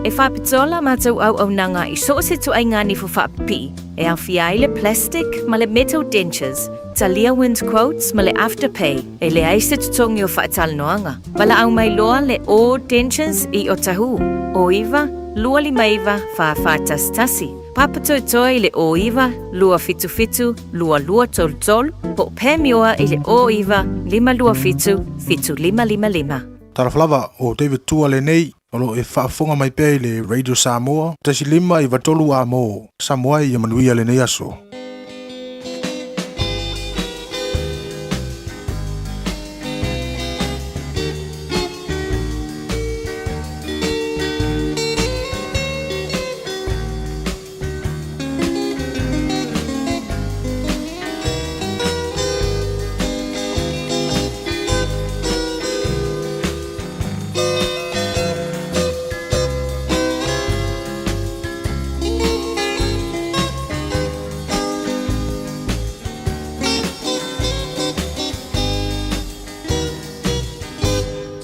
E faapitoa la matou auaunaga i so o se ituaiga nifo faapipii, e aofia ai le plastic ma le metal dentures, talia wind quotes ma le afterpay, e leai se totogi o faatalanoaga. Valaau mai loa le O Dentures i Otahuhu, o 9 259 4411, Papatoetoe i le o 9 277 2233, po o Panmure i le o 9 527 7555. Talofa lava, o David Tua lenei, o lo o e faafofoga mai pea i le Radio Samoa, 1.5 93 A mo Samoa ia manuia lenei aso.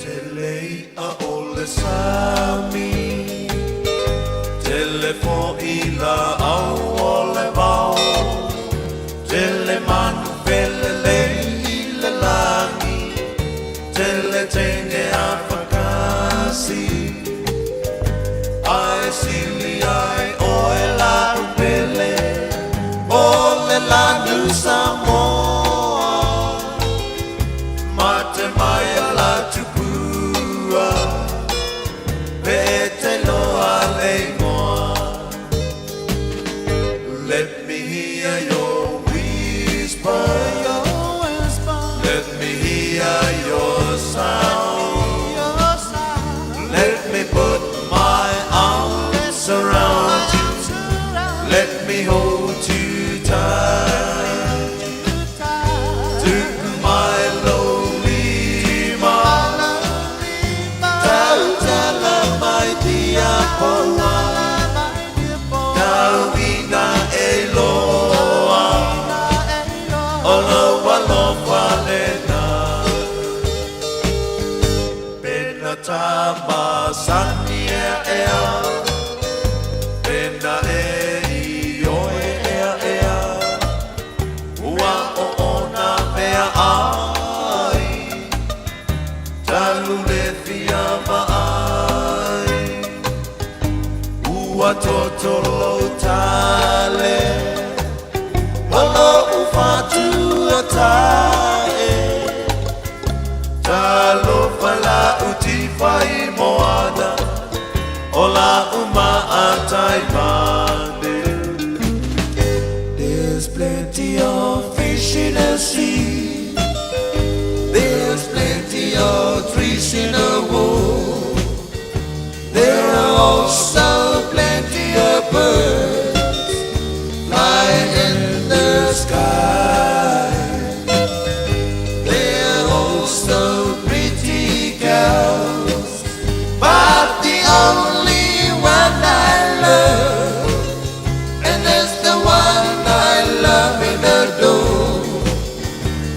Tele i'a o le sami, Tele fo'i la'au o le vao, Tele manu felelei i le lagi, Tele teine afakasi, Ae sili ai oe la'u pele, O le lanu Samoa. Mate mai a la tupua, Pe te loa le igoa. Let me hear your whisper, Let me hear your sound, Let me put my arms around you, Let me hold you tight. Tuku mai lou lima, Tautala mai tiapoa, Tau ina e iloa, O lou alofa lena. Pena ta masani ea ea, Pena e ioe ea ea, Ua oona mea ai, Talu le fia vaai. Ua toto lou tale, O lou fatu atae, Talofa la'u tifa i moana, O la'u maatai mane. There's plenty of fish in the sea, There's plenty of trees in the wood, There are also plenty of birds flying in the sky. There are also pretty girls, but the only one I love, and that's the one I love and adore,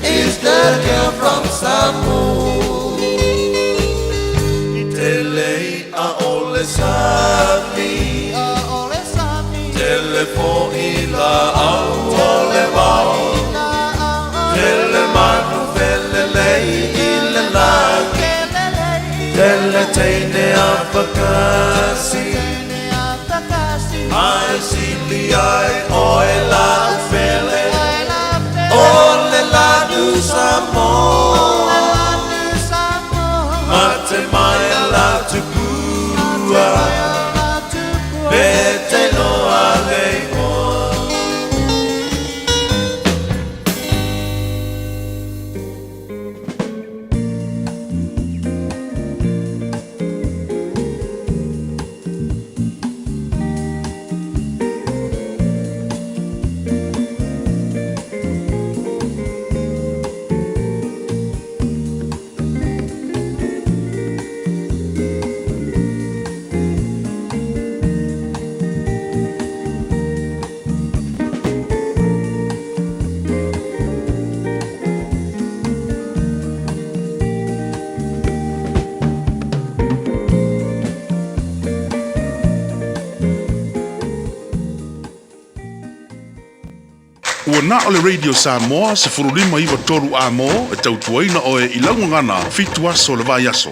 is the girl from Samoa. Tele i'a o le sami, Tele fo'i la'au o le vao, Tele manu felelei i le lagi, Tele teine afakasi, Ae sili ai oe la'u pele, O le lanu Samoa. Mate mai a la tupua, Pe te loa le igoa. Ua na o le Radio Samoa 1593 A-mo e tautuaina oe i lau gagana 7 aso o le vaiaso.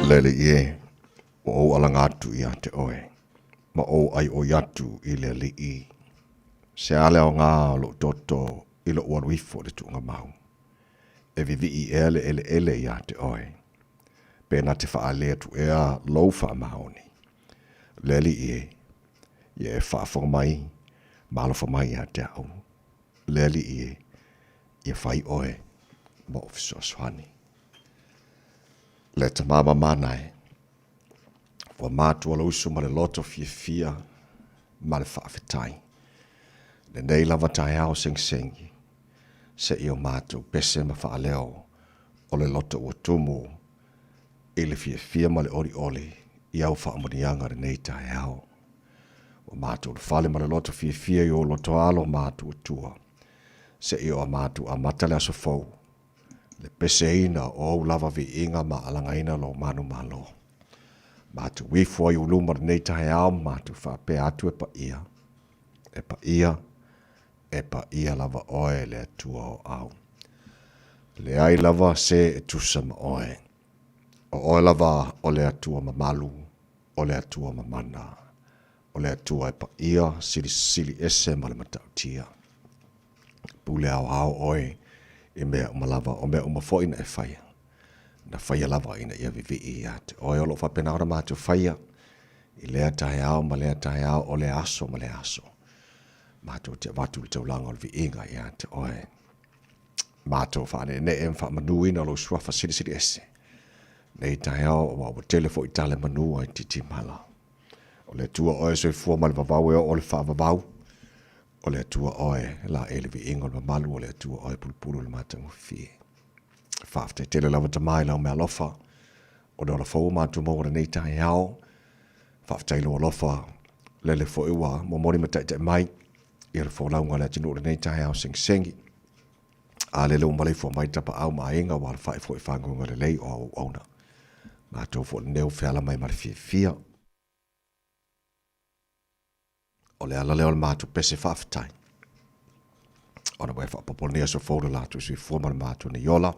Le Alii e, ua ou alaga atu ia te oe, ma ou ʻaiʻoi atu i le Alii. Se a le aoga o lou toto i lou alu ifo i le tuugamau? E vivii ea le eleele ia te oe? Pe na te faalele atu ea lou faamaoni? Le Alii e, ia e faafofoga mai ma alofa mai ia te au. Le Alii e, ia fai oe ma ou fesoasoani. Le Tama mamana e, ua matua lou uso ma le loto fiafia ma le faafetai. Lenei lava taeao segisegi, seia o matou pese ma faaleo o le loto ua tumu i le fiafia ma le olioli i au faamanuiaga lenei taeao. Ua matou fale ma le loto fiafia i ou loto alo matuatua, seia o a matou amata le aso fou, le peseina o ou lava viiga ma alagaina lou manumalo. Matou ifo ai i ou luma lenei taeao ma matou faapea atu e paia, e paia, e paia lava oe le Atua o au. Leai lava se e tusa ma oe. O oe lava o le Atua mamalu, o le Atua mamana, o le Atua e paia silisili ese ma le matautia. Pule aoao oe i mea uma lava, o mea uma foi na e faia. Na faia lava ina ia vivii ia te oe o lo o faapena ona matou faia i lea taeao ma lea taeao, o lea aso ma lea aso. Matou te avatu le taulaga o le viiga ia te oe. Matou faaneenee ma faamanuina lou suafa silisili ese. Nei taeao aua ua tele foi tala manu ai titimala. O le Atua oe soifua ma le vavau e oo le faavavau. O le Atua oe la e le viiga o le mamalu, o le Atua oe pulupulu le matagofie. Faafetai tele lava Tama i lau meaalofa o le ola fou o matou maua lenei taeao. Faafetai lou alofa lele foi ua momoli ma taitai mai ia le folauga a le atunuu lenei taeao segisegi. A lele ua maleifua mai tapaau ma aiga ua alafai foi faguga lelei o auauauna. Matou foi lenei ua feala mai ma le fiafia. O le ala lea o le matou pese faafetai. Ona ua e faaopoopo lenei aso fou le latou soifua ma le matou nei ola,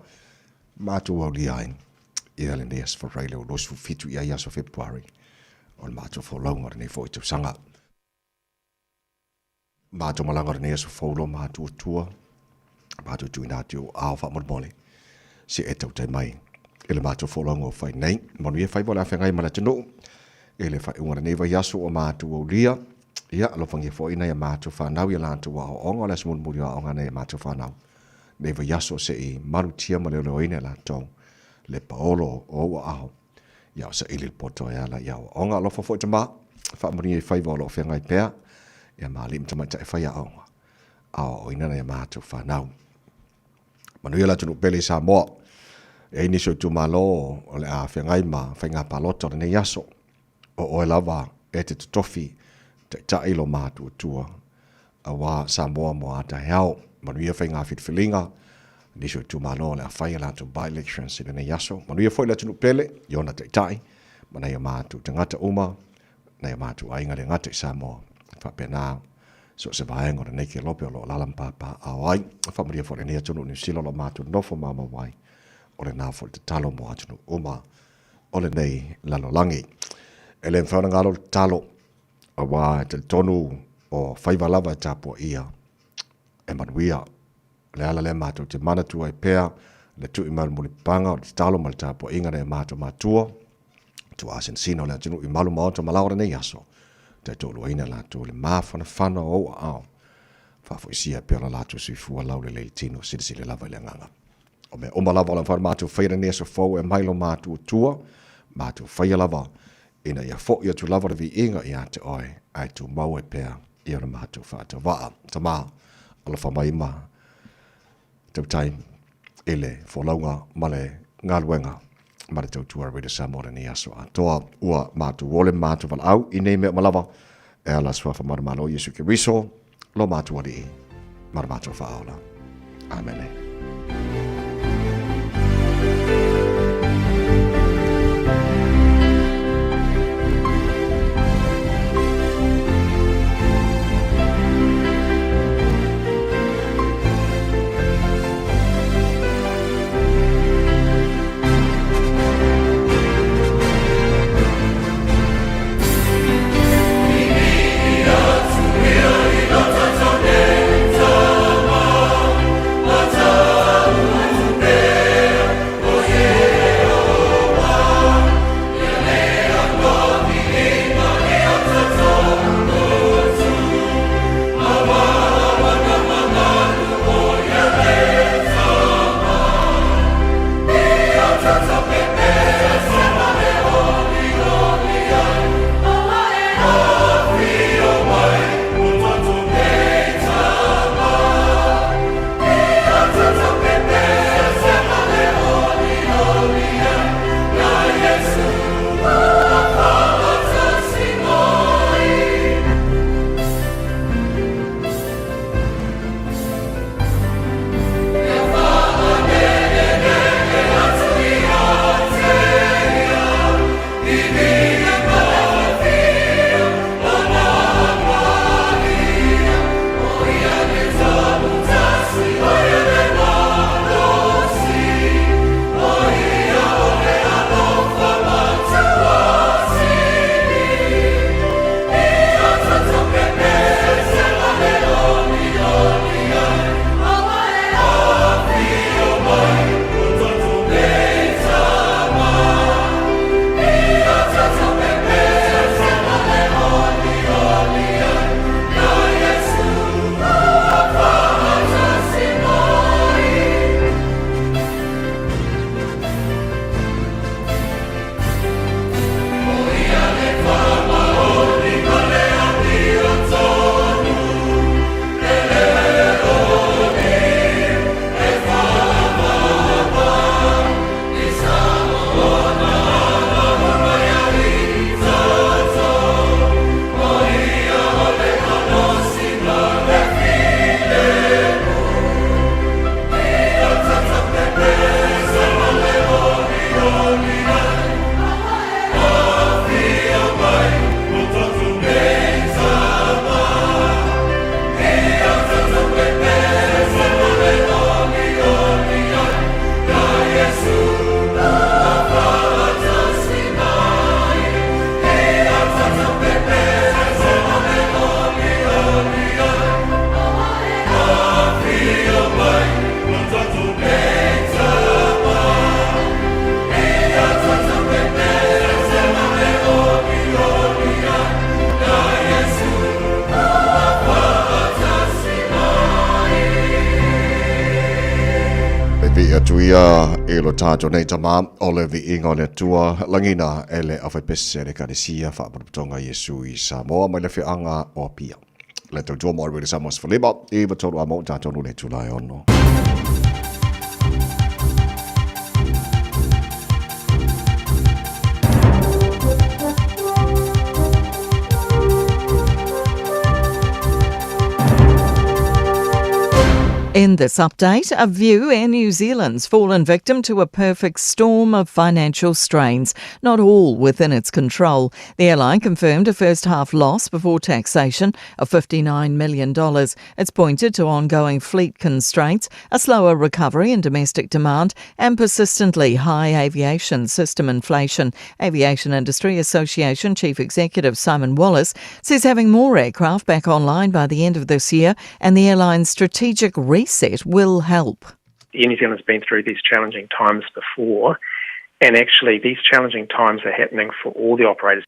matou aulia ai ia lenei aso Faraile o 27 ia aso Fepuari o le matou folauga o lenei foi tausaga. Matou malaga o lenei aso fou lo matou atua, matou tuuina atu i ou ao faamolemole, se e tautai mai i le matou folauga o fai nei. Manuia faiva o le afeagai ma le atunuu i le faaiuga o lenei vaiaso ua matou aulia. Ia, alofagia foi nai a matou fanau i a latou aoaoga o le aso mulimuli o aoga nai a matou fanau. Nei vaiaso seʻi malutia ma leoleoina e latou le paolo o ou aao ia o saili le poto e ala i aoaoga. Alofa foi tamā, faamanuia i faiva o lo o feagai pea ia ma alii ma tamaitai fai aoga aoaoina nai a matou fanau. Manuia le atunuu pele i Samoa. E ai nisi o itumalo o le a feagai ma faiga palota o lenei aso. O oe lava e te totofi taitai lo matuatua aua Samoa mo a taeao. Manuia faiga filifiliga, nisi o itumalo o le a fai a latou by-elections i lenei aso. Manuia foi le atunuu pele i ona taitai ma nai o matou tagata uma, nai o matou aiga le gata i Samoa. Faapena so o se vaega o lenei kelope o lo o alaala ma papaaao ai. Faamanuia foi lenei atunuu Niu Sila o lo o matou nofo maumau ai, o lena foi le tatalo mo atunuu uma o lenei lalolagi. E le mafai ona galo le tatalo, aua e talitonu o faiva lava e tapuaia e manuia. O le ala lea matou te manatua ai pea le tui mai o le mulipapaga, o le tatalo ma le tapuaiga nai o matou matua, tuaasinasina o le atunuu i malu maota ma lao o lenei aso, taitoaluaina latou i le mafanafana o ou aao, faafoisia pea lo latou soifua laulelei i le tino, silasila lava i le agaga. O mea uma lava o le mafai ona matou faia lenei aso fou e aumai lo matou tua, matou faia lava ina ia foi atu lava le viiga ia te oe, ae tumau ai pea i ona matou faatauvaa. Tama, alofa mai ma tautai i le folauga ma le galuega ma le tautua Radio Samoa lenei aso atoa. Ua matou ole ma matou valaau i nei mea uma lava e ala suafa manumalo Iesu Keriso, lo matou Alii ma le matou Faaola. Amene. Viia atu ia i lo tātou nei tama o le viiga o le Atua lagina e le aufaipese le Ekalesia Faapotopotoga Iesu i Samoa mai le afioaga o Apia. Le tautua mo le Samoa 15 i 3 a mo tātou le tula e ono. In this update, a view Air New Zealand's fallen victim to a perfect storm of financial strains, not all within its control. The airline confirmed a first half loss before taxation of $59 million. It's pointed to ongoing fleet constraints, a slower recovery in domestic demand, and persistently high aviation system inflation. Aviation Industry Association Chief Executive Simon Wallace says having more aircraft back online by the end of this year and the airline's strategic reset will help. Air New Zealand's been through these challenging times before, and actually these challenging times are happening for all the operators.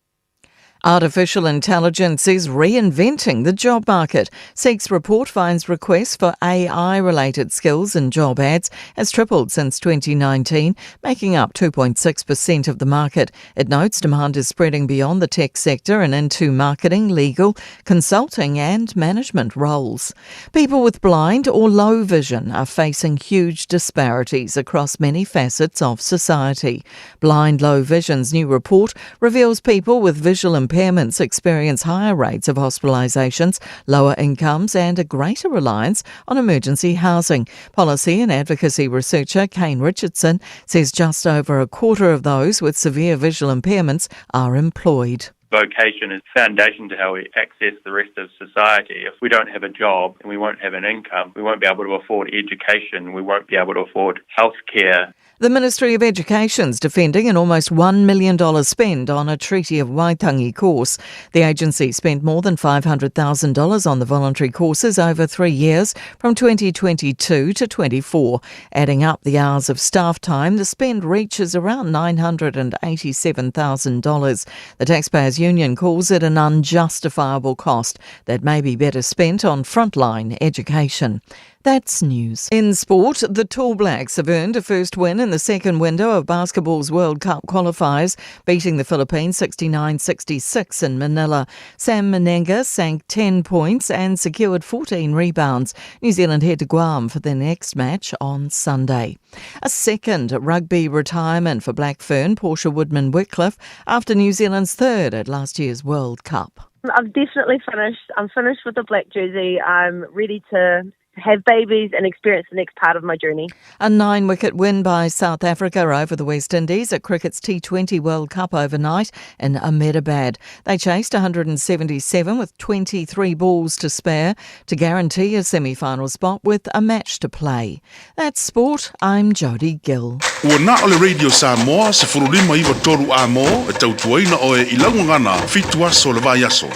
Artificial intelligence is reinventing the job market. Seek's report finds requests for AI related skills and job ads has tripled since 2019, making up 2.6% of the market. It notes demand is spreading beyond the tech sector and into marketing, legal, consulting, and management roles. People with blind or low vision are facing huge disparities across many facets of society. Blind Low Vision's new report reveals people with visual impairments experience higher rates of hospitalisations, lower incomes, and a greater reliance on emergency housing. Policy and advocacy researcher Kane Richardson says just over a quarter of those with severe visual impairments are employed vocation is foundation to how we access the rest of society. If we don't have a job and we won't have an income, we won't be able to afford education, we won't be able to afford health care. The Ministry of Education's defending an almost $1 million spend on a Treaty of Waitangi course. The agency spent more than $500,000 on the voluntary courses over three years from 2022 to 24. Adding up the hours of staff time, the spend reaches around $987,000. The Taxpayers Union calls it an unjustifiable cost that may be better spent on frontline education. That's news. In sport, the Tall Blacks have earned a first win in the second window of basketball's World Cup qualifiers, beating the Philippines 69 66 in Manila. Sam Mennenga sank 10 points and secured 14 rebounds. New Zealand head to Guam for their next match on Sunday. A second rugby retirement for Black Fern, Portia Woodman Wickliffe, after New Zealand's third at last year's World Cup. I've definitely finished. I'm finished with the black jersey. I'm ready to have babies and experience the next part of my journey. A nine wicket win by South Africa over the West Indies at cricket's T20 World Cup overnight in Ahmedabad. They chased 177 with 23 balls to spare to guarantee a semi final spot with a match to play. That's sport. I'm Jodie Gill. Ua na o le Radio Samoa 1593 a mo e tautuaina oe i laugagana fitu aso le vaiaso.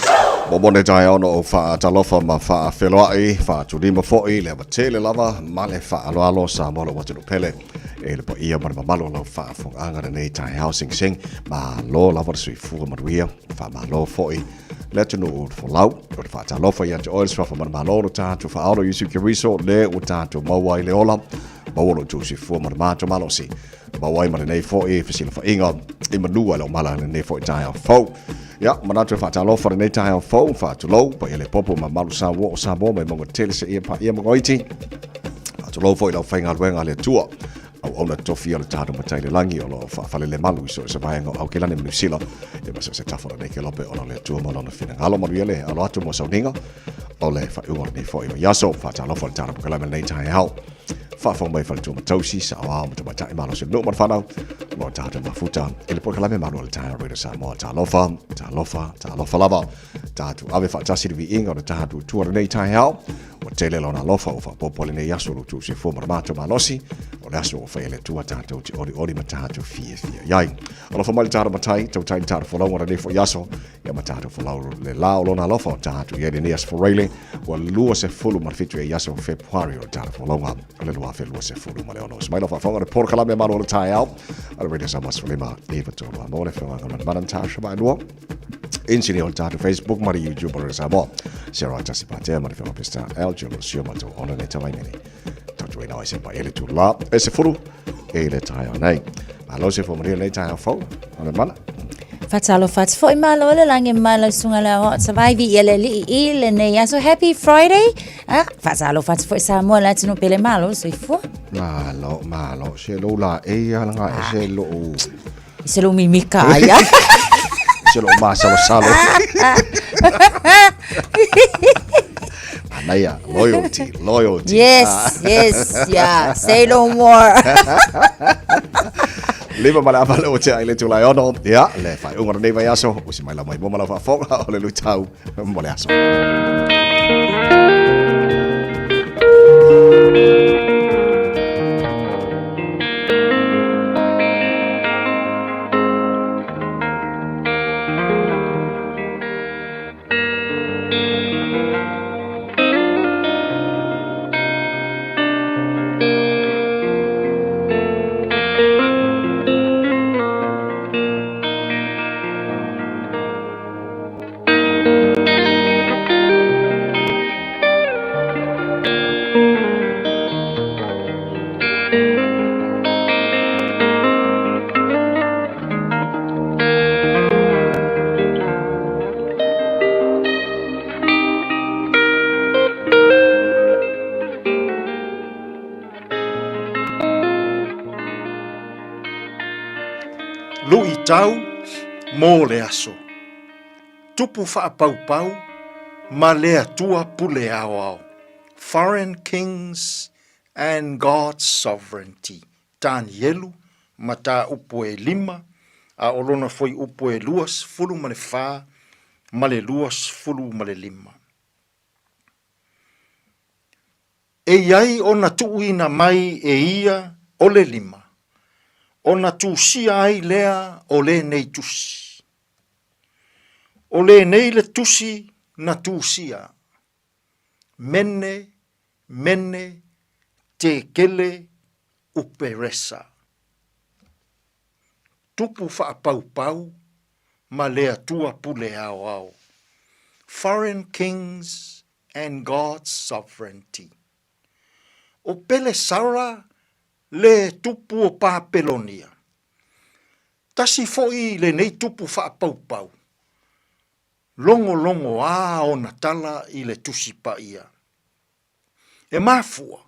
Momone taeao na ou faatalofa ma faafeloai, faatulima foi le ava tele lava ma le faaaloalo Samoa lou atunuu pele e le paia ma le mamalu o lau faafofogaaga lenei taeao segisegi malo lava le soifua manuia faamalo foi le atunuu folau o le faatalofa ia te oe le suafa manumalo lo tatou faaolo Iesu Keriso le ua tatou maua ai le ola maua lo outou soifua ma le matou malosi maua ai ma lenei foi fesilafaiga i manua i lau mala lenei foi taeao fou. Ia, manatu e faatalofa lenei taeao fou, faatulou, paia le popo ma malu sa o Samoa mai mauga tele seia paia magoiti. Faatulou foi lau faigaluega a le Atua. Auauna tofi o le tatou matai le lagi o lo o faafalele malu i so o se vaega o Aukilani ma Niu Sila. Ia ma so o se tafa o lenei kelope ona o le Atua ma lona finagalo. Manuia le alo atu mo sauniga o le faaiuga o lenei foi vaiaso. Faatalofa le tatou pokalame lenei taeao. Faafofoga mai faletua ma tausi, saoao ma tamaitai malosi o le nuu ma le whanau, mo tātou mafuta i le polokalame malu o le taeao Radio Samoa. Talofa, talofa, talofa lava. Tātou ave faatasi le viiga o le tatou Atua lenei taeao. Ua tele lona alofa ua faaopoopo lenei aso o lo outou soifua ma le matou malosi. O le aso ua faia e le Atua tātou te olioli ma tātou fiafia i ai. Alofa mai le tatou matai, tautai le tatou folauga lenei foi aso. Ia ma tatou folau le la o lona alofa o tatou i ai lenei aso Foraile, ua 27 e aso Fepuari o le tatou folauga o le 2026. Smai lau faafofoga le polokalame malo o le taeao a le Radio Samoa 15 i 3 mo le feoga ma le mana tausha ma lua. Insinia o le tatou Facebook ma le YouTube o le Samoa. Sarah Tasi Patea ma le feoga Pista El Jolo Sio Matou ona nei tavainene. tautuaina o se paia le tula e 10 e le taeao nei. Malo se fo maria nei taeao fou. O le mana. Fatalofa atu foi malo le lagi malo sunga le o savaivi ia le lii i lenei aso. Happy Friday. Ah, fatalofa atu foi Samoa le atunuu pele malo soifua. Malo, malo. Se lou la e ala nga e se lou... Se lou mimika aia. Se lou masalosalo. Manaia, loyalty, loyalty. Yes, yes, yeah. Say no more. Lima ma le afa le o tea i le tūlai ono. Ia, le whai unga nei vai aso. Usi mai la mai mo malau whaafonga o le lutau mo le aso. Luitau mo le aso. Tupu faapaupau ma le Atua pule aoao. Foreign kings and God's sovereignty. Tanielu, mataupu e lima, a o lona fuaiupu e 24 ma le 25. E i ai ona tuuina mai e ia o le lima, ona tusia ai lea o lenei tusi. O lenei le tusi na tusia, Mene, Mene, Tekele, Uperesa. Tupu faapaupau ma le Atua pule aoao. Foreign kings and God's sovereignty. O Pelesara le tupu o Papelonia. Tasi foi lenei tupu faapaupau. Logologoā ona tala i le Tusi Paia. E mafua,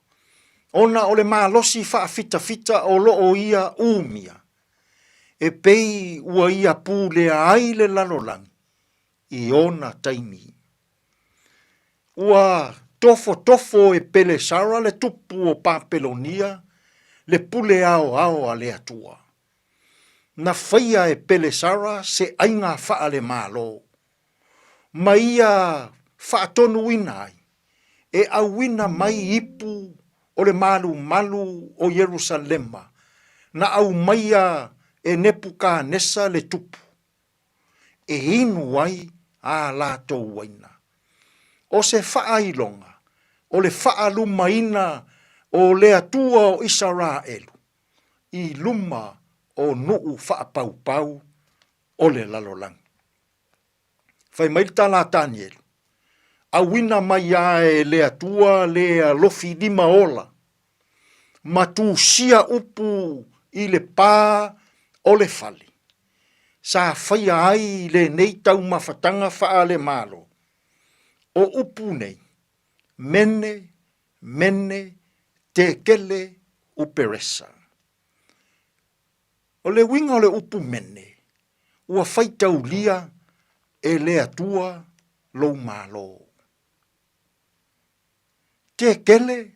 ona o le malosi faafitafita o lo o ia umia, e pei ua ia pulea ai le lalolagi i ona taimi. Ua tofotofo e Pelesara le tupu o Papelonia le pule aoao a le Atua. Na faia e Pelesara se aiga faale-Malo, ma ia faatonuina ai e auina mai ipu o le malumalu o Ierusalema na aumaia e Nepukanesa le tupu, e inu ai ā latou uaina. O se faailoga o le faalumaina o le Atua o Isaraelu i luma o nuu faapaupau o le lalolagi. Fai mai le tala a Tanielu, Auina mai a e le Atua le alofi lima ola, ma tusia upu i le pā o le fale, sa faia ai lenei taumafataga faale-Malo. O upu nei, Mene, Mene, Tekele, Uperesa. O le uiga o le upu mene, ua faitaulia e le Atua lou malo. Tekele,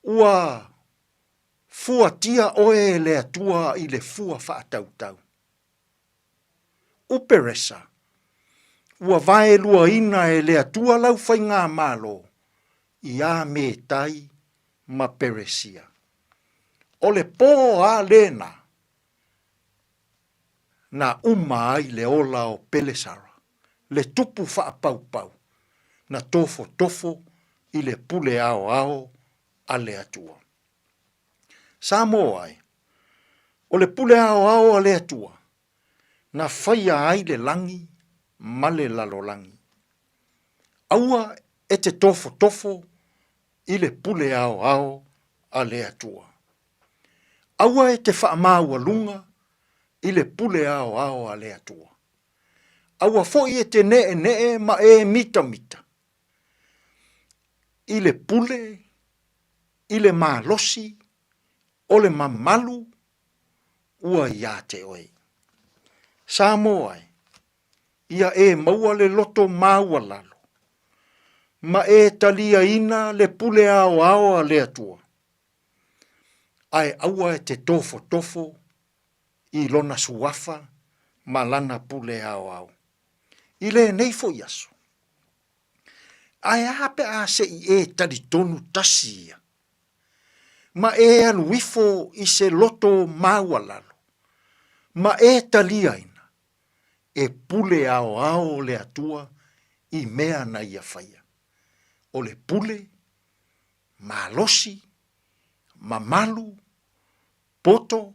ua fuatia oe e le Atua i le fua faatautau. Uperesa, ua vaeluaina e le Atua lau faigamalo iā Metai ma Peresia. O le pō a lena na uma ai le ola o Pelesara, le tupu faapaupau na tofotofo i le pule aoao a le Atua. Samoa e, o le pule aoao a le Atua na faia ai le lagi ma le lalolagi. Aua e te tofotofo i le pule aoao a le Atua. Aua e te faamaualuga i le pule aoao a le Atua. Aua foi e te ne'ene'e ma e mitamita i le pule, i le malosi, o le mamalu ua iā te oe. Samoa e, ia e maua le loto maualalo, ma e taliaina le pule aoao a le Atua, ae aua e te tofotofo i lona suafa ma lana pule aoao. I lenei foi aso, ae a pe a se i e talitonu tasi ia, ma e alu ifo i se loto maualalo, ma e taliaina, e pule aoao le Atua i mea na ia faia. O le pule, malosi, mamalu, poto,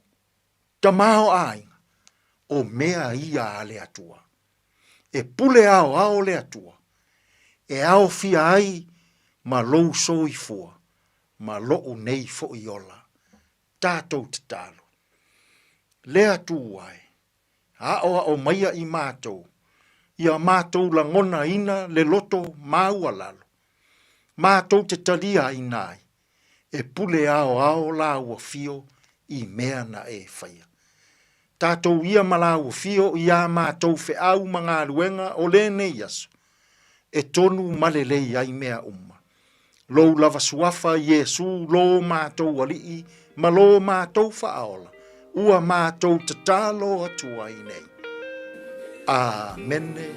tamaoaiga, o mea ia a le Atua. E pule aoao le Atua, e aofia ai ma lou soifua ma lo'u nei fo'i ola. Tatou tatalo. Le Atua e, aoao maia i matou, ia matou lagonaina le loto maualalo, matou te taliaina ai, e pule aoao lāua fio i mea na e faia. Tatou ia ma lāua fio i a matou feau ma galuega o lenei aso, e tonu ma lelei ai mea uma. Lou lava suafa Iesu lo matou Alii ma lo matou Faaola, ua matou tatalo atu ai nei. Amene.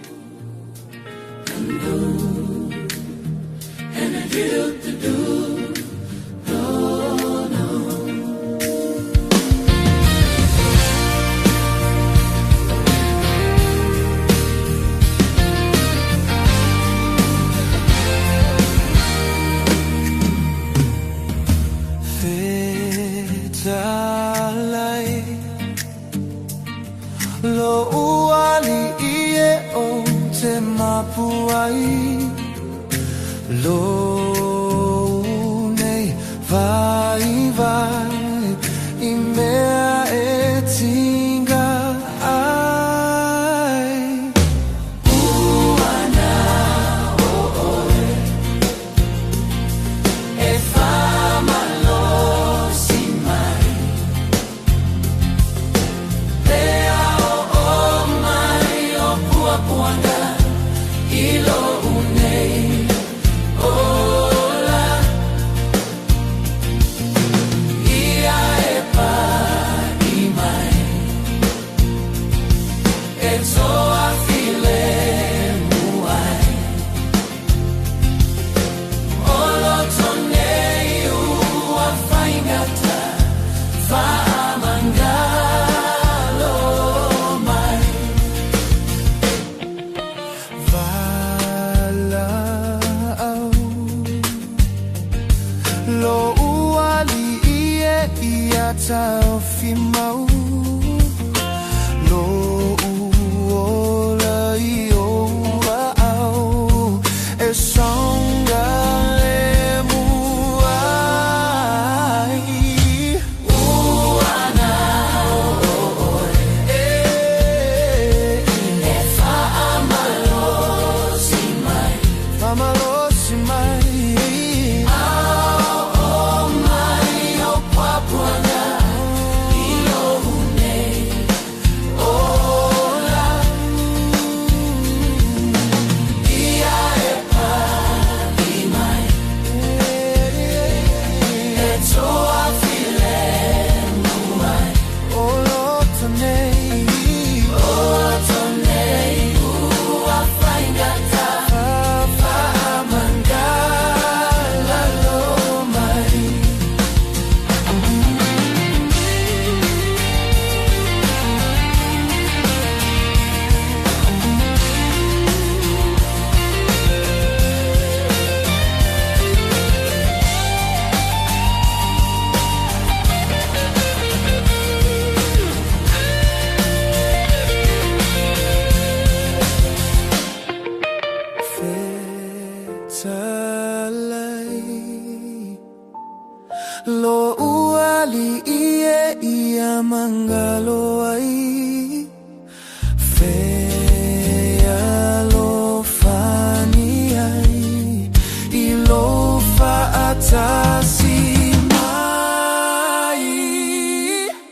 Loʻu aliʻi e ia mangalo ai Fealofani ai i lou faatasi mai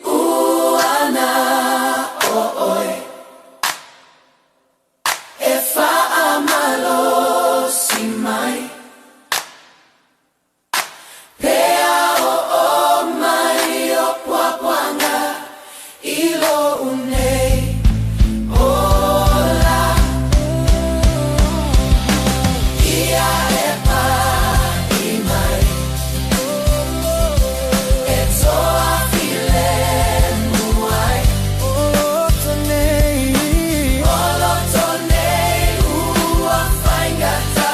Uana o ʻoe E faamalosi mai Pea oo mai o puapuaga i loʻu nei ola Ia e paʻi mai E toa filemu ai O loto nei ua faigata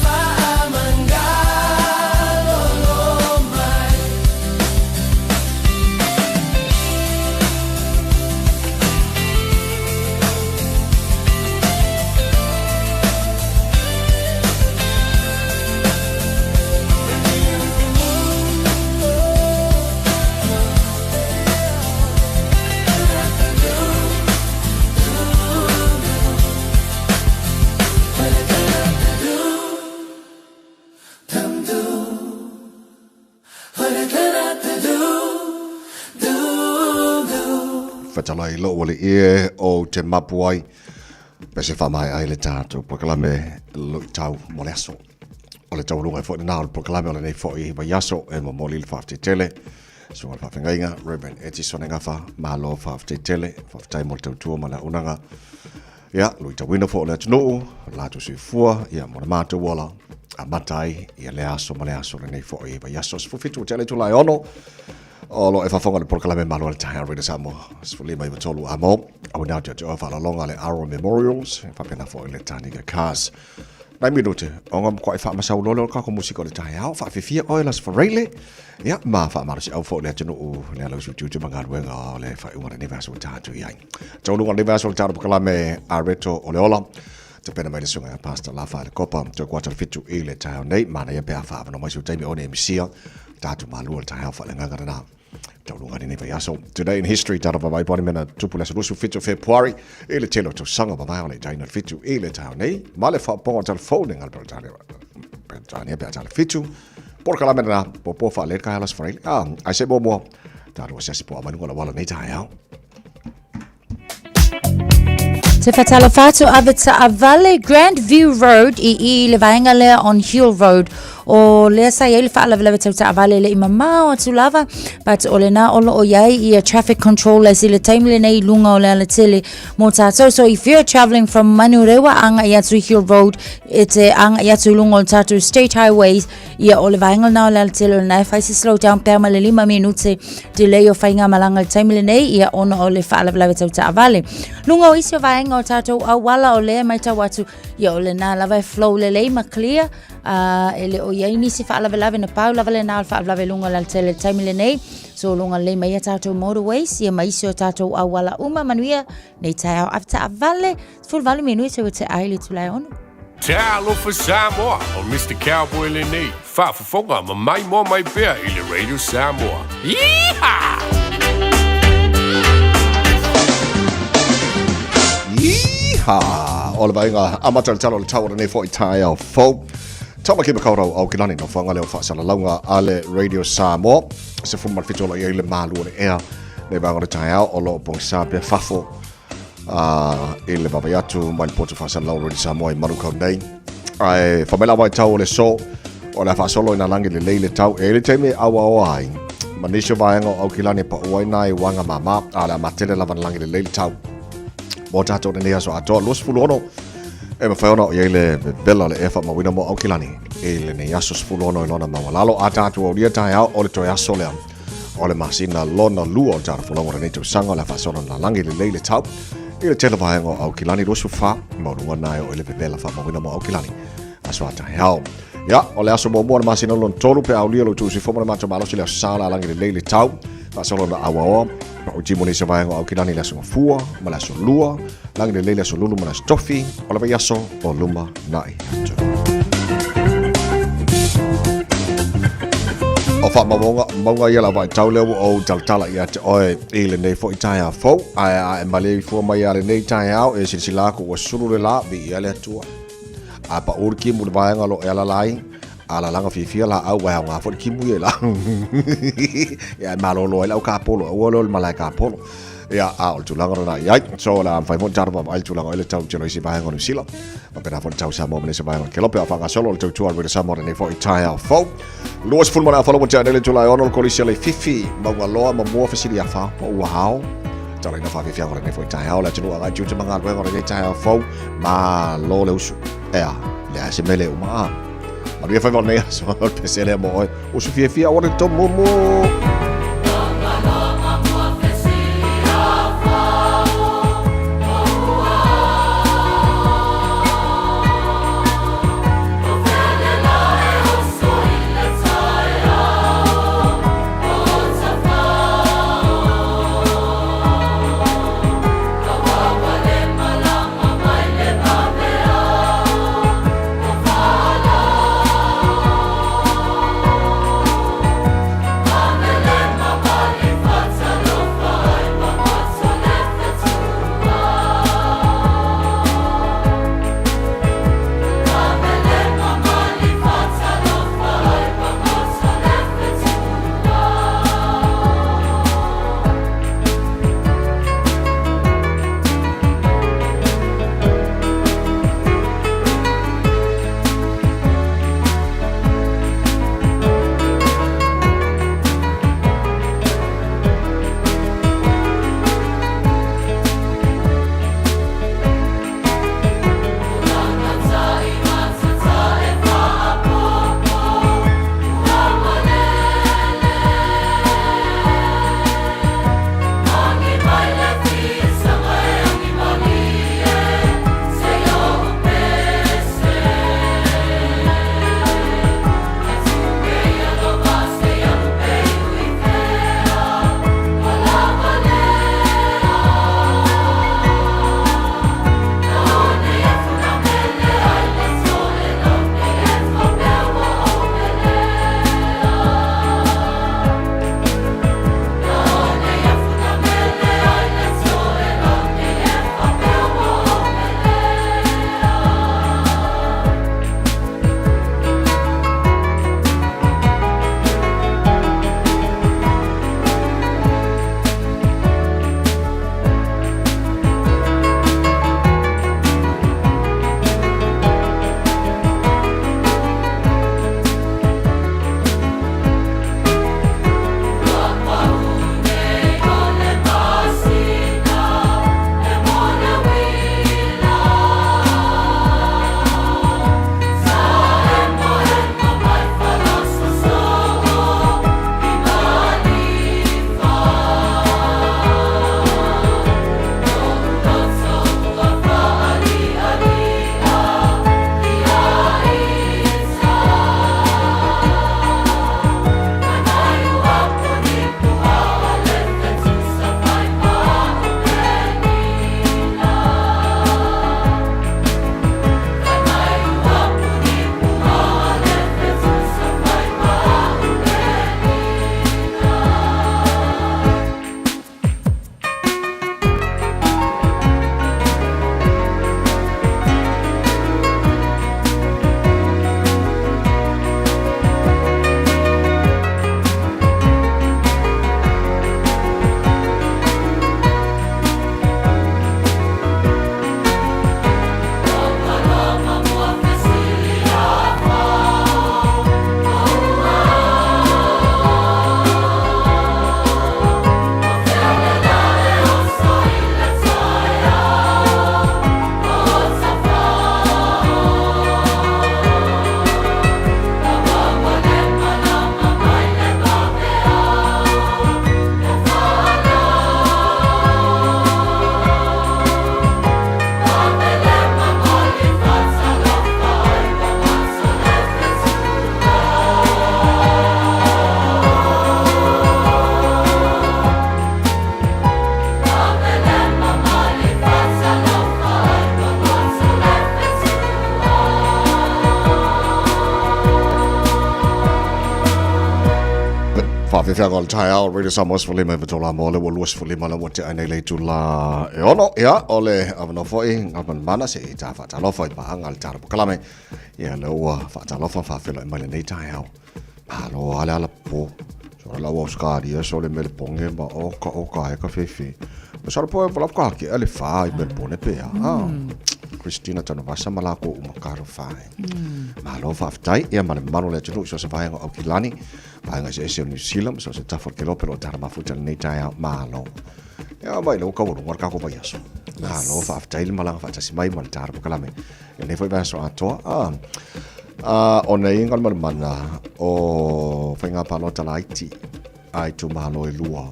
Faamangalolo mai. Fetalai lou alii e ou te mapu ai pe se faamaea ai le tatou polokalame luitau mo le aso. O le taualuga ai foi lena o le polokalame o lenei foi vaiaso e momoli le faafetai tele susuga i le faafeagaiga Reverend Etison Gafa, malo faafetai tele, faafetai mo le tautua ma le auaunaga. Ia, luitauina foi o le atunuu, latou soifua, ia mo le matou ola, amata ai ia lea aso ma le aso lenei foi vaiaso. 17 ua tea le itula e 6, o lo o e faafofoga i le polokalame Malo a le Taeao Radio Samoa, 15 93 amo, au nau te atoa faalaloga le Aro Memorials, faapena foi le Tanika Cars. Nai minute, o ngā mkoa e whaamasau lole o le kako musika o le taeao, whaafifia oe las whareile, ia, ma whaamalosi au fo le atunuu, le alau su tutu mangaluenga o le whaiunga le vaiaso o tātou i ai. Taunuga o le vaiaso o le tātou pakalame a Reto o le Ola, te pena mai le sunga a Pastor Lafa le Kopa, te kuata le fitu i le taeao nei, mana ia pe a whaavano mai su taimi o ne misia, tātou malua le taeao wha le ngangara nā. Taunuga lenei vaiaso. Today in history, tata vavai poni mena tupu le aso 27 o Fepuari, i le tele o tausaga vavae o le taina le fitu i le taeao nei, ma le faapopoga o telefone ngā le Peretania pe a tale fitu. Polokalame lena, popo wha le ka alas whareile. Ah, ai se mua, tātua se asi po amanuga la wala nei taeao. Te whatalofa atu ave taavale Grand View Road i i le vaenga lea on Hill Road o lea sa iai le faalavelave tau taavale le i mamao atu lava but o lena o loo iai ia traffic controllers i le taimi lenei i luga o le alatele mo tātou so if you're travelling from Manurewa anga i atu i Hill Road e te anga i atu i luga o le tātou state highways Ia o le vaenga lena o le alatele o lena e fai se slow down pea ma le 5 minute delay o faigamalaga i le taimi lenei ia ona o le faalavelave tau taavale. Luga o isi o vaenga o tatou auala o lea e matau atu ia o lena lava e flow lelei ma clear e le o i ai nisi faalavelave na pau lava lena o le faalavelave i luga o le alatele i le taimi lenei. So luga lelei mai ia tatou motorways ia ma isi o tatou auala uma manuia nei taeao ave taavale 18 minute ua te ai le itula e 6. Talofa Samoa, o Mister Cowboy lenei, faafofoga ma maimoa mai pea i le Radio Samoa. Yeehaw! Yeehaw! O le vaaiga amata le tala o le tau o lenei foi taeao fou. Tāmaki Makaurau au ki lani no whanga leo whaasalalauga a le Radio Samoa. Se fumu ma le whitu o lo i ai le malu o le ea. Nei vaega o le taeao o lo o pongisa pea fafo i le vaavaai atu mai le poto faasalalau o Radio Samoa i Manukau nei. Ae wha mai la tau o le so, o le a faasolo i nā langi lelei le tau, e le taimi e auaoa ai. Ma nisi o vaega o Aukilani e pau ai nā i wanga māmā, a le a matele lava na langi lelei le tau. Mo tātou lenei aso atoa, 26, e mawhai ona o iai le vevela le e whaamauina mo Aukilani. I lenei aso 16 i lona maualalo, a tātou aulia taeao o le toe aso lea. O le masina lona lua o le tala folauga o lenei tausaga o le a faasolo na lalagi lelei le tau i le tele vaega o Aukilani 24 maualuga na e o i le vevela faamauina mo Aukilani aso a taeao. Ia, o le aso muamua o le masina lona tolu pe aulia lo tuusi fo ma le matou malosi le aso sa o le lalagi lelei le tau faasolo na auaoa pa o timo nisi o vaega o Aukilani le aso gafua ma le aso lua lagi lelei le aso lulu ma le aso tofi o le vaiaso o luma na'i atu. faamaumauga mauga ia lau vaitau lea ua ou talatala ia te oe i lenei foi taeao fou. Ae a e maleifua mai ia lenei taeao, e silasila aku ua sulu le la, viia le Atua. A paʻu le kimu i le vaega o lo o e alala ai, a lalaga fiafia laau, ua e aoga foi le kimu ia i lau. Ia e malolo ai lau kapolo, aua lea o le malae kapolo. Ia, a o le tulaga lena i ai. So, o le a mafai foi ona tatou vaavaai i le tulaga o le tau i tele o isi vaega o Niu Sila. Faapena foi le tau Samoa ma nisi o vaega o le Kelope. A o faagasolo le tautua a le Radio Samoa lenei foi taeao fou. 20 ma le afa ua tea nei le itula e 6 o le kolisi a Leififi, Maugaloa ma mua Fesiliafa po ua ao. Talaina faafiafiaga o lenei foi taeao le atunuu agai tiute ma galuega o lenei taeao fou. Malo le usu. Ea, leai se mele uma a. Manuia faiva o lenei aso, o le pese lea mo oe. Usu fiafia, aua ne tomumu. Faafeafeaga o le taeao, Radio Samoa 15 i vatola mo le ua 25 le ua tea nei le itula e ono. Ia, o le avanoa foi gamanamana se i ta faatalofa i paaga le tala pokalame. Ia, le ua faatalofa faafeloai mai lenei taeao. Malo a le ala po. So la ua Australia so le Melbourne ma o ka o ka e ka fefe. Ma sala po e pala ka ke ale fa i Melbourne pe a. Ah. Christina Tanovasa ma la ko uma karo fa. Malo faafetai ia ma le mamalu o le atunuu i so o se vaega o Aukilani, vaega eseese o Niu Sila ma so o se tafa o le kelope o lo o tala mafuta i lenei taeao. Malo. Ia mai le ua kaualuga le kako vaiaso. Malo faafetai le malaga faatasi mai ma le tala pokalame. I lenei foi vaiaso atoa. Ah. Ah, ona i ngā mana o whainga palota laiti a itumalo e lua.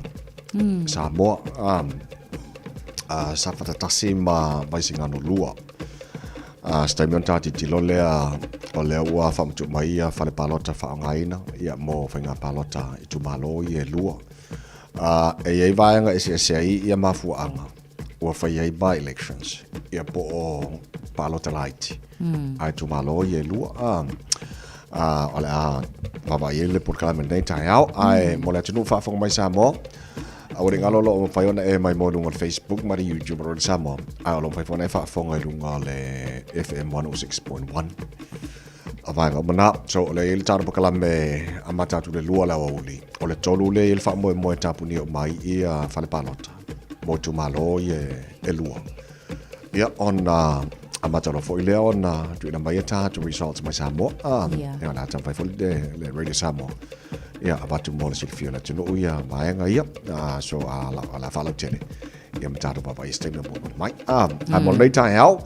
Samoa. Ah, ah, sa whatatasi ma Vaisigano lua. A se taimi ona ta tilotilo lea, o lea ua faamatuu mai ia fale palota faaaogaina ia mo faiga palota itumalo ia e lua. A e i ai vaega eseese ai ia mafuaaga ua fai ai by elections ia po o palota laiti a itumalo ia e lua. A a o le a vaavaai ai le polokalame i lenei taeao ae mo le atunuu faafofoga mai Samoa, Aua ne i galo o lo o mafai ona e mai mo i luga o le Facebook ma le YouTube o Radio Samoa, a o lo o mafai foi ona e faafofoga i luga o le FM 106.1. A vaega uma na. So, o lea e i ai le tatou polokalame amata atu i le 2 o le aoauli. O le 3 lea e i ai le faamoemoe e tapunia uma ai ia fale palota mo itumalo ia e lua. Ia, ona amata loa foi lea ona tuuina mai ia tatou results mai Samoa. Ah, Yeah. Ia, o le a taumafai foi le Radio Samoa. Ia, avatu mo le silafia o le atunuu ia vaega ia. Ah, so, a la, a la faalautele. Ia, ma tatou vaavaai i se taimi o muamua mai. Ah, mm. Ae mo lenei taeao,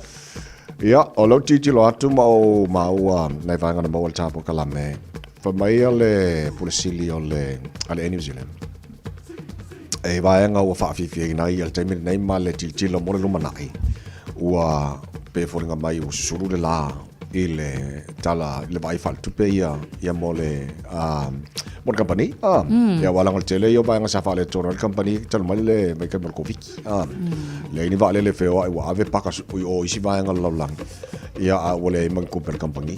ia, o lou tilotilo atu ma o maua nai vaega na maua i le tā polokalame, fai mai ia le Pule Sili o le, a le Air New Zealand, e vaega ua faafiafiaina ai i le taimi lenei ma le tilotilo mo le lumanai, ua pei e foliga mai ua susulu le la i le tala i le vaai faaletupe ia ia mo le mo le kamupani ia aua leaga o le tele ia o vaega sa faaletonu ai le kamupani talu mai le vaitaimi o le Koviti leai ni vaalele feoai ua ave paka i o isi vaega o le lalolagi ia a ua leai ma ni tupe a le kamupani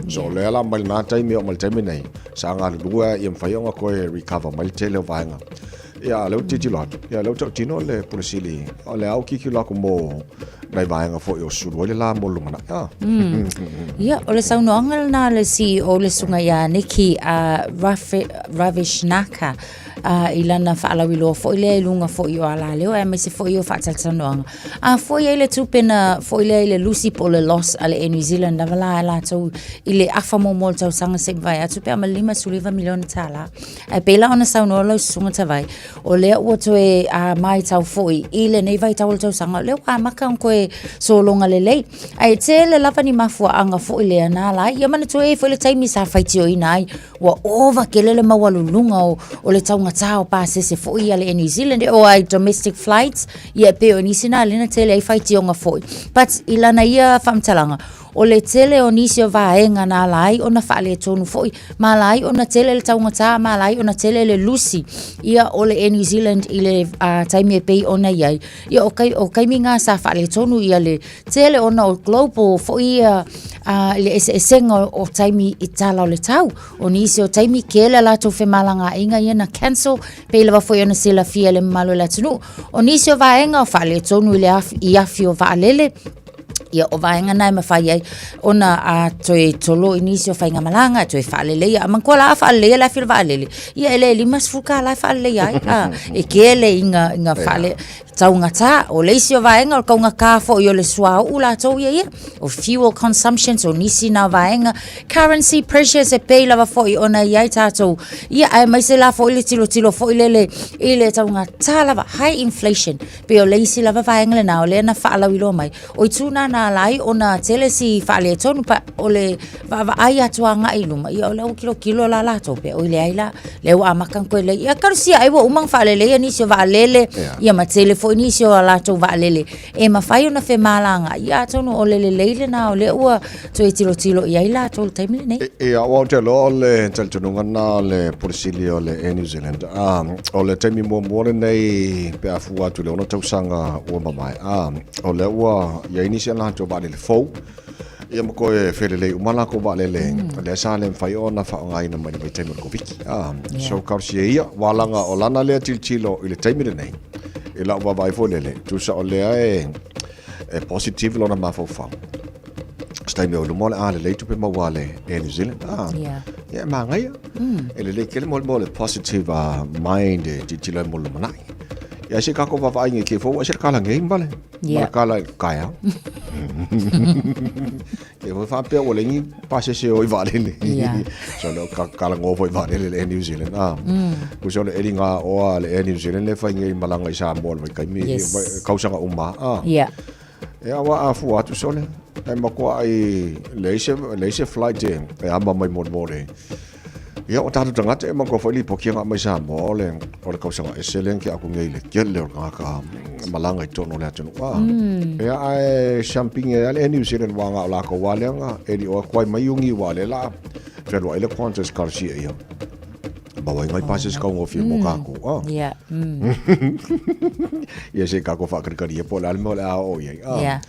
so o lea la mai lena taimi e oo mai le taimi nei sa galulue ia mafai ona toe recover mai le tele o vaega. Ia, lea ua tilotilo atu, ia, lea ua tautino le Pule Sili, o le ao kikilo aku mo nai vaega foi o sulu ai le la mo le lumanai. Ah. Ia, o le saunoaga lena a le CEO le susuga ia Nikki Ravish Naka i lana faalauiloa foi lea i luga foi o alaleo aemaise foi o faatalatalanoaga. A foi ai le tupe na foi lea i le lusi po o le loss a le Air New Zealand lava la e latou i le afa muamua o le tausaga se i mavae atu pe a ma le $59 miliona. Ae pei la ona saunoa lau susuga Tavai, o lea ua toe matau foi i lenei vaitau o le tausaga, o lea ua amata ona toe sologa lelei. Ae tele lava ni mafuaaga foi lea na ala ai. Ia manatua e i ai foi le taimi sa faitioina ai, ua ova tele le maualuluga o, o le taugata o pasese foi a le Air New Zealand e oo ai domestic flights, ia e pei o nisi na lea na tele ai faitioga foi. But i lana ia faamatalaga, O le tele o nisi o vaega na ala ai ona faaletonu foi, ma ala ai ona tele le taugata, ma ala ai ona tele le lusi ia o le Air New Zealand i le taimi e pei ona i ai. Ia o, kai, o kaimi ngā sa faaletonu ia le tele ona o global foi ia le eseesega o, o taimi i tala o le tau. O nisi o taimi kele a latou femalagaaiga ia na cancel, pei lava foi ona silafia e le mamalu o le atunuu. O nisi o vaega o faaletonu i le afi, i afi o vaalele, Ia, o vaega na e mafai ai ona a toe tolo i nisi o faigamalaga, e toe faaleleia. A manatua la a faaleleia le afi o le vaalele, ia e le $50 e faaleleia ai. A, e kele i nga, i nga faale, taugata. O le isi o vaega, o le taugata foi o le suauu latou ia ia. O fuel consumption, o nisi na vaega. Currency pressures e pei lava foi ona i ai tatou. Ia, aemaise la foi le tilotilo foi lele i le taugata lava, high inflation. Pei o le isi lava vaega lena o lea na faalauiloa mai. O itu na na ala ai ona tele si faaletonu pa o le vaavaai atu agai i luma, ia o lea ua kilokilo la latou pe oi leai la, lea ua amata ona toe lei. Ia talosia ai ua uma ona faaleleia nisi o vaalele, ia ma tele foi nisi o a latou vaalele e mafai ona femalagaai. Ia atonu o le lelei lena o lea ua toe tilotilo i ai latou i le taimi lenei. Ia, aua ou te iloa o le talitonuga lena o le Pule Sili o le Air New Zealand. O le taimi muamua lenei pe a fua atu i le 6 tausaga ua mavae. O lea ua i ai nisi a latou vaalele fou. Ia ma koe felelei uma lakou vaalele lea sa le mafai ona faaaogaina mai le vaitaimi o le Koviti. Ah, so talosia ia, ua laga o lana lea tilotilo i le taimi lenei, i lau vaavaai foi lele, tusa o lea e, e positive lona mafaufau. Se taimi o luma o le a lelei tupe maua a le Air New Zealand. Ah, ia e magaia. E lelei tele mo le mo le positive mind e tilotilo ai mo le lumanai. Ia se kākou vaavaai nei ke fou, se kala nei mbale. Yeah. Ma kala i kaea. Ke foi whaapea ua lengi pasese o i vaalele. Yeah. So le ka kala ngō foi vaalele le Air New Zealand. Ah. Ku so le eri ngā oa le Air New Zealand le whai ngei malanga i Samoa le vaikaimi. Yes. Kausanga uma. Ah. Yeah. E awa a fua atu sole. E makoa ai leise leise flight e e ama mai mo mo le. Ia o tātou tagata e makoa foi lipoki nga mai Samoa o le o le kausaga ese lea ke aku nei le tele o le tagata malaga i totonu o le atunuu. Ah. Ia ae siamping e ale New Zealand wa nga o lākou wa lea nga e li o kuai mai ungi wa le la feluai le Qantas kalosia ia. Maua ai ngai pasese kaugofie mo kākou. Ah. Yeah. Ia se kākou whaakarikari e po le ale mea o le a o i ai. Ah. Yeah.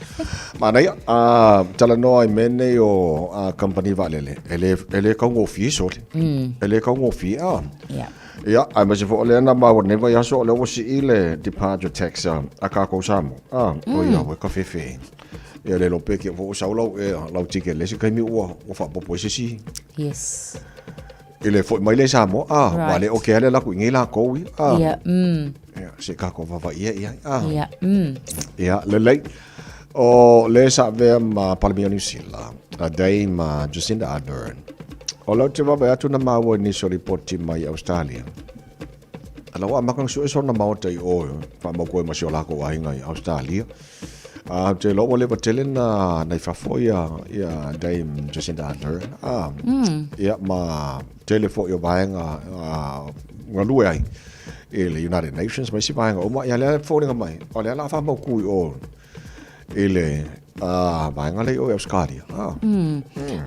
Manaia, a talanoa i mea nei o a company vaalele, e le, e le kaugofie sole. E le kaugofie, a. Yeah. Ia, aemaise foi o lea na maua nei vaiaso o lea ua sii le departure tax a, a kākou Samoa. A, o ia, ua ka fefe. Ia le lope ke fo sau lau, e, lau ticket le se kaimi ua, ua faapopo ai se isi. Yes. I le foi mai le Samoa, a, Right. wa le o ke ale laku i ngei lākou i, a. Yeah. Ia, se kākou vavaia ia, a. Yeah. Ia, lelei. O le sa avea ma Palemia o Niu Sila, a Dame Jacinda Ardern. O lau te vaavaai atu na maua i nisi o lipoti mai Australia. Ala ua amata ona sue sona maota i o, faamautu ai ma si o lakou aiga i Australia. A te iloa ua leva tele na na i fafo ia ia Dame Jacinda Ardern. A, ia ma tele foi o vaega galue ai i le United Nations ma isi vaega uma. Ia lea e foliga mai, o lea o le a faamautu i o i le vaega lea i o i Australia.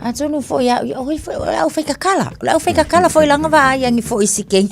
Atonu foi au, ia oi foi, o le aufaikakala. O le aufaikakala foi langa vaai angi foi i si keng,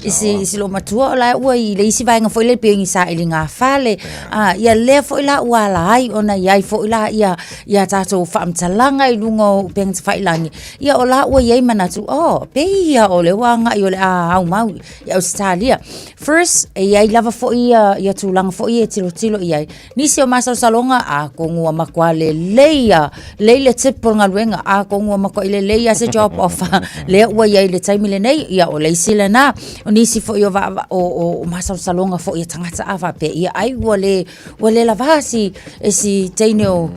i si, i si lomatua o la ua i le isi vaega foi le pei o ni sailiga fale. A, ia lea foi la ua ala ai ona i ai foi la ia, ia tātou faamatalaga i luga o upega tafailagi. Ia o la ua i ai manatu, oh, pei ia o le ua agai o le a aumau i Ausetalia. First, e i ai lava foi ia, ia tulaga foi e tilotilo i ai. Nisi o masalosaloga, atonu ua matua lelei a, lelei le tip o le galuega, atonu ua matuai lelei lava se job offer lea ua i ai i le taimi lenei, ia o le isi lena. O nisi foi o vaa, o, o, o masalosaloga foi a tagata a faapea, ia ai ua le, ua le lavā si, e si teine o,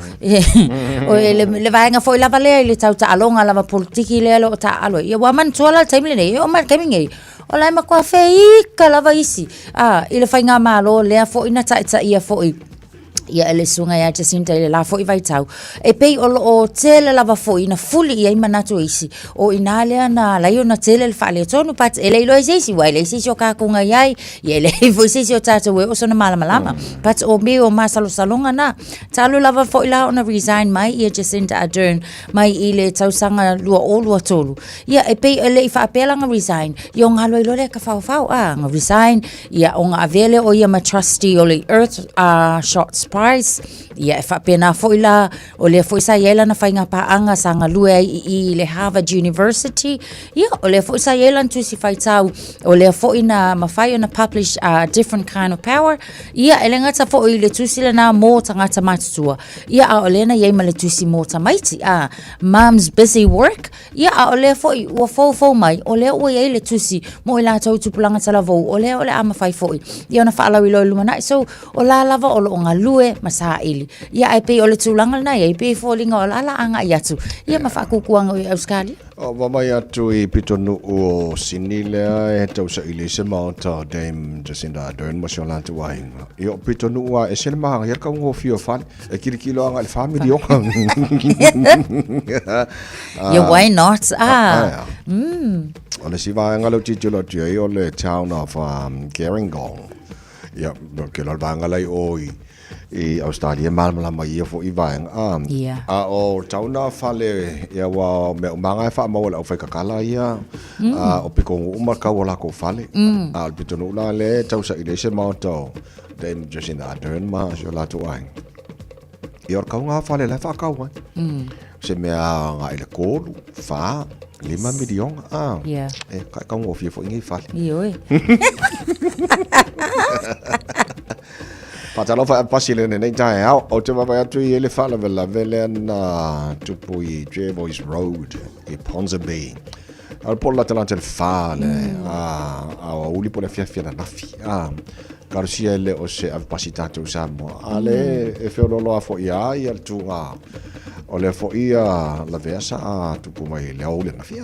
o le, le vaega foi lava lea i le tau taaloga lava polotiki lea o lo o taaalo ai. Ia ua manatua la le taimi lenei, e oo mai i le taimi lenei, O la e matua feika lava isi a i le faigamalo lea foi na taitaia foi ia e le susuga ia Jacinta i le la foi vaitau. E pei o loo tele lava foi na fuli i ai manatu o isi, o ina lea na ala ai ona tele le faaletonu, but e le iloa e se isi, ua e leai se isi o kākou na i ai, ia e leai foi se isi o tātou e oo sona malamalama. But o mea o masalosaloga na. Talu lava foi la ona resign mai ia Jacinda Ardern mai i le tausaga 2023, Ia, e pei e le i faapea la na resign, ia o galo ai loa lea ka faofao, a, na resign, ia o na avea lea o ia ma trustee o le Earth Shots Prize, ia e faapena foi la, o lea foi sa i ai lana faiga paaga sa galue ai i i i le Harvard University, ia o lea foi sa i ai lana tusi faitau, o lea foi na mafai ona publish a Different Kind of Power, ia e le gata foi i le tusi lena mo tagata matutua, ia a o lea na i ai ma le tusi mo tamaiti, a, Mom's Busy Work, Ia, a o lea foi ua foufou mai, o lea ua i ai le tusi mo i latou tupulaga talavou, o lea o le a mafai foi ia ona faalauiloa i le lumanai. So, o la lava o lo o galue ma saili. Ia, ae pei o le tulaga lena e i ai, pei e foliga o la la agai atu, ia ma faakukuaga i Ausetalia. O vaavaai atu i pitonuu o Sini lea e tausaili ai se maota o Dame Jacinda Ardern ma si o latou aiga. Ia o pitonuu a ese le manaia le kaugofie o fale. E kilikilo agai i le 4 miliona. Yeah, why not? Ah. O le isi vaega lea ou tilotilo atu i ai o le town of Gerringong. Ia, ke loa le vaega la i o i, i Australia e malamalama i ia foi vaega. Ah, Yeah. A o tauna fale, ia ua mea umaga e faamaua e le aufaikakala ia, ah, o pitonuu ma kau o lakou fale. A o le pitonuu la lea e tausaili ai se maota o Dame Jacinda Ardern ma si o latou aiga. Ia o le kauga fale la e faakau ai. Se mea agai i le 3, 4, 5 miliona. Ah. Yeah. E kai kaugofie foi nei fale. Ioe. Faatalofa e pasi le lenei taeao. Ou te vaavaai atu i le faalavelave lea na tupu i Jervois Road i Ponsonby. A o le po latalata i le 4 le aoauli po o le afiafi ananafi. Talosia e le o se avepasi tatou Samoa. A le e feoloolo a foi a ia le tūga o lea foi a lavea sa a tupu mai le aoauli ananafi.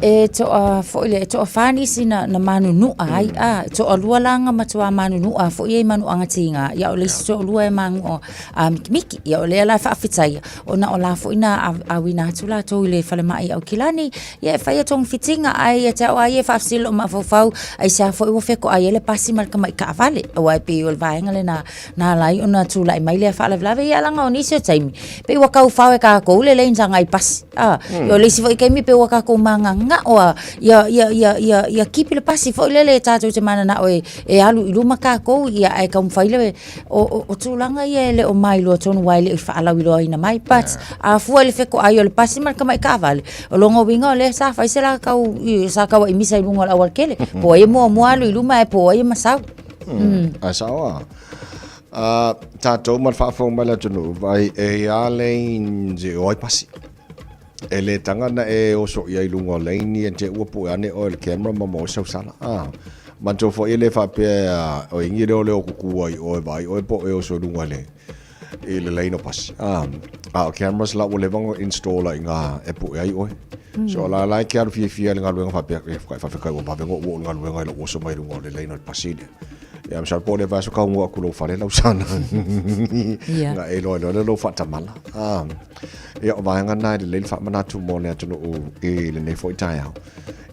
E toa foi le, e toa wha nisi na, na manunu'a ai, a, e toa lua langa matua manunu'a foi e manu'anga tinga, ia o le isi toa lua e manu'a a mikimiki, ia o lea la faafetaia, ona o la foi na auina atu latou i le falemai i Aukilani, ia e fai e togafitiga, ae ia te au lava ia e faafesili lou mafaufau, aisea foi ua fetoai ai le pasi ma le tamai taavale, aua e pei o le vaega lena na ala ai ona tulai mai lea faalavelave. Ia leaga o nisi o taimi, pei ua taufao e tatou le lanes agai pasi, a, o le isi foi taimi pei ua tatou magagao lava ia, ia, ia, ia, ia kipi le pasi foi lele tatou te mananao e, e alu i luma tatou, ia ae taumafai le, o tulaga ia e le o mailoa tonu aua e le i faalauiloaina mai. But a fua i le fetoai o le pasi ma le tamai taavale, o lona uiga o lea sa fai se la tau, sa tauaimisa i luga o le aualatele. Po o ai e muamua alu i luma ae po o ai e masau. Ae sao lava. Tatou ma le faafofoga mai le atunuu, vaai e i a lanes e o ai pasi. E le taga na e oso i ai i luga o lane ia te ua pue ane oe i le camera ma maua ai sau sala. A, manatua foi e le faapea o ingi leo leo kuku ai oe vaai oe po o e oso i luga i le i le lane o pasi. A, a o cameras la ua leva ona install ai nga e pue ai oe. So la la e ke alu fiafia i le galuega faapea e faafetai ua vave ona ou oo i le galuega i lou oso mai luga o le lane o le pasi lea. Ia masalo po o le vaiaso kau mua atu lou fale lau sana. Nga e iloa iloa lea lou faatamala. Ah. Ia o vaega na e lelei le faamanatu mo le atunuu i lenei foi taeao.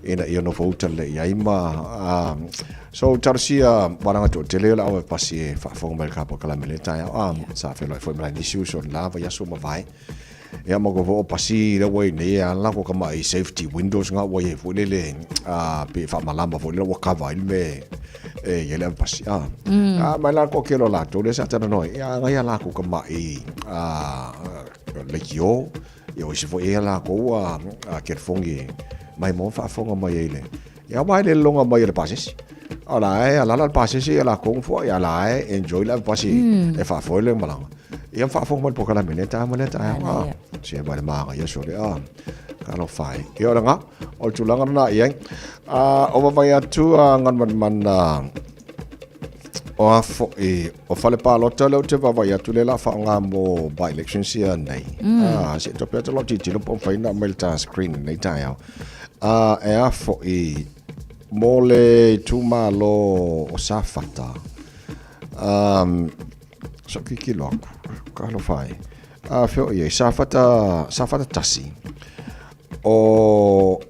Ina ia nofo uta lelei ai ma so talosia walaga toatele o le au e pasi e faafofoga mai i le polokalame i lenei taeao. Ah, sa feiloai foi ma nai nisi uso i le la vaiaso ua mavae. Ia ma ko o pasi le ua i nei a la ko kama i safety windows nga ua i foi lele a pe fa malama foi le ua cover i le me e i le pasi a a mai la ko kelo la to le sa tana noi ia nga ia la ko kama i a le kio ia o se foi ia la ko ua a ke fongi mai mo fa fonga mai i le ia mai le longa mai le pasesi o la e ala la pasesi ia la ko fo ia la e enjoy la pasi e fa foi le malanga Ia faafofoga mai le polokalame lea taeao ma lea taeao. Ah, se mai le māga ia sole. Ah, ka alofa ai. Ia o le ngā, o le tulaga lena i ai. Ah, o vavaai atu a Galumalemana o a foi o fale palota lea ou te vaavaai atu lea o le a faaaoga mo by elections ia nei. Ah, se i toe pea atu lau tilotilo po o mafai ona aumai i le ta screen i lenei taeao. Ah, e a foi mo le itumalo o Safata. Um, So tilotilo atu, ka alofa e. A fea o i ai, Safata, Safata tasi, o,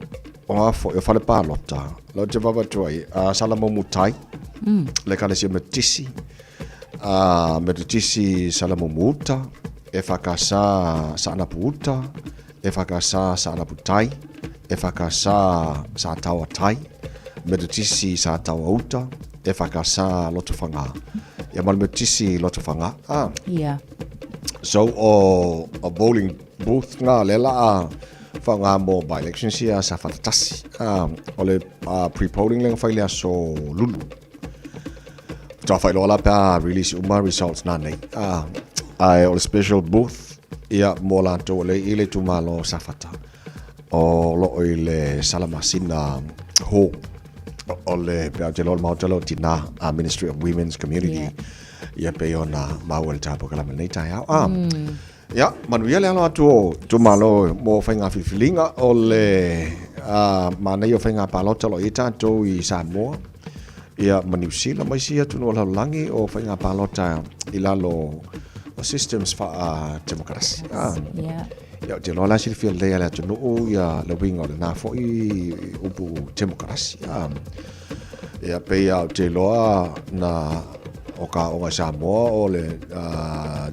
o a foi, o fale palota, lau te vaavaai atu ai, a Salamumu tai, le ekalesia Metotisi, a Metotisi Salamumu uta, EFKS Saanapu uta, EFKS Saanapu tai, EFKS Sataoa tai, Metotisi Sataoa uta, EFKS Lotofaga. Ia ma le Metotisi Lotofaga. Ah. Yeah. So o, o bowling booth ngā le la a whaonga mō by elections ia sa whatatasi. Ah, o le pre-polling lenga whai le aso lulu. Toa whailoa la pea release uma results nā nei. Ah, ai o le special booth ia mō lātou o le i le itumalo Safata. O loo i le Salamasina Hall o le pea o te loa o le maota lea o Tinā, a Ministry of Women's Community. Yeah. Ia pei ona maua i le polokalame lenei taeao. Ah. Ia, manuia le alo atu o itumalo mo faiga filifiliga o le manaia o faiga palota o lo o i ai tatou i Samoa, ia ma Niu Sila ma isi atunuu o le lalolagi o faiga palota i lalo o systems faa-temokarasi. Ah. Yeah. Ia, ou te iloa la e silafia lelei e le atunuu ia le uiga o lena foi upu temokarasi. Ah. Ia, pei lava ou te iloa na o ka aoga i Samoa o le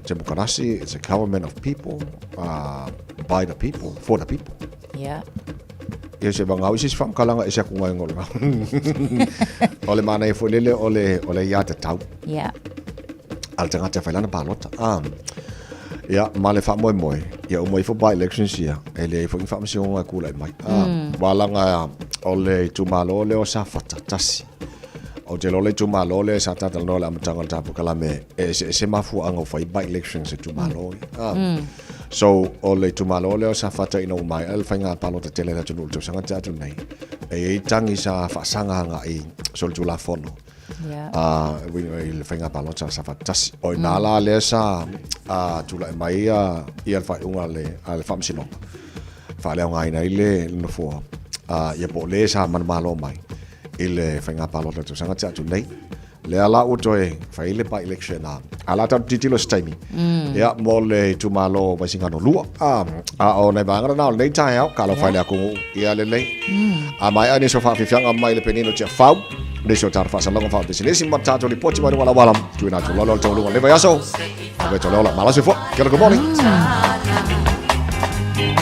temokarasi, it's a government of people, by the people, for the people. Yeah. Ia se vagau i se isi faamatalaga ese atu ngai ngolo. O le manaia foi lele o le o le aiatatau. Yeah. A le tagata e fai lana palota. Ah. Ia, ma le faamoemoe, ia uma ifo by-elections ia, e leai foi ni faamasinoga e tulai mai. Ah, aua leaga o le itumalo lea o Safata tasi. Ou te iloa o le itumalo lea sa ta talanoa i le amataga o le ta polokalame, e eseese mafuaaga ua fai by-elections i itumalo ia. Ah. So, o le itumalo lea o Safata ina ua maea le faiga palota tele a le atunuu i le tausaga tea atu nei, e i ai tagi sa faasaga agai i solitulafono a i le faiga palota a Safata tasi. O i ina la lea sa tulai mai ia le faaiuga a le Faamasinoga, faaleaogaina ai le nofoa, ia po o le sa manumalo mai i le faiga palota i le tausaga tea atu nei. Lea la ua toe fai le by-election a a la tatou tilotilo i se taimi ia mo le itumalo o Vaisigano 2. A, a o nai vaega na o lenei taeao, talofa i le atunuu ia lelei. A maea nisi o faafiafiaga mai le penina o Tiafau, nisi o tatou faasalaga faapisinisi ma tatou lipoti mai luga o le auala, tuuina atu loa lea o le taualuga o lenei vaiaso. Ave tau le ola, malosi fua. Kia ora, good morning.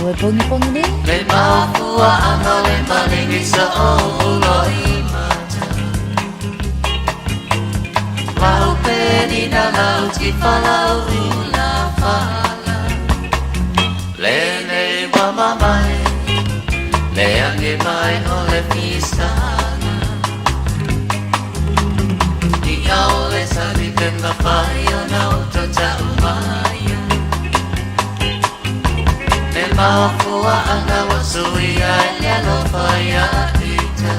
Ua pongipongi nei. Le mafua anga le malingi sa o uloi mata. Lau peni na lau ti falau ula fala. Le nei wa mamai, le ange mai o le fisala. I au le sali pe mawhai o na uto tau maia. Le mafua anga wa sui ai le alofa ia ita.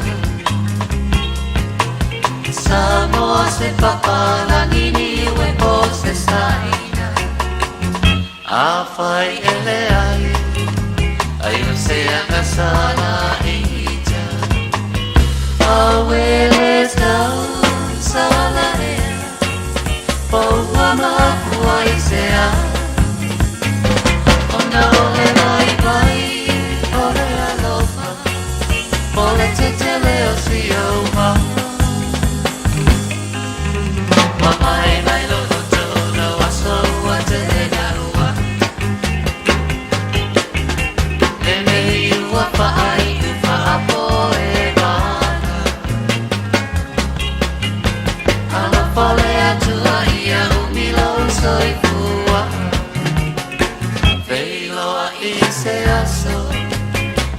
Samoa se papalagi ni ue po se saina. A fai e leai, ai o se anga sala ita. A wele tau sala ea, po ua mafua i se a. Ona o le vai vai o le alofa, po le tetele o si o ma. Wa mai mai lo lo tolo aso ua te na ua. Le nei ua whaai u whaapo e mana. Alofa le atua ia umilo soifua. Feiloa i se aso,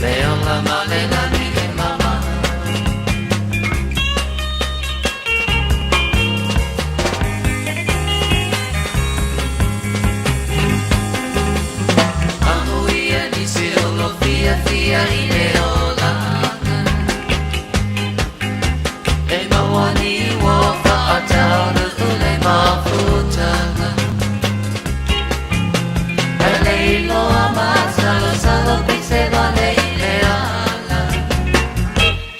le ola ma le lani e mama. Amuia nisi o lo fia fia i le olaga. E maua ni ua whaataunu le mafutaga. E leiloa ma salo salo pise vale i le ala.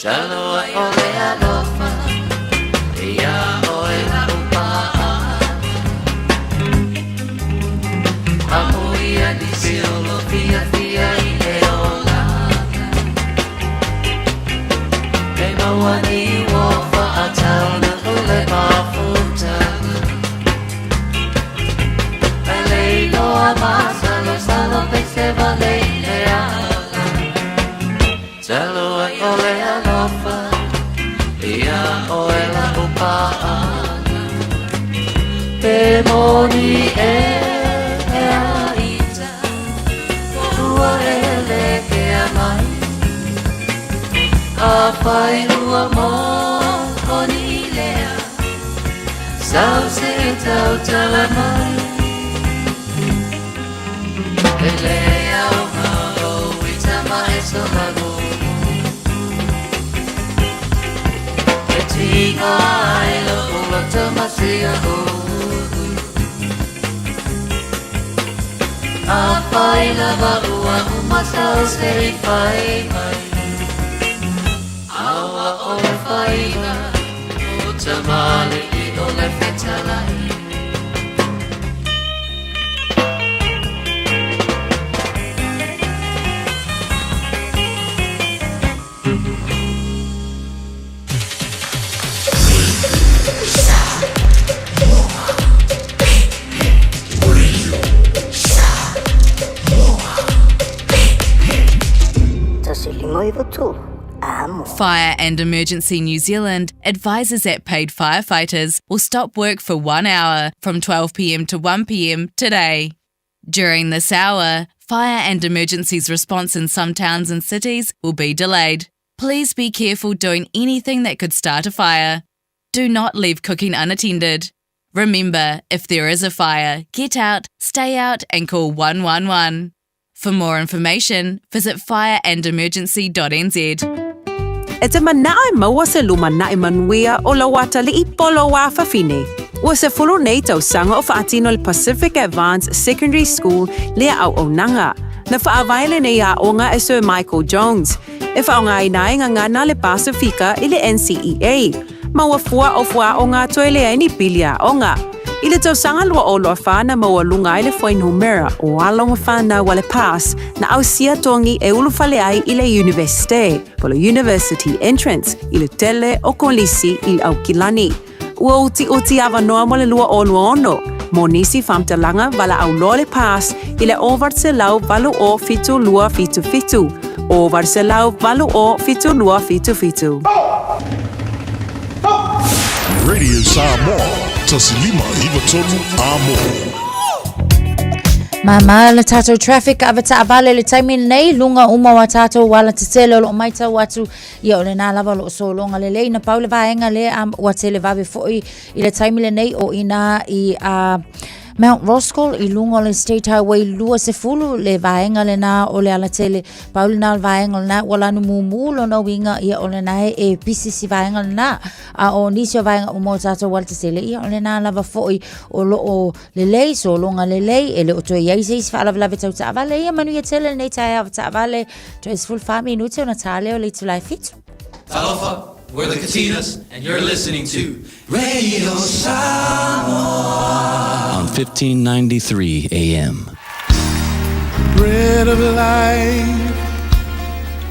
Taloa o le alofa, ia oe la upaa. Amuia nisi o lo fia fia i le olaga. E maua ni ua whaataunu le mafutaga. E leiloa ma salo salo pise vale i le ala. Taloa o le alofa, ia oe la upaa. Pe moni e a ita, ua ele ke a mai. A whai ua mō ni lea, sau se tau tala mai. E le au ngā o ita ma e sola E tinga ai lo ula tamasia o. A whai lava ua umasau se i whai mai. Aua o le whaiga, o tamale i o le fetalai. Fire and Emergency New Zealand advises that paid firefighters will stop work for 1 hour from 12pm to 1pm today. During this hour, fire and emergencies response in some towns and cities will be delayed. Please be careful doing anything that could start a fire. Do not leave cooking unattended. Remember, if there is a fire, get out, stay out, and call 111. For more information, visit fireandemergency.nz. E te manao e maua se lumanaʻi manuia o lou atalii po o lou afafine. Ua 10 nei tausaga o faatino le Pacific Advance Secondary School lea auaunaga. Na faavae lenei aoga e Sir Michael Jones, e faaaogaina ai gagana a le Pasifika i le NCEA, ma ua fua o fuaaoga toe leai ni pili aoga. I le tausaga 2024 na maualuga ai le fuainumera o alo ma fanau a le PASS na ausia togi e ulufale ai i le Iunivesite, po o le University Entrance, i le tele o kolisi i le Aukilani. Ua utiuti avanoa mo le 2026 mo nisi faamatalaga valaau loa le PASS i le 808 7277, 808 7277. Radio Samoa, 1593 Amo. Mama le tātou traffic ave taavale le taimi nei lunga uma wa tātou wala tetele o lo maitau atu ia o lena lava o loo sologa lelei na pau le vaega lea ua televave foi i le taimi lenei o ina i a Mount Roskill i luga o le State Highway 20 le vaega lena o le alatele pau lena o le vaega lena ua lanu mumu lona uiga ia o lena e, e pisi si vaega lena a o nisi o vaega uma o tātou alatetele ia o lena lava foi o loo lelei sologa lelei e le o toe iai se isi faalavelave tau taavale ia manuia tele lenei taeao taavale toe 14 minute ona tā lea o le itula e 7. Talofa, we're the Katinas, and you're listening to Radio Samoa on 1593 AM. Bread of life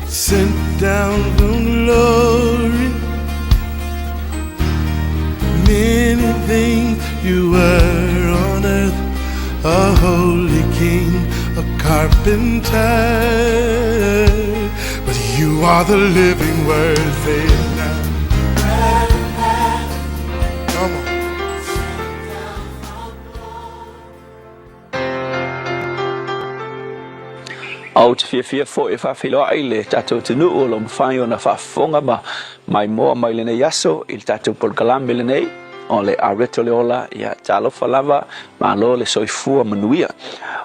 sent down from glory. Many things you were on earth, a holy king, a carpenter. But you are the living word, say it now. Come on. A ou te fiafia foi e faafeiloai le tatou atunuu o lo o mafai ona faafofoga ma maimoa mai lenei aso i le tatou polokalame lenei o le Areto le Ola. Ia, talofa lava, malo le soifua manuia.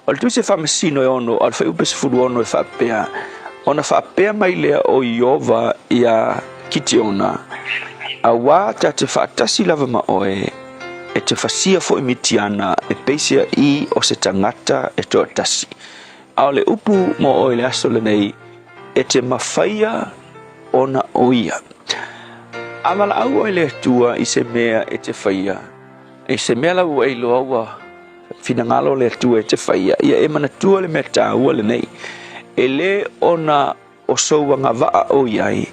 O le Tusi Faamasino e 6, a o le Fuaiupu 16 e faapea, Ona faapea mai lea o Ieova iā Kitiona, Auā ta te faatasi lava ma oe, e te fasia foi Mitiana e peisia i o se tagata e toatasi. A o le upu mo oe i le aso lenei, e te mafaia ona o ia. A valaau oe i le Atua i se mea e te faia, i se mea lava ua e iloa ua finagalo le Atua e te faia, ia e manatua le mea taua lenei, e lē ona o sou agavaa o i ai,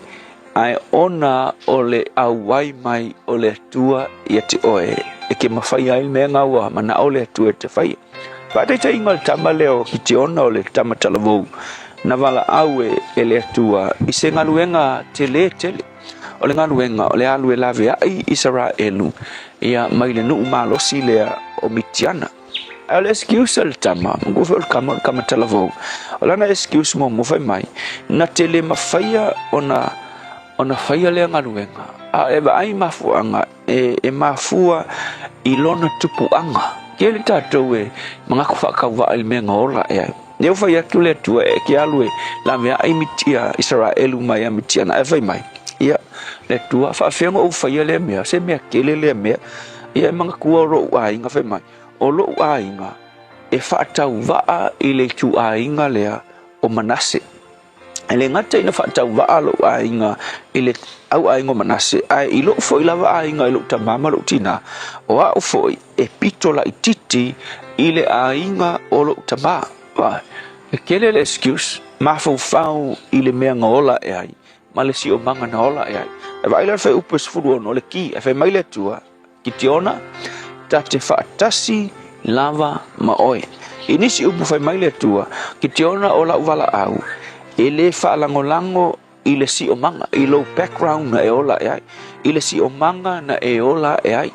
ae ona o le auai mai o le Atua ia te oe, e ke mafai ai le mea nga ua manao le Atua e te faia. Faataitaiga o le tama lea o Kitiona o le tama talavou, na valaau e, e le Atua i se galuega telē tele. O le galuega o le alu e laveai Isaraelu ia mai le nuu malosi lea o Mitiana. Ae o le excuse a le tama, manatua foi o le tama o le tama talavou, o lana excuse muamua fai mai, na te le mafaia ona ona faia lea galuega, a e vaai mafuaaga e, e mafua i lona tupuaga. Tele tatou e manatu faatauvaa i le mea na ola ae ai. Lea ua fai atu le Atua e ke alu e laveai Mitia, Isaraelu mai ia Mitiana, ae fai mai, ia, le Atua, faafefea ona ou faia lea mea, se mea tele lea mea, ia e manatua o lou aiga, fai mai, o lou aiga e faatauvaa i le ituaiga lea o Manase. E le gata ina faatauvaa lou aiga i le au aiga o Manase, ae i lou foi lava aiga i lou tamā ma lou tinā, o au foi e pito laitiiti i le aiga o lou tamā. Vaai, e tele le excuse, mafaufau i le mea na ola ae ai, ma le siomaga na ola ae ai. E vaai la le fuaiupu e 16 o le ki, ae fai mai le Atua, Kitiona, ta te faatasi lava ma oe. I nisi upu fai mai le Atua, Kitiona o lau valaau, e le faalagolago i le siomaga, i lou background na e ola ae ai, i le siomaga na e ola ae ai.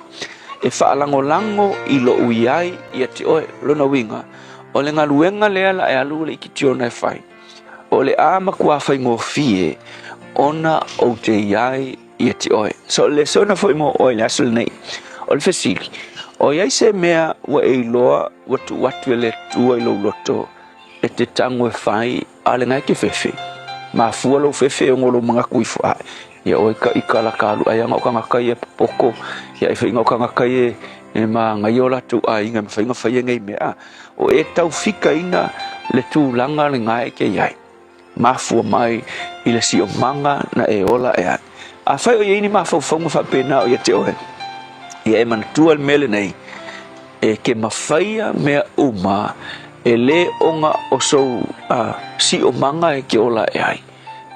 E faalagolago i lou i ai ia te oe. Lona uiga, O le galuega lea la e alu le ikitiona e fai, o le a matua faigofie ona ou te i ai ia te oe. So, le sona foi mo oe le aso lenei. O le fesili, o i ai se mea ua e iloa ua tuu atu e le Atua i lou loto e te tago e fai a le gae ke fefe? Mafua lou fefe ona o lou manatu ifo ae. Ia oe ka ika la ka alu ai anga o kangaka ia popoko, ia e whainga o kangaka ia e māngai o latou aiga e mawhainga whai e ngei mea. O e tau fika ina le tūlanga le ngae ke iai. Mafua mai i le siomaga na e ola e ai. Afai o i ai ni mafaufauga faapena o ia te oe, ia e manatua le mea lenei, e ke mafaia mea uma e lē ona o sou siomaga e ke ola e ai,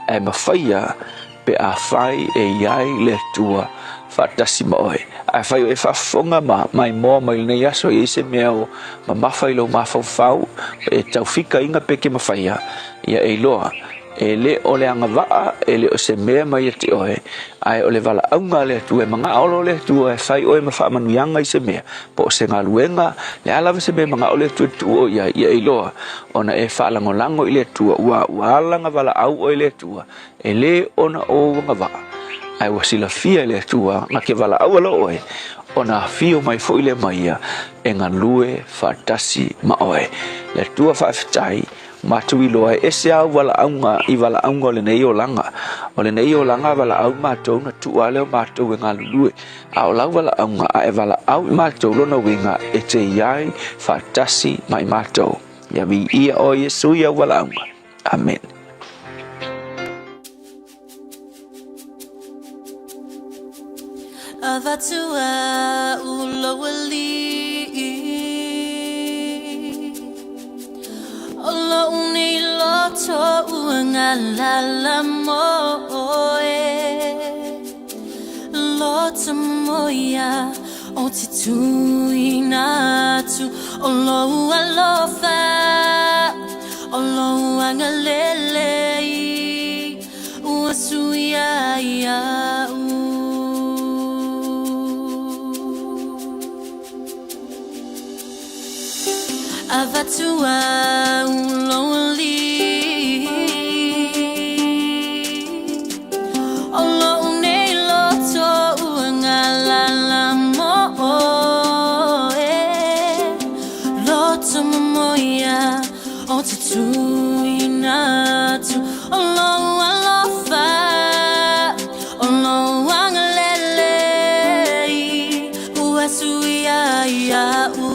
ae mafaia pe afai e i ai le Atua faatasi ma oe. Afai o e faafofoga ma maimoa mai lenei aso, e i ai se mea o mamafa i lou mafaufau, e taufikaina pe ke mafaia, ia e iloa, e le o le agavaa, e le o se mea mai ia te oe, ae o le valaauga a le Atua, e manao loa le Atua e fai oe ma faamanuiaga i se mea, po o se galuega, le a lava se mea e manao le Atua e tuu oe i ai, ia e iloa, ona e faalagolago i le Atua, ua ala ona valaau oe e le Atua, E lē ona ou agavaa, ae ua silafia e le Atua na ke valaau aloa oe, ona afio mai foi lea ma ia e galue faatasi ma oe. Le Atua faafetai, matou iloa e ese au valaauga i valaauga o lenei olaga. O lenei olaga valaau matou na tuu lava lea o matou e galulue, a o lau valaauga a e valaau i matou lona uiga e te i ai faatasi ma i matou. Ia viia oe Iesu i au valaauga. Amen. Avatua u lou alii O lou nei loto ua galala mo oe Loto moia o te tuuina atu O lou alofa O lou agalelei Ua suia ia'u. Avatu au lou alii O lou nei loto ua galala mo oe Loto momoia o te tuuina atu O lou alofa O lou agalelei Ua suia ia'u.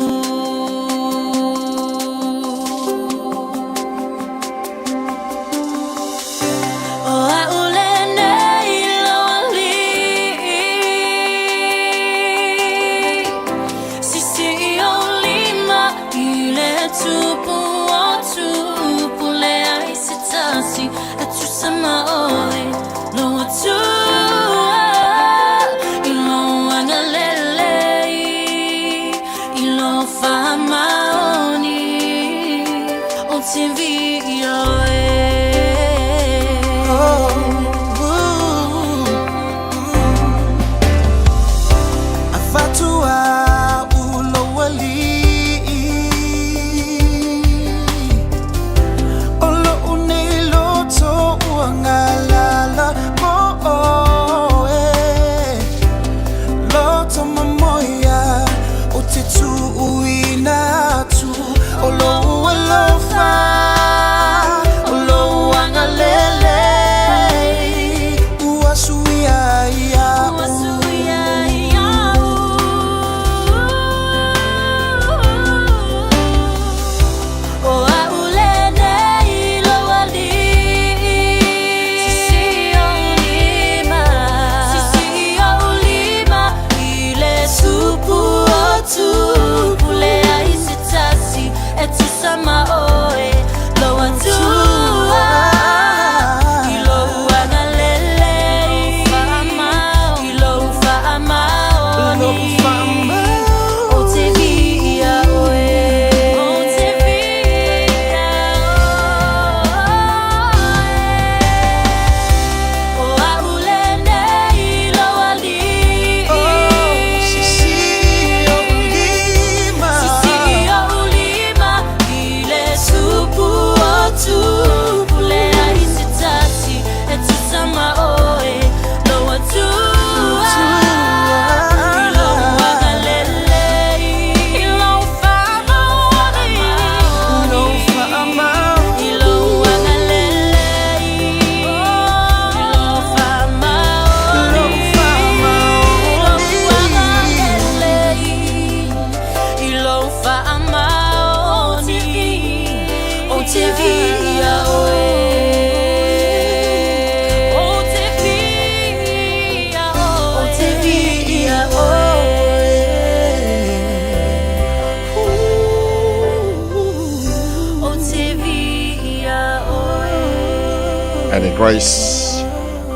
Annie Grace.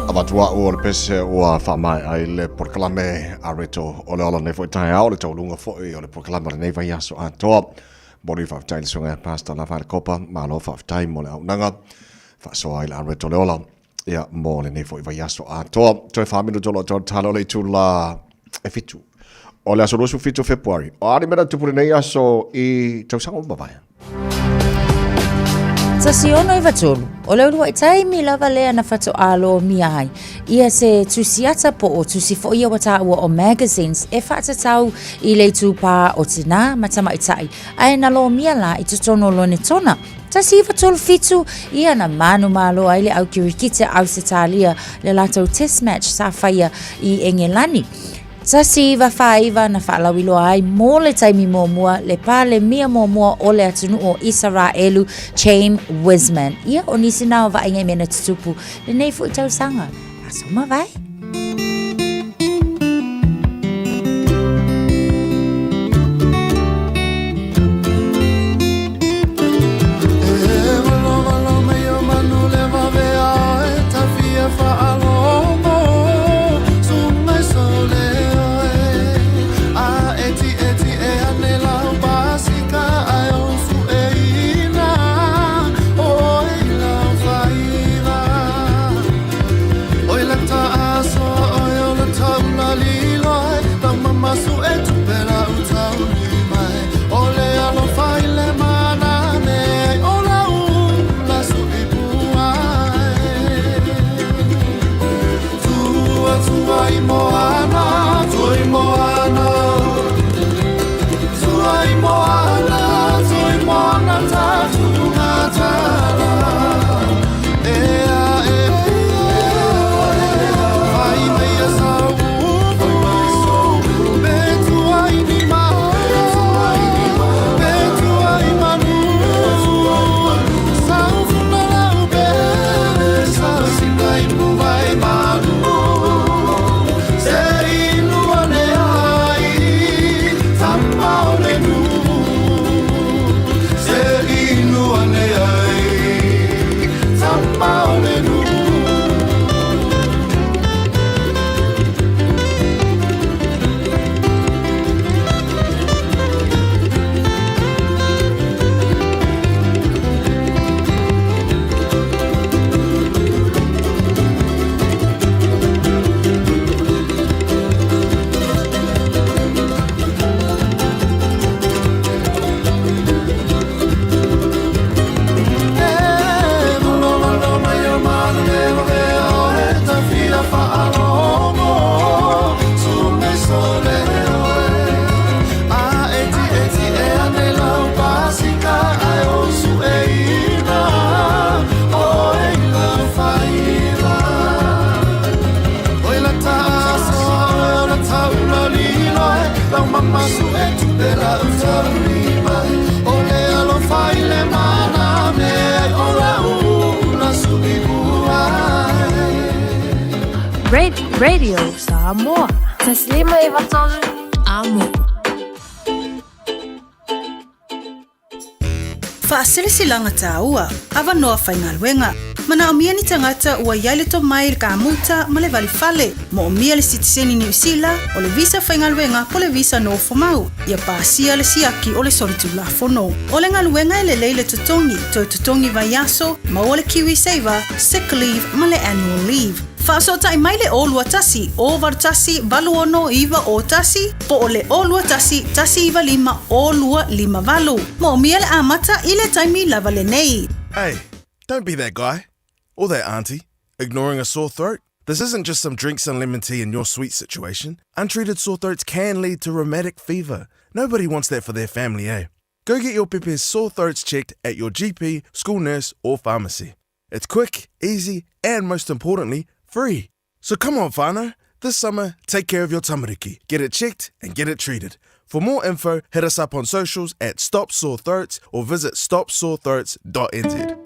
Avatu a'u o le pese ua faamaea ai le polokalame a Reto o le ola nei foi taeao le tauluga foi o le polokalame o lenei vaiaso atoa. Momoli faafetai i le susuga ia Pastor Lava le Kopa, malo faafetai mo le auaunaga faasoa ai le Reto o le ola ia mo lenei foi vaiaso atoa. Toe 4 minute o lo o tatalo le itula e 7 o le aso 27 o Fepuari. O a ni mea na tupu lenei aso i tausaga ua mavae? 1993, o le ulua'i taimi lava lea na fato'a lomia ai ia se tusiata po o tusi foi ia ua tāua o magazines e faatatau i le itupā o tinā ma tamaitai, ae na lomia la i totonu o Lonetona. 1937, ia na manumalo ai le au kirikiti a Ausetalia le latou test match sa faia i Engelani. 1949 na faalauiloa ai mo le taimi muamua le Palemia muamua o le atunuu o Isaraelu, Chaim Weizmann. Ia, o nisi na o vaaiga i mea na tutupu lenei foi tausaga. Aso mavae. Radio Samoa. 1593 Amo. Faasilasilaga tāua, avanoa faigaluega. Manaomia ni tagata ua i ai le tomai i le kamuta ma le valifale. Moomia le sitiseni Niu Sila, o le visa faigaluega po le visa nofomau, ia pasia le siaki o le solitulafono. O le galuega e lelei le totogi, toe totogi vaiaso, maua le KiwiSaver, sick leave ma le annual leave. Faasootai mai le 021 081 86 901 po o le 021 195 0258. Moomia le amata i le taimi lava lenei. Hey, don't be that guy. Or that auntie, ignoring a sore throat. This isn't just some drinks and lemon tea in your sweet situation. Untreated sore throats can lead to rheumatic fever. Nobody wants that for their family, eh? Go get your pepe's sore throats checked at your GP, school nurse, or pharmacy. It's quick, easy, and most importantly, free. So come on, whānau. This summer, take care of your tamariki. Get it checked and get it treated. For more info, hit us up on socials at Stop Sore Throats or visit stopsorethroats.nz.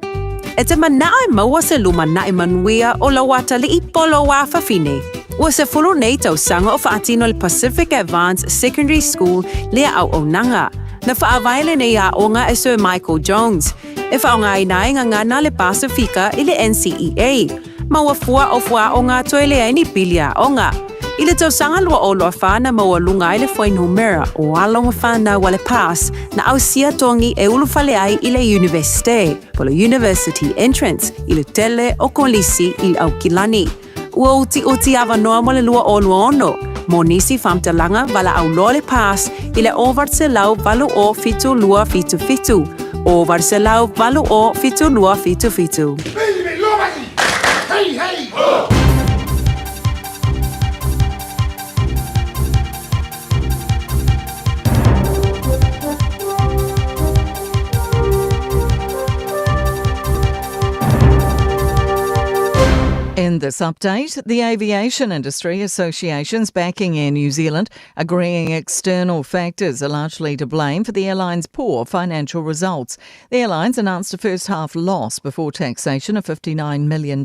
E te manao e maua se lumana'i manuia o lau atalii po o lou afafine. Ua 10 nei tausaga o faatino e le Pacific Advance Secondary School lea auaunaga. Na faavae lenei aoga e Sir Michael Jones. E faaaogaina ai gagana a le Pasifika i le NCEA, ma ua fua o fuaaoga toe leai ni pili aoga. I le tausaga 2024 na maualuga ai le fuainumera o alo ma fanau a le PASS na ausia togi e ulufale ai i le Iunivesite, po o le University Entrance, i le tele o kolisi i Aukilani. Ua utiuti avanoa mo le 2026 mo nisi faamatalaga valaau loa le PASS i le 0800 80 277, 0800 80 277. Hey, hey! Ho! In this update, the Aviation Industry Association's backing Air New Zealand, agreeing external factors are largely to blame for the airline's poor financial results. The airlines announced a first half loss before taxation of $59 million.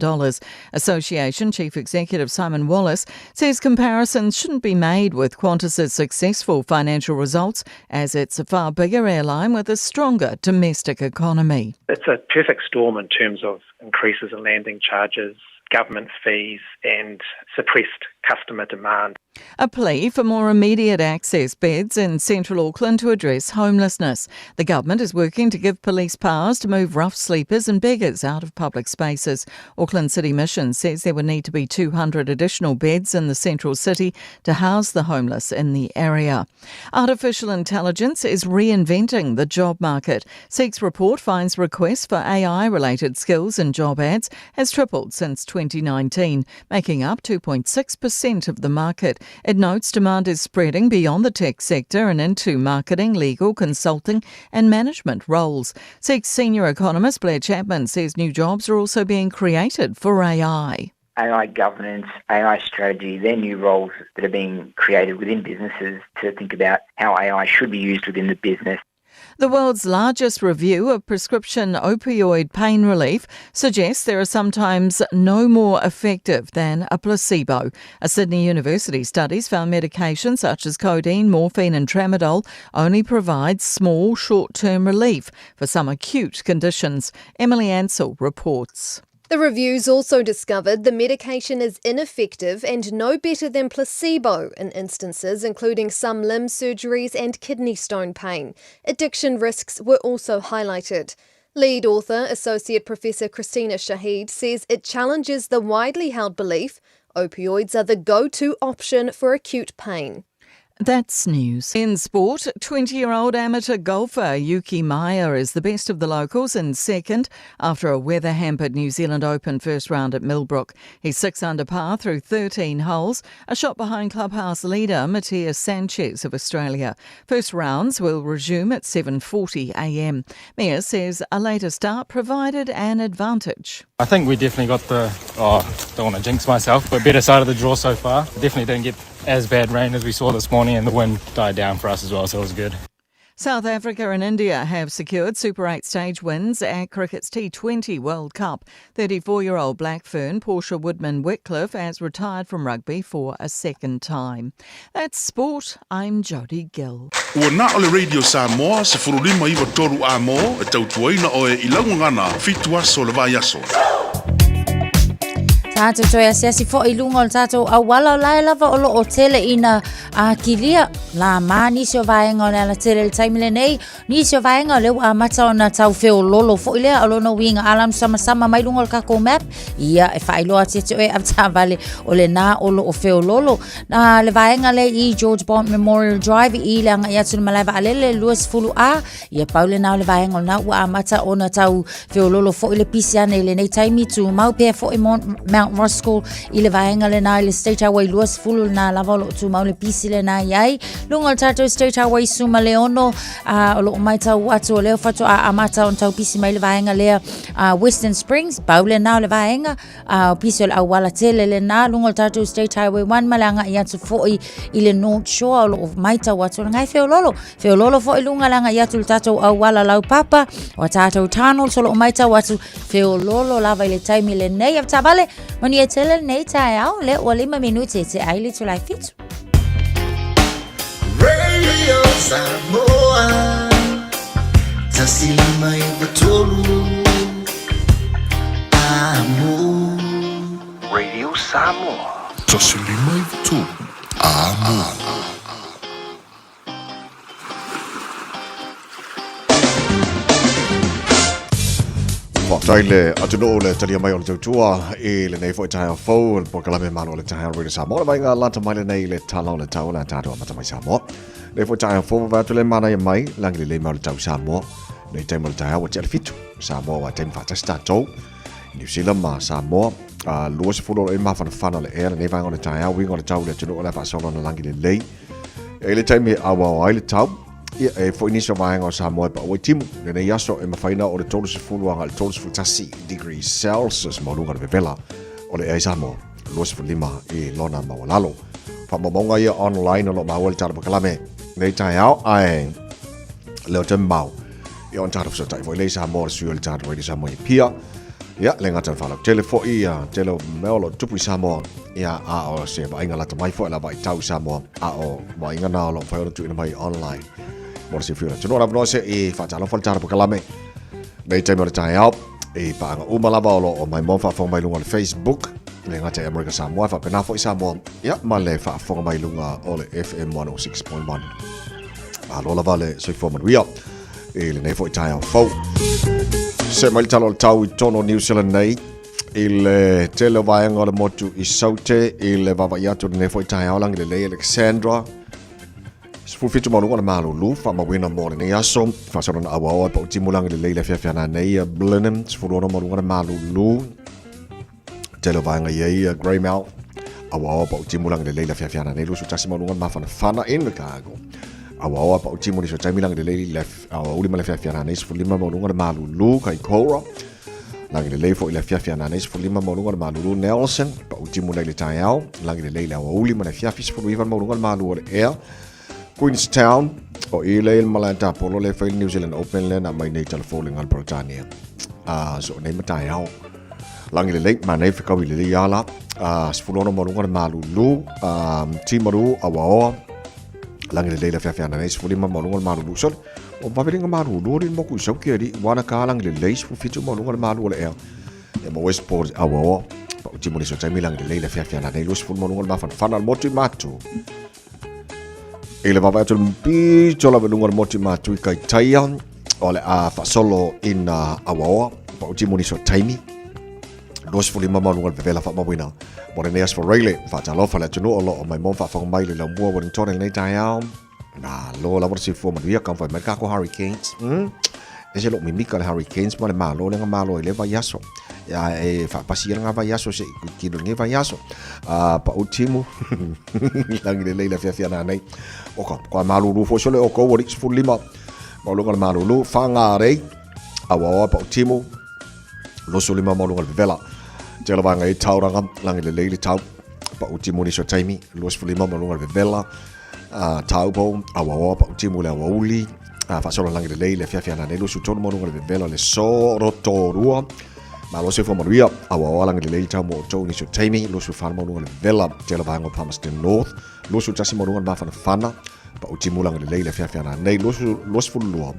Association Chief Executive Simon Wallace says comparisons shouldn't be made with Qantas's successful financial results as it's a far bigger airline with a stronger domestic economy. It's a perfect storm in terms of increases in landing charges, government fees and suppressed customer demand. A plea for more immediate access beds in central Auckland to address homelessness. The government is working to give police powers to move rough sleepers and beggars out of public spaces. Auckland City Mission says there would need to be 200 additional beds in the central city to house the homeless in the area. Artificial intelligence is reinventing the job market. Seek's report finds requests for AI related skills in job ads has tripled since 2019, making up 2.6% of the market. It notes demand is spreading beyond the tech sector and into marketing, legal, consulting, and management roles. Seek's senior economist Blair Chapman says new jobs are also being created for AI. AI governance, AI strategy, they're new roles that are being created within businesses to think about how AI should be used within the business. The world's largest review of prescription opioid pain relief suggests there are sometimes no more effective than a placebo. A Sydney University studies found medications such as codeine, morphine, and tramadol only provide small short term relief for some acute conditions. Emily Ansell reports. The reviews also discovered the medication is ineffective and no better than placebo in instances including some limb surgeries and kidney stone pain. Addiction risks were also highlighted. Lead author, Associate Professor Christina Shahid, says it challenges the widely held belief opioids are the go to option for acute pain. That's news. In sport, 20 year old amateur golfer Yuki Meyer is the best of the locals in second after a weather hampered New Zealand Open first round at Millbrook. He's six under par through 13 holes, a shot behind clubhouse leader Matias Sanchez of Australia. First rounds will resume at 7:40 a.m. Meyer says a later start provided an advantage. I think we definitely got the oh, don't want to jinx myself, but better side of the draw so far. Definitely didn't get as bad rain as we saw this morning, and the wind died down for us as well, so it was good. South Africa and India have secured Super 8 stage wins at cricket's T20 World Cup. 34 year old Black Fern Portia Woodman Wickliffe has retired from rugby for a second time. That's sport. I'm Jodie Gill. Ua na o le Radio Samoa 1593 A mo e tautuaina oe i laugagana fitu aso le vaiaso. Tātou toe asiasi foʻi i luga o le tātou auala o lae lava o loo tele ina akilia la mā nisi o vaega o le alatele i le taimi lenei nisi o vaega o lea ua amata ona tau feololo foʻi lea o lona uiga alamu samasama mai luga o le kākou map ia e faailoa atu ia te oe avetaavale o lenā o loo feololo na le vaega lea i George Bond Memorial Drive i le agai atu i le malae vaalele 20 A Ia pau lena o le vaega o lena ua amata ona tau feololo foʻi le pisi ane i lenei taimi tumau pea foʻi Mount Roskill i le vaega lena i le State Highway 20 lena lava o loo tumau le pisi lena i ai luga o le tatou State Highway suma le ono o loo maitau atu o lea faatoa amata ona tau pisi mai le vaega lea Western Springs pau lena o le vaega A o pisi o le auala tele lenā luga o le tatou State Highway 1 ma le agai atu foi i le North Shore o loo maitau atu o le ngai feololo. Feololo foi luga le agai atu i le tatou auala laupapa o a tatou tunnels o loo maitau atu feololo lava i le taimi lenei. Avetaavale, manuia tele lenei taeao, lea ua 5 minute te ai le itula e 7. Radio Samoa. 1 5 9 3 Amo. Radio Samoa. 1 5 9 3 Amo. Faafetai le atunuu le talia mai o le tautua i lenei foi taeao fou o le polokalame Malo o le Taeao Radio Samoa. Le vaaiga lata mai lenei i le tala o le tau o le a tatou amata mai Samoa. Lenei foi taeao fou vavae atu le manaia mai lagi lelei mai o le tau Samoa. Nei taimi o le taeao ua tea le 7. Samoa ua taimi faatasi tatou. New Zealand ma Samoa. 20 o lo o mafanafana le ea lenei vaega o le taeao uiga o le tau i le atunuu o le a faasolo ona lagi lelei. E i le taimi e auao ai le tau, ia, e foi nisi o vaega o Samoa e pau ai timu. Lenei aso e mafai na o le 30 agai le 31 degrees Celsius maualuga le vevela o le ea i Samoa, 25 i lona maualalo. Faamaumauga ia online o lo o maua i le tala pakalame nei taeao, ae leo te mau. Ia ona tatou fesootai foi lea i Samoa, le sui o le tatou Radio Samoa i Apia. Ia, le gata le faalautele foi, ia, tele o mea o lo o tupu i Samoa. Ia, a o se vaaiga lata mai foi la vaitau i Samoa, a o vaaiga na o lo o mafai ona tuuina mai online. Mo le silafia o le atunuu, o le avanoa se i faatalofa le tala pakalame. Nei taimi o le taeao, i paaga uma lava o lo o maimoa faafofoga mai luga o le Facebook, le gata i Amerika Samoa, faapena foi Samoa, ia, ma le faafofoga mai luga o le FM 106.1. Malo lava le soifua manuia i lenei foi taeao fou. Se mai le tala o le tau i totonu o New Zealand nei, i le tele o vaega o le motu i Saute, i le vaavaai atu i lenei foi taeao lagi lelei Alexandra, 17 maualuga o le malulu, faamauina mo lenei aso, faasalona auaoa e pautimu lagi lelei le afiafi ana nei, Blenheim, 16 maualuga o le malulu, tele o vaega i ai Greymouth, auaoa pautimu lagi lelei le afiafi ana nei, 21 maualuga o le mafanafana Invercargill, auaoa pautimu nisi o taimi lagi lelei le aoauli ma le afiafi ana nei, 15 maualuga o le malulu Kaikoura, lagi lelei foi le afiafi ana nei, 15 maualuga o le malulu Nelson, pautimu nei le taeao, lagi lelei le aoauli ma le afiafi, 19 maualuga o le malu o le ea Queenstown, o i le malae tapolo le fai le New Zealand Open le na mai nei talafou le ngal Britania. So nei ma taeao. Langi lelei, ma nei whekawi lelei ala. 16 maualuga le malulu, Timaru, Awaoa. Langi lelei le fiafia ana nei, 15 maualuga le malulu. Sorry, o vavelinga malulu o le moku i sauki ari, wana ka langi lelei, 17 maualuga le malu o le ea. Ia ma Westport, Awaoa. Pa o Timor so taimi langi lelei le fiafia ana nei, 20 maualuga le mafanafana le motu i matu. I le vaavaai atu i le pito lava i luga o le motu i Matui Kaitaia, o le a faasolo ina auaoa, paʻuti mo nisi o taimi, 25 maualuga le vevela faamauina mo lenei aso Reile. Faatalofa le atunuu o lo o maimoa faafofoga mai le laumua Wellington i lenei taeao. Malo lava le soifua manuia, taumafai mai le tatou Hurricanes. Ese lou mimika le Hurricanes ma le malo lea na malo ai le vaiaso. Ia e faapasi ia lena vaiaso se i kilo lenei vaiaso. Pau timu, lagi lelei le afiafi ana nei. Oka, koa malulu foi sole o kou alii 15. Maualuga le malulu, Whangarei, auaoa pau timu, 25 maualuga le vevela. Tele vaega i Tauranga, lagi lelei le tau, pau timu nisi o taimi, 25 maualuga le vevela. Taupo, auaoa pau timu le aoauli, faasolo lagi lelei le afiafi ana nei, 23 maualuga le vevela le so Rotorua. Malo soifua manuia, auaoa lagi lelei le tau mo outou nisi o taimi, 24 maualuga le vevela, tele vaega o Palmerston North, 21 maualuga le mafanafana, pau timu lagi lelei le afiafi ana nei, 22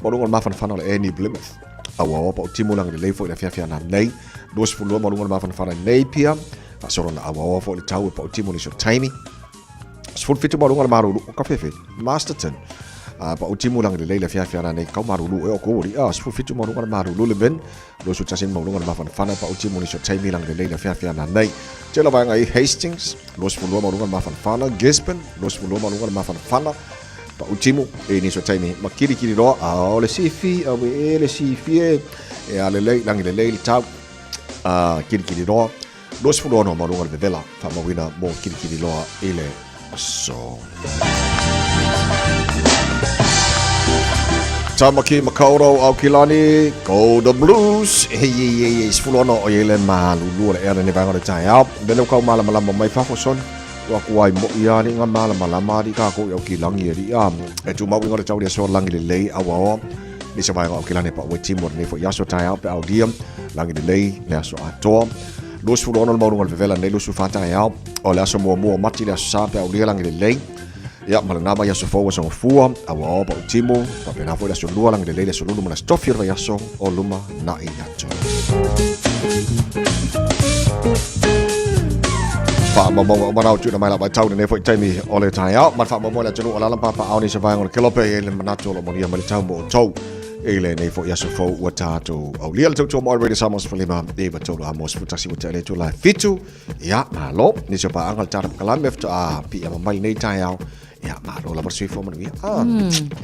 maualuga le mafanafana o le Air New Plymouth, auaoa pau timu lagi lelei foi le afiafi ana nei, 22 maualuga le mafanafana Napier, faasolo na auaoa foi le tau e pau timu nisi o taimi, 17 maualuga le malulu o Kafefe, Masterton. Pa utimu lagi lelei le afiafi ana nei kau malulu e o kou ali. 17 maualuga le malulu le Vin, 21 maualuga le mafanafana pa utimu nisi o taimi lagi lelei le afiafi ana nei. Tele vaega i Hastings, 22 maualuga le mafanafana, Gisborne, 22 maualuga le mafanafana, pa utimu e nisi o taimi ma kirikiri roa, o le sifi, a we e le sifi e, e a lelei, lagi lelei le tau, kirikiri roa. 26 maualuga le vevela faamauina mo Kirikiriroa i le aso. Tamaki Makaurau Aukilani, Go the Blues. Hey, hey, hey, hey, 16 o i le malulu o le ea lenei vaega o le taeao. Vele o kau malamalama mai fafo son. Ua ku ai mo ia ni ngā malamalama ari kā kou i Aukilangi e ri a. E tū mau ingo le tau le aso langi lelei awaoa. Nisi o vaega o Aukilani pa ue timu o lenei foi aso taeao pe aulia. Langi lelei le aso atoa. 26 le maualuga o le vevela nei 24 taeao. O le aso muamua o Mati le aso Sa pe aulia langi lelei. Ia, ma lena vaiaso fou ua sogafua, a ua oo paʻutimu, faapena foi le aso lua, lagi lelei le aso lulu ma le aso tofi o le vaiaso o lumanai atu. Faamaumauga uma na o tuuina mai lau vaitau i lenei foi taimi o le taeao. Ma le faamoemoe le atunuu o alaala ma papaaao nisi o vaega o le kelope e i ai le manatu o lo o molia mai le tau mo outou i lenei foi aso fou ua tatou aulia le tautua mo Radio Samoa 15 9 3 a mo 11 ua tea le itula e 7. Ia, malo, nisi o paaga le tala pakalame faatoa piiama mai lenei taeao. Ia, malo lava le soifua manuia. Ah,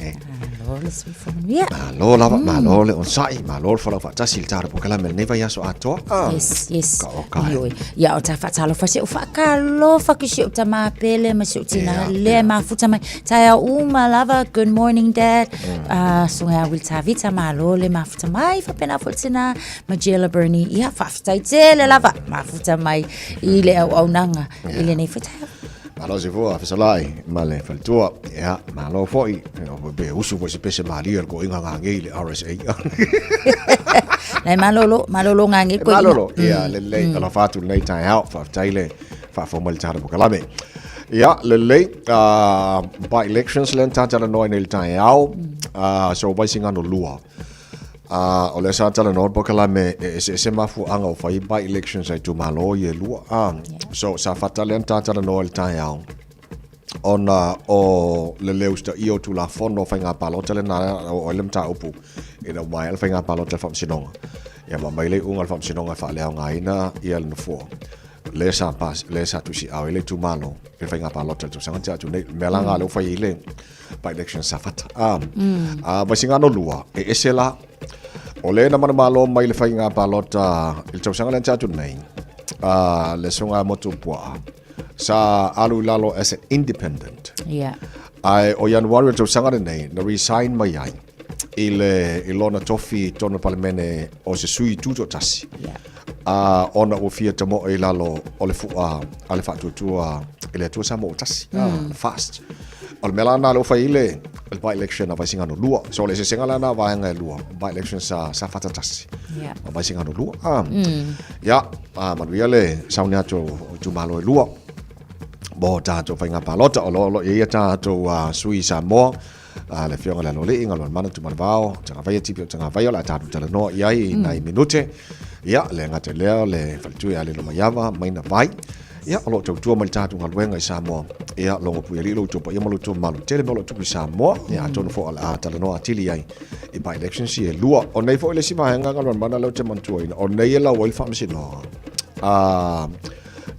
eh. Malo le soifua manuia. Malo lava, malo le onosai, malo le folau faatasi i le tala pakalame lenei vaiaso atoa. Ah. Yes, yes. Ka oka e. Ioe. Ia, o ta faatalofa si ou faakalofa ki si ou tama pele ma si ou tina lea e mafuta mai. Taeao uma lava, good morning dad. Ah, suga ia Will Tavita, malo le mafuta mai, faapena foi le tina Majella Bernie, ia, faafetai tele lava, mafuta mai i le auaunaga i lenei foi taeao. Malo se fua, fesolai, ma le faletua. Ia, malo foi. Pe usu foi se pese malie le koiga ngangei i le RSA. Nei malolo, malolo ngangei koiga. Malolo, ia, lelei, alofa atu lenei taeao, faafetai le faafofoga mai le tala pakalame. Ia, lelei, by elections lea na ta talanoa ai nei i le taeao, so Vaisigano 2. A o lea sa talanoa le pakalame e eseese mafuaaga o fai by elections a itumalo ia e lua. A, so sa fata lea na ta talanoa i le taeao ona o le le usitaia o Tulafono o Faiga Palota lena o ai le mataupu ina ua maea le Faiga Palota a le Faamasinoga. Ia ma aumai le iuga a le Faamasinoga e faaleaogaina ia le Nofoa lea sa pass, lea sa tusiao ai le itumalo i le Faiga Palota i le tausaga na tea atu nei. O le mea la lena lea ua fai ai le by election Safata. Ah, ah, Vaisigano 2, e ese la. O le na manumalo mai le faiga palota i le tausaga lea na tea atu nei, ah, le susuga Motuopuaa, sa alu i lalo as an independent. Ae o Ianuari o le tausaga lenei, na resign mai ai i le i lona tofi i totonu o le Palemene o se sui tutoatasi. A ona ua fia tamoe i lalo o le fua a le Faatuatua i le Atua Samoa ua Tasi, le FAST. O le mea la lena lea ua fai ai le by election a Vaisigano 2. So o le eseesega la lena o vaega e lua, by election sa Safata 1 ma Vaisigano 2. Ia, manuia le sauni atu o itumalo e lua mo tatou faiga palota. O lo o i ai a tatou sui Samoa, le Afioga i le Aloalii, Galumalemana Tumanavao, Tagavaia, Tipi o Tagavaia, o le a tatou talanoa i ai i nai minute. Ia, le gata i lea, o le faletua ia Lelo Maiava, Maina Vai. Ia, o lo o tautua mai le tatou galuega i Samoa. Ia, logo Puialii lo outou paia ma lo outou mamalu tele mea o lo o tupu i Samoa. Ia, atonu foi o le a talanoa atili ai i by elections e lua. O nei foi le isi vaega Galumalemana lea ou te manatuaina, o nei e lau ai le faamasinoga.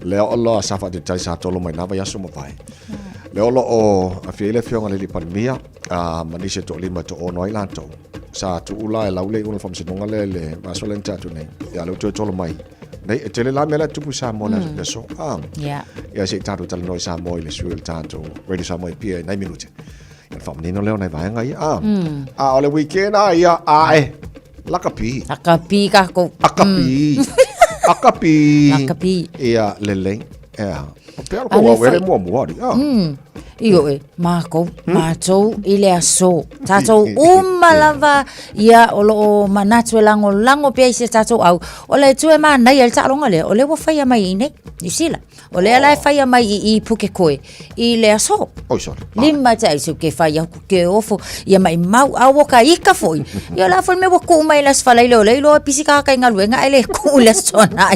Lea o lo sa faataitai sa tolo mai na vaiaso ua mavae. Lea o lo o afio ai le Afioga i le Alii Palemia ma nisi e toalima e toaono ai latou. Sa tuu la e lau le iuga o le faamasinoga lea i le vaiaso lea na tea atu nei. Ia lea ua toe tolo mai nei. E tele la mea la e tupu i Samoa i le aso. Ia se i tatou talanoa i Samoa i le sui o le tatou Radio Samoa i Apia i nai minute. Ia ona faamanino lea o nai vaega ia. A o le weekend a ia ae. Lakapi. Lakapi kākou. Akapi. Akapi. Lakapi. Ia, lelei. Ia. O pea ko au ele muamua ari. Ah. Ioe, mākou, mātou i le aso. Tātou uma lava ia o lo o manatu e lagolago pea i se tātou au. O le itu e manaia i le taaloga lea, o lea ua faia mai i inei, Niu Sila. O lea la e faia mai i i Pukekohe i le aso. Oi, sorry. Lima te ai su ke whai aku ke ofo. Ia mai mau au o ka ika foi. Ia la foi me wa ku mai las falai le ole lo pisi ka kai ngaluenga ele ku le sona.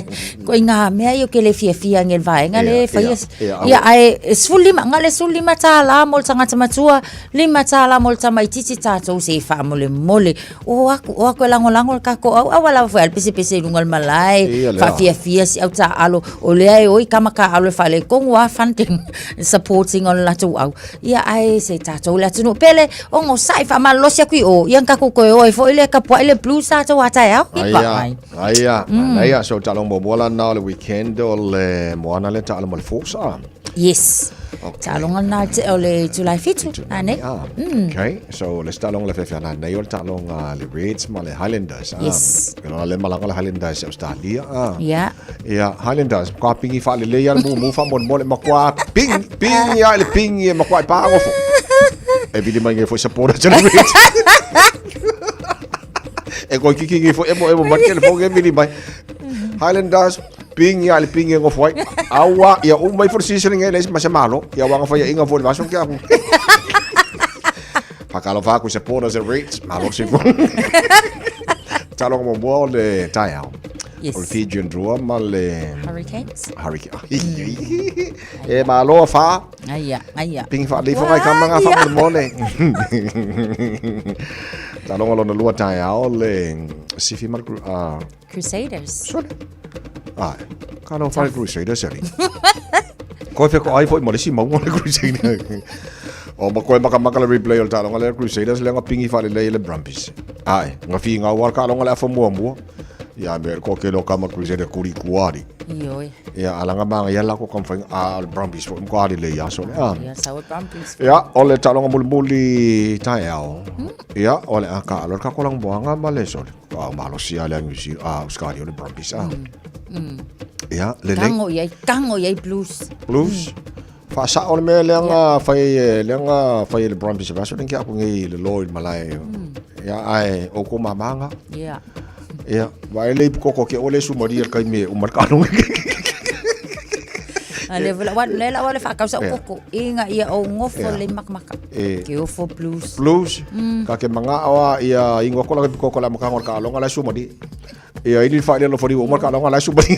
Ko inga mea io ke le fia fia ngel vaenga le whai. Ia ai 15 nga le 15 tālā mo le tangata matua, 5 tālā mo le tamaitiiti tātou se i whaamolemole. O aku, o aku e lagolago le kako au, aua lava foi a le pesepese i luga o le malae, Ia lea. faafiafia si au taaalo, o lea e oi kama taaalo e faaletonu lava funding, supporting o le latou au. Ia ae se tatou le atunuu pele, onosai faamalolosi atu i o, ia na tatou toe o ai foi lea e tapuai le Blues tatou a taeao, i Aia, vaai. aia, manaia. So taaloga muamua la lena o le weekend o le Moana lea taalo ma le Force ah. Yes. Okay. Taaloga lena o le itula e 7, anei. Ah. Okay. So le taaloga le fiafia anei o le taaloga le Reds ma le Highlanders. Ah. Yes. E lona le malaga le Highlanders i Australia. Ah. Yeah. Ia, Highlanders, matua pingi faalelei lava le mumu faamolemole, matua pingi, pingi lava le pingi e matua e pagofo. E vili mai nei foi supporters o le Reds. E koe kiki nei foi emo emo mai ke le foge vili mai. Highlanders. Pingi a le pingi e ngofo ai. Aua, ia uma ifo le seasoning e leai ma se malo. Ia wanga fai inga fo le vaso ke aku. Whakalofa aku supporters and Reds. Malo se fo. Talonga mo mua o le taeao. Yes. O le Fijian Drua ma le Hurricanes. Hurricane. E malo a wha. Aia, aia. Pingi wha leifo ngai kamanga wha mo le mole. Talonga lona lua taeao le Sifi ma le Crusaders. Sole. Ai, ka no whare Crusaders ali. Koe wheko ai foi mo le si maunga le Crusaders. O ma koe maka maka le replay o le talonga le Crusaders le nga pingi whare le le Brumbies. Ai, nga fi nga war ka longa le afa mua mua. Ia me ko ke lo kama Crusaders kuri kuari. Ioi. Ia alanga manga ia la ko kam whai a le Brumbies fo ko ari le ia so le. Ah. Ia sa o Brumbies. Ia o le talonga muli muli tae ao. Ia o le aka alo ka kolang boanga ma le so le. A malosia le New Zealand, a Australia o le Brumbies. Ah. Ia le le Tango iai, tango iai blues. Blues. Fa sa o le mea le anga fai le anga fai le Brumbies vaso le kia ku ngi le loi malai. Ia ai o ko mamanga. Ia. Ia vai le koko ke ole su maria kai me o marka no. A le vela wa le la wa le fa kausa Ia. koko inga ia o ngofo Ia. le makamaka. E. Ke ofo blues. Blues. Ka ke manga awa ia ingo ko la koko la makanga ka longa la su mari. Ia ili fa le lo fori o marka longa la su mari.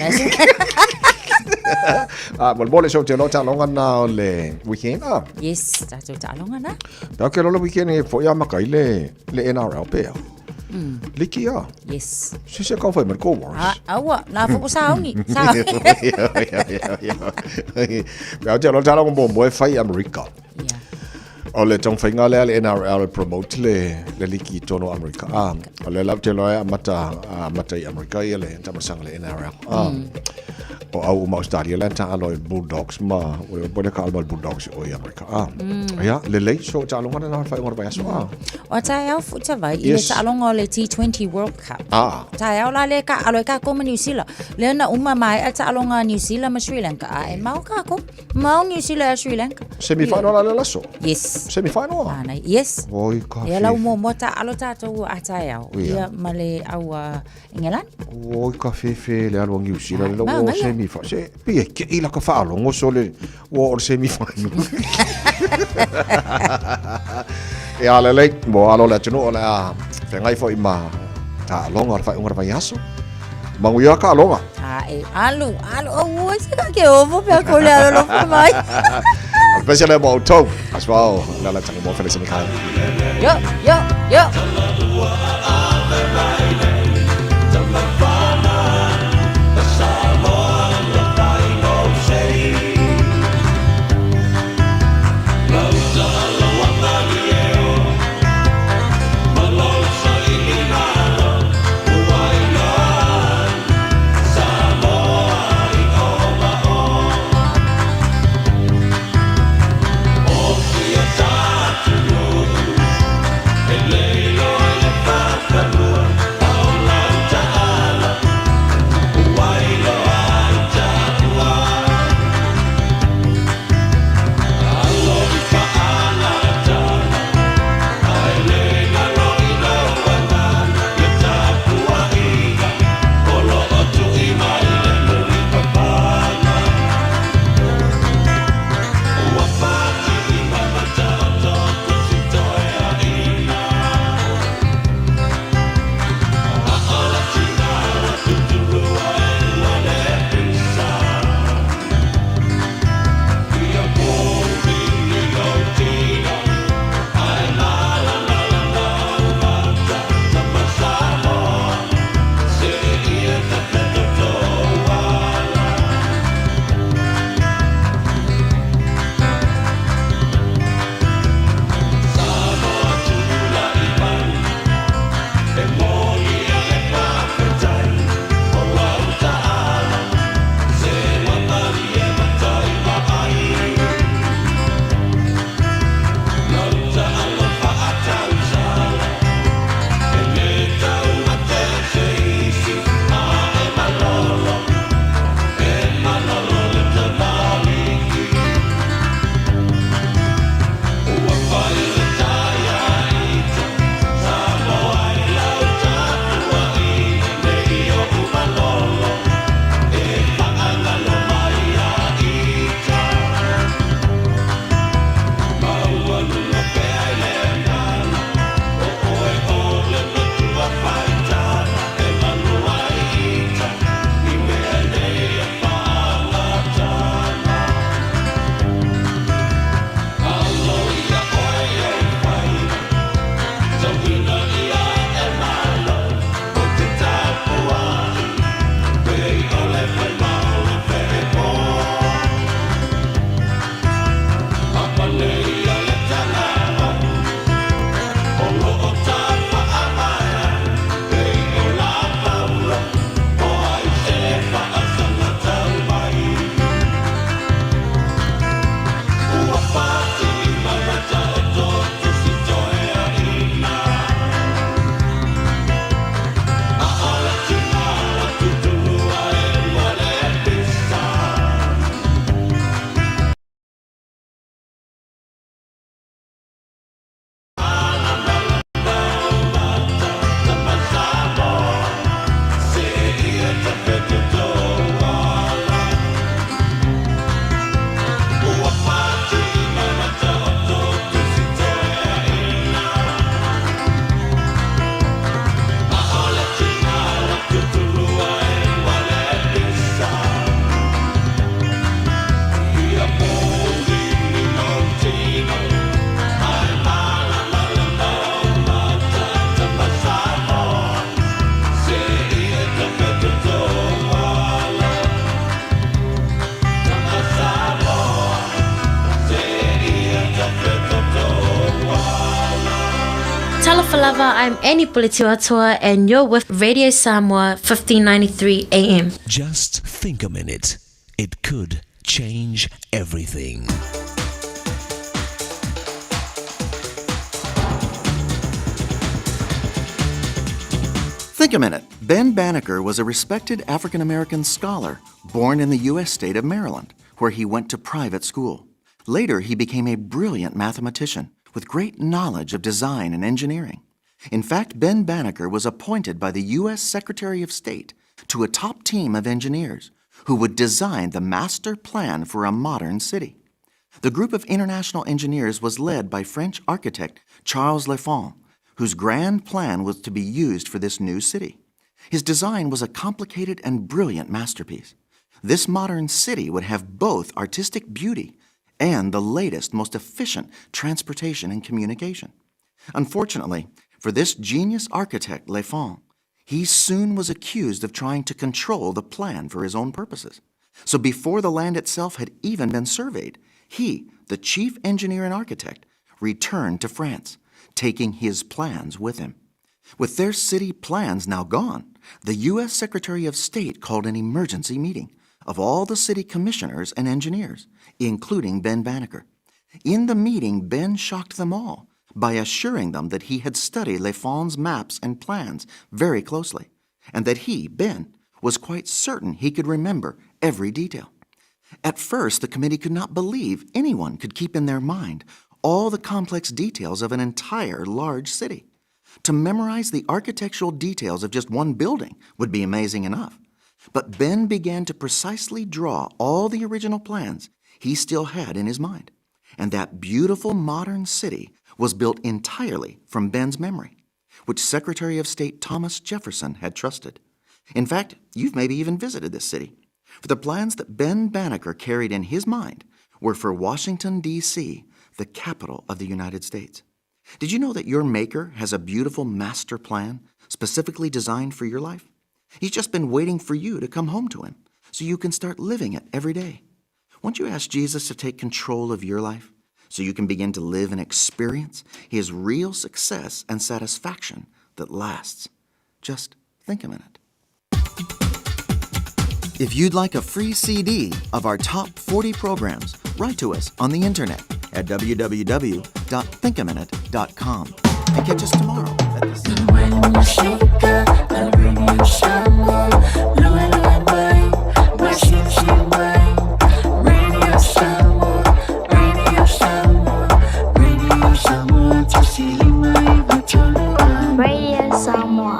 Ah, mo mole so te lo ta longa na o le weekend. Ah, Yes, ta tu ta longa na. ta ke lo le weekend e fo ia maka i le le NRL pe. Liki ia. Yes. Se se ka fai mar ko Warriors. Ah, aua, la fo ko saongi. Sa. Pea te alo tala mo mo e fai Amerika. O le tong whainga lea le NRL e promote le, le liki i tono Amerika. Ah, o le lau te loa amata, amata i Amerika ia le tamasanga le NRL. Ah, O au uma Australia le ta alo i Bulldogs ma, o le bole ka alma Bulldogs o i Amerika. Ah, ia, le lei so ta alonga na whai ngora vai aso. Ah, O ta au fu ta vai i le Yes. ta longa o le T20 World Cup. ah, Ta au la le ka alo ka ko ma New Zealand. Le na uma mai a ta longa New Zealand ma Sri Lanka. A e mau ka ko. Mau New Zealand a Sri Lanka. semi-final la le laso. Yes. Semi-final. Ah, nei, yes. Oi, ka Ia lau whiwhi. mo mo ta alo tātou a tai au. Ia. Ia ma le au a Engelani. Oi ka whewhe le aloa New Zealand le Ma, o ngai ia. semi final. Se pi e ke ila ka whaalongo so le o o le semi final. E ala lei mo alo le atunu o le a whengai fo i ma ta alonga o le whai ungara vai aso. Mangu ia ka alonga. A e alu, alu, o ua se ka ke ovo pea ko le alo lofa mai. O le pese le mo au tau. Aswao, la la tangi mo whele semi kai. Yo, yo, yo. Ele Talofa lava, I'm Annie Puletiwatua and you're with Radio Samoa 1593 AM. Just think a minute. It could change everything. Think a minute. Ben Banneker was a respected African American scholar born in the U.S. state of Maryland, where he went to private school. Later, he became a brilliant mathematician with great knowledge of design and engineering. In fact, Ben Banneker was appointed by the U.S. Secretary of State to a top team of engineers who would design the master plan for a modern city. The group of international engineers was led by French architect Charles Lefond, whose grand plan was to be used for this new city. His design was a complicated and brilliant masterpiece. This modern city would have both artistic beauty and the latest, most efficient transportation and communication. Unfortunately, for this genius architect, Lefond, he soon was accused of trying to control the plan for his own purposes. So before the land itself had even been surveyed, he, the chief engineer and architect, returned to France, taking his plans with him. With their city plans now gone, the U.S. Secretary of State called an emergency meeting of all the city commissioners and engineers, including Ben Banneker. In the meeting, Ben shocked them all by assuring them that he had studied Lefond's maps and plans very closely, and that he, Ben, was quite certain he could remember every detail. At first, the committee could not believe anyone could keep in their mind all the complex details of an entire large city. To memorize the architectural details of just one building would be amazing enough. But Ben began to precisely draw all the original plans he still had in his mind. And that beautiful modern city was built entirely from Ben's memory, which Secretary of State Thomas Jefferson had trusted. In fact, you've maybe even visited this city. For the plans that Ben Banneker carried in his mind were for Washington, D.C., the capital of the United States. Did you know that your maker has a beautiful master plan specifically designed for your life? He's just been waiting for you to come home to him so you can start living it every day. Won't you ask Jesus to take control of your life so you can begin to live and experience his real success and satisfaction that lasts? Just think a minute. If you'd like a free CD of our top 40 programs, write to us on the internet at www.thinkaminute.com and catch us tomorrow at the Radio Samoa.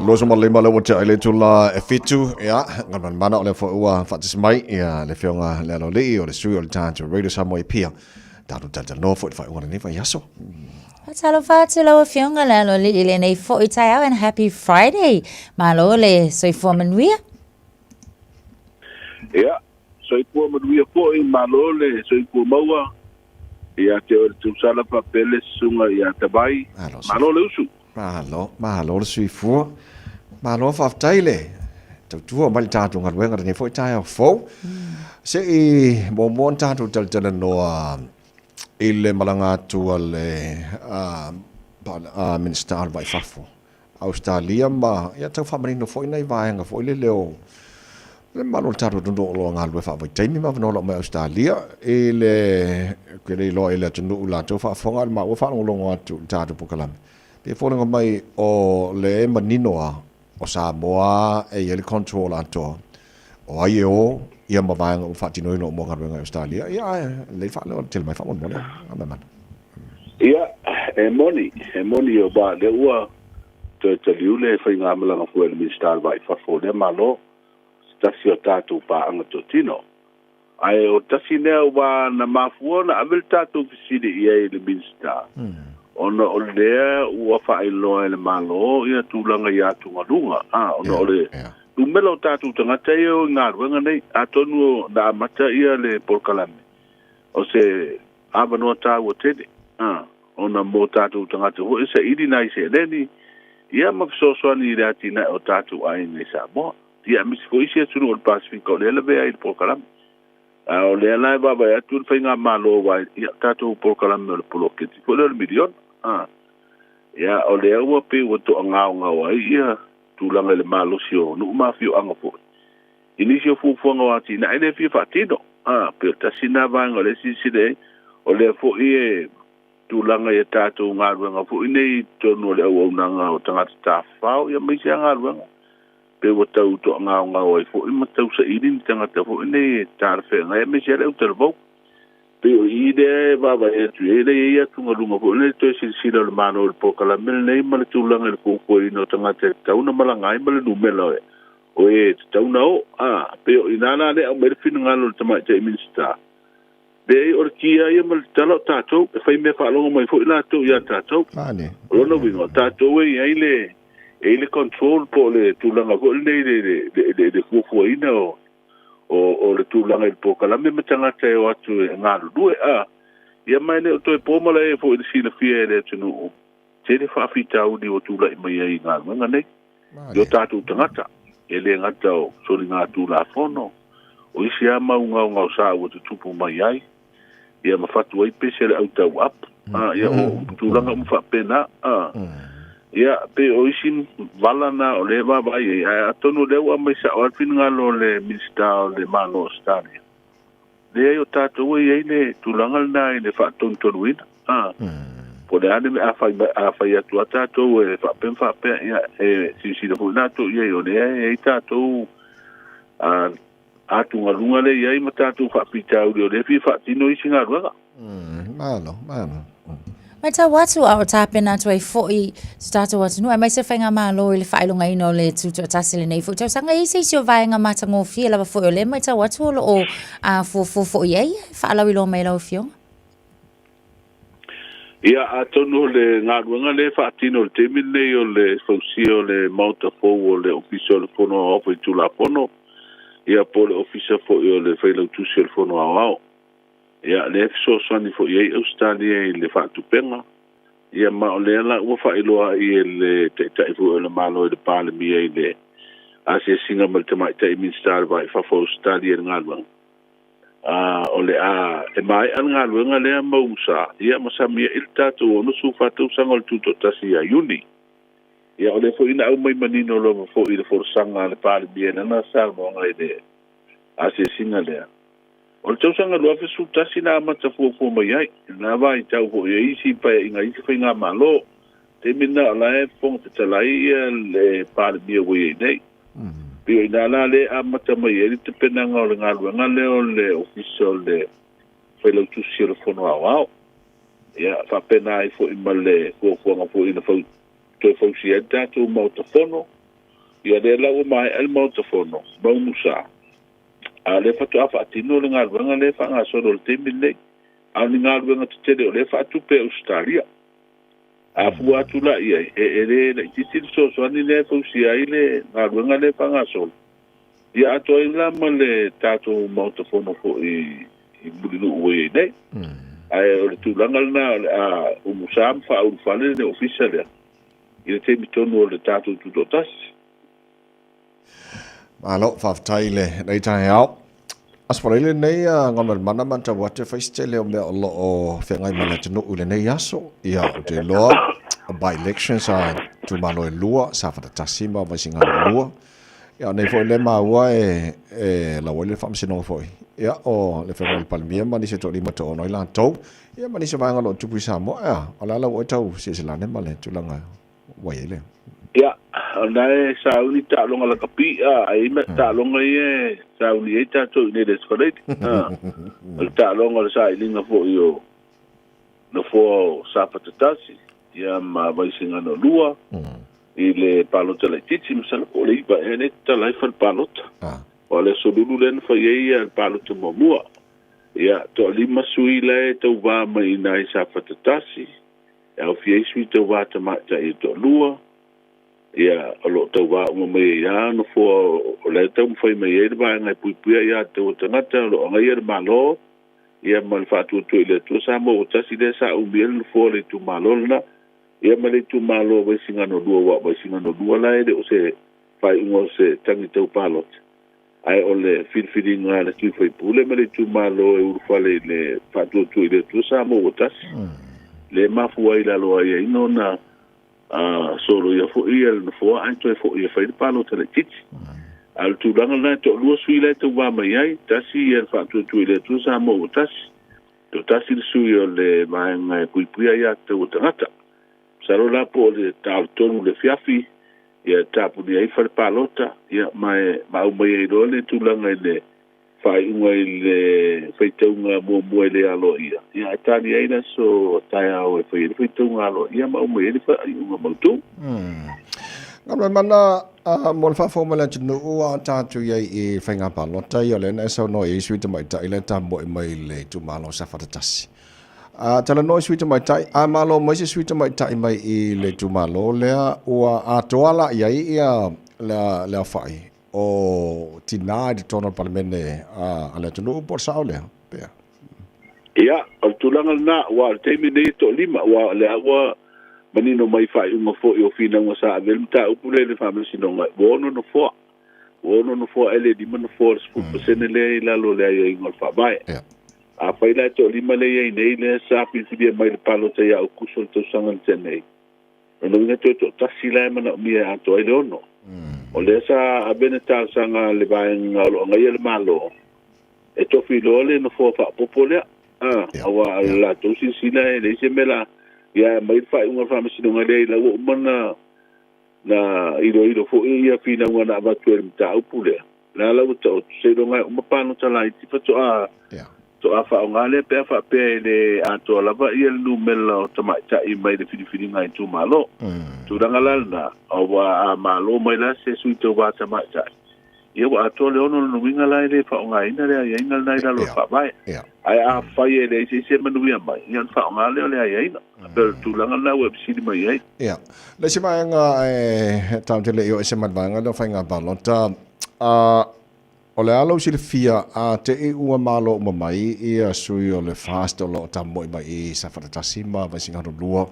Loso ma lima le ua tea i le itula e fitu, ia, mana o le foi ua faatasi mai, ia, le Afioga le Aloalii o le sui o le tatou Radio Samoa i Apia, tatou talatalanoa foi i le faaiuga o lenei vaiaso. Faatalofa atu lau Afioga le Aloalii i lenei foi taeao and happy Friday. Malo le soifua manuia. Ia, soifua manuia foi, malo le soifua maua ia te oe le Tausala faapea le Susuga ia Tavai. Malo le usu. Malo, malo le soifua. Malo faafetai le tautua mai le tatou galuega lenei foi taeao fou. Se i muamua ona tatou talatalanoa i le malaga atu a le Minisita o le Vai Fafo Ausetalia ma ia tau faamanino foi nai vaega foi lele o le mamalu o le tatou atunuu o lo o galulue faavaitaimi ma avanoa o lo o mai Ausetalia i le ke le iloa i le atunuu latou faafofoga le maua faalogologo atu i le tatou polokalame. Pei e foliga mai o le manino a o Samoa e i ai le control atoa o ai e o ia ma vaega ua faatinoina o mo galuega i Ausetalia. Ia ae lelei faaleo tele mai faamolemole a mai mana. Ia, e moni, e moni o ba lea ua toe taliu le faigamalaga foi a le Minisita o le Va i Fafo o lea Malo, se tasi o tatou paaga totino. Ae o tasi lea ua na mafua ona ave le tatou fesili i ai i le Minisita, ona o lea ua faailoa e le Malo ia tulaga i atugaluga, a, ona o le numera o tatou tagata ia e o i galuega nei, atonu na amata ia le polokalame, o se avanoa taua tele, a, ona mo tatou tagata foi e saili nai seleni, ia ma fesoasoani i le atinae o tatou aiga i Samoa. Ia aemaise foi isi atunuu o le Pasefika o lea e lavea ai i le polokalame. A o lea la e vaavaai atu le faigamalo aua ia tatou polokalame o le poloketi foi lea o le miliona. A. Ia, o lea ua pei ua toagaogao ai ia tulaga i le malosi o nuu ma afioaga foi i nisi o fuafuaga o atinae lea e fia faatino. A, pei o le tasi lena vaega o lea e silasila i ai, o lea foi e tulaga i a tatou galuega foi nei i totonu o le auaunaga o tagata tafafao, ia ma isi lava galuega, pei ua tau toagaogao ai foi ma tau saili ni tagata foi nei e talafeagai aemaise lava le autalavou. Pei o i lea e vaavaai atu i ai, lea e i ai atugaluga foi nei i le toe silasila o le Malo i le polokalame lenei ma le tulaga i le fuafuaina o tagata e tatau ona malaga ai ma le numera o e e tatau ona o. A, pei o i ina la lea e aumai le finagalo o le Tamaitai Minisita, leai o le kia ia ma le tatala o tatou, e fai mea faalogo mai foi latou ia tatou. O lona uiga, o tatou e i ai le, e i ai le control po o le tulaga foi lenei i le, le fuafuaina o o le tulaga i le polokalame ma tagata e o atu e galulue. A, ia ma e le o toe po malae foi i le silafia e le atunuu, tele faafitauli ua tulai mai ai i galuega nei i o tatou tagata, e le gata o soligatulafono, o isi lava mau gaogaosa ua tutupu mai ai, ia ma fatu ai pese le au tau apu, a, ia o tulaga uma faapena, a. Ia, pei o isi vala na o lea e vaavaai i ai, ae atonu o lea ua aumai sao lava le finagalo o le Minisita o le Malo o Ausetalia, leai o tatou e i ai le tulaga lena i le faatonutonuina, a. Po o le a le mea a fai, a fai atu lava tatou e faapea ma faapea, ia, e silasila foi latou i ai, o lea e i ai tatou, a, atugaluga lea e i ai ma tatou faafitauli o lea e fia faatino isi galuega. Malo, malo. Matau atu a o tapena atu ai foi so tātou atunuu, aemaise faigamalo i le faailogaina o le tutoatasi lenei foi tausaga. E i ai se isi o vaega matagofie lava foi o lea matau atu o lo o fuafua foi i ai, faalauiloa mai lau Afioga. Ia, atonu o le galuega lea e faatino i le taimi lenei o le fausia o le Maota fou o le Ofisa o le Fono Aoao Faitulafono, ia po o le Ofisa foi o le Failautusi o le Fono Aoao. Ia, lea e fesoasoani foi i ai Ausetalia i le faatupega, ia ma o lea la ua faailoa ai e le Taitai foi o le Malo i le Palemia i le asiasiga ma le Tamaitai Minisita o le Va i Fafo o Ausetalia i le galuega. A, o le a, e maea le galuega lea ma usa, ia ma samiai le tatou 64 tausaga o le Tutoatasi ia Iuni. Ia o lea foi na aumai manino lava foi i le folasaga a le Palemia i lana saunoaga i le asiasiga lea. O le tausaga 2011 na amata fuafua mai ai, i lena vaitau foi e isi paeaiga isi faigamalo. Taimi lena o la e Fofoga Fetalai ia le Palemia ua i ai nei. Pei o i ina la lea e amata mai ai le tapenaga o le galuega lea o le Ofisa o le Failautusi o le Fono Aoao. Ia, faapena ai foi ma le fuafuaga foi na fau, toe fausia ai le tatou Maota Fono. Ia, lea la ua maea le Maota Fono, Maumusa, a o lea faatoa faatino le galuega lea e faagasolo i le taimi lenei. A o ni galuega tetele o lea e faatupe e Ausetalia. A fua atu la i ai, e le laitiiti le fesoasoani lea e fausia ai le galuega lea e faagasolo. Ia atoa ai la ma le tatou Maota Fono foi i Mulinuu ua i ai nei. Ae o le tulaga lena o le a umusa ma faaulufale le ofisa lea i le taimi tonu o le tatou tutoatasi. Malo, faafetai i lenei taeao. Aso Faraile lenei a Gaumalemana matau atu e fai se tele o mea o lo o feagai ma le atunuu i lenei aso. Ia, ou te iloa o by-elections a itumalo e lua, Safata 1 ma Vaisigano 2. Ia, o nei foi lea maua e, e lau ai le faamasinoga foi. Ia, o le Afioga i le Palemia ma nisi e toalima toaono ai latou. Ia, ma nisi o vaega o lo o tupu i Samoa. Ia, o le a lau oe tau silasila ane ma le tulaga ua i ai lea. Ia, o lena e sauni taaloga lakapi, a, e i ai ma taaloga ia e sauni ai tatou i inei i le Aso Faraile. A, o le taaloga o le sailiga foi o nofoa o Safata 1, ia ma Vaisigano 2, i le palota laitiiti, masalo po o le 9 ea lea e tatala ai fale palota. O le Aso Lulu lea na fai ai le palota muamua. Ia, toalima sui la e tauva mai i ina i Safata 1, E aofia ai sui tauva tamaitai e toalua, ia, o lo o tauva uma mai ai lava nofoa o la e taumafai mai ai le vaega e puipuia ia te ua tagata o lo o agaia le Malo, ia ma le faatuatua i le Atua Samoa ua tasi lea sa umi ai le nofoa o le itumalo lena, ia ma le itumalo o Vaisigano 2 aua o Vaisigano 2 la e le o se faaiuga o se tagi tau palota, ae o le filifiliga a le sui faipule ma le itumalo e ulufale i le faatuatua i le Atua Samoa ua tasi, lea e mafua ai i lalo o aiaiga ona Soloia foi ia le nofoa ae toe foi e fai le palota laitiiti. A o le tulaga lena e toalua sui la e tauva mai ai, tasi ia le Faatuatua i le Atua Samoa ua Tasi, toatasi le sui o le Vaega e Puipuia Aiatatau a Tagata. Masalo la po o le ta o le 3 i le afiafi ia e tapunia ai le fale palota, ia ma e ma aumai ai loa le tulaga i le faaiuga i le faitauga muamua e le aloaia, ia ae tali ai le aso taeao e fai ai le faitauga aloaia ma aumai ai le faaiuga mautu. Galuemana mo le faafofoga mai le atunuu a o tatou i ai i faiga palota ia lea na e saunoa i ai sui tamaitai lea e tamoe mai le itumalo o Safata 1. Talanoa i sui tamaitai, a malo mai se sui tamaitai mai i le itumalo lea ua atoa la i ai ia le aofai o tinā i totonu o le Palemene a le atunuu po o le sao lea, pea? Ia, o le tulaga lena, aua o le taimi lenei e toalima, aua o lea ua manino mai i faaiuga foi o finauga sa ave ai le mataupu lea i le Faamasinoga, ua ono nofoa, ua ono nofoa e le lima nofoa o le 10% lea i lalo o le aiaiga o le Faavae. Afai la e toalima lea i ai nei lea sa filifilia mai i le palota ia Aokuso i le tausaga na tea nei, Lona uiga toe toatasi la e manaomia e atoa ai le ono. O lea sa ave le talosaga a le vaega o lo o agaia le Malo e tofi loa le nofoa faaopoopo lea. Aua o le latou silasila e leai se mea la ia aumai le faaiuga o le faamasinoga lea ina ua uma ona na iloilo foi ia finauga na avatu ai le mataupu lea. La la ua taoto seiloga e uma palota laiti faatoa Toa faaaoga lea pe a faapea e le atoa lava ia le numera o tamaitai mai le filifiliga itumalo. Tulaga la lena, aua a malo mai la se sui tauva tamaitai, ia ua atoa le ono lona uiga la e le faaaogaina le aiaiga lena i lalo o le Faavae. Ae afai e leai se isi e manuia mai, ia ona faaaoga lea o le aiaiga. E pei o le tulaga lena ua e fesili mai ai. Ia. Le isi vaega e tatou te le i oo ese mai le vaega lea o faiga palota, O le a lou silafia, a te i ua malo uma mai ia sui o le FAST o lo o tamoe mai i Safata 1 ma Vaisigano 2,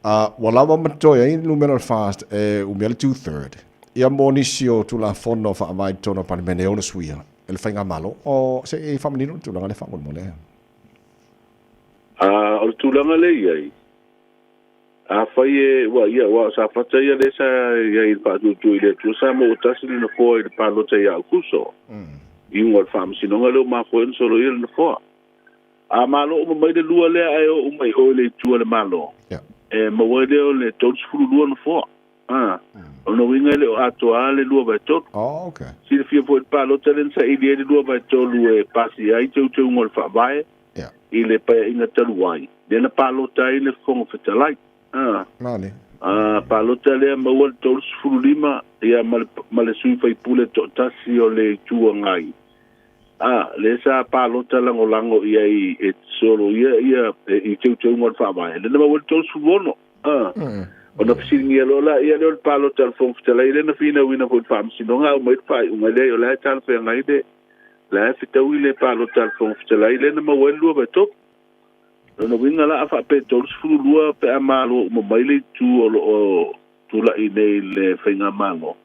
a ua lava ma totoe ai le numera o le FAST e umia le two third ia mo nisi o Tulafono Faavae i totonu o le Palemene e ono suia e le Faigamalo. O se i faamanino le tulaga lea faamolemole. A o le tulaga lea e i ai, Afai e, ua, ia, aua o Safata ia lea sa i ai i le faatuatua i le Atua, sa maua tasi le nofoa i le palota ia Aukuso, iuga o le faamasinoga lea ua mafua ai ona soloia le nofoa. A malo uma mai le lua lea ae o uma i o i le itu a le Malo, e maua ai lea o le 32 nofoa. A, o lona uiga e le o atoa le 2/3. Oh, okay. Silafia foi le palota lea na saili ai le 2/3 e pasia ai teuteuga o le Faavae, i le Paeaiga talu ai, lea na palota ai le Fofoga Fetalai. A, a palota lea maua le 35 ia ma le, ma le sui faipule toatasi o le Itu Agai. A, lea sa palota lagolago i ai e soloia ia i teuteuga o le Faavae, lea na maua le 36. A, ona fesiligia loa laia lea o le palota a le Fofoga Fetalai, lea na finauina foi i le Faamasinoga, aumai le faaiuga lea, o la e talafeagai le La e fetaui le palota a le Fofoga Fetalai lea na maua ai le 2/3. Lona uiga la a faapea e 32 pe a malo uma mai le itu o lo o tulai nei i le Faigamalo,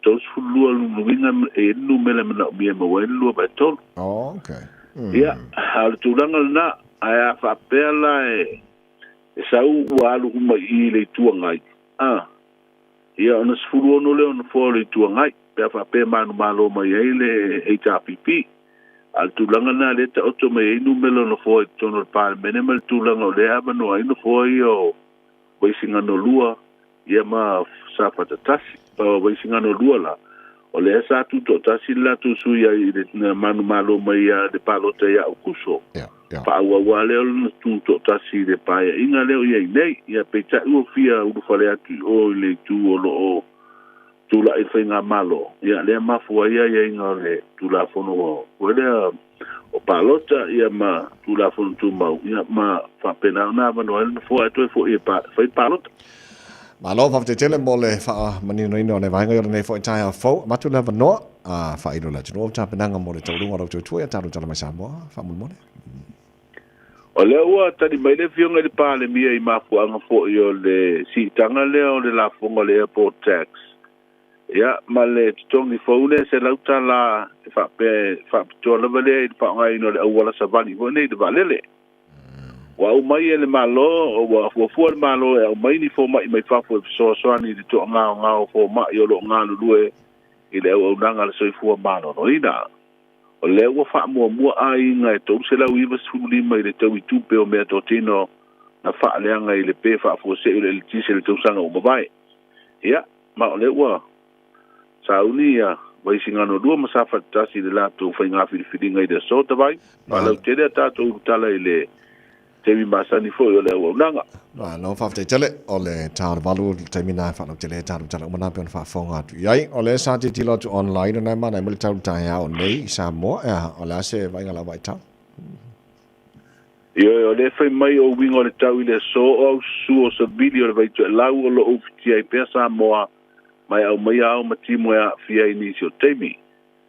32 lona uiga e i ai le numera e manaomia e maua ai le 2/3. Oh, okay. Ia, a o le tulaga lena, ae a faapea la e sau ua alu uma i i le Itu Agai, a, ia ona 16 lea o nofoa o le Itu Agai. pe a faapea e manumalo mai ai le HRPP. A o le tulaga lena lea e taoto mai ai numera o nofoa i totonu o le Palemene ma le tulaga o lea e avanoa ai nofoa ia o Vaisigano 2 ia ma Safata 1. O Vaisigano 2 la, o lea sa tutoatasi le latou sui ai i le manumalo mai ia le palota ia Aukuso. Faaauau lava lea o lona tutoatasi i le paeaiga lea o i ai nei. Ia peitai ua fia ulufale atu i o i le itu o lo o tulai le Faigamalo, ia lea mafua ai aiaiga o le Tulafono foi lea o Palota ia ma Tulafono Tumau, ia ma faapena ona avanoa ai le Nofoa e toe foi e fai palota. Malo, faafetai tele mo le faamaninoina o le vaega i o lenei foi taeao fou. Avatu le avanoa a faailo le atunuu o tapenaga mo le taualuga o lau tautua ia tatou tala mai Samoa faamolemole. O lea ua tali mai le Afioga i le Palemia i mafuaaga foi o le siitaga lea o le lafoga o le airport tax, ia, ma le totogi fou lea $100 e faapea e faapitoa lava lea i le faaaogaina o le auala savali foi nei i le vaalele. Ua aumai e le Malo, ua fuafua le Malo e aumai ni foma'i mai fafo e fesoasoani i le to'agaogao o foma'i o lo'o galulue i le auaunaga a le soifua maloloina. O lea ua fa'amuamua aiga e 395 i le tauitupe o meatotino na fa'aleaga i le pe fa'afuase'i o le eletise i le tausaga ua mavae. Ia, ma o lea ua sauni ia Vaisigano 2 ma Safata 1 i le latou faiga filifiliga i le aso Tavai. Faalautele a tatou ulutala i le taimi masani foi o le auaunaga. Malo faafetai tele o le ta o le 8 le taimi na e faalautele ai tatou tala uma na pei ona faafofoga atu i ai. O lea sa tilotilo atu online ona e manaia mai le tau taeao nei i Samoa. E aha, o le a se vaaiga lau vaai tau? Ioe, o lea e fai mai o uiga o le tau i le aso o aususu o savili o le Vaitoelau o lo o ufitia ai pea Samoa ma e aumaia ao ma timu e aafia ai nisi o taimi.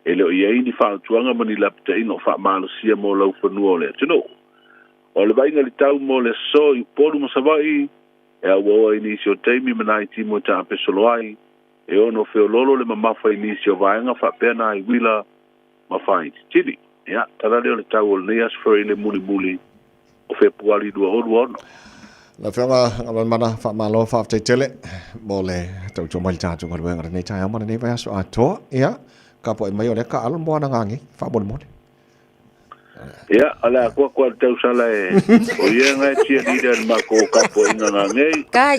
E le o i ai ni fautuaga ma ni lapataiga o faamalosia mo laufanua o le atunuu. O le vaaiga i le tau mo le aso i Upolu ma Savaii, e auaoa i nisi o taimi ma nai timu e taapesolo ai, e ono feololo le mamafa i nisi o vaega faapea nai uila ma faaititili. Ia, tala lea o le tau o lenei aso Fereile mulimuli o Fepuari 2026. Lau Afioga Galuemaimana, faamalo faafetai tele mo le tautua mai i le tatou galuega i lenei taeao ma lenei vaiaso atoa. Ia, tapuai mai o lea ka alo le moana gagei, faamolemole. Ia, o le a koa koa le tausala e o ia ngai tia leader le mako o kapuaiga ngangei. Kai.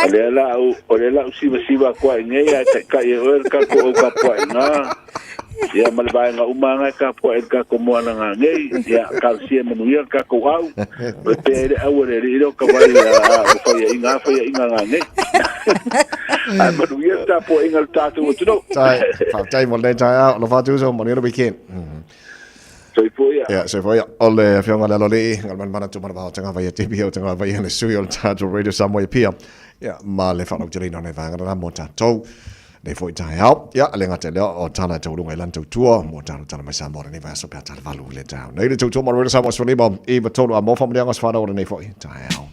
O lea la au, o lea la au siva siva koa i ngei ai tai kai e oe le kako o kapuaiga. Ia ma le vaega uma ngai kapuai le kako moana ngangei. Ia, talosia manuia le kako au. O le pea i le au le li ilo ka vai a o whai inga whai inga ngangei. Ai manuia le tapuaiga le tātou atunuu. Tai, faafetai mo lenei taeao, alofa atu uso, manuia le weekend. Soifua ia. Ia, soifua ia. O le afioga le Aloalii, Galuemaimana Tumanavao Tagava ia TPO Tagava ia le sui o le tatou Radio Samoa i Apia. Ia, ma le faalauteleina o nai vaega na mo tatou. Nei foi taeao. Ia, le gata i lea o tala e taualuga i lana tautua mo tatou tala mai Samoa lenei vaiaso pe a tala 8 i le taeao. Nei le tautua ma le Radio Samoa 15 i 3 a mo faamanuiaga o se whanau o lenei foi taeao.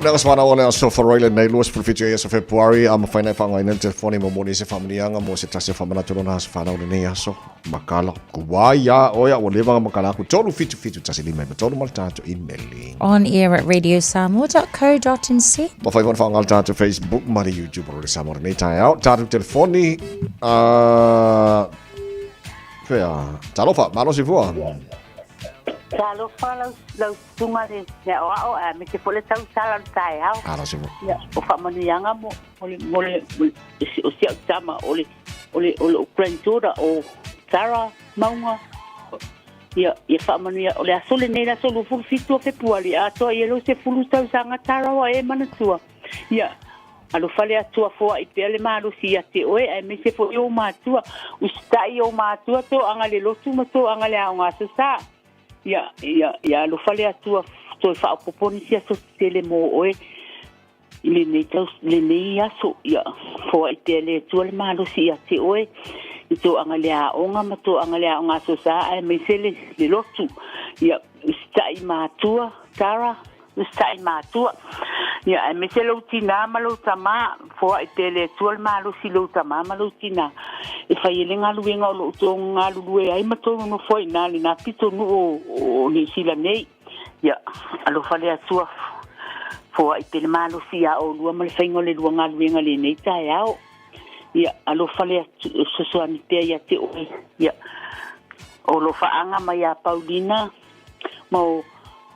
Nā ka whānau o le aso wharoile nei 27 e aso Februari a mawhai nei whangai nei telefoni mo moni se whamanianga mo se tasi o whamanatu rona aso whānau le nei aso makala kuai ia oia ua leva makala aku tolu fitu fitu tasi lima iva tolu ma le tātou imeli. On air at radiosamoa.co.nz. Mawhai whana whangai le tātou Facebook ma le YouTube o le Samoa nei taeao. Tātou telefoni whea talofa malosi fua. Talofa lau, lau tunga le mea o ao a me te fo le tau sala le taeao. Alo se fua. Ia, o whamanuianga mo, mo le, mo le, mo le, o si au tama, o le, o le, o le granddaughter o Sarah Maunga. Ia, ia whamanuia, o le aso lenei le aso 27 o Fepuari, atoa ia lo se fulu tausaga Tara wa e manatua. Ia, alofa le Atua foaʻi pea le malosi ia te oe, aemaise foi ou matua, usitai ou matua toaga le lotu ma toaga le aoga aso sa. Ia, ia, ia alofa le Atua toe faaopoopo nisi aso tetele mo oe i lenei tau, lenei aso. Ia, foaʻi pea le Atua le malosi ia te oe i toaga le aoga ma toaga le aoga aso sa, aemaise le, le lotu. Ia, usitai matua, Tara, Usitai matua. Ia, aemaise lou tinā ma lou tamā, foai pea le Atua le malosi i lou tamā ma lou tinā, e fai ai le galuega o lo o tou galulue ai ma tou nonofo ai i ina lena pitonuu o, o Niu Sila nei. Ia, alofa le Atua, foai pea le malosi iā ʻolua ma le faiga o le lua galuega i lenei taeao. Ia, alofa le Atua, fesoasoani pea ia te oe. Ia, o lo faaga mai iā Paulina, ma o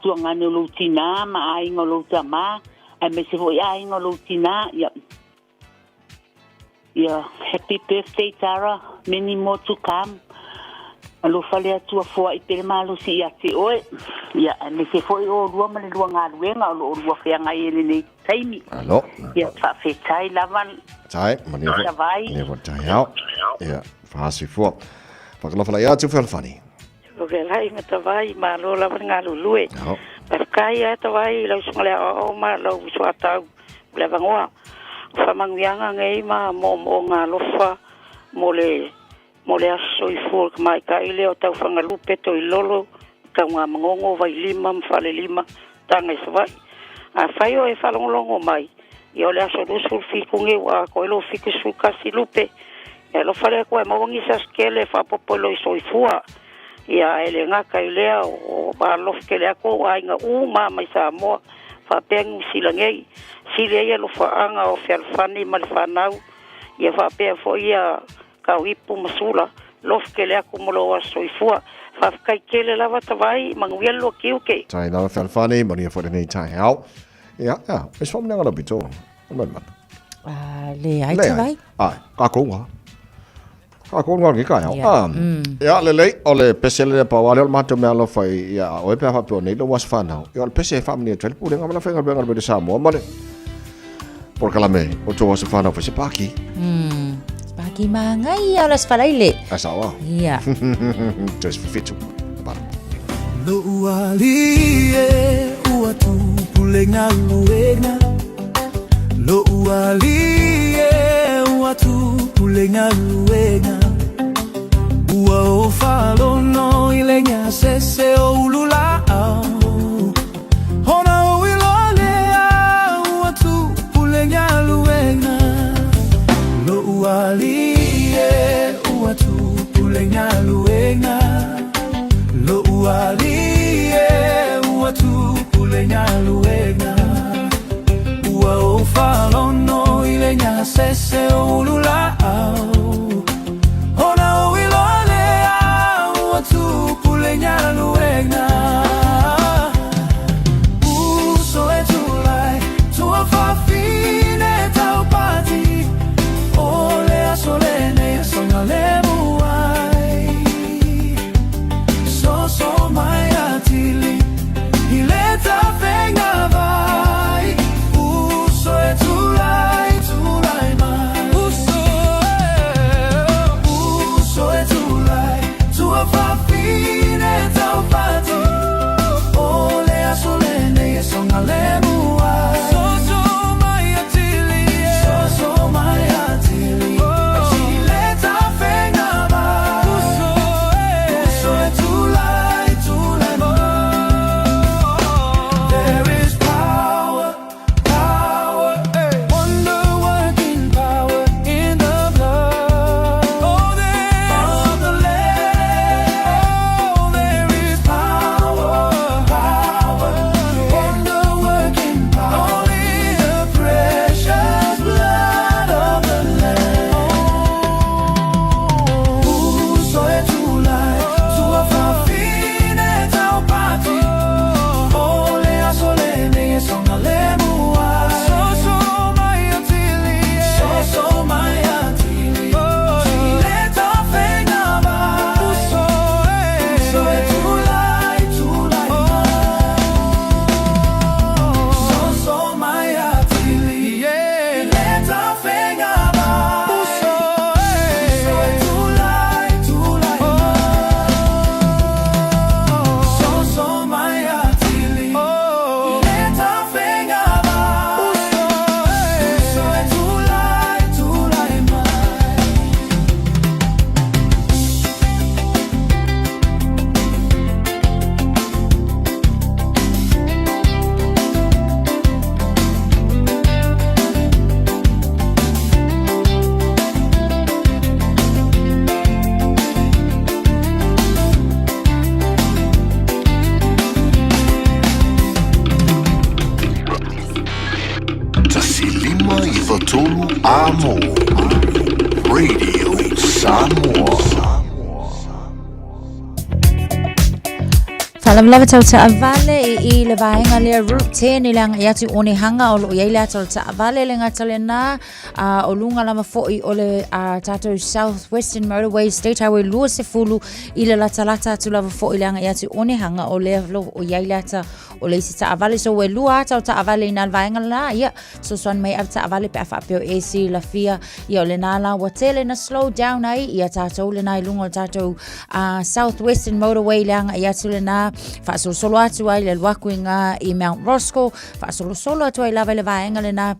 tuagane o lou tinā ma aiga o lou tamā, aemaise foi aiga o lou tinā. Ia, ia, happy birthday Tara, many more to come. Alofa le Atua foai pea le malosi ia te oe. Ia, aemaise foi ʻolua ma le lua galuega o lo o lua feagai ai lenei taimi. Alo. Ia, faafetai lava. Tai, manuia foi. Tavai. Manuia foi taeao. Ia, fahasifua. Whakalofala ia atu fealofani. Okelai matavai malo lava le galulue. Faafetai lava Tavai i lau susuga i le aoao ma lou soatau mo le avanoa. O faamanuiaga nei ma moomooga alofa mo le mo le Aso Soifua o le tamaitai lea o Taufagalupe Toilolo Taugamagogo Vailima ma Falelima Taga i Savaii. Afai o e faalogologo mai, ia o le aso 27 nei ua atoa ai lou 71 lupe. Ia alofa le Atua e maua nisi aso tele e faaopoopo i lou soifua. Ia ae le gata i lea, o alofa tele atu ou aiga uma lava mai Samoa faapea Niu Sila nei. Sili ai alofaaga o Fealofani ma le fanau, ia faapea foi ia Tauipu ma Sula, alofa tele atu mo lou aso soifua. Faafetai tele lava Tavai, manuia le lua tiute. Tai lava Fealofani, manuia foi lenei taeao. Ia, ia, e se faamanuiaga lau pito. O le mana. Ah, leai Tavai. Ai, kākou ngā. Kākou ngā ki taeao. Ia. Ah, ia, lelei, o le pese le pau ale o le mātou mea alofa i ia oe pe a faapea nei lou aso whanau. Ia, o le pese e whaamani atu ai le pulega ma le whainga le Samoa ma le Polokalame o tou aso whanau whai se pāki. Pāki māngai ia o le aso Faraile. A sao a. Ia. Toe whitu. Para. Lo'u alii e ua tupu le galuega Lo'u alii e ua tupu le galuega Ua ou faalono i le gasese o ululaau Ona ou iloa lea ua tupu le galuega Lo'u alii e ua tupu le galuega Lo'u alii e ua tupu le galuega Ua ou faalono i le gasese o ululaau Ona ou iloa lea ua tupu le galuega Uso e tulai tuafafine taupati O le aso lenei aso galemu ai Soso mai atili i le tafega vai Uso e tulai, tulai mai Uso e, uso e tulai Tuafafine taupati O le aso lenei e saogalemu ai Soso mai atili Soso mai atili I le tafega vai Uso e, uso e tulai, tulai mai There is power, power, wonder working power in the blood. Oh, there of the Lamb. Oh, there is power, power, wonder working power. Only the precious blood of the Lamb. Uso e tulai, tuafafine taupati. O le aso lenei e saogalemu ai. Soso mai atili, soso mai atili. I le tafega vai. Uso e, uso e tulai, tulai mai. Soso mai atili, i le tafega vai. Uso e, uso e tulai, tulai mai. Soso mai atili, i le tafega vai. Uso e, uso e tulai, tulai mai. 153 Amo Radio Samoa. Faalavelave tau taavale i i le vaega lea Route 10 i le agai atu i Onehunga o lo o i ai le ata o le taavale le gata lena a o luga lava foi o le a tatou South Western Motorway State Highway 20 i le latalata atu lava foi i le agai atu i Onehunga o lea o lo o i ai le ata o le isi taavale so ua lua ata o taavale i na le vaega lena ia fesoasoani mai ave taavale pe a faapea o e silafia ia o lena la ua tele na slow down ai ia tatou lena i luga o le tatou South Western Motorway le agai atu lena. Faasolosolo atu ai le alu atu i gā i Mount Roskill, faasolosolo atu ai lava i le vaega lena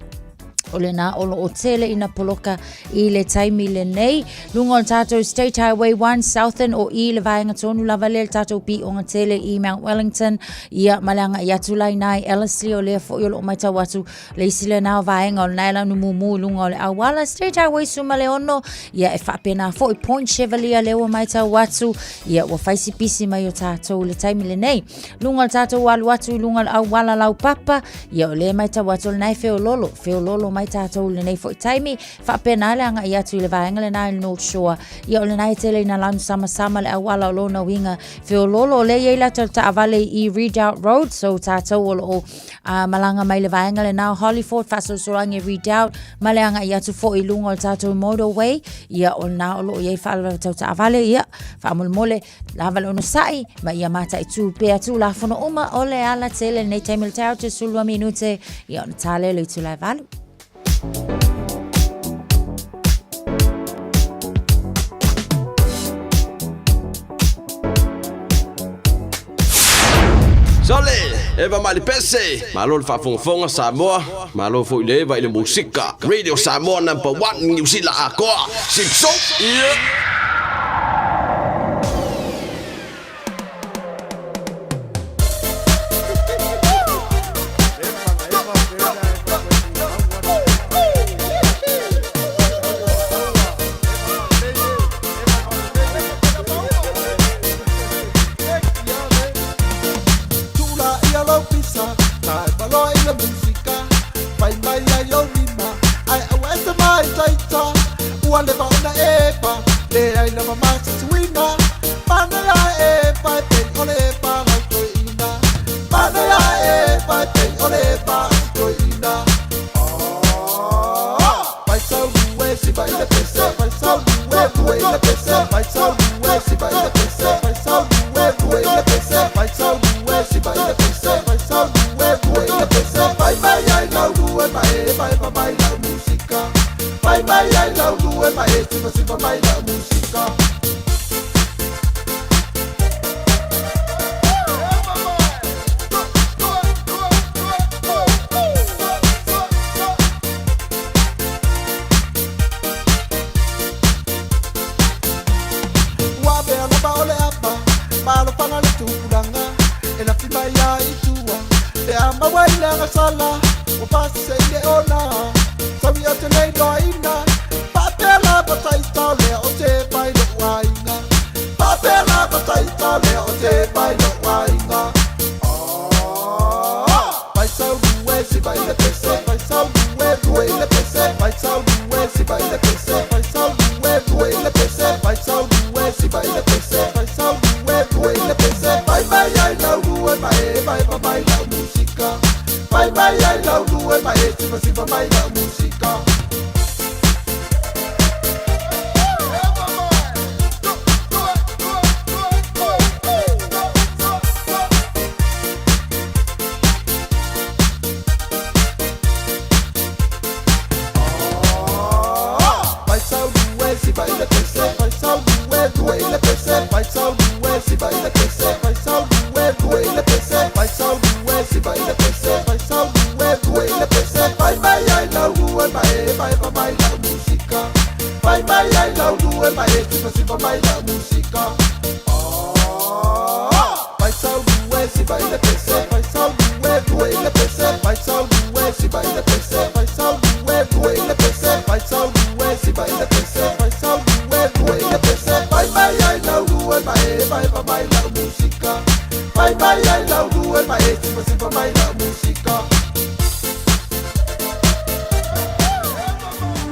o lena o lo o tele ina poloka i le taimi lenei. Luga o le tātou State Highway 1 Southern o i le vaega tonu lava lea le tātou pīonga tele i Mount Wellington. Ia, ma le agai atu la inā i Ellerslie o lea foi o lo o matau atu le isi lena o vaega o lena e launu mumu i luga o le auala State Highway 16. Ia, e faapena foi Point Chevalier lea ua matau atu. Ia, ua fai si pisi mai o tātou i le taimi lenei. Luga o le tātou alu atu i luga o le auala laupapa, ia o lea e matau atu o lena e feololo, feololo mai tātou i lenei foi taimi, faapena le agai atu i le vaega lena i le North Shore. Ia o lena e tele ina lanu samasama le auala o lona uiga feololo, o lea e i ai le ata o le taavale i Redoubt Road, so tātou o lo o malaga mai le vaega lena o Hollyford, faasolosolo ane Redoubt, ma le agai atu foi i luga o le tātou motorway, ia o lena o lo o i ai faalavelave tau taavale, ia faamolemole Lava le onosai, ma ia mataitū pea Tulafono uma o le ala tele lenei taimi o le taeao 12 minute ia ona tā lea o le itula e 8. Sole, eva mai le pese, malo le faafogafoga Samoa, malo foi le eva i le musika. Radio Samoa number one Niu Sila atoa. Sipso, yeah.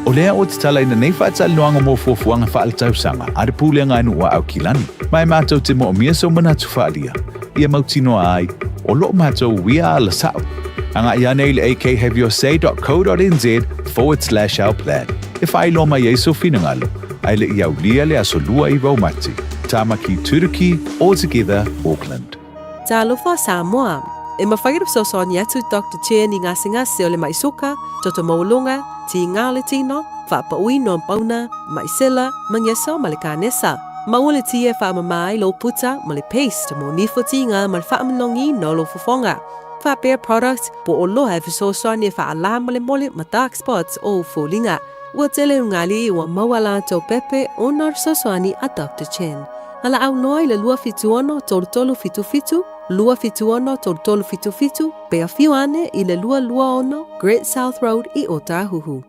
O lea ou te talaina nei faatalanoaga mo fuafuaga faaletausaga a le Pulega a Nuu a Aukilani, ma e matou te moomia sou manatu faaalia, ia mautinoa ai, o loo matou uia ala sa'o. Agai ane i le akhaveyourSay.co.nz/ourplan e faailoa mai ai sou finagalo, ae le i aulia le Aso Lua i Raumati, Tamaki Turuki, All Together, Auckland. Talofa Samoa! E mafai ona fesoasoani atu Doctor Chen i gasegase o le mai suka, toto maualuga, tiga o le tino, faapauina o pauna, mai sela, magesa ma le kanesa. Maua le ti e faamama ai lou puta ma le paste mo nifotiga ma le faamanogiina o lou fofoga. Faapea product po o loa e fesoasoani e faalā molemole ma dark spots o ou foliga. Ua tele ugali ua maua latou pepe ona o le fesoasoani a Doctor Chen. Valaau loa i le 276 3377, 276 3377, pe afio ane i le 226 Great South Road i Ōtāhuhu.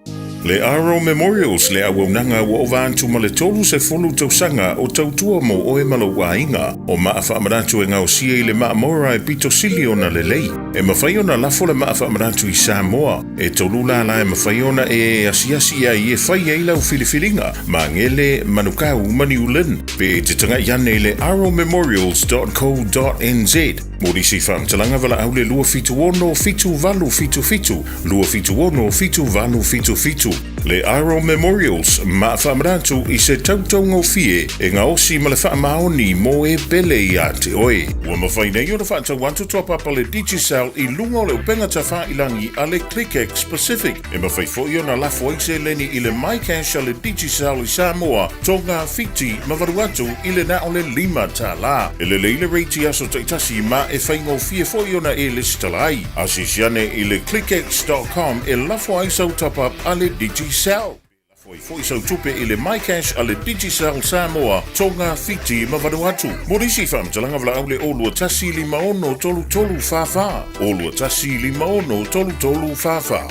Le Aro Memorials le auaunaga ua ova atu ma le 30 tausaga o tautua mo oe ma lou aiga. O maa faamanatu e gaosia i le maa Mora e pito sili ona lelei. E mafai ona lafo le maa faamanatu i Samoa. E tolu lala e mafai ona e asiasi ai e fai ai lau filifiliga. Magele, Manukau ma New Lynn. Pe e te taga'i ane i le aromemorials.co.nz. Mo nisi faamatalaga valaau le 276 7877, 276 7877. Le Aro Memorials, maa faamanatu i se tautaugofie e gaosi ma le faamaoni mo e pele ia te oe. Ua mafai nei ona faatau atu toapapa le Digicel i luga o le upega tafailangi a le ClickX Pacific. E mafai foi ona lafo ai seleni i le MyCash a le Digicel i Samoa, Tonga, Fiti ma Vanuatu i le na o le $5. E lelei le rate i aso taitasi ma e faigofie foi ona e lesitala ai. Asiasi ane i le clickx.com e lafo ai sau top-up a le Digicel. Lafo ai foi sau tupe i le MyCash a le Digicel Samoa, Tonga, Fiti ma Vanuatu. Mo nisi faamatalaga valaau le 021 56 33 44, 021 56 33 44.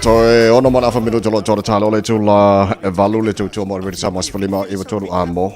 Toe ono ma le afa minuta lo tōna tālo le tula e valu le tautua mo le Redi Samoa 15 i tolu a mo.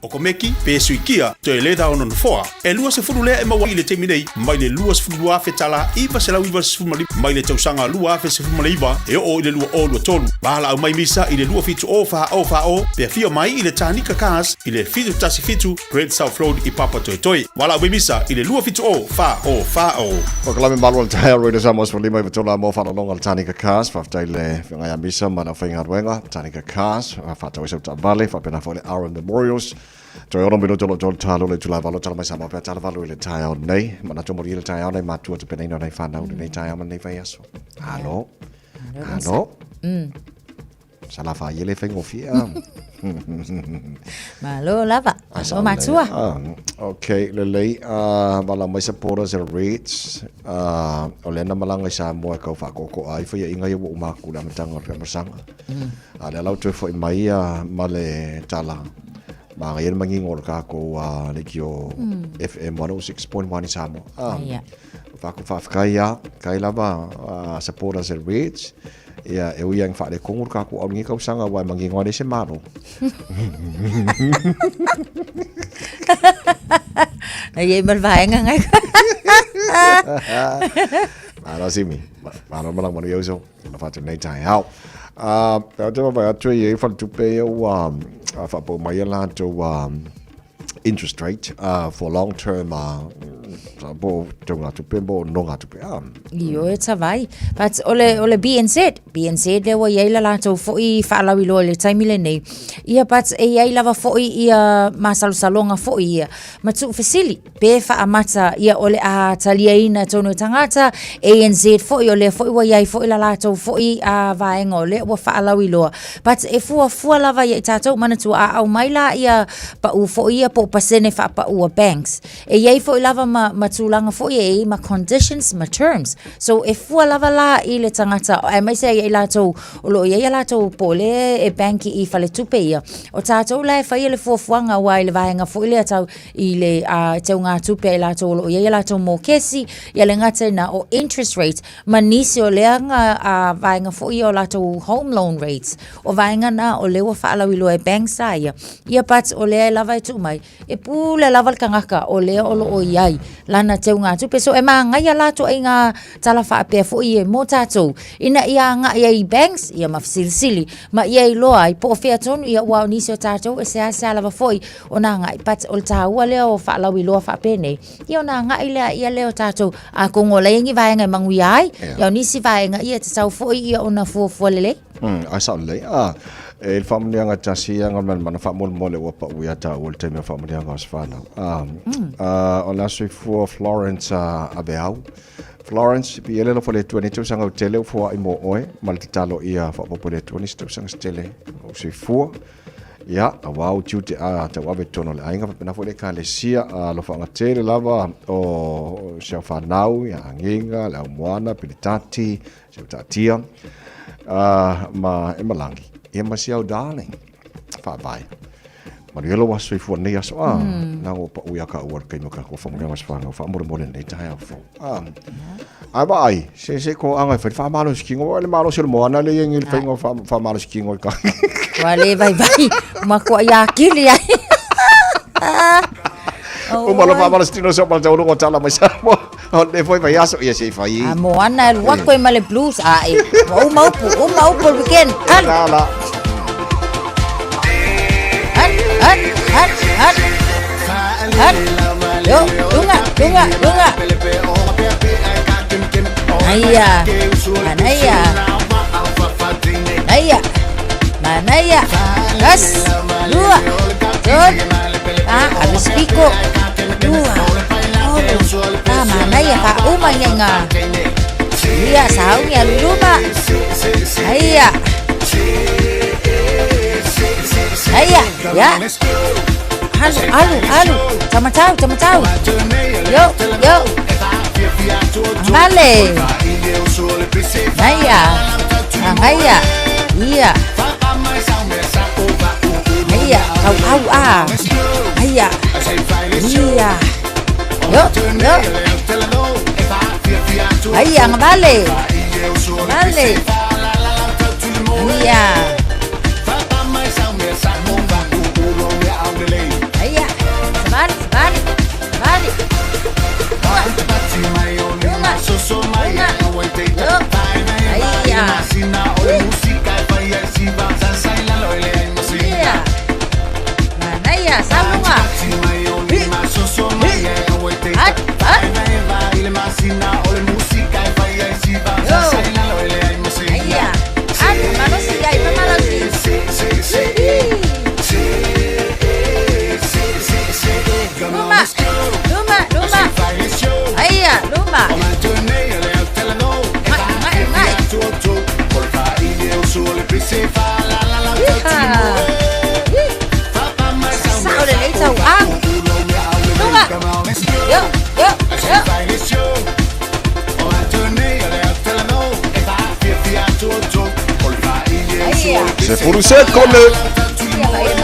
O ko Meki, pe Suikia, toe le da ona nofoa. E 20 lea e maua i le taimi nei, mai le 22,000 tala 995 mai le tausaga 2019 e oo i le 2023. Valaau mai Misa i le 27 o 4 o 4 o pe afio mai i le Tanika Cars i le 717 Great South Road i Papatoetoe. Valaau mai Misa i le 27 o 4 o 4 o. Polokalame malu o le taeao Radio Samoa 15 i tolu mo faalologa le Tanika Cars. Faafetai le feagai a Misa ma le aufaigaluega Tanika Cars. Faatau ai sau taavale, faapena foi le Aaron Memorials. Toe ono minuta o lo tolu talo le itula e valo tala mai Samoa pea tala valu i le taeao nei. Manatu moli i le taeao nei matua tapenaina o nei whanau lenei taeao ma lenei vaiaso. Alo. Alo. Sala whaie le whaingofie a. Malo lava. Malo matua. Ok, lelei. Vala mai supporters e Reds. O le na malanga i Samoa e kau whaakoko ai whaia inga ia ua umaku le amatanga o le whamasanga. A lea lau toe foi mai ia ma le tala. Ma ngai le mangingo o le kākou le ki o FM 106.1 i Samoa. Whako whawhikai ia, kai lava supporters e Reds. Ia, e ui ang whaare kongo ka ko aungi kausanga wai mangingo ane se maro. Nei e mal vaenga ngai. Malo simi. Malo malang manu yauso. Na whatu nei tai hao. Pea te wawai atu i e whalatupe ia ua whapau mai a lātou interest rate for long term po tau ngā tupe mo no ngā tupe. I o e tawai. But o le, o le BNZ, BNZ lea ua iai la latou foi faalauiloa i le taimi lenei. Ia but e iai lava foi ia masalosaloga foi ia. Ma tuufesili, pe faamata ia o le a taliaina tonu e tagata, ANZ foi o lea foi ua iai foi la latou foi a vaega o lea ua faalauiloa. But e fuafua lava ia i tatou manatua a aumai la ia pau foi ia po o pasene faapaua banks. E iai foi lava ma, ma tulaga foi e iai ma conditions ma terms. So e fua lava la i le tagata aemaise ai ia i latou o lo o iai a latou po o lea e bank i faletupe ia. O tatou la e faia le fuafuaga aua i le vaega foi lea tau i le uh, teugatupe a i latou o lo o iai a latou mokesi, ia le gata ina o interest rates ma nisi o lea nga uh, vaega foi ia o latou home loan rates. O vaega na o lea ua faalauiloa e banks a ia. Ia but o lea e lava e tuu mai, e pule lava le tagata o lea o lo o iai lana teugatupe. So e magaia la ituaiga tala faapea foi e mo tatou ina ia agai ai i banks ia ma fesilisili ma ia iloa ai po o fea tonu ia aua o nisi o tatou e seasea lava foi ona agai but o le taua lea o faalauiloa faapenei ia ona agai lea ia lea o tatou atonu o la e i ai ni vaega e manuia ai ia o nisi vaega ia e tatau foi ia ona fuafua lelei. Ai sao lelei. Ah, e le faamanuiaga tasi ia nga mana faamolemole ua pau ia taua i le taimi o faamanuiaga o se whanau. Ah, ah, o le aso ifua Florence Aveau. Florence, pi ele alofa le Atua nei tausaga o tele o foai mo oe, ma le tatalo ia faaopoopo le Atua nisi tausaga se tele o soifua. Ia, auā ou tiute a tauave i totonu o le aiga faapena foi le Ekalesia, alofaga tele lava o si au fanau, ia Agiga, le Aumoana, Pilitati, si au Taatia, ma Emmalangi, ia ma si au darling, faavae. Manuia lou aso soifua lenei aso, a, na ua pau ia ka ua le taimi o ka kua whamuria mas whanau, whaamore lenei taeao fou. Ae vaai, se se ko anga e whai whaamalosi kingo, o le malosi o le moana le iengi le whainga whaamalosi kingo i ka. Ua le vai vai, ma kua ia kili ai. O malo whaamalosi tino se o malta o tala mai Samoa. O le foi vai aso ia se i whai. A moana e luako e ma le blues a e. Ua uma upu, uma upu le weekend. Alu. La la. Alu, alu, alu, alu. Alu. Yo, lunga, lunga, lunga. Aia. Manaia. Aia. Manaia. Kas. Lua. Tolu. Ah, alu spiko. Lua. Tolu. Ah, manaia ka uma inga inga. Ia, saungi alu luma. Aia. Aia, ya. Alu, alu, alu. Tamatau, tamatau. Yo, yo. Vale. Aia. Aia. Ia. Aia, kau au a. Aia. Ia. Yo, yo. Aia, ngavale. Vale. Ia. Aia. Savali, savali. Savali. Luma. Luma. Yo. Aia. Ia. Manaia, salunga. Hi. Hi. At, at. Yo. Aia. Alu, malosi ai, mamalosi. Hi. Luma. Luma, luma. Aia, luma. Mai, mai, mai. Iha. Hi. Sao le lei tau ang. Luma. Yo, yo, yo. Aia. Se fulu se kone. Ia, ia, ia.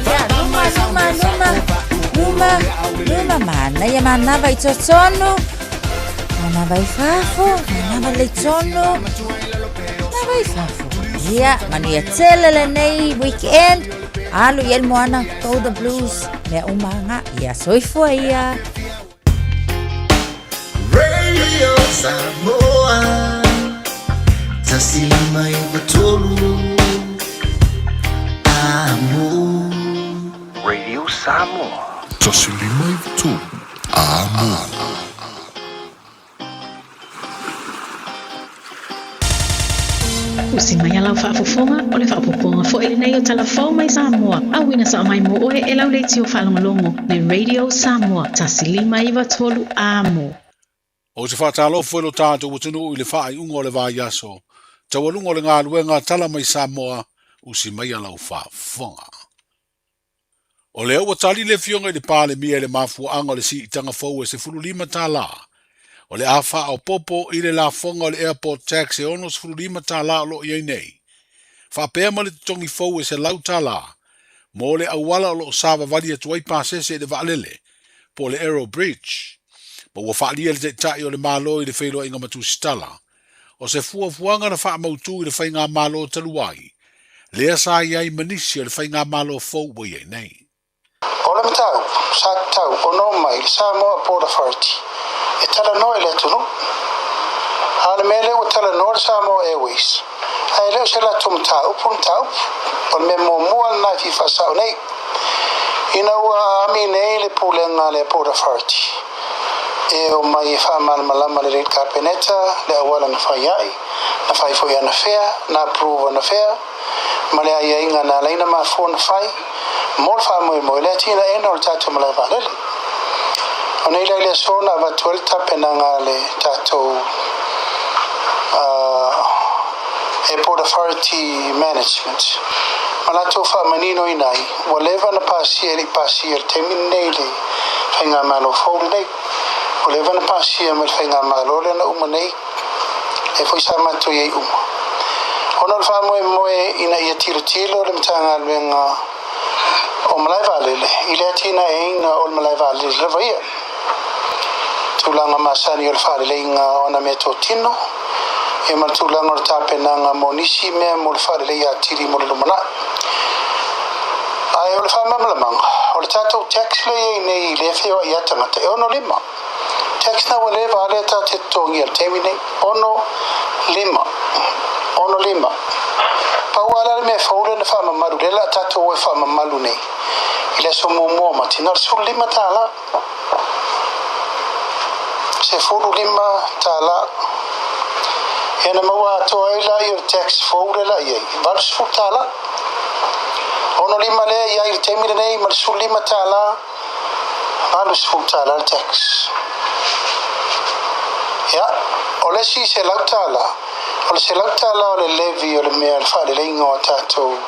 Ia, luma, luma, luma. Luma, luma, manaia manava i totonu. Manava i fafo, manava le tonu. Manava i fafo. Ia, manuia tele lenei weekend. Alu i ele moana, go the blues. Mea uma nga, ia soifua ia. Radio Samoa 153 Amo Radio Samoa 153 Amo. Usi mai a lau faafofoga, o le faaopoopoga foi lenei o Tala Fou mai Samoa, auina sao mai mo oe e lau leitio faalogologo le Radio Samoa 153 Amo. Ou te faatalofa i lo tatou atunuu i le faaiuga o le vaiaso, taualuga o le galuega Tala Mai Samoa, usi maia lau faafofoga. O lea ua tali le Afioga i le Palemia i le mafuaaga o le siitaga fou e $15, o le a faaopoopo i le lafoga o le airport tax e $65 o lo o i ai nei, faapea ma le totogi fou e $100 mo le auala o lo o savavali atu ai pasese i le vaalele, po o le Aero Bridge, ma ua faaalia le Taitai o le Malo i le feiloaiga ma Tusitala, o se fuafuaga na faamautū i le faigamalo talu ai, lea sa i ai ma nisi o le faigamalo fou ua i ai nei. O le mataupu sa tatau ona oo mai i le Samoa Port Authority e talanoa i le atunuu. A o le mea lea ua talanoa le Samoa Airways, ae le o se latou mataupu le mataupu. O le mea muamua lena e fia faasao nei. Ina ua aami nei le pulega a le Port Authority e omai e faamalamalama lelei i le Kapeneta le auala na fai ai, na fai foi anafea, na approve anafea, ma le aiaiga na ala ai ona mafua ona fai mo le faamoemoe le atinaeina o le tatou malae vaalele. O nei la i le aso na avatu ai le tapenaga a le tatou Airport Authority Management ma latou faamaninoina ai ua leva ona pasia e le i pasia i le taimi lenei le faigamalo fou lenei. Ua leva ona pasia mai le faigamalo lea na uma nei, lea foi sa matou i ai uma. Ona o le faamoemoe ina ia tilotilo le Matagaluega o Malae Vaalele i le atinaeina o le malae vaalele lava ia. Tulaga masani o le faaleleiga o ana meatotino, ia ma le tulaga o le tapenaga mo nisi mea mo le faaleleia atili mo le lumanai. Ae o le faamalamalamaga, o le tatou tax lea e i ai nei i lea feoai a tagata, e 65. Tax na ua leva a lea tatou te totogia i le taimi nei, 65. 65. Pau lava la le mea fou lea na faamamalu, lea o le a tatou o e faamamalu nei i le aso muamua o Mati, na o le $15. $15. Ia na maua atoa ai la i o le tax fou lea la i ai, $80. 65 lea i ai i le taimi lenei ma le $15, $80 le tax. Ia, o le isi $100, o le $100 o le levy o le mea o le faaleleiga o a tatou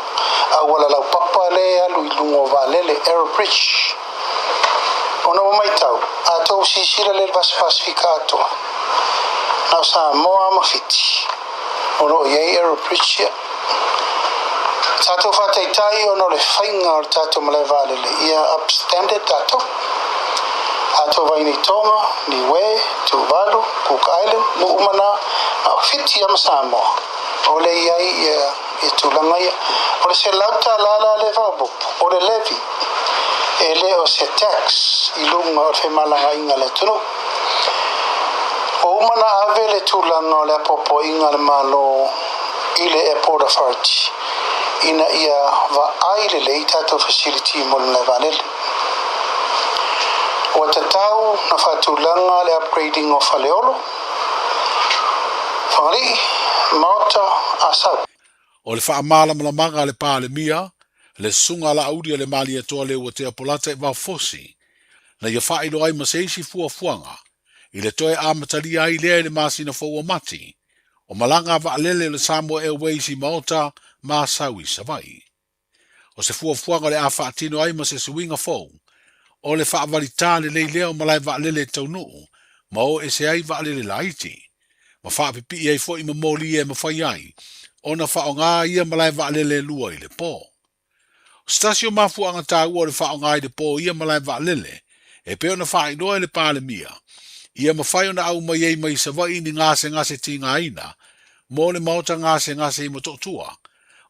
auala laupapa lea e alu i luga o vaalele, aero bridge. Ona ua matau, a tou sisila lea i le Vasa Pasefika atoa, na o Samoa ma Fiti o lo o i ai aero bridge ia. Tatou faataitai ona o le faiga o le tatou malae vaalele ia up standard tatou. A tou vaai nei Tonga, Niue, Tuvalu, Cook Island, nuu uma na, na o Fiti lava ma Samoa o lea i ai ia tulaga ia. O le $100 la lea e faaopoopo, o le levy, e le o se tax i luga o le femalagaaiga a le atunuu. Ua uma ona ave le tulaga o le apoapoaiga a le Malo i le Airport Authority ina ia vaai lelei tatou facility mo le malae vaalele. Ua tatau na faatulaga le upgrading o Faleolo, Fagalii, Maota, Asau. O le faamalamalamaga a le Palemia, le Susuga Laauli a le Malietoa Leuatea Polata i Vaofosi, na ia faailoa ai ma se isi fuafuaga i le toe amatalia ai lea i le masina fou o Mati, o malaga a vaalele o le Samoa Airways i Maota ma Asau i Savaii. O se fuafuaga o le a faatino ai ma se suiga fou, o le faavalitā lelei lea o malae vaalele e taunuu ma o ese ai vaalele laiti, ma faapipii ai foi ma moli e mafai ai ona faaaoga ia malae vaalele e lua i le po. O se tasi o mafuaaga taua o le faaaoga i le po ia malae vaalele, e pei ona faailoa e le Palemia, ia mafai ona aumai ai mai Savaii ni gasegase tigaina mo le maota gasegase i Motootua,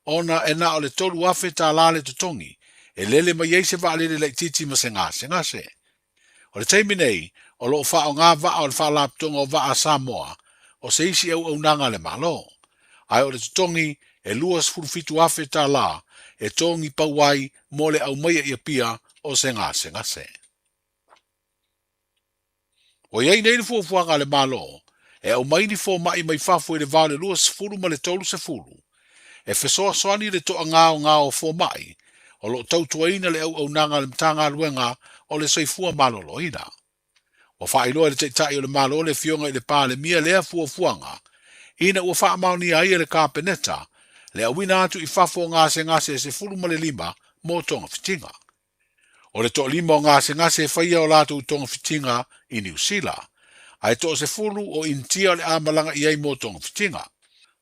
ona e na o le $3,000 le totogi e lele mai ai se vaalele laitiiti ma se gasegase. O le taimi nei, o lo o faaaoga vaa o le Faalapotopotoga o Vaa a Samoa o se isi auaunaga a le Malo, ae o le totogi e $27,000 e togi pau ai mo le aumaia i Apia o se gasegase. Ua i ai nei le fuafuaga a le Malo e aumai ni fomai mai fafo i le va o le 20 ma le 30 e fesoasoani i le toagaogao o fomai o lo o tautuaina le auaunaga a le Matagaluega o le Soifua Maloloina. Ua faailoa e le Taitai o le Malo le Afioga i le Palemia lea fuafuaga ina ua faamaonia ai e le Kapeneta le auina atu i fafo o gasegase e 15 mo togafitiga. O le toalima o gasegase e faia o latou togafitiga i Niu Sila, ae toasefulu o Initia o le a malaga i ai mo togafitiga.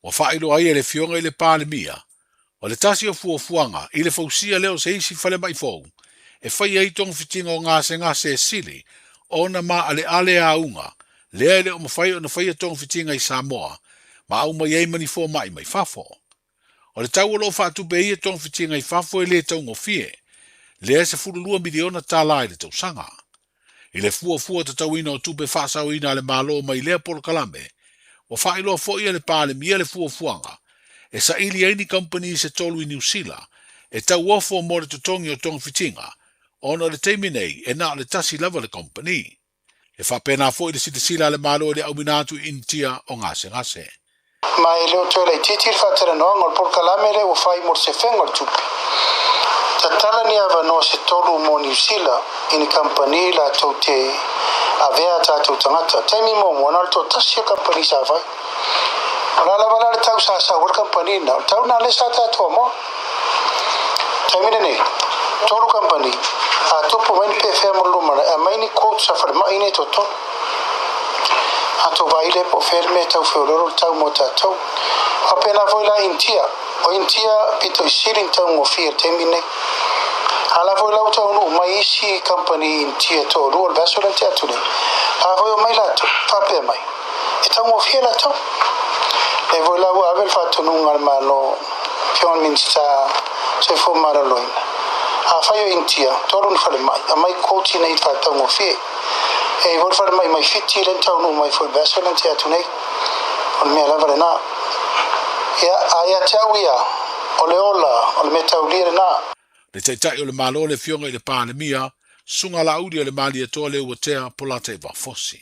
Ua faailoa ai e le Afioga i le Palemia, o le tasi o fuafuaga i le fausia lea o se isi falemai fou e faia ai togafitiga o gasegase e sili ona maaleale auga lea e le o mafai ona faia togafitiga i Samoa ma aumai ai ma ni fomai mai fafo. O le tau o lo o faatupe ai ia togafitiga i fafo e le taugofie, lea e $12 miliona tala i le tausaga. I le fuafua tatauina o tupe faasaoina a le Malo mai lea polokalame, ua faailoa foi e le Palemia le fuafuaga e saili ai ni kamupani se tolu i Niu Sila e tauofo mo le totogi o togafitiga, ona o le taimi nei e na o le tasi lava le kamupani. E faapena foi le silasila a le Malo i le auina atu i Initia o gasegase. Ma e le o toe laitiiti le faatalanoaga o le polokalame lea ua fai mo le sefega o le tupe. Tatala ni avanoa se tolu mo Niu Sila i ni kamupani latou te avea a tatou tagata. Taimi muamua, na o le toatasi o kamupani sa fai. O le a lava la le tau sa sau ai le kamupani lena, o le tau lena lea sa tatou amoa. Taimi lenei, tolu kamupani, a tupu mai ni pefea mo le lumanai, aumai ni quotes a falemai nei totonu. A tou vaai lea po o fea le mea e tau feoloolo le tau mo tatou. Faapena foi la Initia. O Initia pito i sili ona taugofie i le taimi lenei. A la foi la ua taunuu mai isi kamupani Initia e toalua o le vaiaso lea na tea atu nei, la foi omai latou, faapea mai, e taugofie latou. Lea foi la ua ave le faatonuga a le Malo, Afioga i le Minisita Soifua Maloloina, afai o Initia, tolu ni falemai, aumai quote ina ia faataugofie. E i ai foi le falemai mai Fiti lea na taunuu mai foi i le vaiaso lea na tea atu nei. O le mea lava lena. Ia, a ia te au ia, o le ola, o le mea taulia lena. Le Taitai o le Malo le Afioga i le Palemia, Susuga Laauli o le Malietoa Leuatea Polataivao Fosi.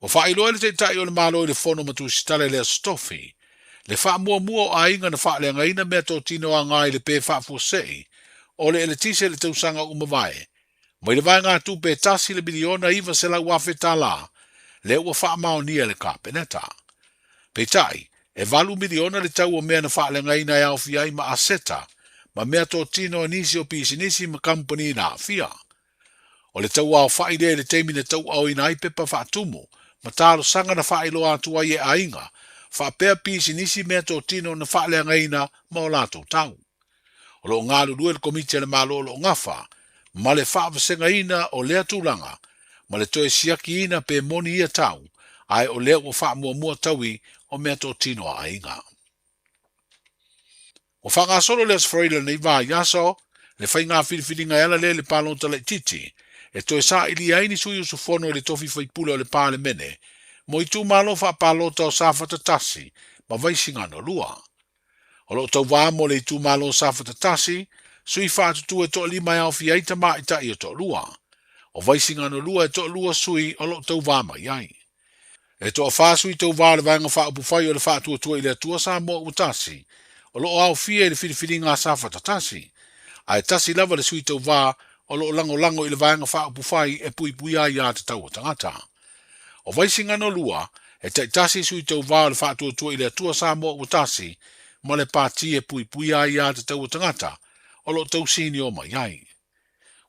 Ua faailoa e le Taitai o le Malo i le Fono ma Tusitala i le Aso Tofi, le faamuamua o aiga na faaleagaina meatotino aga i le pe faafuasei o le eletise i le tausaga ua mavae, mai le vaegatupe e tasi le miliona 900,000 tala lea ua faamaonia e le Kapeneta. Peitai, e 8 miliona le tau o mea na faaleagaina e aofia ai ma aseta ma meatotino a nisi o pisinisi ma kamupani na aafia. O le tauaofa'i lea i le taimi na tauaaoina ai pepa faatumu ma talosaga na faailoa atu ai e aiga faapea pisinisi meatotino na faaleagaina ma o latou tau. O lo o galulue le Komiti a le Malo o lo o gafa ma le faavasegaina o lea tulaga ma le toe siakiina pe moni ia tau, ae o lea ua faamuamua taui o meatotino a aiga. Ua faagasolo le Aso Faraile o lenei vaiaso le faiga filifiliga e ala lea i le palota laitiiti e toe sailia ai ni sui usufono i le tofi faipule o le Palemene mo itumalo faapalota o Safata 1 ma Vaisigano 2. O lo o tauvā mo le itumalo o Safata 1, sui faatutu e toalima e aofia ai tamaitai e toalua. O Vaisigano 2 e toalua sui o lo o tauvā mai ai. E toafa sui tauvā o le Vaega Faaupufai o le Faatuatua i le Atua Samoa Ua Tasi o lo o aofia i le filifiliga a Safata 1, ae tasi lava le sui tauvā o lo o lagolago i le Vaega Faaupufai e Puipuia Aiā Tatau a Tagata. O Vaisigano 2, e taitasi sui tauvā o le Faatuatua i le Atua Samoa Ua Tasi ma le Pati e Puipuia Aiā Tatau a Tagata o lo o tausinio mai ai.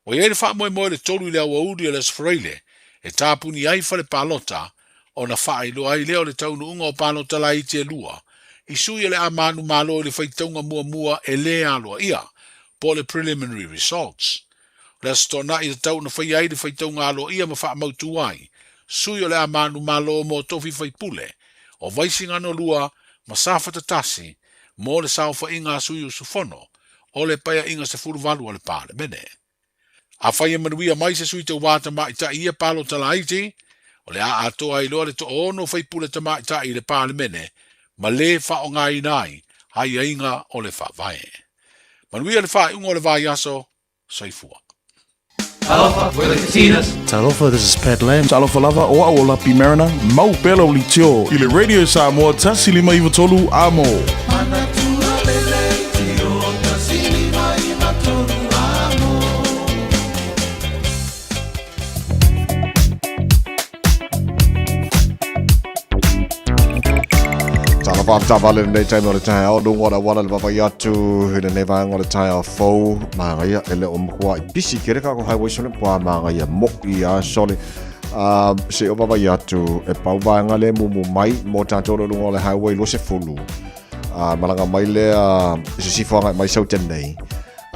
Ua i ai le faamoemoe le 3 i le aoauli o le Aso Faraile e tapuni ai fale palota ona faailoa ai lea o le taunuuga o palota laiti e lua i sui o le a manumalo i le faitauga muamua e lē aloaia po o le preliminary results. O le Aso Toonai e tatau ona faia ai le faitauga aloaia ma faamautu ai sui o le a manumalo mo tofi faipule o Vaisigano 2 ma Safata 1 mo le saofaiga a sui usufono o le Paeaiga 18 a le Palemene. Afai e manuia mai se sui tauvā tamaitai i ia palota laiti, o le a atoa ai loa le toaono faipule tamaitai i le Palemene ma lē faaaogaina ai aiaiga o le Faavae. Manuia le faaiuga o le vaiaso, soifua. Talofa, we're the Katinas. Talofa, this is Pat Lam. Talofa lava, o au o Lapi Mariner, mau pea lau leitio i le Radio Samoa 153 Amo. Tala whātawale lenei taimi o le taeao, nunga o le awala le vavai atu i lenei vaega o le taeao fou, māngaia e le o matua i pisi kere ka ko highway sole, kua māngaia mo'i a sole. Se o vavai atu e pau vaega le mumu mai mō tātou le lunga o le highway 20. Malaga mai lea i se sifo agai mai sau tenei.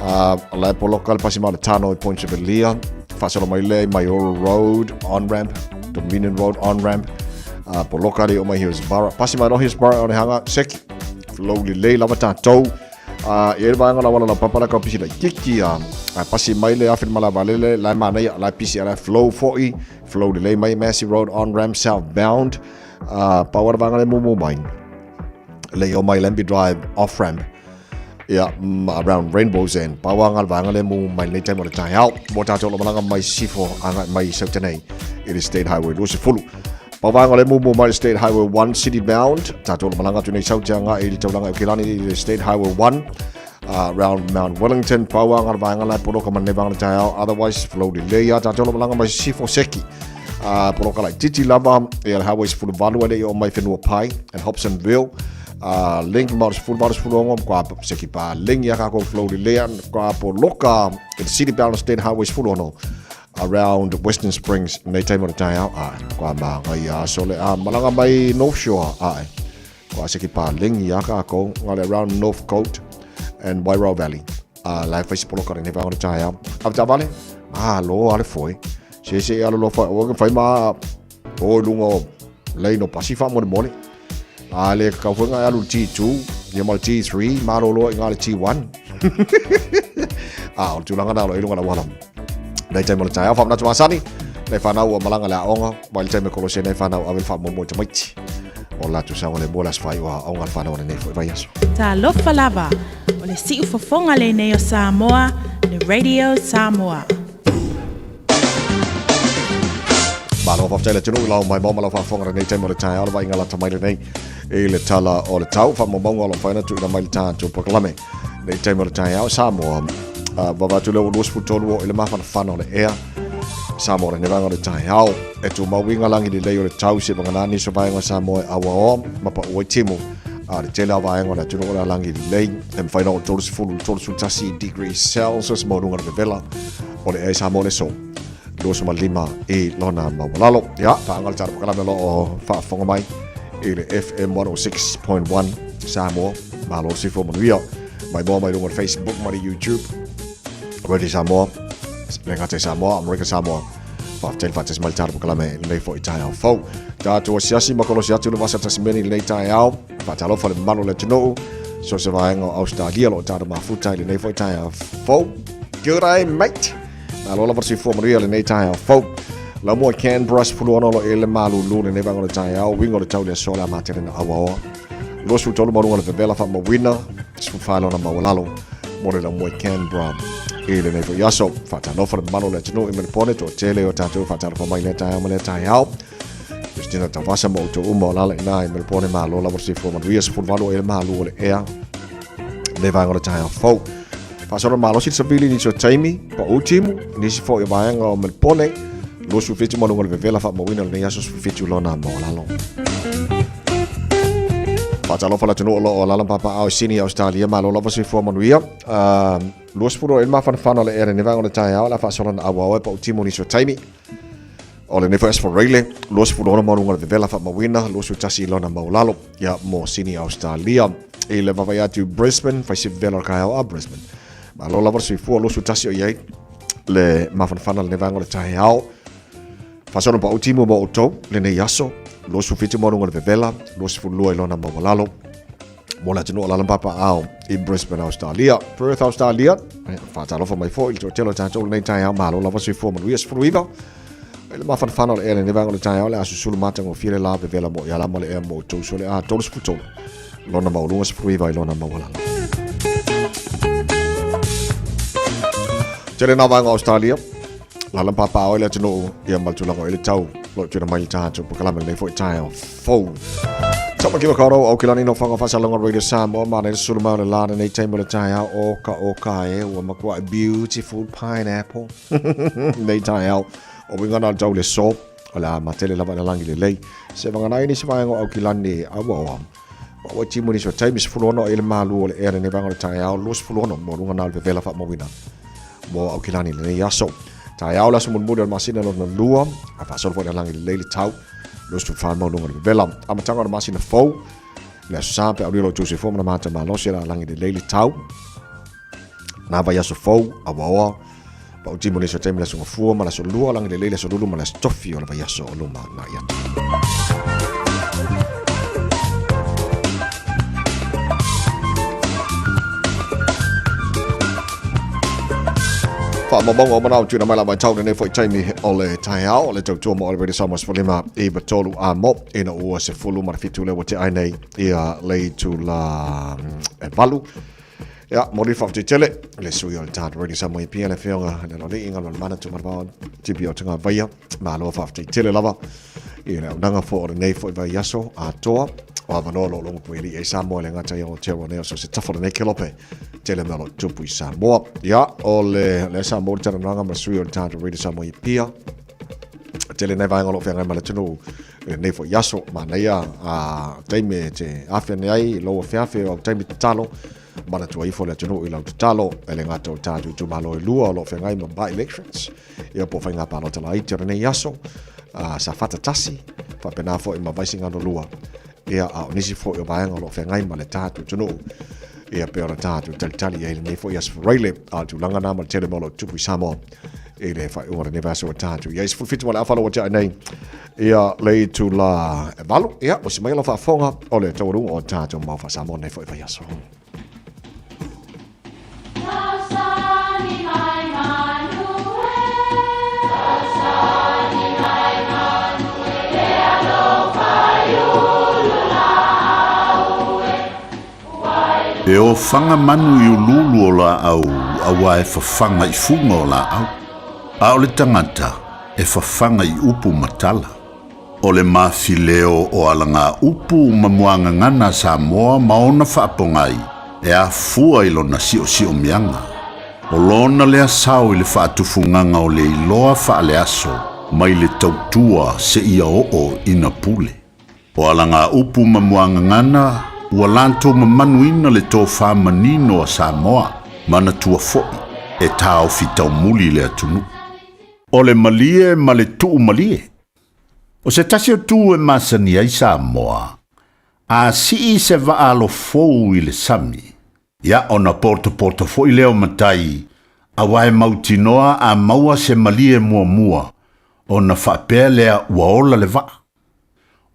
La e poloka le pasi ma le Tano i Point Chevalier. Whaasolo mai lea i Maioro Road, on-ramp, Dominion Road, on-ramp. Poloka le o mai Hillsborough. Pasi mai no Hillsborough o le hanga, seki. Flow lelei lava tātou. I e vaenga la wala la papa la ka pisi la kiki a pasi mai le afi mala valele la mana ia la pisi la flow foi flow lelei mai Massey Road on ramp southbound power vaenga le mumu mai le o mai Lambie Drive off ramp ia around Rainbow's End pawa ngal vaenga le mumu mai nei time o le tai out mo tātou lo malanga mai sifo anga mai sautanei it is State Highway 20. Pawaga le mumu mai State Highway 1 city bound tātou lo malanga tu nei sauti anga i le taulanga o Kilani i le State Highway 1 round Mount Wellington pawaga le vaenga la poloka man ne vaenga le tai out otherwise flow delay ia tātou lo malanga mai sifo seki. Poloka laitiiti lava ia le Highway 18 e le i oo mai Whenuapai and Hobsonville. Link ma o le 18 16 kwa seki pa link ia kākou flow lelei kwa poloka i le City Bound State Highway 16 around Western Springs nei taimi o le taeao ae kwa māngai aso le a malaga mai North Shore ae kwa seki pa link ia kākou ngā le around North Coast and Wairau Valley. A la e fai se poloka lenei vaega o le taeao. A taavale, malo a le foe. Se se e alolofa, o ke fai ma o i lunga o lane o pasi faamolemole. A le kakau foi nga e alu le T2, ia ma le T3, malolo i nga le T1. A o le tulaga na o lo i lunga la wala. Nei taimi o le taeao, faamanatu masani, nei whanau ua malaga le aoga, mai le taimi e kolose nei whanau ave le faamoemoe tamaiti. O le latou saogalemu o le aso faaiu a aoga le whanau o lenei foi vaiaso. Talofa lava, o le siufofoga lenei o Samoa, le Radio Samoa. Malo faafetai le atunuu i lau mai mo ma lau faafofoga lenei taimi o le taeao le vaaiga lata mai lenei i le tala o le tau faamaumauga o lo o mafai ona tuuina mai le tatou polokalame nei taimi o le taeao Samoa vava atu lea ua 23 o i le mafanafana o le ea Samoa lenei vaega o le taeao e tumau iga lagi lelei o le tau se vagana nisi o vaega o Samoa e auaoa ma paua i timu a le tele o vaega o le atunuu o le alagi lelei e mafai ona oo 30 31 degrees Celsius maualuga le vevela o le ea i Samoa le aso 25 i lona maualalo. Ia, paaga le tatou polokalame o lo o faafofoga mai i le FM 106.1 Samoa. Malo le soifua manuia. Mai moa mai luga o le Facebook ma le YouTube. Radio Samoa, le gata i Samoa, Amerika Samoa. Faafetai le faatasi mai le tatou polokalame i lenei foi taeao fou. Tatou asiasi ma kolosi atu le vasa Tasimeni i lenei taeao. Faatalofa le mamalu o le atunuu. So se vaega o Australia o lo o tatou mafuta i lenei foi taeao fou. G'day mate! Malo lava le soifua manuia lenei taeao fou. Lau mua Canberra 16 lo e le malulu lenei vaega o le taeao, uiga o le tau le aso le a matele na auaoa. 23 maluga le vevela faamauina, 14 lona maualalo mo le lau mua Canberra i lenei foi aso. Faatalofa le mamalu o le atunuu i Melbourne, toatele o tatou faatalofa mai lea taeao ma lea taeao. Christina Tauvasa ma outou uma o lala ina i Melbourne, malo lava le soifua manuia, 18 e le malu o le ea le vaega o le taeao fou. Faasolo malosi le savili nisi o taimi, pa u timu, nisi foi o vaega o Melbourne, 27 maluga o le vevela faamauina lenei aso 17 lona maualalo. Faatalofa le atunuu o lo o alaala ma papaaao i Sydney, Australia, malo lava soifua manuia. 20 e le mafanafana o le ea lenei vaega o le taeao, o le a faasolo na auao e pa u timu nisi o taimi. O lenei foi aso Faraile, 26 maluga o le vevela faamauina, 21 lona maualalo, ia mo Sydney, Australia. I le vaavaai atu i Brisbane, fai se vevela o le taeao a Brisbane. Malo lava le soifua, 21 o i ai le mafanafana lenei vaega o le taeao. Faasolo pau timu mo outou lenei aso, 27 maluga o le vevela, 22 i lona maualalo. Mo le atunuu o Lalampapaao i Brisbane, Australia. Perth, Australia. Faatalofa mai foi i le toatele o tatou lenei taeao. Malo lava soifua manuia 19. I le mafanafana o le ea lenei vaega o le taeao, le a susulu matagofie le la vevela mo i ala ma le ea mo outou so le a 33. Lona maualuga 19 i lona maualalo. Tele nā vaega o Australia. Lalampapaao i le atunuu ia ma le tulaga o i le tau. Lo tuina mai le tatou polokalame lenei foi taeao fou. Tama ki whakaaro au ki lani no whanga whasalonga Radio Samoa ma nei sulu mai o le lana nei taimi o le taeao o ka o ka e ua makua beautiful pineapple nei taeao o winga na tau le so o le a matele lava ina langi lelei se whanganai ni se vaenga o au ki lani aua oa Ua timu ni so taimi 16 i le malu o le ea lenei vaega o le taeao 26 mo lunga na o le vevela faamauina mo au ki lani lenei aso. Taeao le aso mulimuli o le masina lona lua, a faasolo foi le alagi lelei le tau, 24 mau lunga o le vevela. Amataga o le masina fou, le aso sa pe aulia lo outou soifua ma na mata malosi le alagi lelei le tau. Nā vai aso fou, awaoa, pa o timu ni so taimi le aso gafua ma le aso lua, alagi lelei le aso lulu ma le aso tofi o le vai aso o luma na i atu. Faamaumauga o manao tuuina mai la vaitau lenei foi taimi o le taeao o le tautua mo o le Radio Samoa 15 i 3 a mo ina ua 17 le ua te ai nei ia le itula e valu. Ia, mo le faafetai tele le sui o le tatou Radio Samoa i Apia le afioga le Lolii Ngalo le Mana Tumarapao Tipi o Tungavaia. Malo faafetai tele lava i le aunaga foi o lenei foi vaiaso atoa o avanoa o lo o logo pueli ai Samoa le gata i Aotearoa nei o so se tafa o lenei kelope tele mea o lo o tupu i Samoa. Ia, o le, le Samoa le talanoaga ma le sui o le tatou Radio Samoa i Apia. Tele nei vaega o lo o feagai ma le atunuu i lenei foi aso. Manaia a taimi e te afe ane ai i lou afeafe o au taimi tatalo, manatua ifo le atunuu i lau tatalo, e le gata o tatou itumalo e lua o lo o feagai ma by-elections, ia po o faiga palota laiti o lenei aso, Safata 1, faapena foi ma Vaisigano 2, ia a o nisi foi o vaega o lo o feagai ma le tatou atunuu, ia pei ona tatou talitali i ai lenei foi aso Faraile, a o tulaga na ma le tele mea o lo o tupu i Samoa i le faaiuga o lenei vaiaso ua tatou i ai. 17 ma le afa ua tea nei ia le itula e 8, ia osi mai lau faafofoga o le taualuga o tatou mau faa-Samoa nei foi vaiaso. E ofaga manu i uluulu o laau auā e fafaga i fuga o laau, a o le tagata e fafaga i upu ma tala. O le mafileo o alagaupu ma muagagana a Samoa ma ona faapogai e afua i lona siosiomiaga. O lona lea sao i le faatufugaga o le iloa faaleaso mai le tautua seia oo ina pule. O alagaupu ma muagagana ua latou mamanuina le tofa manino a Samoa, manatua foi e taofi taumuli le atunuu. O le malie ma le tuu malie. O se tasi o tu e masani ai Samoa, a sii se vaa alofou i le sami, ia ona potopoto foi lea o matai, auā e mautinoa a maua se malie muamua, ona faapea lea ua ola le vaa.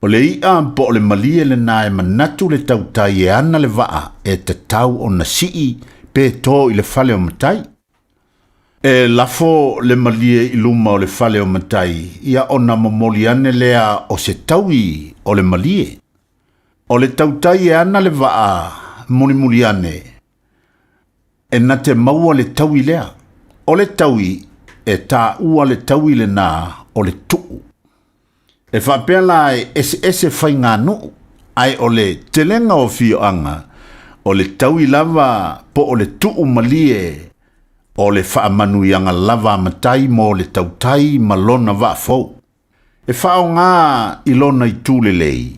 O le i'a po o le malie lenā e manatu le tautai e ana le vaa e tatau ona sii pe to i le fale o matai. E lafo le malie i luma o le fale o matai, ia ona momoli ane lea o se taui o le malie. O le tautai e ana le vaa mulimuli ane, e na te maua le taui lea. O le taui e taua le taui lenā o le tuu. E faapea la e eseese faiganuu, ae o le telega o afioaga, o le taui lava po o le tuu malie o le faamanuiaga lava a matai mo le tautai ma lona vaa fou. E faaaoga i lona itu lelei,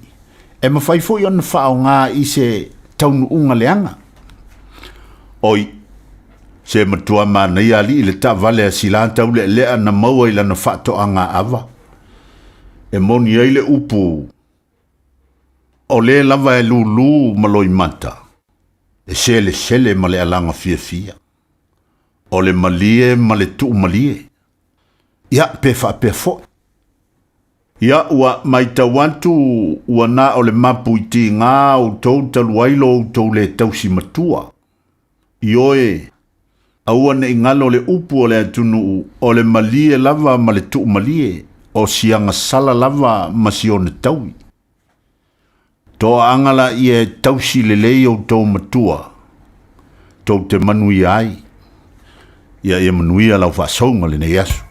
e mafai foi ona faaaoga i se taunuuga leaga. Oi, se matua manaia alii le taavale a Sila taulealea na maua i lana faatoaga ava. E moni ai le upu, o le lava e lūlū ma loimata, e selesele ma le alaga fiafia. O le malie ma le tuu malie. Ia, pe faapea foi. Ia, ua matau atu ua na o le mapu i tigā outou talu ai lo outou le tausi matua. Ioe, aua ne i galo le upu o le atunuu, o le malie lava ma le tuu malie, o si agasala lava ma si ona taui. Toaaga laia e tausi lelei outou matua, tou te manuia ai. Ia ia manuia lau faasouga lenei aso.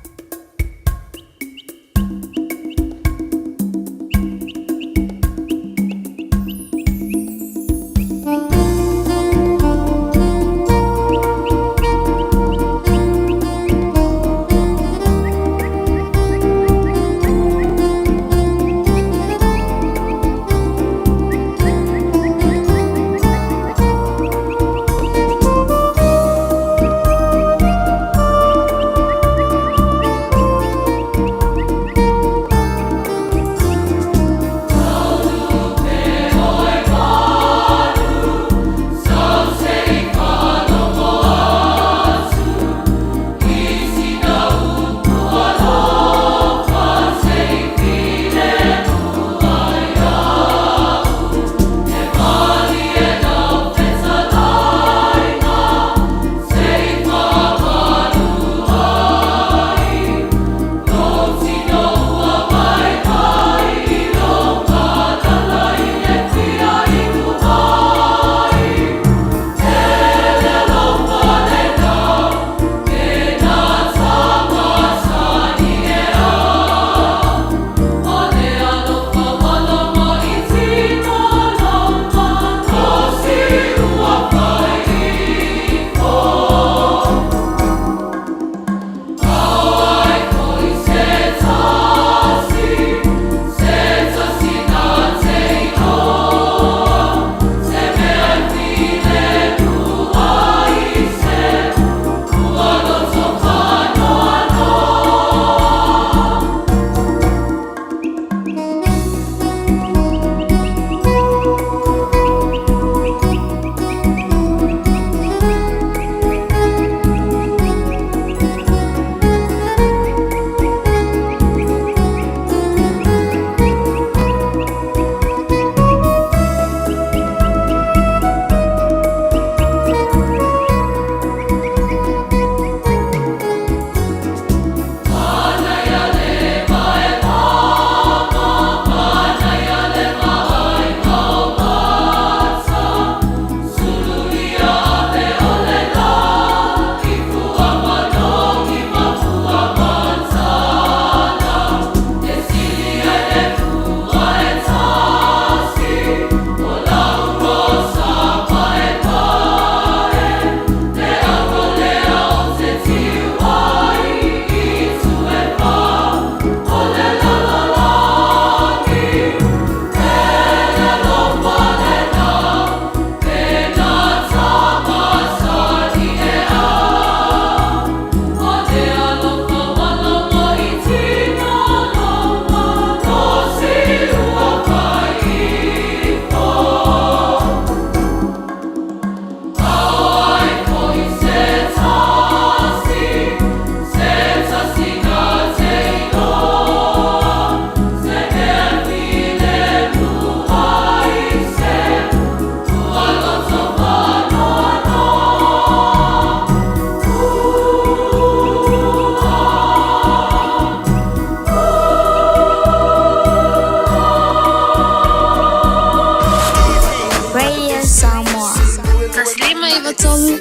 tolu.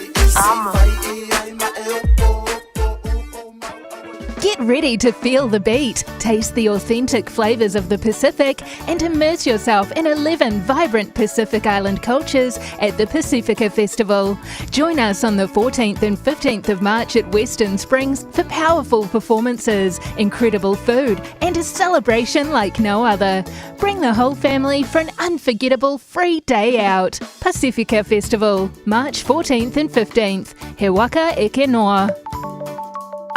Get ready to feel the beat, taste the authentic flavours of the Pacific, and immerse yourself in 11 vibrant Pacific Island cultures at the Pacifica Festival. Join us on the 14th and 15th of March at Western Springs for powerful performances, incredible food, and a celebration like no other. Bring the whole family for an unforgettable free day out. Pacifica Festival, March 14th and 15th. He waka eke noa.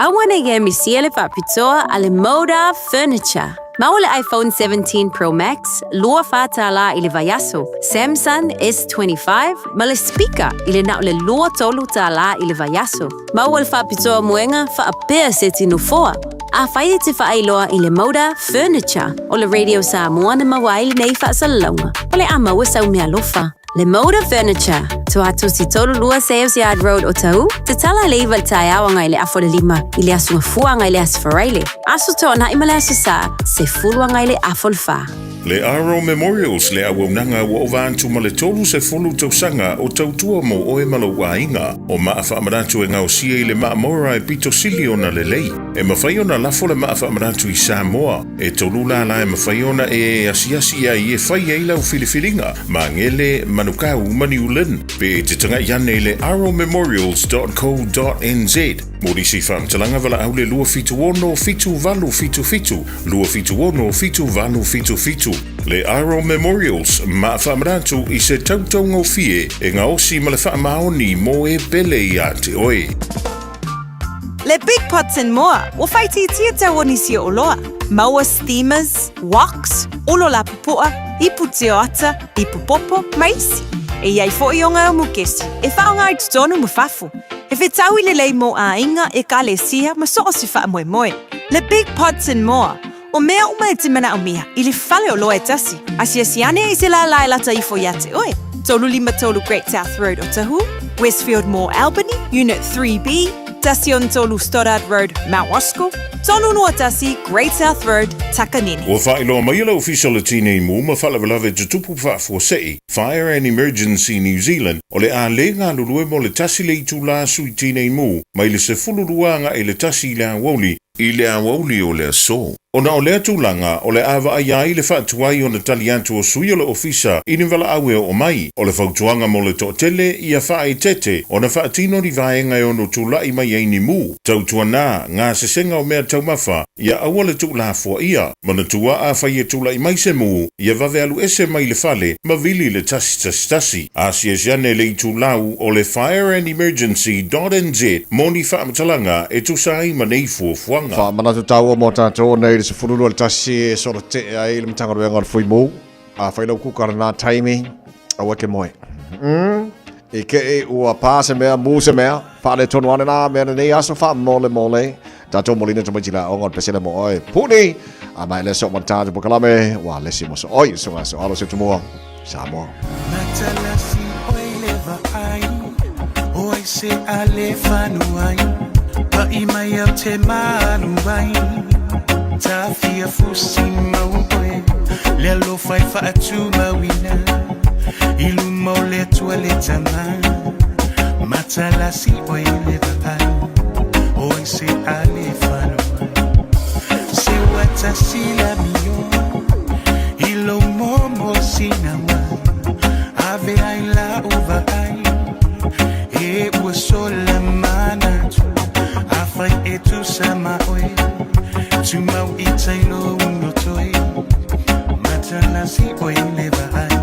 Aua nei e misia le faapitoa a le Moda Furniture. Maua le iPhone 17 Pro Max, 24 tālā i le vaiaso, Samsung S25 ma le speaker i le na o le 23 tālā i le vaiaso. Maua le faapitoa moega faapea seti nofoa. Afai e te faailoa i le Moda Furniture o le Radio Samoa na maua ai lenei faasalalauga, o le a maua sau meaalofa. Le Moda Furniture, Tuatosi 32 Sales Yard Road o Tahu, tatala i le 9 i le taeao agai i le afa o le 5 i le aso Gafua agai i le aso Faraile, Aso Toanai ma le Aso Sa, 10 agai i le afa o le 4. Le Aro Memorials le auaunaga ua ova atu ma le 30 tausaga o tautua mo oe ma lou aiga. O maa faamanatu e gaosia i le maa mora e pito sili ona lelei. E mafai ona lafo le maa faamanatu i Samoa. E tolu lala e mafai ona e asiasi ai e fai ai lau filifiliga, Magele, Manukau ma New Lynn. Pe e te tagai ane i le aromemorials.co.nz mo nisi faamatalaga valaau le 276 7877 276 7877. Le Aro Memorials maa faamanatu i se tautaugofie e gaosi ma le faamaoni mo e pele ia te oe. Le Big Pots and More, ua faaitiitia tau o nisi o oloa. Maua steamers, woks, olo lapupoa, ipu tioata, ipu popo, ma isi. E i ai foʻi o ngā mukesi e faaaoga i totonu ma fafo, e fetaui lelei mo aiga, ekalesia ma so o se faamoemoe. Le Big Pots and More, o mea uma e te manaomia i le fale oloa e tasi, asiasi ane i se lālā e lata ifo iā te oe. 353 Great South Road o Tahu, Westfield Mall Albany, Unit 3B, 13 Stoddard Road, Mount Roskill, 321 Great South Road, Takanini. Ua faailoa mai e le Ofisa o le Tinei Mu ma Faalavelave Tutupu Faafuasei, Fire and Emergency New Zealand, o le a lē galulue mo le 1 le itulā sui tinei mu mai le 12 agai i le 1 i le aoauli i le aoauli o le aso. Ona o lea tulaga, o le a vaaia ai le faatuai ona tali atu o sui o le ofisa i ni valaau e oo mai. O le fautuaga mo le toatele, ia faaeteete ona faatino ni vaega e ono tulaʻi mai ai ni mu, tautuanā gasesega o mea taumafa, ia aua le tuulafoaia. Manatua afai e tulaʻi mai se mu, ia vave alu ese mai le fale ma vili i le 111. Asiasi ane i le itulau o le fireandemergency.nz mo ni faamatalaga e tusa ai ma nei fuafuaga. Faamanatu taua mo tatou nei i le 12 i le 1 e solo teʻe ai le Matagaluega o le Fuimu. Afai lau kuka lenā taimi, aua e te moe. I te i ua pā se mea, mū se mea, faaletonu ane nā mea lenei aso faamolemole. Tatou molina tamaiti le aoga o le pesele mo oe. Puni! A mai le so ma tatou pokalame, ua lesi mo so oi, so so alo se tumua. Samoa. Matalasi oe le vaai O ai se a le whanau ai Paʻi mai au te malu ai Tafia fusi mau oe Le alofa e faatumauina I luma o le Atua le Tama Matalasi oe le vaai O ai se a le whanau ai Se watasi la mio I lo momo sinawa Ave ai la uva ai E ua sola manatu Afai e tusa ma oe Tumau i tailo uno toi Matalasi oe le vaai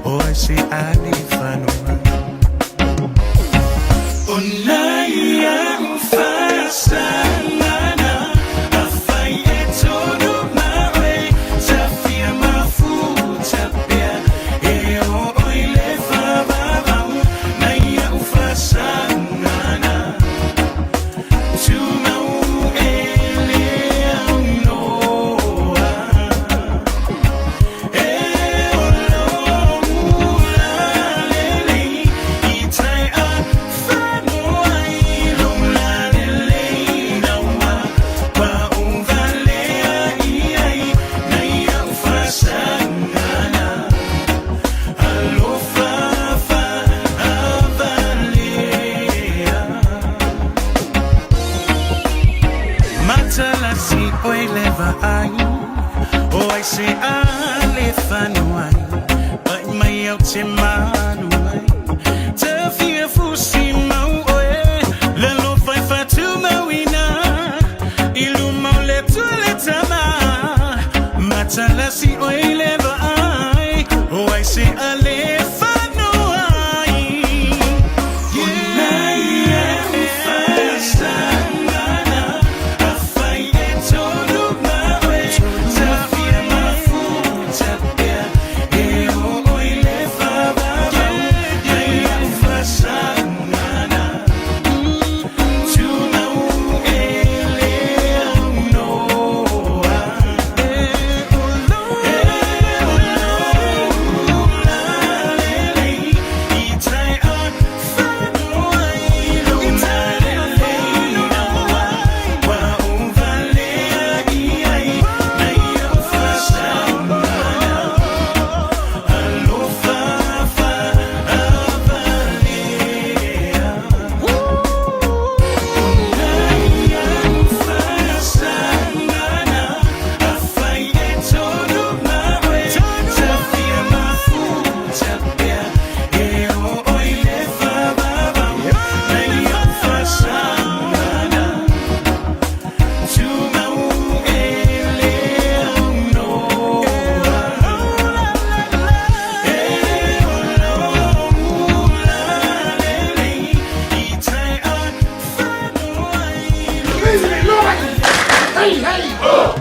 O ai se a le whanau ai O nai au faasagaga Afai e tonu ma oe Tafia mafuta pea E o oi le faavavau Nai au faasagaga Tumau e le aunoa E o lo ula lelei I tai a whanua. vaai O ai se ale whanau Pai mai au te malu ai Te fia fusi mau oe Le lo fai whatu mauina I luma o le tule tama Matalasi oe le vaai O ai se ale whanau ai Hey, hey! Oh!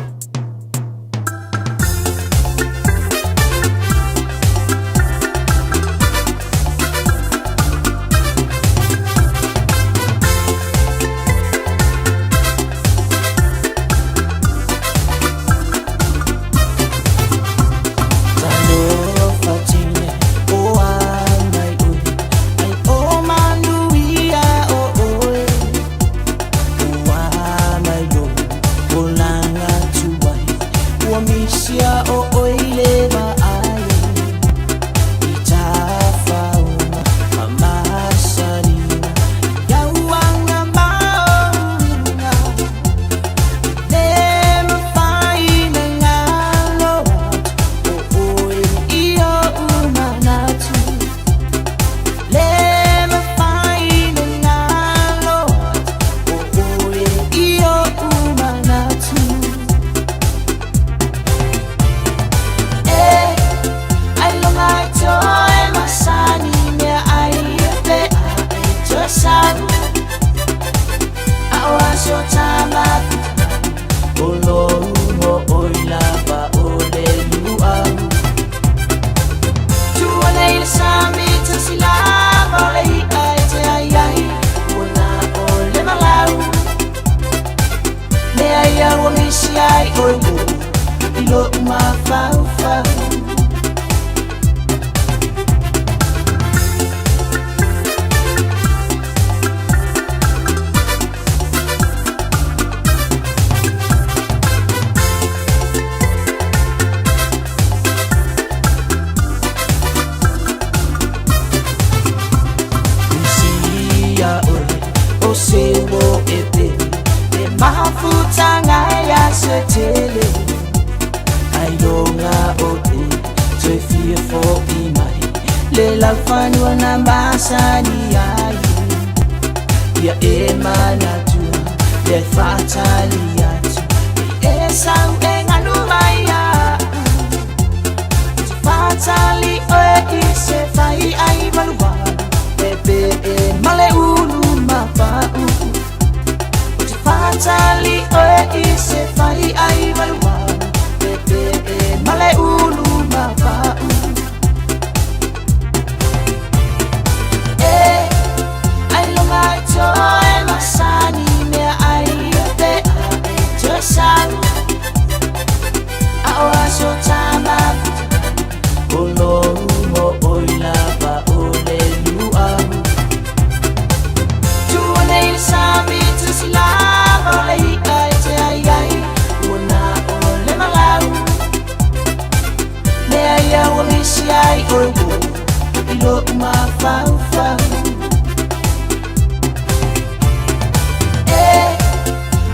E,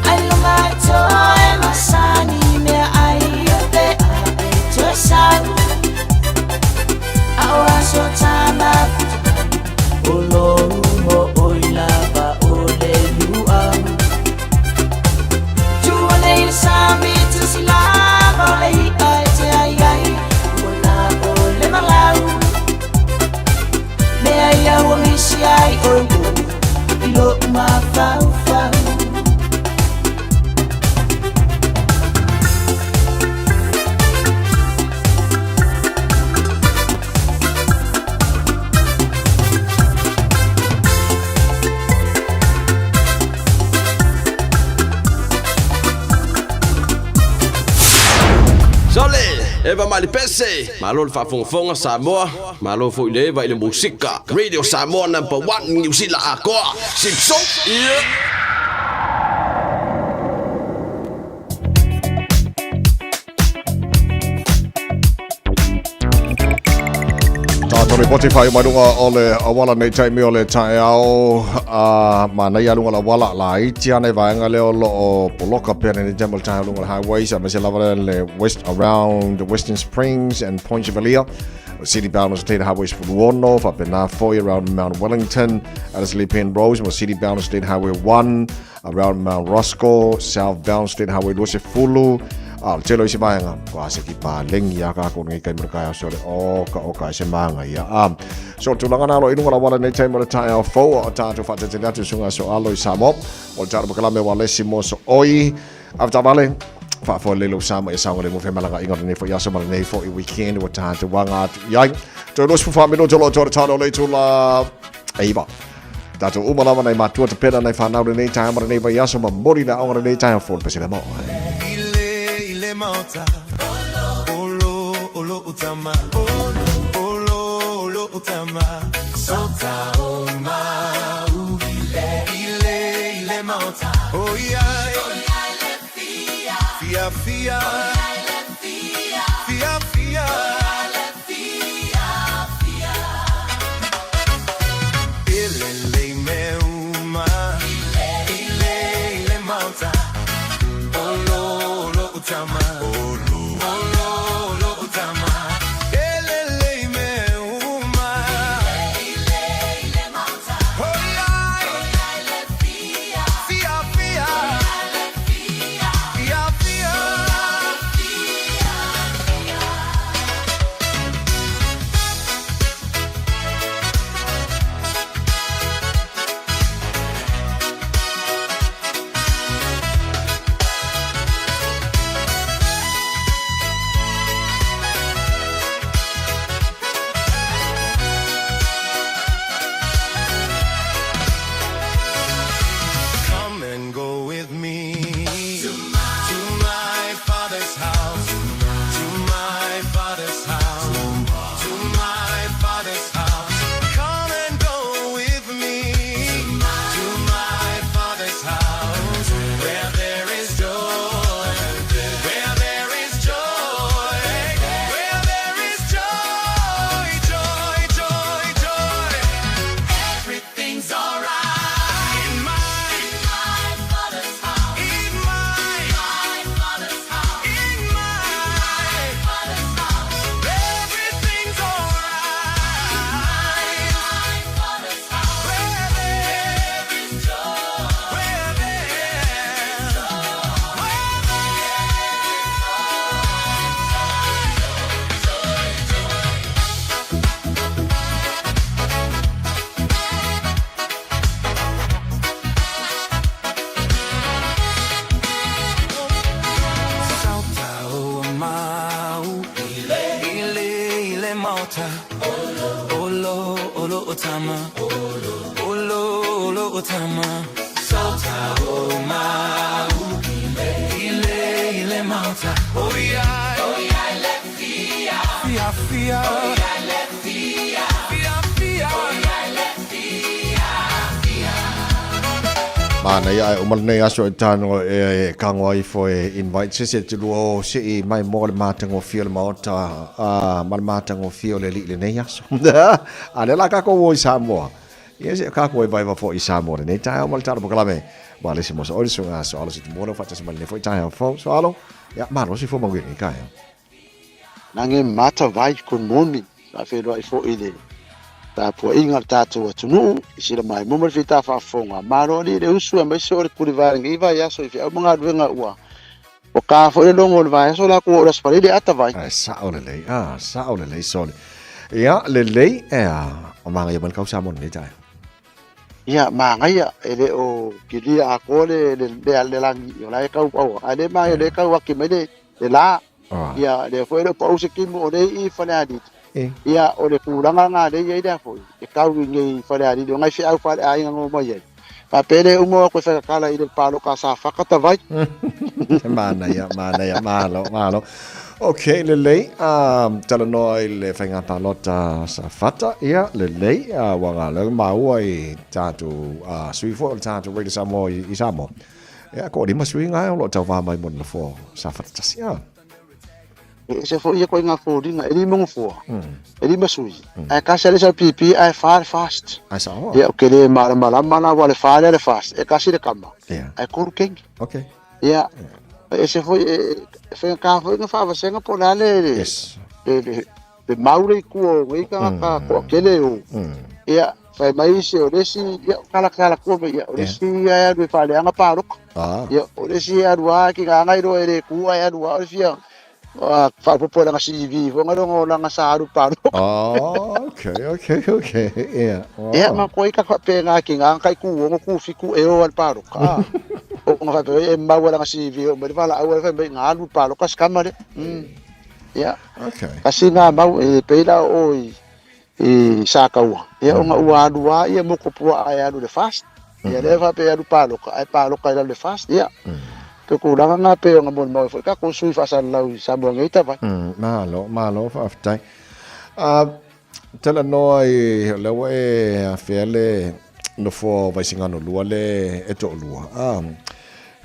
ai longa i toe masani. Eva mai le pese, malo le faafogafoga Samoa, malo foi le Eva i le musika. Radio Samoa number 1 Niu Sila atoa. Sipso. Yeah. Tātou ripoti whai mai runga o le awala nei taimi o le taeao a manaia lunga la wala la iti ana i vaenga leo lo o poloka pea nei taimi o le taeao lunga le highways a mese lava le west around Western Springs and Point Chevalier City bound State Highway 16 whapena foi around Mount Wellington Addison Penrose mo City bound State Highway 1 around Mount Roscoe, southbound State Highway 20, a le tele o isi vaega, ko ase ki pālengi a ka kona kai mura kai aso le oka oka e se mānga ia. A, so tulaga nā lo i lunga la wala nei taimi o le taeao fou o tātou whaatetele atu sunga so alo i Samoa. O le tātou makalame wa lesi mo so oi. Awatavale, whaafoa lelo Samoa e saonga le mo whemalanga inga nei fo i aso ma le nei fo i weekend o tātou wanga atu i ai. Toi los fufa minuto lo tō tātou le tula eiva. Tātou uma lava nei matua te pera nei whanau nei tae mara nei vai aso ma mori na onga nei tae fo pese le mo. Ile, ile maota. Olo, olo utama. Olo, olo, olo utama. Sota o mau. Ile, ile maota. Oh yeah. Fia, fia. Fia, fia. Ile le me uma. Ile, ile maota. Olo, olo utama. Olo, olo, olo utama. Ile le me uma. Oh yeah. Fia, fia. Fia, fia. Come and go with me to my father's house, to my father's house, to my father's house. Come and go with me to my father's house, where there is joy, where there is joy, where there is joy, joy, joy, joy. Everything's alright in my father's house. In my father's house. In my father's house. Everything's alright. In my father's house. Where there is joy. Where there is joy. Where there is joy, joy, joy. Sauta o mau Ile, ile maota Olo, olo utama Olo, olo utama Sauta o mau Ile, ile maota Oh yeah Oh yeah, le fia Fia, fia Oh yeah, le fia Fia, fia Oh yeah, le fia Fia Mana ia e umala nei aso e tāno e kangoa ifo e invite se se te lua o se i mai mo le mātango fio le maota a ma le mātango fio le li le nei aso. A le la kako o i Samoa. Ia se kako e vaiva fo i Samoa le nei tae o ma le tāno pakalame. Ma le se mosa ori sunga aso alo se te mona whata se mali nei fo i tae o fo. So alo, ia malo se fo mangu i kai. Nange mata vai good morning. Sa whenua i fo i le tapuaiga o le tatou atunuu i sila maimoa ma le feitā faafofoga malo alii le usu aemaise o le pule vaega i vaiaso i feau ma galuega ua ua ka foi le logo o le vaiaso lakou oo i le aso Palele ata vai. Ae sao lelei, a, sao lelei sole. Ia, lelei, ea, o magaia mai le kau Samoa lenei taeao. Ia, magaia, e le o kilia atoa le, le, le, le lagi, o la e kau paua, ae le magaia, le kau ake mai le, le la. Ia, lea foi e le o pau se kimu o le i Falealili. Ia, o le tulaga lena lea e i ai lea foi, e kau i nei Falealili, o nai feau faaleaiga no mai ai. Faapea le uma o atu e whakakala i le pāloka sa whakata vai. Manaia, manaia, malo, malo. Ok, lelei, talanoa i le faiga palota Safata, ia, lelei, ua galuega maua i tatou sui foi o le tatou Radio Samoa i Samoa. Ia, ko lima sui ngai o lo tau vā mai mo le nofoa Safata tasi, a. E ese foi ia koe ngā fōringa, e lima ngofua, e lima sui. Ae kasi a le SLPP, ae wha le fast. Ae sao. Ia, o ke le malamalama la wa le wha le fast, e kasi le kama. Ia. Ae koru kengi. Ok. Ia, e ese foi, e whainga kā foi ngā whaavasenga po la le, le, Yes. le, le, le maure i kua o ngei kanga ka koa kele o. Ia, whai mai isi o lesi, ia, kala kala kua mai, ia, o lesi ia alu e whaleanga pāroka. Ia, o lesi ia alu a ki ngā ngai roa e le kua e alu a o le fia, whaapopo e langa CV, whanga rongo o langa sa alu pāroka. Oh, okay, okay, okay, yeah. Oh. Ia, ma koe ka whapē ngā ki ngā kai kū ongo kū fiku e o al pāroka. Ah. O ngā whapē e mau langa CV o mai whala au e whai mai ngā alu pāroka skamare. Ia. Okay. Kasi ngā mau e peila o i Sākaua. Ia o ngā ua alu a ia moko pua a e alu le fast. Ia le whapē alu pāroka, ai pāroka i le fast. Ia. Pe ko ranga ngā pe o ngā moni mau e foi ka ko sui whaasana lau i Samoa ngei tawai. Malo, malo, whaaftai. Talanoa i lea ua e afea le nofoa o Vaisigano 2 le e toalua.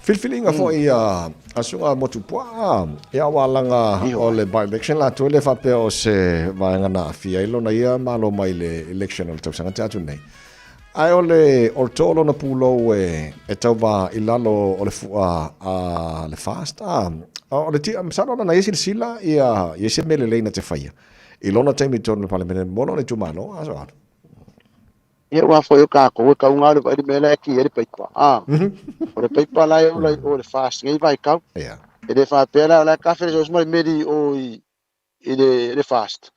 Filifiliga foi a susuga Motupuaa, ia ua alaga o le by-election latou le faapea o se vaega na aafia ai lona ia malo mai le election o le tausaga tea atu nei. Ae o le o le too lona pulou e e tauva i lalo o le fua a le FAST, o le tia, masalo lana ia silasila ia ia se mea lelei na te faia. I lona taimi i totonu o le Palemene, mo lona itumalo, a so atu. Ia ua foi o kākou e kaunga o le vaili mea la e ki ai le paipa. A, o le paipa la e ola i o le FAST nei vaitau. Ia. E le faapea la o la e kafe le sosi ma le meli i o i le, le FAST.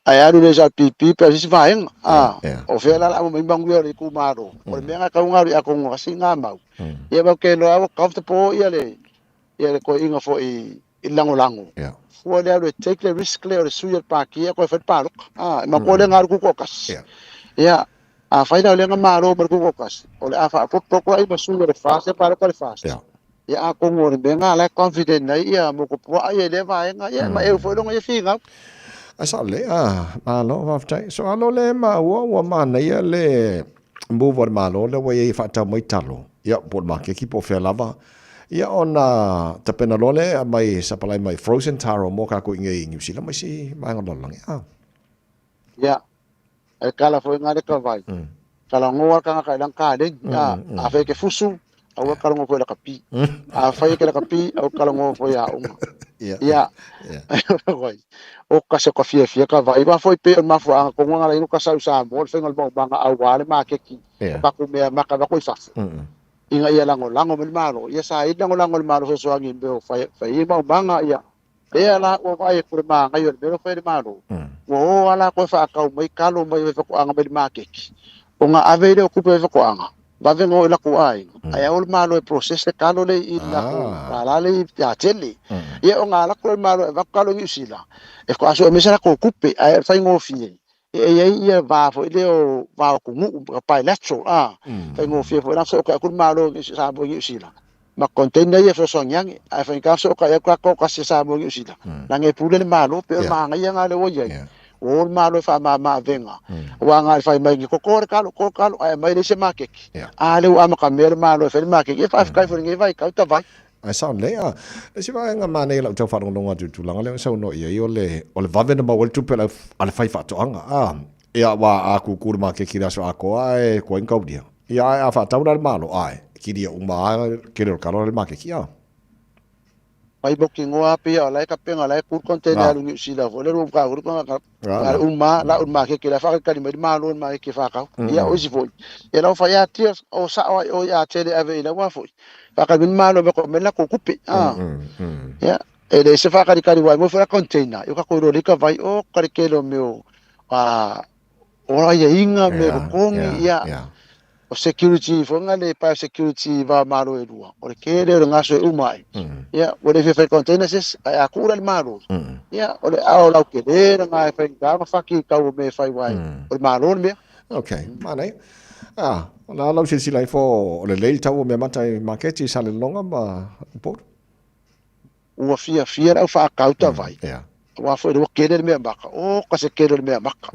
Ae alu le SLPP pe o se isi vaega. A, o fea la la amo mai manuia o le itumalo. O le mea nga kaunga o le akongo kasi ngā mau. Ia mau ke loa ua comfortable ia le, ia le koiinga foi i lagolago. Fua le alu e take le risk lea o le sui o le Pākī a koe fai le pāloka. A, e makoa lea ngalu kuku o kasi. Ia, a fai la o lea nga malo ma le kuku o kasi, o le a faapopopo ai ma sui o le FAST, e pāloka le FAST. Ia, a kongo o le mea nga la e confident ai ia mo ko puaa ia i lea vaega, ia, ma eu foi longa ia figau. Ai sao le, a, malo, faafetai. So alo le maua ua manaia le move a le Malo lea ua i ai e faatau mai talo, ia, po o le makeki po o fea lava, Ia ona tapena loa lea e aumai sapalai mai frozen taro mo kākou i inei i Niu Sila ma isi vaega o le lalolagi. Ah. Ia, e kala foi ngā leka vai. Kala ngoa le kangaka i lana kaleni. A, a fai e ke fusu, aua kala ngoa foi laka pi. A fai e ke laka pi, aua kala ngoa foi a unga. Ia. Ia. Ia. O ka se ka fiafia ka vai. Wa foi pe o mafuaanga ko ngā lai no ka sau Samoa, le whainga o le maumanga au wā le makeki. Ia. O ka mea maka wako i fafo. Ina ia lagolago mai le Malo, ia saili lagolago le Malo fesoasoani i mea o fai ai maumaga, ia lea la ua vaai atu le magaia o le mea lea ua fai e le Malo, ua o lava latou e faatau mai talo mai faatoaga mai le maketi, ona ave ai lea o tupe mai faatoaga, vave ona o i latou aiga, ae aua le Malo e process le talo lea i le latou lala lea ia tele. Ia ona alu atu lea o le Malo e avatu talo i Niu Sila, e faatoa sue mai se latou tupe, ae o le faigofie, E i ai ia va foi lea o va o atunuu, bilateral, a, faigofie foi la fesootai atu le Malo i Samoa i Niu Sila, ma container ia e fesoasoani ane, ae faigata fesootai atu tatou tasi e Samoa i Niu Sila, leaga e pule le Malo, pei o le manaia lena lea ua i ai, ua o le Malo e faamama avega, aua na o le fai mai ni toto le talo, toto le talo, ae aumai leai se maketi, a lea ua amatamea le Malo e fai le maketi, ia faafetai foi i lenei vaitau tavai. Ae sao lelei a. Le isi vaega manaia i lau tau faalogologo atu i le tulaga lea ua saunoa i ai, o le, o le vave ona maua ai le tupe a le, a le faifaatoaga, a. Ia, aua a kūkū le maketi i le aso atoa ae koe ni kaulia. Ia, ae a faatau la le Malo, ʻae, kilia uma lava le tele o le talo a le maketi, a. Mai mautinoa pei o la e tapena, la e ku le container alu i Niu Sila foi lea na uma la u le makeke la faakalikali mai le Malo i le makeke faatau. Ia o isi foi, ia la ua fai atia o sao ai oi a tele ave i laua foi. Faakali mai le Malo me ko me latou tupe. Ia e le se faakalikali wai mo foi la container i o tatou iloa lei ka vai o ka le tele o mea o o aiaiga me totogi ia o security foi nga le bio security va malo e lua o le tele o le gaso e uma ai ia ua le fia fai container se isi ae a tuu la i le malo ia o le ao lautele lena e faigata ona faki i tau o mea e fai aua o le malo le mea. Ok, manaia. Ah, o le a lau silasila ifo o lelei le tau o meamata i maketi i Salelologa ma Upolu? Ua fiafia le au faakau tavai. Aua foi ua kele le mea maka. O ka se kele le mea maka.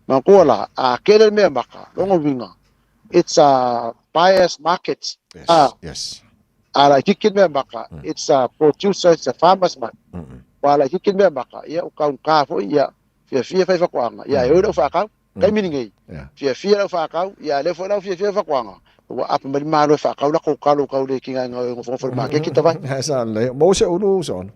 Manatua la, a kele le mea maka, lona uiga, it's a buyer's market. Yes. A, Yes. a laitiiti le mea maka, it's a producer, it's a farmer's market. Ua laitiiti le mea maka, ia ua taugata foi, ia fiafia fai faatoaga, ia e oi le au faakau. Taimi lenei, fiafia le au faakau, ia lea foi la ua fiafia faatoaga, ua ape mai le Malo e faakau latou talo tau le tigaina o e nofonofo i le maketi tavai. Sa lelei. Maua se ulu uso ona?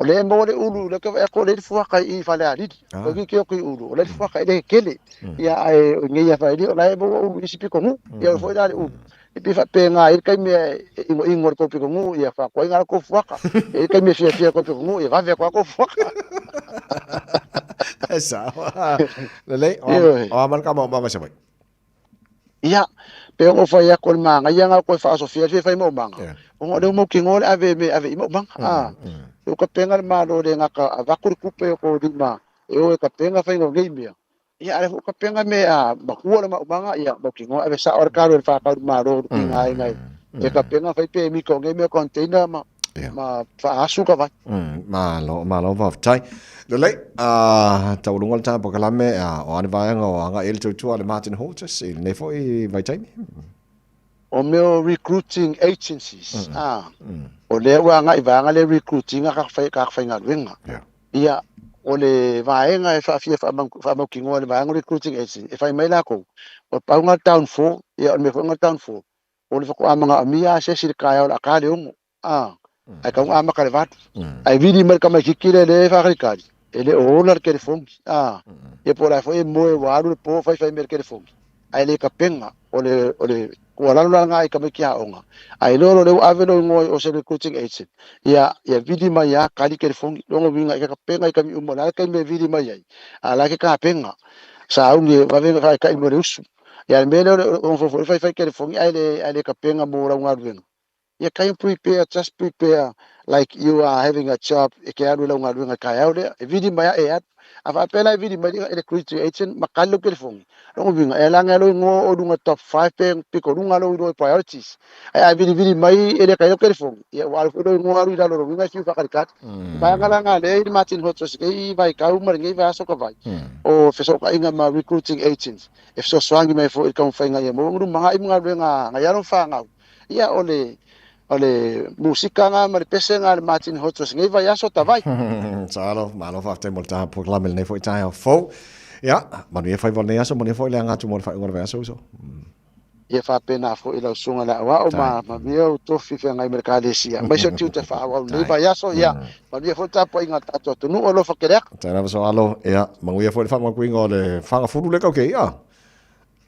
O lea e maua le ulu, lea ou te vaai atu o lea e i le fuata i Falealili. O le ki i ulu, o lea e i le fuata e le tele. Ia ae o nei a Falealili o la e maua ulu i isi pitonuu. Ia o foi la le ulu. E pei faapena e i ai le taimi e inoino i le tou pitonuu, ia faatuai la tou fuata. E i ai le taimi e fiafia i le tou pitonuu, ia vave atu lava tou fuata. E sao. Lelei, o a ma le kamaumaga i Savaii? Ia, pei ona ou fai atu o le manaia lena o toe faaosofia le fia fai maumaga, ona o lea ua mautinoa le ave e ave i maumaga. A, e tapena le Malo e le gata avatu le tupe o tou lima e o e tapena faiga o nei mea, ia a o lea foi ua tapena mea a matua le maumaga, ia mautinoa ave sao lava le talo e le faatau i le Malo i le tigaina e tapena fai pemita o nei mea container ma ma faaasu ka vai. Malo, malo faafetai. Lelei, taualuga le tatou polokalame, o a ni vaega o agai i ai le tautua a le Martin Hortus i lenei foi vaitaimi? O mea o recruiting agencies, o lea ua agai i vaega lea recruit ina tagata faigaluega. Ia, o le vaega e faafia faamautinoa e le vaega o recruiting agency, e fai mai latou, o pau lena o le downfall, ia o le mea foi lena o le downfall, o le faatoa manaomia lava se isi i le taeao o le a ta le 6, a, ae tatau ona amata i le 8. Ae vili mai le tamaitiiti lea lea e faatalitali, e le o ola le telefoni, a, ia po o le a foi e moe ua alu le po faifai mai i le telefoni, ae le tapena, o le, o le tuualalo la lena i tamaiti aoga, a iloa loa o lea ua ave lou igoa i o se recruiting agent, ia, ia vili mai lava, tali telefoni, lona uiga ia tapena i taimi uma, o le a le taimi e vili mai ai, a o la e te tapena, sauni e vave ona faataitai mo le usu. Ia le mea lea o le nofo foi faifai telefoni ae le ae le tapena mo lau galuega. Ia try and prepare, just prepare like you are having a job e te alu i lau galuega i le taeao lea. E vili mai lava e alu. A faapea la e vili mai e le recruiting agent ma kali lau telefoni, lona uiga e ala ana lou igoa o luga top 5 pe pito luga lou igoa i priorities. Ae a vilivili mai e le kali lau telefoni, ia ua alu foi lou igoa alu i lalo o lou uiga e fiu faakalikali. Vaega la na lea i le Martin Hodges i lenei vaitau ma lenei vaiaso ka vai, o fesootaiga ma recruiting agents e fesoasoani mai foi i le taumafaiga ia maua ni lumanai ma galuega a nai alo ma fanau. Ia o le o le musika na ma le pese na a le Martin Hodges i lenei vaiaso ta vai. Salo, malo faafetai mo le taha polokalame i lenei foi taeao fou. Ia, manuia faiva o lenei aso, manuia foi le aga atu mo le faaiuga o le vaiaso uso. Ia faapena foi lau susuga i le aoao ma manuia ou tofi feagai ma le Ekalesia, aemaise o tiute faaauau i lenei vaiaso. Ia manuia foi le tapuaiga a le tatou atunuu. Alofa tele atu. Tēnā Vasoalo, ia, manuia foi le faamautuina o le fagafulu lea kau ke ia.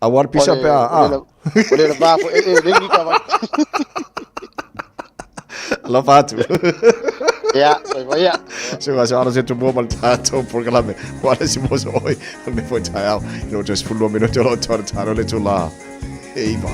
Aua le pisa pe a, a. O le va foi e lengi ka vai. Alofa atu. Ia, soifua ia. Soifua Vasoalo se tumua ma le tatou polokalame. Ua le si moso oi, o le mea foi taeao. I no te 12 minuti o lo tōna tāro le tūlā. E iwa.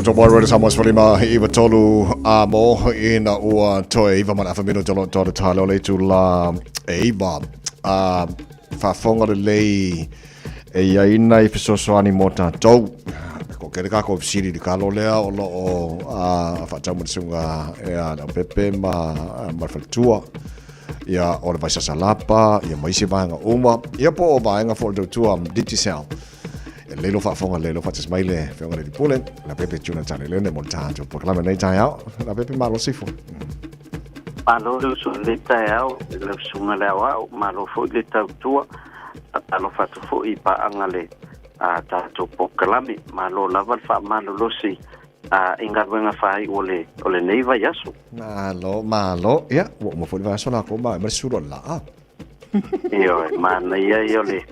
1.1 Radio Samoa sefulima iva tolu a mo ina ua toe iva ma le afa minuta o lo o toa le tale o le itulā e iva. A faafofoga lelei e i ai nai fesoasoani mo tatou. Ko kele kākou fesili i le kalo lea o lo o faatau mai le susuga ia Leaupepe ma ma le faletua. Ia o le Vaisasalapa, ia ma isi vaega uma. Ia po o vaega foi o le tautua Digicel. E lelei lou faafofoga lelei lou faatasi mai le Afioga i le Alii Pule, Leaupepe Juna Talalelei mo le tatou polokalame i lenei taeao. Leaupepe malo sifo. Malo le uso i lenei taeao i lau susuga i le aoao, malo foi le tautua. Faatalofa atu foi i paaga le a tatou polokalame. Malo lava le faamalolosi i galuega faaiu o le o lenei vaiaso. Malo, malo. Ia, ua uma foi le vaiaso lakou ma ma le sulu o le laa. Ioe, manaia ia o le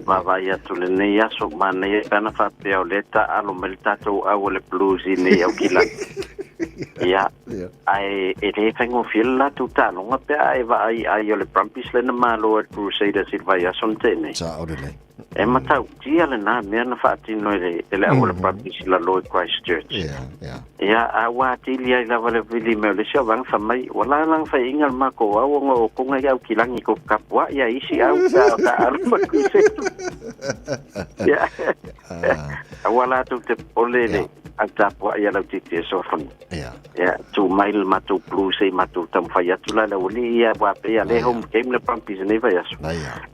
vaavaai atu i lenei aso, manaia pe ana faapea o lea e taaalo mai le tatou au o le Blues i nei Aukilani. Ia, ae e le faigofie le latou taaloga pe a e vaai ai o le Brumbies lea na malo ai le Crusaders i le vaiaso na tea nei. Sao lelei. E matautia lena mea na faatino e le, e le au o le Brumbies i lalo i Christchurch. Yeah, yeah. Ia, a ua atili ai lava le vili mai o le isi au vaega fai mai, ua lalaga faiainga le makou au ona o konga i Aukilani ko kapua'i a isi au pe a o taaalo ma le Crusaders. Ia, aua latou te popole le au tapua'i a lau titi e sofoni. Ia. Ia, tu mai le matou Blues se i matou taumafai atu la le aualii ia aua pei a le home game le Brumbies i nei vaiaso.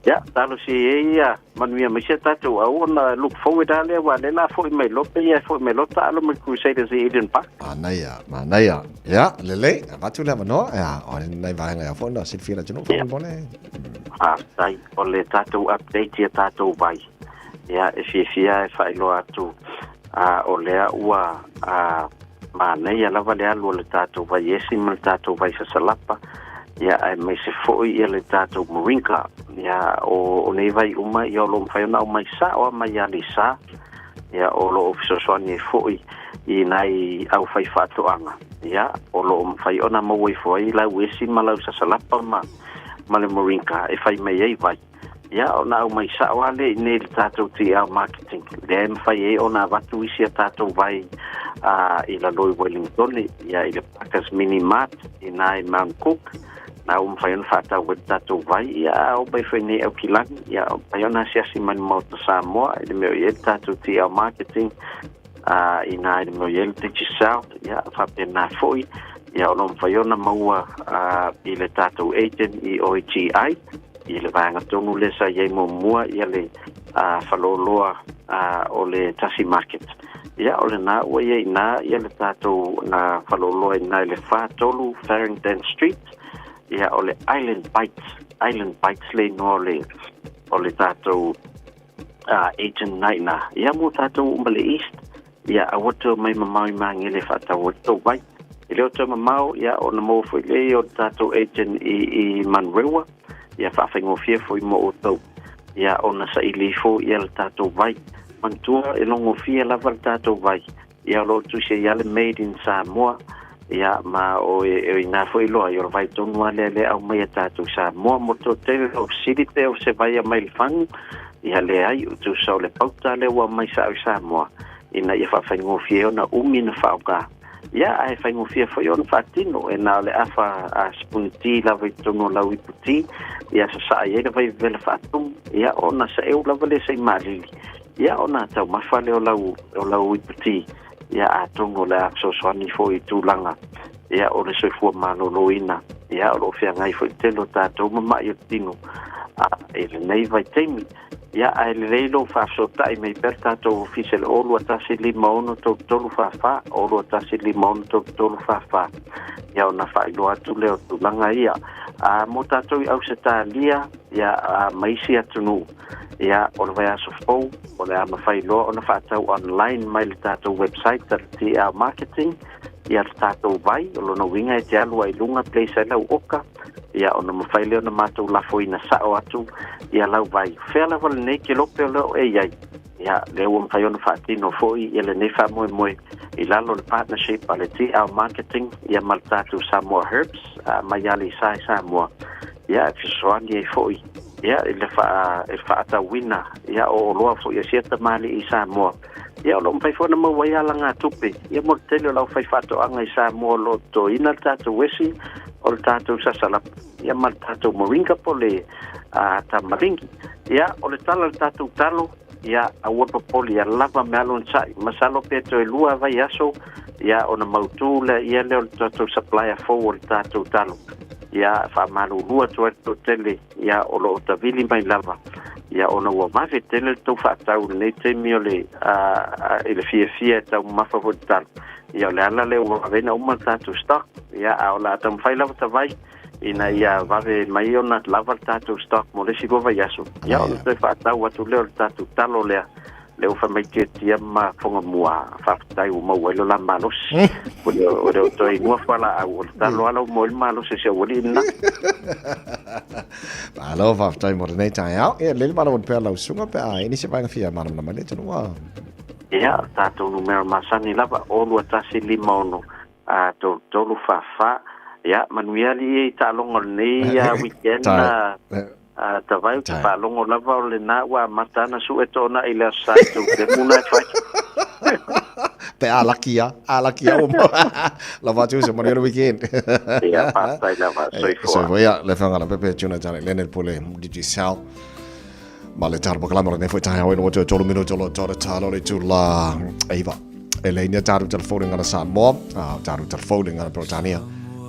Ia, talosia ai ia manuia mai sia tatou au ona look forward a lea aua lea la foi mai loa pei e foi mai loa taalo ma le Crusaders i Eden Park. Manaia, manaia. Ia, lelei, avatu le avanoa, ia, o nai vaega ia foi na silafia e le atunuu faamolemole. Faafetai, o le tatou update ia tatou vai. Ia, e fiafia e faailoa atu a o lea ua a Manaia lava le alu o le tatou vai esi ma le tatou vai sasalapa, ia aemaise foi ia le tatou moringa. Ia o, o nei vai uma ia o lo o mafai ona aumai sao lava mai Aleisa, ia o lo o fesoasoani ai foi i nai au faifaatoaga. Ia o lo o mafai ona maua ifo ai lau esi ma lau sasalapa ma, ma le moringa e fai mai ai vai. Ia, ona aumai sao lava lea i inei i le tatou TL Marketing, lea e mafai ai ona avatu isi a tatou vai i lalo i Wellingtone, ia i le Parkers Mini Mart i ina i Mount Cook, na ua mafai ona faatau ai le tatou vai, ia a oo mai foi i inei i Aukilani, ia mafai ona asiasi mai i le Maota Samoa i le mea o i ai le tatou TL Marketing, i ina i le mea o i ai le Digicel, ia faapena foi, ia o lo o mafai ona maua i le tatou agent i OGI. I le vaega tonu lea sa i ai muamua ia le faleoloa o le Tasi Market. Ia, o lena ua i ai i ina ia le tatou na faleoloa i ina i le 43 Farringdon Street. Ia, o le Island Bites, Island Bites le igoa o le, o le tatou agent na i ina. Ia, mo tatou uma le East, ia, aua toe omai mamao i Magele e faatau ai tou vai. E le o toe mamao, ia, ona maua foi lea o le tatou agent i, i Manurewa, ia faafaigofie foi mo outou, ia, ona saili ifo ia le tatou vai. Manatua, e logofie lava le tatou vai, ia, o lo o tusi ai lava le Made in Samoa, ia, ma o e, e ina foi loa, ia, o le vai tonu lava lea lea aumai e tatou Samoa. Mo le toatele o fesili pe o se vai aumai le fagu, Ia leai, o tusa o le pauta lea ua aumai sao i Samoa, ina ia faafaigofie ai ona umi na faaaoga. Ia, ae faigofie foi ona faatino, e na o le afa a sipuni ti lava i totonu o lau ipu ti, ia sasaa i ai le vai vevela faatumu, ia ona saeu lava lea se i maalili, ia ona taumafa lea o lau, o lau ipu ti, ia atonu o le a fesoasoani foi i tulaga ia o le soifua maloloina, ia o lo o feagai foi tele o tatou ma ma'i o le tino a i lenei vaitaimi. Ia ae lelei lou faafesootai mai pea le tatou ofisa i le 021 56 33 44, 021 56 33 44, ia ona faailoa atu lea o tulaga ia. A mo tatou i Ausetalia, ia a ma isi atunuu, ia o le vaiaso fou o le a mafai loa ona faatau online mai le tatou website a le TL Marketing, ia le tatou vai, o lona uiga e te alu ai i luga place ai lau oka, ia ona mafai lea ona matou lafoina sao atu ia lau vai. Fea lava lenei kelope o leo e i ai, ia lea ua mafai ona faatino foi ia lenei faamoemoe i lalo o le partnership a le TL Marketing ia ma le tatou Samoa Herbs mai Aleisa i Samoa, ia e fesoasoani ai foi ia i le faatauina ia o oloa foi a sia tamalii i Samoa. Ia, o lo o mafai foi ona maua ai alagatupe, ia mo le tele o le aufaifaatoaga i Samoa o lo o totoina le tatou esi, o le tatou sasalapu, ia ma le tatou moringa po o le tamalingi. Ia, o le tala o le tatou talo, ia, aua le popole, ia lava me alo onosai. Masalo pe toe lua vaiaso, ia, ona mautu lea ia lea o le tatou supplier fou o le tatou talo. Ia, faamalulu atu ai le toatele, ia, o lo o tavili mai lava, ia, ona ua vave tele le tou faatau i lenei taimi o le, i le fiafia e taumamafa foi i le talo. Ia, o le ala lea ua vave ai ona uma le tatou stock, ia, a o le a taumafai lava tavai, ina ia vave mai ona lava le tatou stock mo le isi lua vaiaso, ia, ona toe faatau atu lea o le tatou talo lea, lea ua fai mai Tiatia ma Fogamua, faafetai ua maua ai lo la malosi. Ua le ua le o toe inua fualaau, o le talo lava la ua maua ai le malosi o si au alii lena. Malo faafetai mo lenei taeao. Ia, lele malo pea lau susuga pe a i ai nisi vaega fia malamalama ai le atunuu. Ia, o tatou numera masani lava, 0 2 1 5 6 3 3 4 4. Ia, manuia alii e i taaloga o lenei weekend. Tavai, ou te faalogo lava o lena ua amata ana sue toonai i le Aso Sa i tou kemu na e fai. Pe a laki a, a laki a ua lava atu se manuia le weekend. Ia, faafetai lava, soifua. Soifua, ia, le Afioga Leaupepe Juna Janet Leonard Pule Digicel. Ma le talo pakalama o lenei foi taeao ina ua toe tolu minute o lo tore talo le itula 9. E le ina taru telefoni ngana Samoa, a taru telefoni ngana Peretania.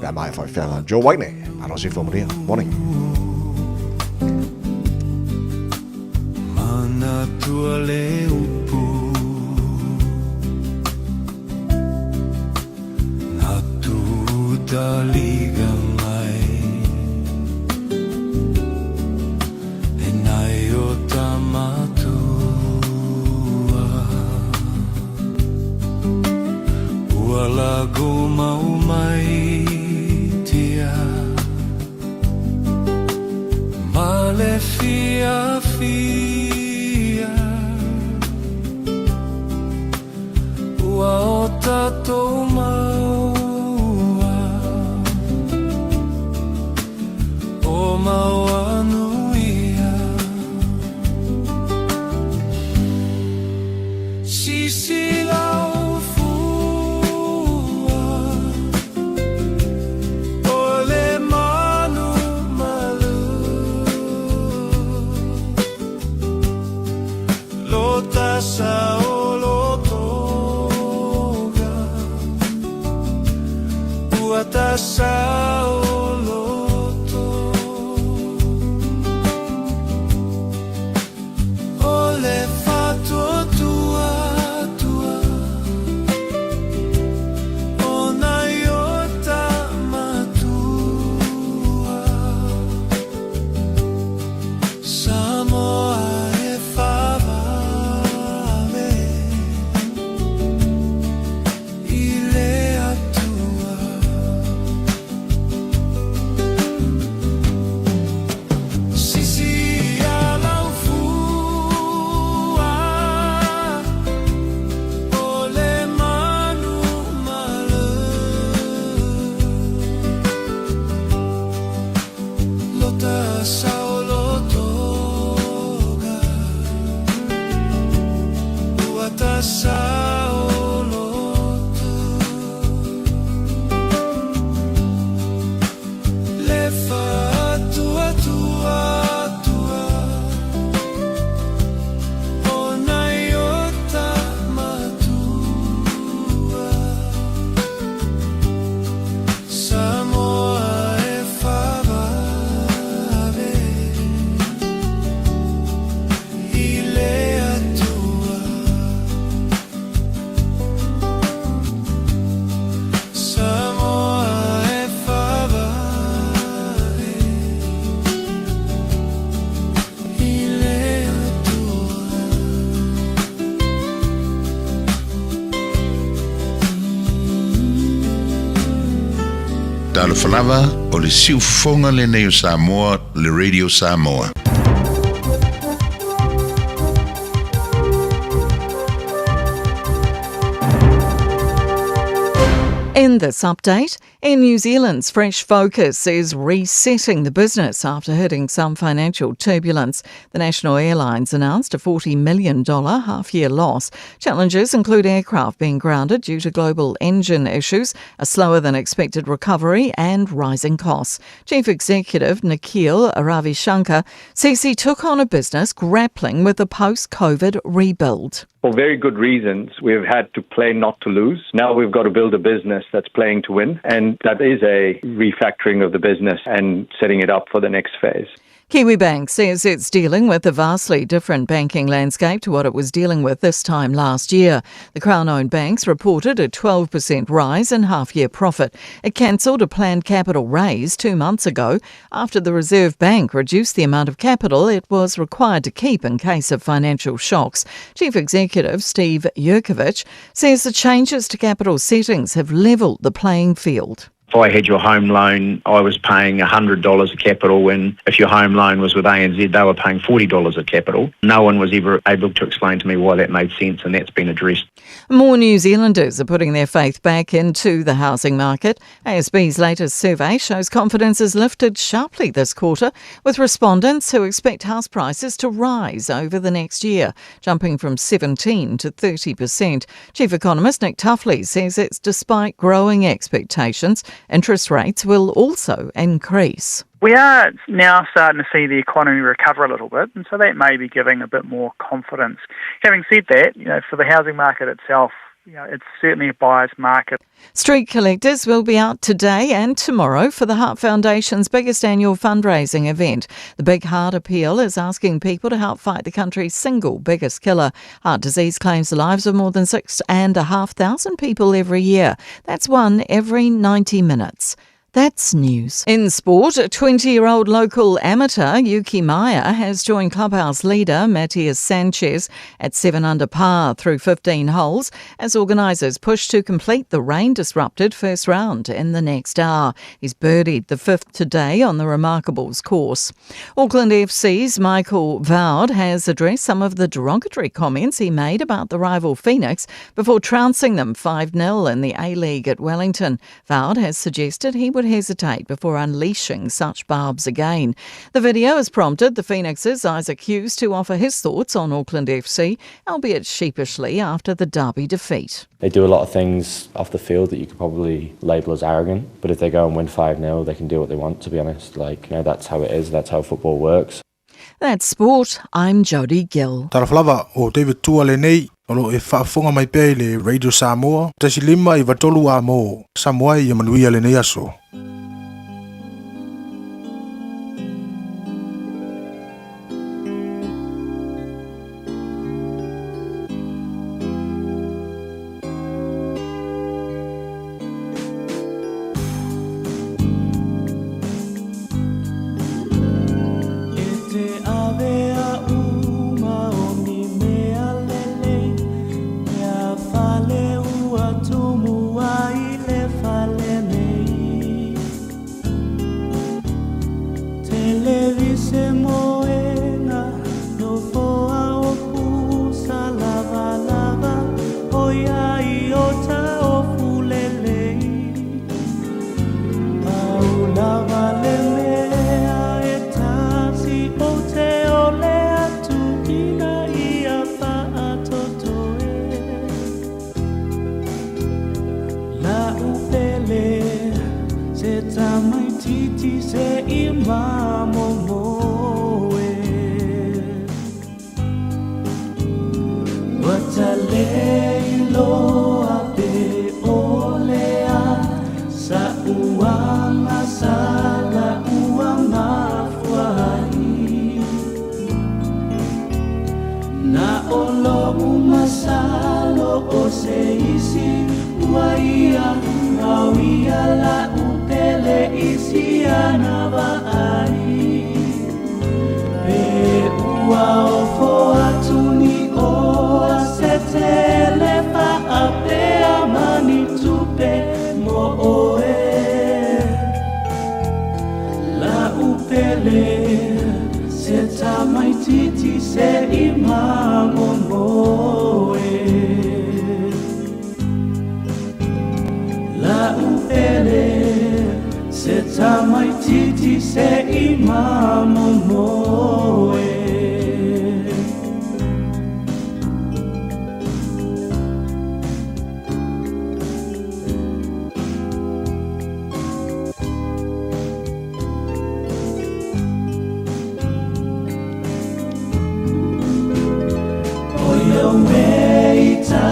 Pe a mai whai whianga Joe White nei. Malo si fo maria. Morning. Mana tua le upu Na taliga mai E nai o tamatua Ua lago mau mai tia Ma le fiafia Ua o tatou maua O Mauanuia Sisila o fua O le manu malu Lo tasa o lo toga Ua tasa o loto O le faatuatua tua O nai o tamatua Samoa e faavave i le Atua. Sisi ala o fua o le manu malu. Lota saolotoga Ua tasaoloto Le faatuatua tua O nai o tamatua Samoa e faavave i le Atua. Samoa e faavave i le Atua. Talofa lava, o le siufofoga lenei o Samoa, le Radio Samoa. E In this update, Air New Zealand's fresh focus is resetting the business after hitting some financial turbulence. The National Airlines announced a $40 million half-year loss. Challenges include aircraft being grounded due to global engine issues, a slower than expected recovery and rising costs. Chief Executive Nikhil Ravishankar says he took on a business grappling with a post-COVID rebuild. For very good reasons, we've had to play not to lose. Now we've got to build a business that's playing to win, and that is a refactoring of the business and setting it up for the next phase. Kiwibank says it's dealing with a vastly different banking landscape to what it was dealing with this time last year. The Crown-owned banks reported a 12% rise in half-year profit. It cancelled a planned capital raise 2 months ago after the Reserve Bank reduced the amount of capital it was required to keep in case of financial shocks. Chief Executive Steve Jurkovich says the changes to capital settings have levelled the playing field. If I had your home loan, I was paying $100 of capital, and if your home loan was with ANZ, they were paying $40 of capital. No one was ever able to explain to me why that made sense, and that's been addressed. More New Zealanders are putting their faith back into the housing market. ASB's latest survey shows confidence has lifted sharply this quarter, with respondents who expect house prices to rise over the next year, jumping from 17 to 30%. Chief Economist Nick Tuffley says it's despite growing expectations. Interest rates will also increase. We are now starting to see the economy recover a little bit, and so that may be giving a bit more confidence. Having said that, for the housing market itself, it's certainly a buyer's market. Street collectors will be out today and tomorrow for the Heart Foundation's biggest annual fundraising event. The Big Heart Appeal is asking people to help fight the country's single biggest killer. Heart disease claims the lives of more than 6,500 people every year. That's one every 90 minutes. That's news. In sport, 20-year-old local amateur Yuki Maya has joined clubhouse leader Matias Sanchez at 7 under par through 15 holes as organisers push to complete the rain-disrupted first round in the next hour. He's birdied the fifth today on the Remarkables course. Auckland FC's Michael Vowd has addressed some of the derogatory comments he made about the rival Phoenix before trouncing them 5-0 in the A-League at Wellington. Vowd has suggested he would hesitate before unleashing such barbs again. The video has prompted the Phoenix's Isaac Hughes to offer his thoughts on Auckland FC, albeit sheepishly after the derby defeat. They do a lot of things off the field that you could probably label as arrogant, but if they go and win 5-0, they can do what they want, to be honest. That's how it is, that's how football works. That's sport. I'm Jodie Gill. Taraflava o David Tua lenei, o lo e faafofoga mai pea i le Radio Samoa, 1.5 93 a mo Samoa i manuia lenei aso. La tamaitiiti se'i mamomoe. O ia meita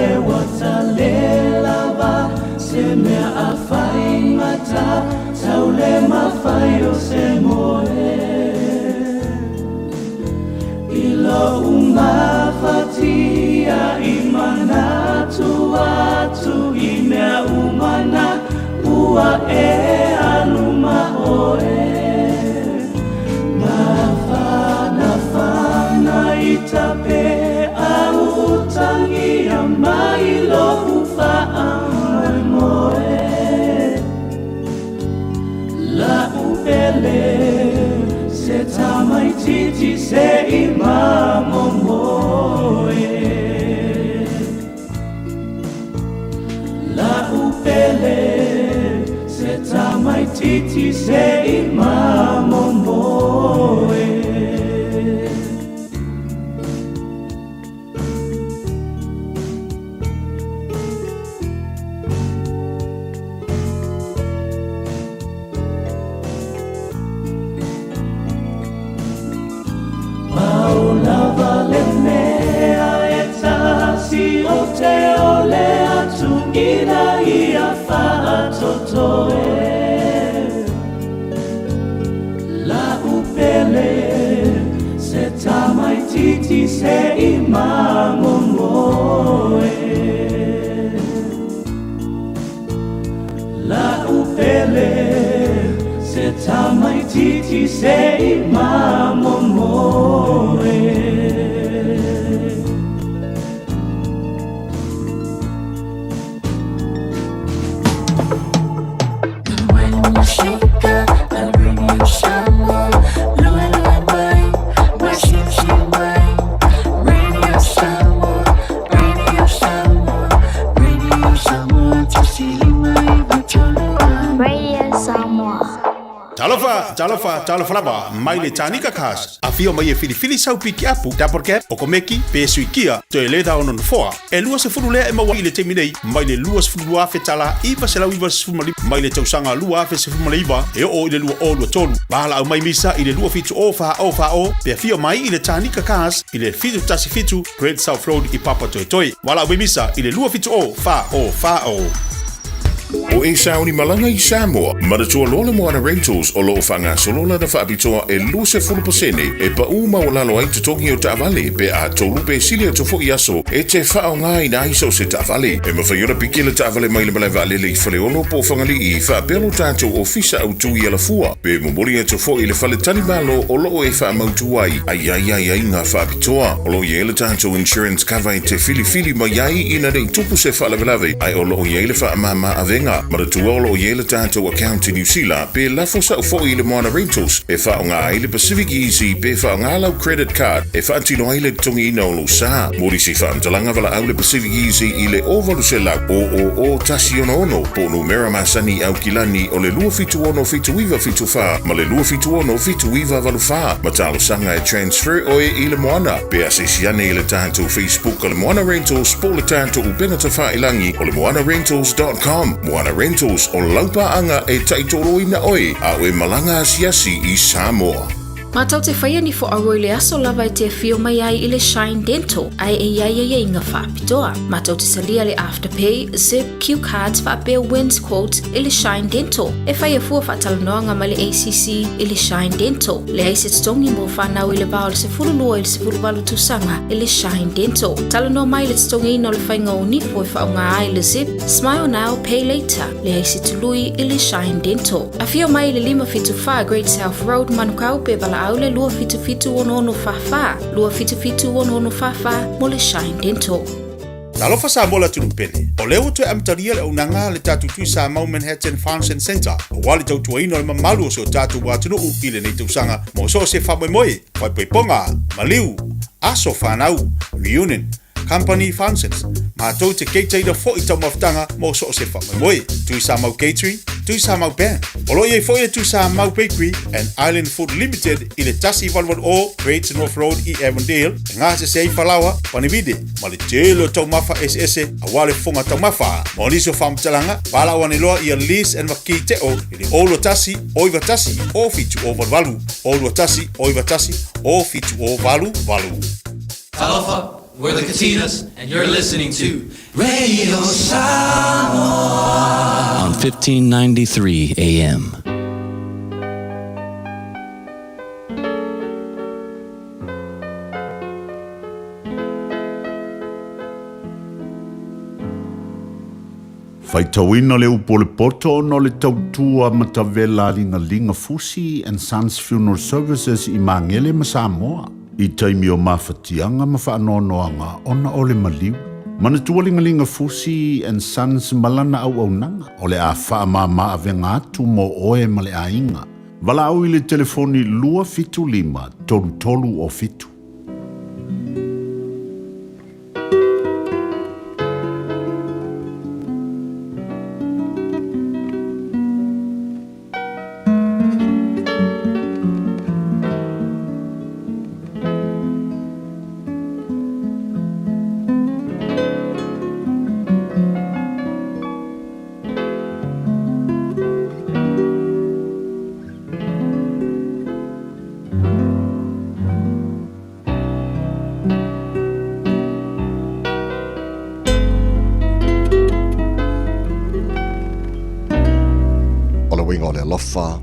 e wata le lava se mea a faigata tau le mafai o se moe. I lou mafatia i manatu atu i mea uma na ua e alu ma oe. Mafanafana i tape au utangia mai lou faamoemoe. La'u pele se tamaitiiti se'i mamomoe. La'u pele se tamaitiiti se'i mamomoe. Pau lava le mea e tasi o te o le atu ina ia faatotoe. La'u pele se tamaitiiti se'i mamomoe. La'u pele se tamaitiiti se'i mamomoe. Radio Samoa. Talofa, talofa, talofa lava, mai le tānika kas. A fio mai e filifili sau piki apu, double cap, o komeki, pe suikia, toe le ono nofoa. E 20 lea e maua i le taimi nei, mai le 22,000 tala, 995, mai le tausaga 2019, e oo i le 2023. Vala au mai misa i le 27 o wha o wha o, pe afio mai i le tānika kas, i le 717 Great South Road i Papa Toi Toi. Wala au mai misa i le 27 o wha o wha o. O e sauni malanga i Samoa, manatua loa le Moana Rentals o loo faagasolo lana faapitoa e 20% e pa'ū maualalo ai totogi o taavale pe a tolu pe sili atu fo'i aso e te faaaogāina ai so o se taavale. E mafai ona piki le taavale mai le malae vaalele i Faleolo po o Fagalii faapea lo tatou ofisa autū i Alafua pe momoli atu fo'i i le fale talimalo o loo e faamautu ai ai ai ai ai ngā faapitoa. O loo i ai le tatou insurance cover e te filifili mai ai ina nei tupu se faalavelave ae o loo i ai le faamāmā avega. Manatua o loo i ai le tatou account i Niu Sila pe lafo sa'u fo'i i le Moana Rentals e faaaogā ai le Pacific Easy pe faaaogā lau credit card e faatino ai le totogiina o lou sā. Mo nisi faamatalaga valaau le Pacific Easy i le 0800 000 166 po o numera masani i Aukilani o le 276 7974 ma le 276 7984 ma talosaga e transfer oe i le Moana pe asiasi ane i le tatou Facebook o le Moana Rentals po o le tatou upega tafailagi o le moanarentals.com. Moana Rentals o lau paaga e taitoloina oe a o e malaga asiasi i Samoa. Matou te faia ni fo'auo i le aso lava e te afio mai ai i le Shine Dental ae e i ai aiaiga faapitoa. Matou te talia le Afterpay, Zip, Q Cards faapea Wins Quotes i le Shine Dental. E faia fua faatalanoaga ma le ACC i le Shine Dental. Leai se totogi mo fanau i le va o le 12 i le 18 tausaga i le Shine Dental. Talanoa mai i le totogiina o le faiga o nifo e faaaoga ai le Zip, Smile Now, Pay Later. Leai se tului i le Shine Dental. Afio mai i le 574 Great South Road, Manukau pe valaau le 277 6644, 277 6644 mo le Shine Dental. Talofa Samoa le atunuu pele. O lea ua toe amatalia le auaunaga a le tatou Tui Samau Manhattan Function Centre aua le tautuaina o le mamalu o si o tatou atunuu i lenei tausaga mo so o se faamoemoe, faaipoipoga, maliu, aso fanau, reunion, Company Functions, matou te keitaina fo'i taumafataga mo so o se faamoemoe. Tuisamau Catering, Tuisamau Bank. O lo o i ai foi le Tuisamau Bakery and Island Food Limited i le 1880 Great North Road i Avondale e gasese ai falaoa, panivide ma le tele o taumafa eseese aua le fofoga taumafa. Mo nisi o faamatalaga, valaau ane loa ia Liz and Makii Teo i le 021 091 0788, 021 091 0788. Talofa, we're the Katinas, and you're listening to Radio Samoa on 1593 AM. Faitauina le upu o le poto ona o le tautua matavela a Ligalinga Fusi and Sons Funeral Services i Magele ma Samoa i taimi o mafatiaga ma faanoanoaga ona o le maliu. Manatua Ligalinga Fusi and Sons ma lana auaunaga o le a faamama avega atu mo oe ma le aiga. Valaau i le telefoni 275 3307. O le uiga o le alofa,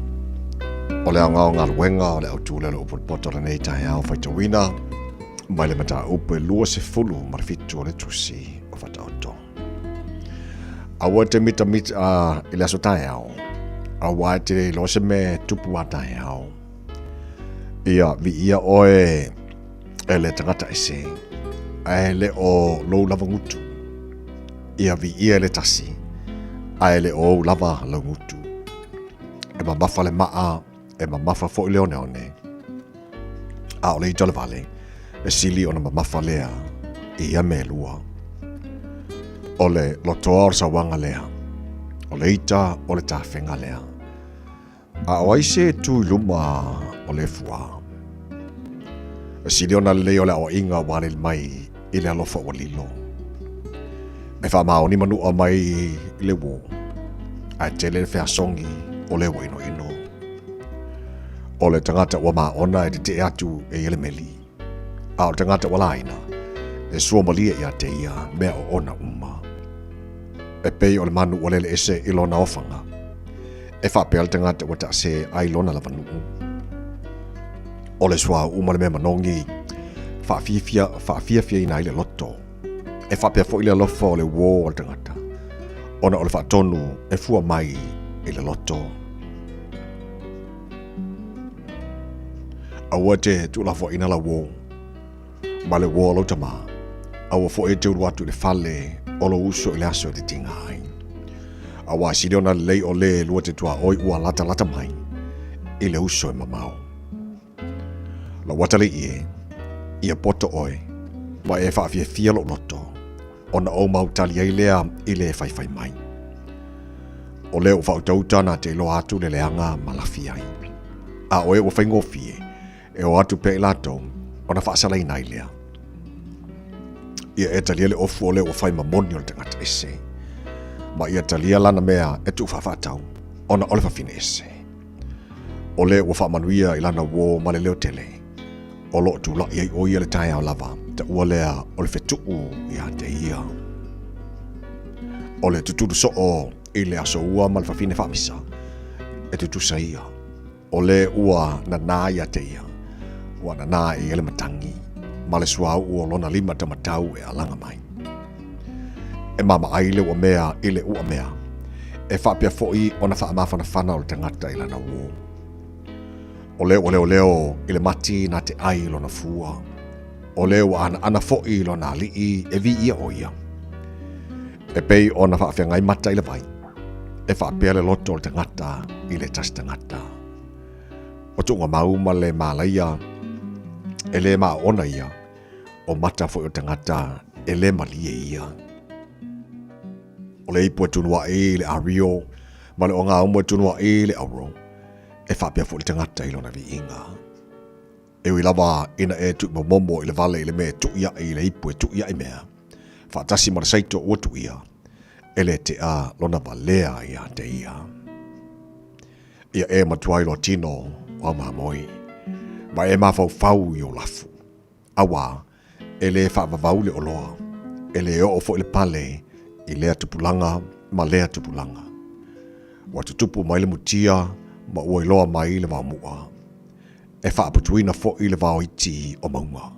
o le aoga o galuega o le autū le upu poto lenei taeao faitauina mai le mataupu e 27 o le tusi o Fataoto. Aua te mitamita i le aso taeao, aua e te le iloa se mea e tupu a taeao. Ia, viia oe e le tagata ese, ae le o lou lava gutu. Ia viia e le tasi, ae le o ou lava lau gutu. E mamafa le maa, e mamafa foi le oneone. A o le ita o le vale, e sili ona mamafa lea i ia mea e lua. O le lotoa o le sauaga lea, o le ita o le tafega lea. A o ai se tu i luma o le fua? E sili ona lelei o le aoaiga ua aleli mai i le alofa ua lilo. E faamaoni manua mai i le uō, ae tele le feasogi o le ua inoino. O le tagata ua maona e tetee atu e ia le meli, a o le tagata ua laina, e sua malie ia te ia mea oona uma. E pei o le manu ua lele ese i lona ofaga. E faapea le tagata ua taase ai lona lavanuu. O le suauu ma le mea manogi, faafiafia, faafiafiaina ai le loto. E faapea foi le alofa o le uō o le tagata, ona o le faatonu e fua mai i le loto. Aua te tuulafoaiina lau uō, ma le uō o lou tamā. Aua foi e te ulu atu i le fale o lou uso i le aso e te tiga ai. Auā sili ona lelei o le lua te tuaoi ua latalata mai i le uso e mamao. Lou atalii e, ia poto oe, ma e faafiafia lou loto, ona ou mau tali ai lea i le faifai mai. O lea ua faautauta na te iloa atu le leaga ma lafi ai. A o e ua faigofie, e o atu pea i latou, ona faasalaina ai lea. Ia e talia le ofu o lea ua fai ma moni o le tagata ese, ma ia talia lana mea e tuufaafaatau, ona o le fafine ese. O le ua faamanuia i lana uō ma le leo tele, o lo o tula'i ai ʻo ia le taeao lava, taua lea o le fetuʻu iā te ia. O le tutulu soo i le aso ua ma le fafine faamisa, e tutusa ia. O le ua nanā iā te ia, ua nanā e ia le matagi, ma le suauu o lona lima tamatau e alaga mai. E mamaai le ua mea i le ua mea, e faapea foi ona faamafanafana o le tagata i lana uō. O le ua leoleo i le mati na te ai lona fua. O le ua anaana foi lona alii e viia ʻo ia. E pei ona faafeagai mata i le vai, e faapea le loto o le tagata i le tasi tagata. O tuugamau ma le malaia, e le maaona ia, o mata foi o tagata E lē malie ia. O le ipu e tunuaʻi i le ario ma le ogaumu e tunuaʻi i le auro, e faapea foi le tagata i lona viiga. E ui lava ina e tuumomomo i le vale i le mea e tui aʻe i le ipu e tui aʻe mea, faatasi ma le saito ua tuia, e lē teʻa lona valea iā te ia. Ia e matua iloa tino o au mamoe, ma e mafaufau i ou lafu. Auā, e lē faavavau le oloa, e lē oo foi le pale i lea tupulaga ma lea tupulaga. Ua tutupu mai le mutia ma ua iloa mai le vaomuʻa. E faaputuina foi le vaoiti o mauga.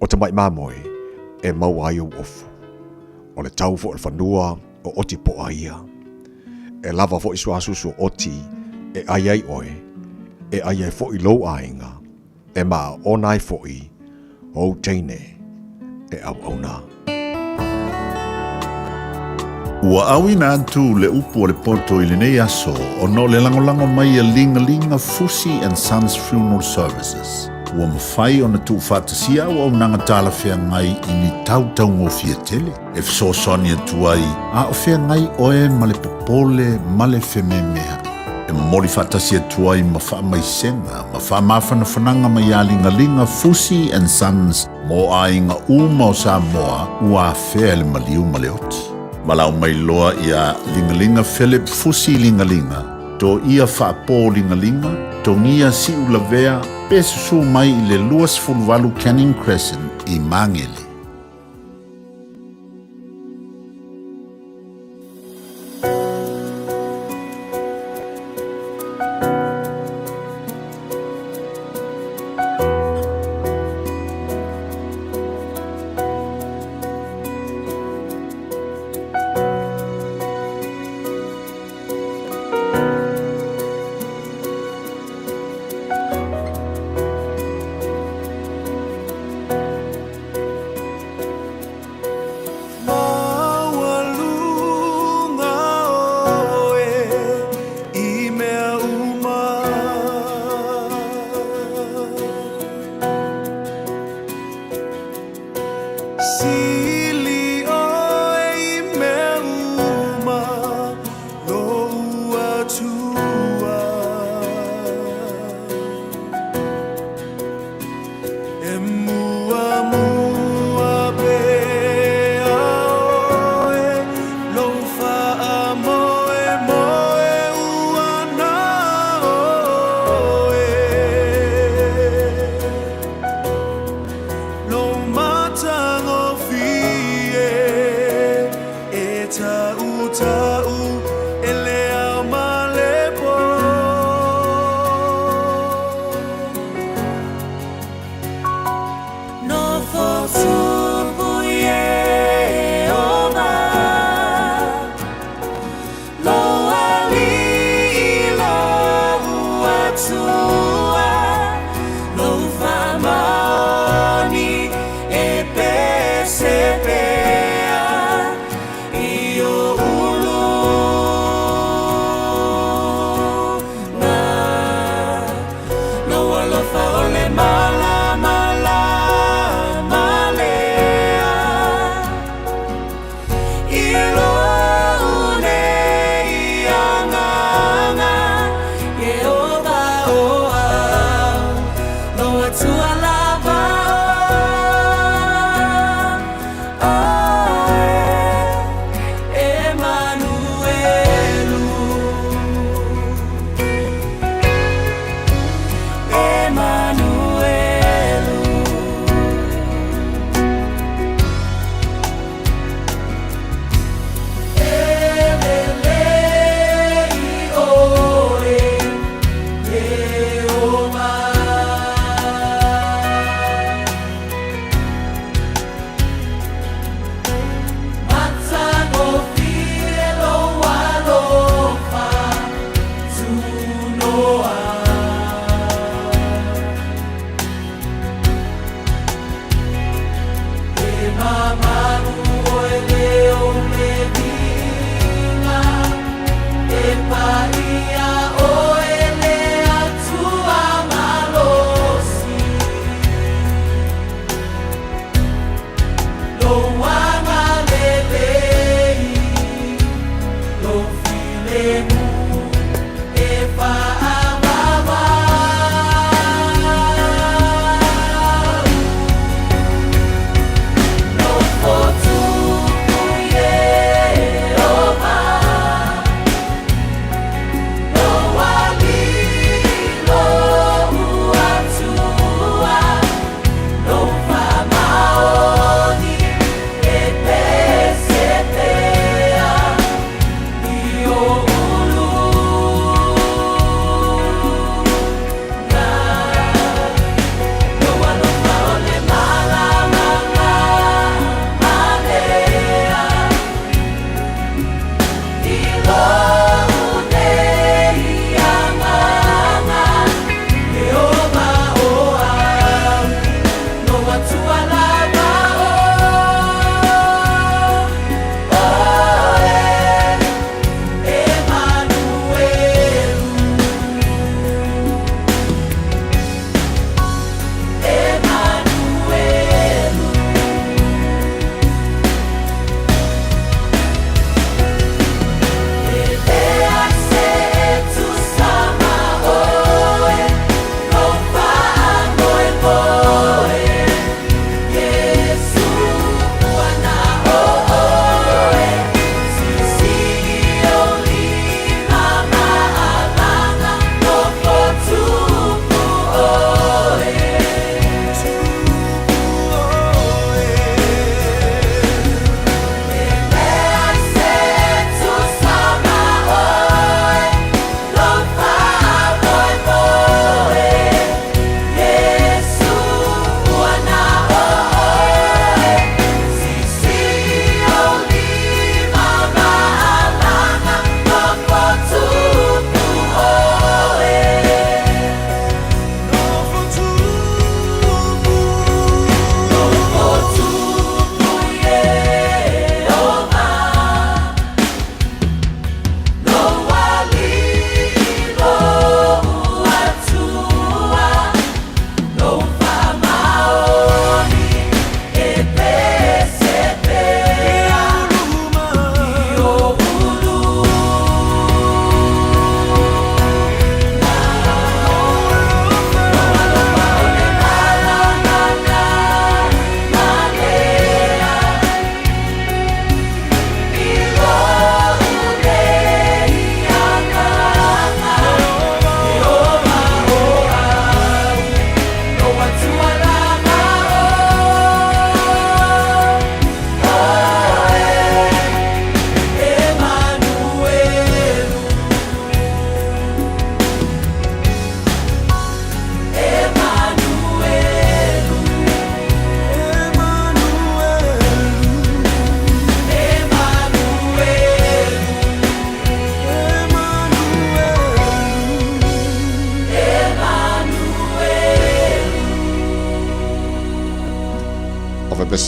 O tamai mamoe e maua ai ou ofu. O le tau foi o le fanua o oti poa ia. E lava foi suasusu o oti e ai ai oe, e ai ai foi lou aiga, e maaona ai foi ou teine e auauna. Ua auina atu le upu a le poto i lenei aso ona o le lagolago mai a Ligalinga Fusi and Sons Funeral Services. Ua mafai ona tuufaatasia auaunaga talafeagai i ni tau taugofie tele e fesoasoani atu ai a o feagai oe ma le popole ma le fememeaʻi. E momoli faatasi atu ai ma faamaisega ma faamafanafanaga mai iā Ligaliga Fusi and Sons mo aiga uma o Samoa ua afea e le maliu ma le oti. Valaau mai loa iā Ligaliga Philip Fusi Ligaliga, Toia Faapō Ligaliga, Togia Siulavea pe susū mai i le 28 Canning Crescent i Magele.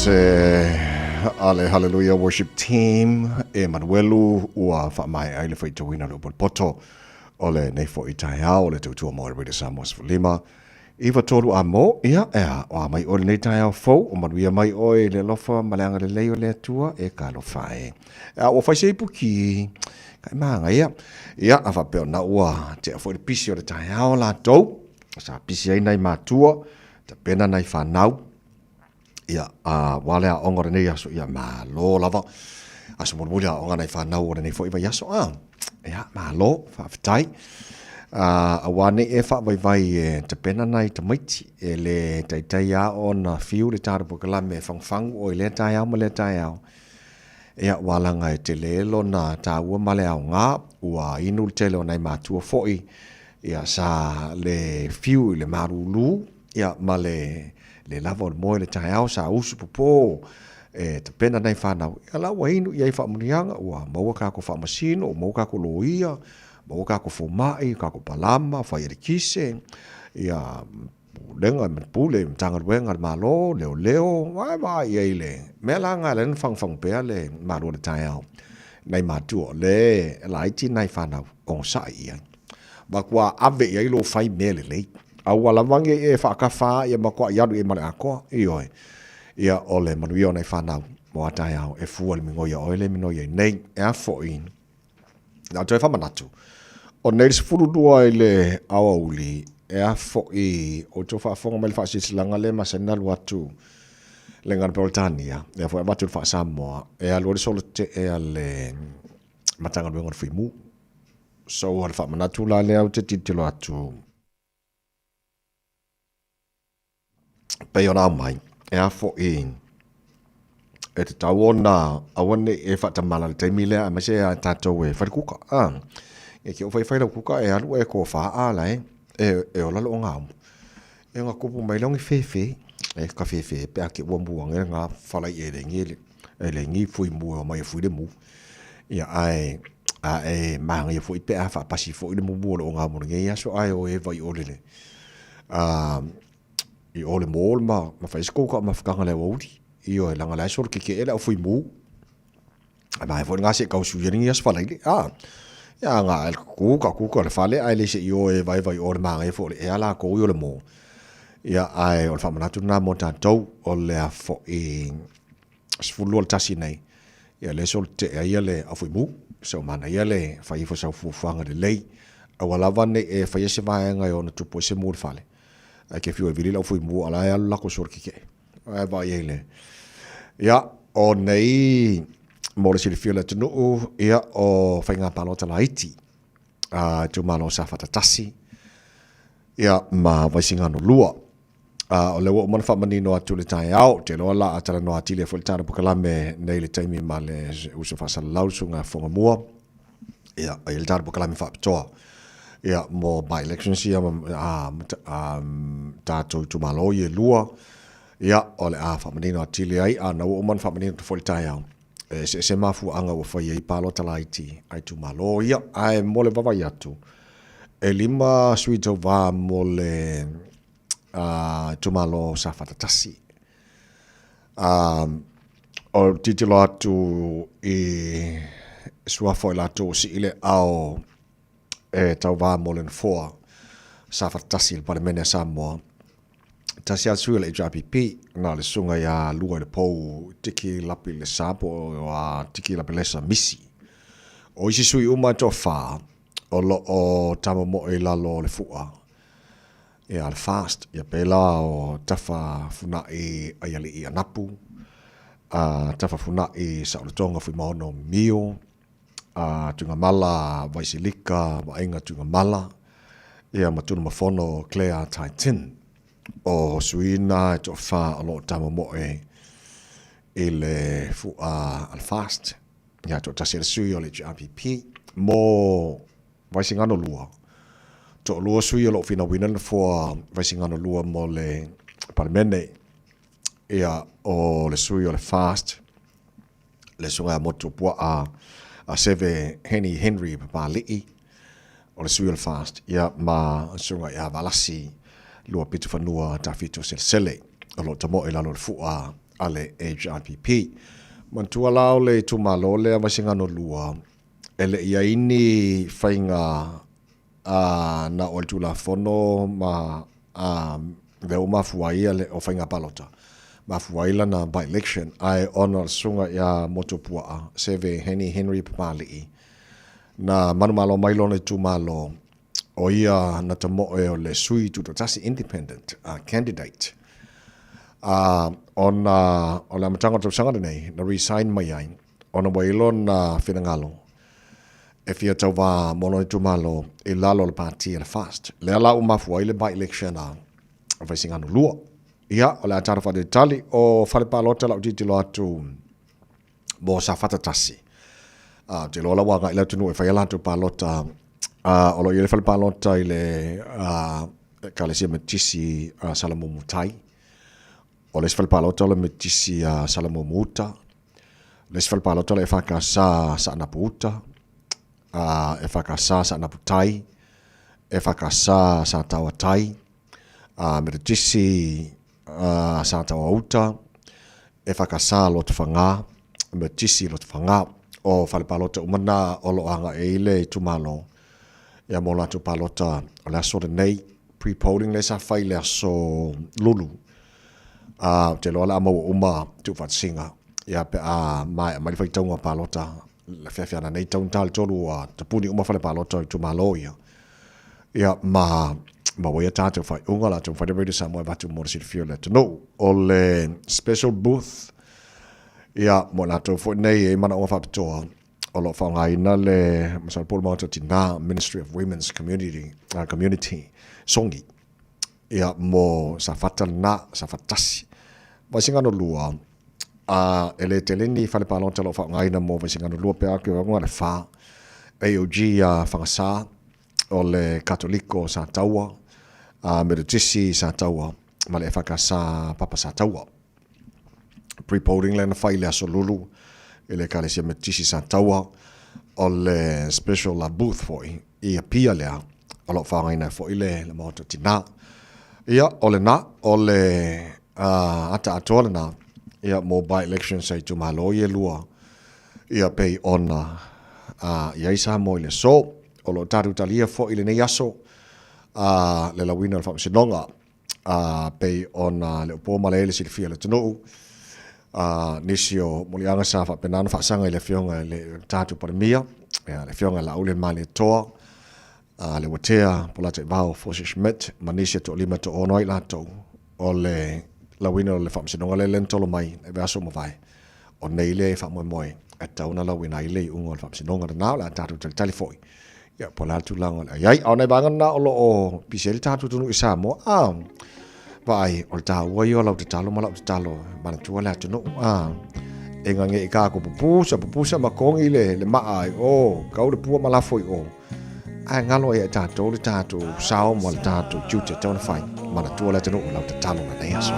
pese a le Hallelujah Worship Team e Manuelu ua faamaea ai le faitauina o le upu poto o lenei foi taeao o le tautua mo le Radio Samoa 15 9 3 a mo ia ea o a mai oe lenei taeao fou o manuia mai oe i le alofa ma le agalelei o le Atua e talofa e. Ea ua fai se ipu ki ka e māngaia. Ia a faapea ona ua tea foi le pisi o le taeao latou sa pisi ai nai matua tapena nai whanau ia a wā le aoga o lenei aso ia malo lava aso mulimuli aoga nai whanau o lenei foi vaiaso a ia malo faafetai a auā nei e faavaivai e tapena nai tamaiti e le taitai a ona fiu le tatou polokalame e fagufagu o i lea taeao ma lea taeao ia ua laga e tele lona taua ma le aoga ua inu le tele o nai matua foi ia sa le fiu i le malūlū Ia, ma le, le lava o le moe le taeao sa usu popo e tapena nai whanau. Ia la ua inu i ai whaamunianga, ua maua kako whaamasino, ua maua kako loia, maua kako fomai, kako palama, whai elikise, ia, pulega, pule, matagaluega a le Malo, leoleo, vae vaai i ai le mea la nga le na fangufangu pea le malo le taeao. Nai matua o le laiti nai whanau, onosai i ai. Ma kua ave i ai lo whai mea lelei. A ua lava nge e whaakawha ia makuaʻi alu i ai ma le atoa, ioe. Ia, o le manuia o nai whanau mo a taeao e fua le migoi a oe le minoi ai nei. E a foi, na toe whamanatu. O nei le 12 i le aoauli, e a foi o tō whaafonga mai le whaasisilanga le masani na alu atu le ngana Peretania, e a foi avatu le whaasamoa, e alu ai le solo te e a le Matagaluega o le Fuimu. So, o le whaamanatu la lea au te tilotilo atu. Pei ona aumai, e a foi e tatau ona aua ne i e faatamala i le taimi lea aemaise a tatou e fai le kuka. A, e ke o faifai lau kuka e alu e ko wha a la e, e, e ola loo ngā umu. E ngā kupu mai longi whewhe, e ka whewhe pe a ke ua mua nge ngā whalai e le ngi, e le ngi fui mua o mai e fui le mu. Ia ae, a e mahangia foi pe a whaapasi foi le mumu o loo ngā umu nge aso ae o e vai o lele. A, i o le mō ma, ma whai se kouka ma whakanga le awauri. Ioe, langa le aso le keke e le au fui mū. A mai foi ngā se kau su i aso whalaile. A, ia ngā el kuka, kuka le whale, ai le se i o e vai vai o le mahangia fo le e ala ko i o le mō. Ia, ai, o le whamanatu nā mō tātou, o le a fo i 21 nei. Ia le so te e ia le au fui mū, so mana ia le whai ifo sau fuafuaga lelei. Aua lava nei e whai e se vaenga e ona tupu e se mū le whale. Ai ke whiu e vili lau fui mū ala e alu lako so le keke. Ai vai ai le. Ia, o nei mo le silafia o le atunuu, ia, o faiga palota laiti a itumalo sa whatatasi, ia, ma Vaisigano 2. A, o lea ua uma ona faamanino atu le taeao, ou te iloa la a talanoa atili ai foi le tatou polokalame nei i le taimi ma le uso faasalalau le susuga Fogamua, ia, e i ai le tatou polokalame faapitoa, ia, mo by-elections ia ma, a, a, tatou itumalo ia e lua, ia, o le a faamanino atili ai, a na ua uma ona faamanino atu foi le taeao, e eseese mafuaaga ua fai ai palota laiti a itumalo ia, ae mo le vaavaai atu, e 5 sui tauva mo le itumalo Safata 1. O tilotilo atu i suafa o i latou o sii le ao e tauva mo le nofoa Safata 1 i le Palemene a Samoa, tasi lava le sui o le HRPP, na o le susuga ia Lua i le Pou Tiki Lapi Lesa po o a Tiki Lapi Lesa Misi. O isi sui uma e toafa o lo o tamomoe i lalo o le fua ia le FAST, ia pēlā o Tafa Funai Aiali'i Anapu, a Tafa Funai Saolotoga Fuimaono Mio, a Tuigamala Vaisilika Vaaiga Tuigamala, ia ma Tunumafono Claire Taitin. O sui na e toafa o lo o tamomoe i le fua a le FAST. Ia, toatasi le sui o le HRPP mo Vaisigano 2. Toalua sui o lo o finauina le nofoa Vaisigano 2 mo le Palemene. Ia, o le sui o le FAST, le susuga ia Motu Puaa a Seve Heni Henry Papali'i, o le sui o le FAST, ia, ma le susuga ia Valasi Luapitofanua Tafito Selesele, o lo o tamoe i lalo o le fua a le HRPP. Manatua la o le itumalo lea Vaisigano 2, e le i ai ni faiga a na o le Tulafono ma a lea ua mafua ai le o faiga palota, mafua ai lana by-election, ae ona o le susuga ia Motuopuaa Seve Heni Henry Papali'i, na manumalo mai lona itumalo, o ia na tamoe o le sui tutoatasi, independent candidate. A ona o le amataga o le tausaga lenei, na resign mai ai, ona ua i ai lona finagalo e fia tauvā mo lona itumalo i lalo o le pati a le FAST. Lea la ua mafua ai le by-election a Vaisigano 2. Ia, o le a tatou faatalitali o fale palota lau tilotilo atu mo Safata 1. Ou te iloa la ua agai le atunuu e fai a latou palota. O lo o i ai le fale palota i le Ekalesia Metotisi a Salamumu Tai. O le isi fale palota o le Metotisi a Salamumu Uta. Le isi fale palota o le EFKS Saanapu Uta, EFKS Saanapu Tai, EFKS Sataoa Tai, Metotisi Sataoa Uta, EFKS Lotofaga, Metotisi Lotofaga. O fale palota uma na o lo o agai ai le itumalo ia mo latou palota o le aso lenei. Pre-polling lea sa fai i le aso Lulu. Ā, ou te iloa o le a maua uma tuufaatasiga, ia, pe a maea mai le faitauga palota le feafea nei taugata le tolu ua tapuni uma fale palota o itumalo ia. Ia, ma maua ai a tatou faaiuga, o le a taumafai le Radio Samoa e avatu mo le silafia o le atunuu. O le special booth, ia, mo i latou foi nei e i ai manaoga faapitoa, o lo o faaaogaina le Masalo po o le Maota o Tina, Ministry of Women's Community, Community Songi. Ia, mo Safata lena, Safata 1. Vaisigano 2, a e le tele ni fale palota o lo o faaaogaina mo Vaisigano 2 pe a ke uaga le 4. AOG a Fagasa, o le Katoliko Sataua, a Metotisi Sataua, ma le EFKS Papa Sataua. Pre-polling lea na fai i le Aso Lulu i le Ekalesia Metotisi Sataua, o le special la booth foi i Apia lea o lo o faaaogaina ai foi le Maota o Tina. Ia, o lena, o le ata atoa lena, ia, mo by-elections a itumalo ia e lua, ia, pei ona i ai Samoa i le aso. O lo o tatou talia foi i lenei aso le lauina o le Faamasinoga. a pei ona le upu ma le silafia le atunuu, a nisi o muliaga sa faapena ona faasaga i le afioga i le tatou Palemia, ia, le afioga ia Laauli Malietoa, a le Uatea Polataivao Fosi Schmidt, ma nisi e toalima e toaono ai latou o le lauina o le faamasinoga lea na tolo mai i le aso ua mavae. O nei lea e faamoemoe e tatau ona lauina ai le iuga o le faamasinoga lena, o le a tatou talitali foi ia po o le a le tulaga o le a i ai. A o nai vaega na o lo o pisi ai le tatou atunuu i Samoa, a vaai, o le taua ia o lau tatalo ma lau tatalo, manatua le atunuu, a e gage i kā ko pupusa, pupusa ma kongi le maa ai o, kau le pua ma lafo i o. Ae galo ai e tatou le tatou sao ma le tatou tiute e tatau ona fai. Manatua le atunuu i lau tatalo lenei aso.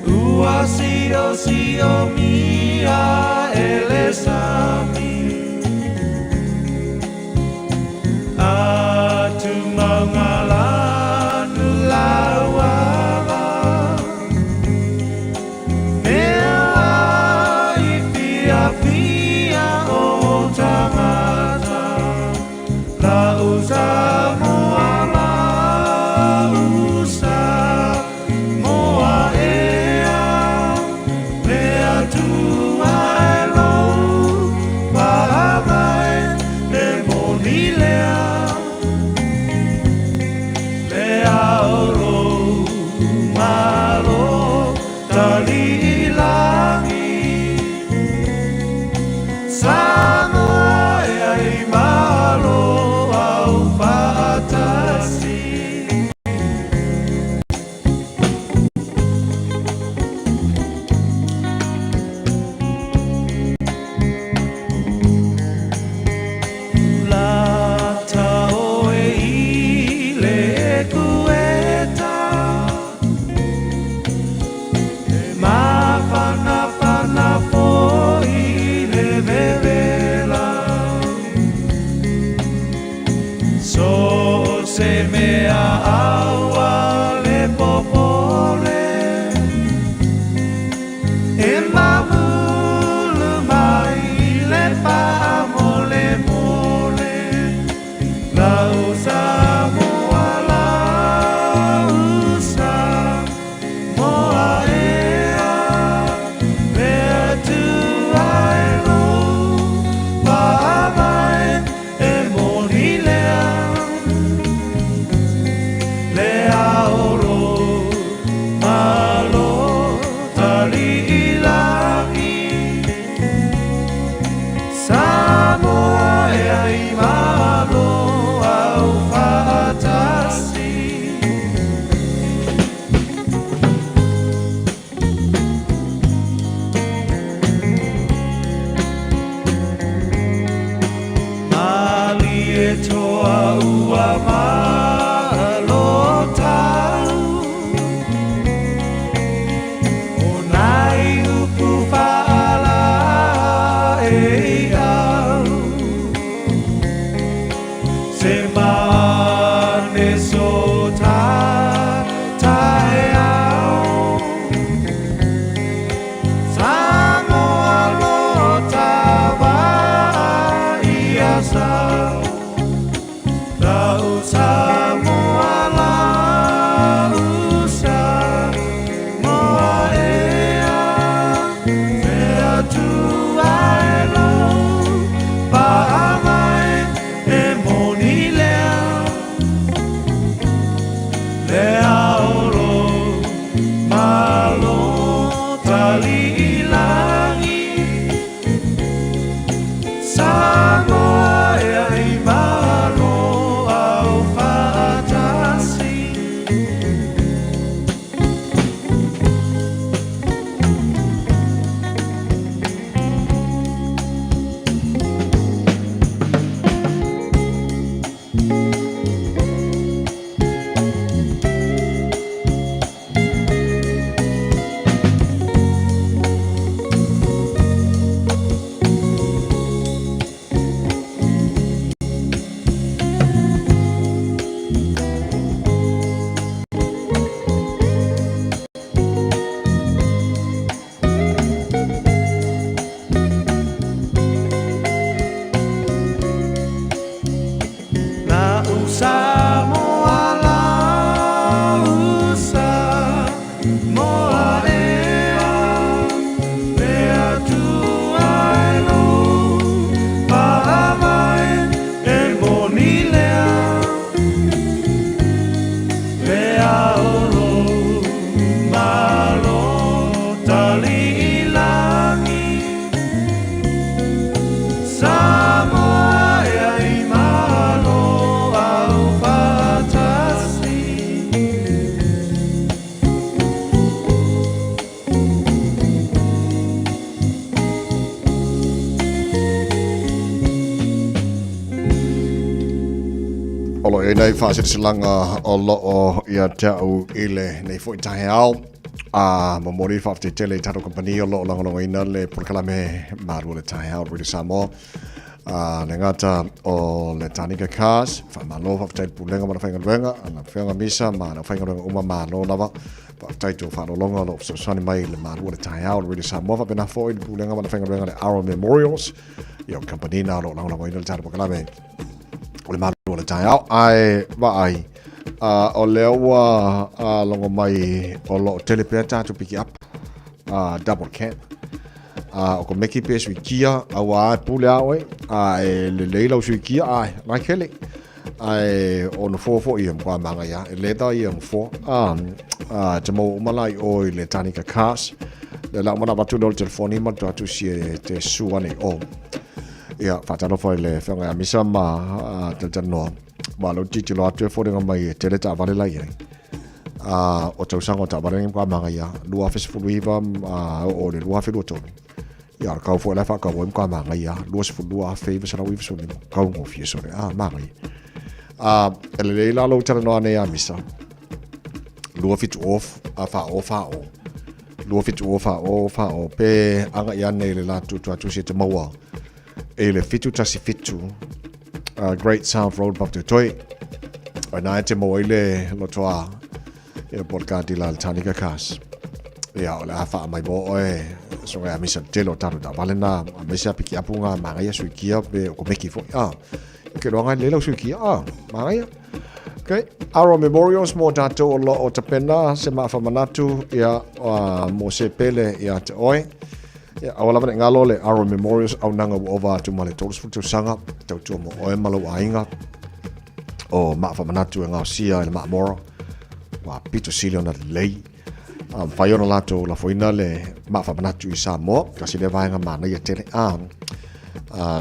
Ua sio mia e le sami Atu maunga lanu lauala Mea i pia o tangata La usa moa la usa moa ea Mea tua e lou O lo o i ai nai faaseleselaga o lo o ia te au i lenei foi taeao. A momoli le faafetai tele i tatou kamupani o lo o lagolagoina le polokalame Malu o le Taeao Radio Samoa. A le gata o le Tanika Cars, faamalo faafetai le pulega ma le faigaluega, ana afioga Misa ma le faigaluega uma malo lava. Faafetai to faalologa o lo o fesoasoani mai i le Malu o le Taeao Radio Samoa faapena foi le pulega ma le faigaluega le Aro Memorials. Ia o kamupani na o lo o lagolagoina le tatou polokalame o le malu o le taeao ae vaai o lea ua logo mai o lo o tele pea tatou piki up double cab o ko meki pe sui kia aua e pule a oe a e lelei lau sui kia ae nai kele ae o nofoa foi ia mkwa manga ia e leda ia nofoa a te mau uma lai o i le Tanika Cars le la mana watu leo le telefoni ma tu atu si e te su ane o Ia, faatalofa i le afioga ia Misa ma talatalanoa. Ma lou tilotilo atu e foliga mai e tele taavale la i ai. O tausaga o taavale nei ma magaia, 2019 a oo i le 2023. Ia, o le kau foi la e faakau ai ma magaia, 22,995, kaugofie sole, magaia. E lelei la lou talanoa nei ia Misa, 27 off, a wha o wha o. 27 o wha o wha o pe anga i ane i le latu tuatusi e te maua i le 717 Great South Road Papatoetoe. O nā e te maua i le lotoa ia po le kātila le Tanika Cars. Ia o le a wha mai mo oe so ngai a misa tele o tātou tā vale nā a misa piki apu ngā māngai a suikia pe o komeki foi. Ah, ke roa ngai le lau suikia. Ah, māngai Okay. Aro Memorials mō tātou o lo o tapena se maafamanatu ia mō se pele ia te oe. Ia, aua lava ne ngalo le Aro Memorials au nanga ua ova atu ma le 30 tausaga tautua mō oe ma lou aiga o maafamanatu e ngaosia i le maamora ua pito sili ona lelei. Mawhai ona latou lafoina le maafamanatu i Samoa, kasi lea vaega manaia tele.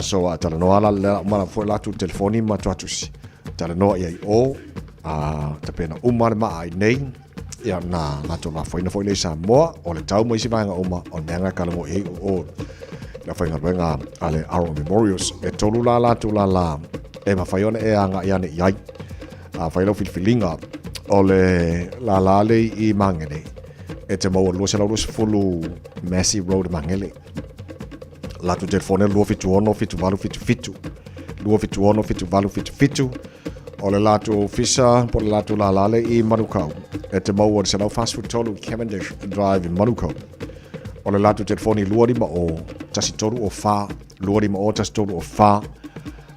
So a talanoa la le mala foi latou telefoni ma tuatusi. Talanoa ia i o, tapena uma le maa i nei, ia na latou lafoina foi le i Samoa, o le tau ma isi vaega uma, o le mea nga kalago i o o la faigaluega a le Aro Memorials. E tolu la latou la la, e mawhai ona e anga i ane i ai. A whai lau filifiliga o le lālā le i Mangere, e te maua 220 Massey Road Mangere. Latou telefone 276 7877, 276 7877, o le latou ofisa po le latou lālā le i Manukau, e te maua le 143 Cavendish Drive i Manukau. O le latou telefoni 250 1304, 250 1304,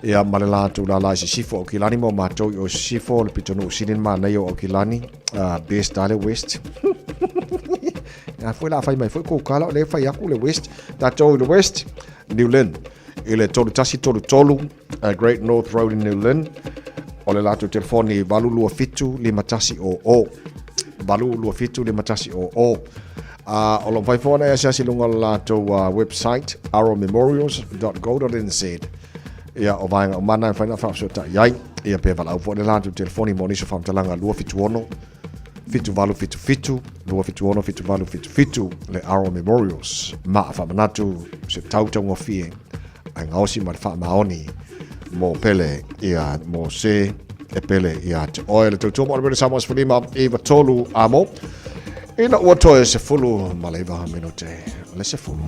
Ia, ma le latou lālā i Sisifo, Aukilani mo matou i o Sisifo, le pitonuu sili na manaia o Aukilani, best ale West. Ia foi la fai mai foi kou kala o le fai aku le West, tatou i le West, New Lynn. I le 3133 Great North Road in New Lynn, o le latou telefoni 827 5100. 827 5100. O lo o fai foi ona e asiasi i luga o le latou website arrowmemorials.go.nz. Ia, o vaega uma na e mafai ona faafesootai ai. Ia, pe valaau foi le latou telefoni mo nisi o faamatalaga 276 7877 276 7877 le Arrow Memorials. Ma faamanatu se tau taugofie ae gaosi ma le faamaoni mo pele ia mo se e pele ia te oe le tautua mo le British Samoa 15 i tolu amo. Ina ua toe se fulu ma le iwa minute le se fulu.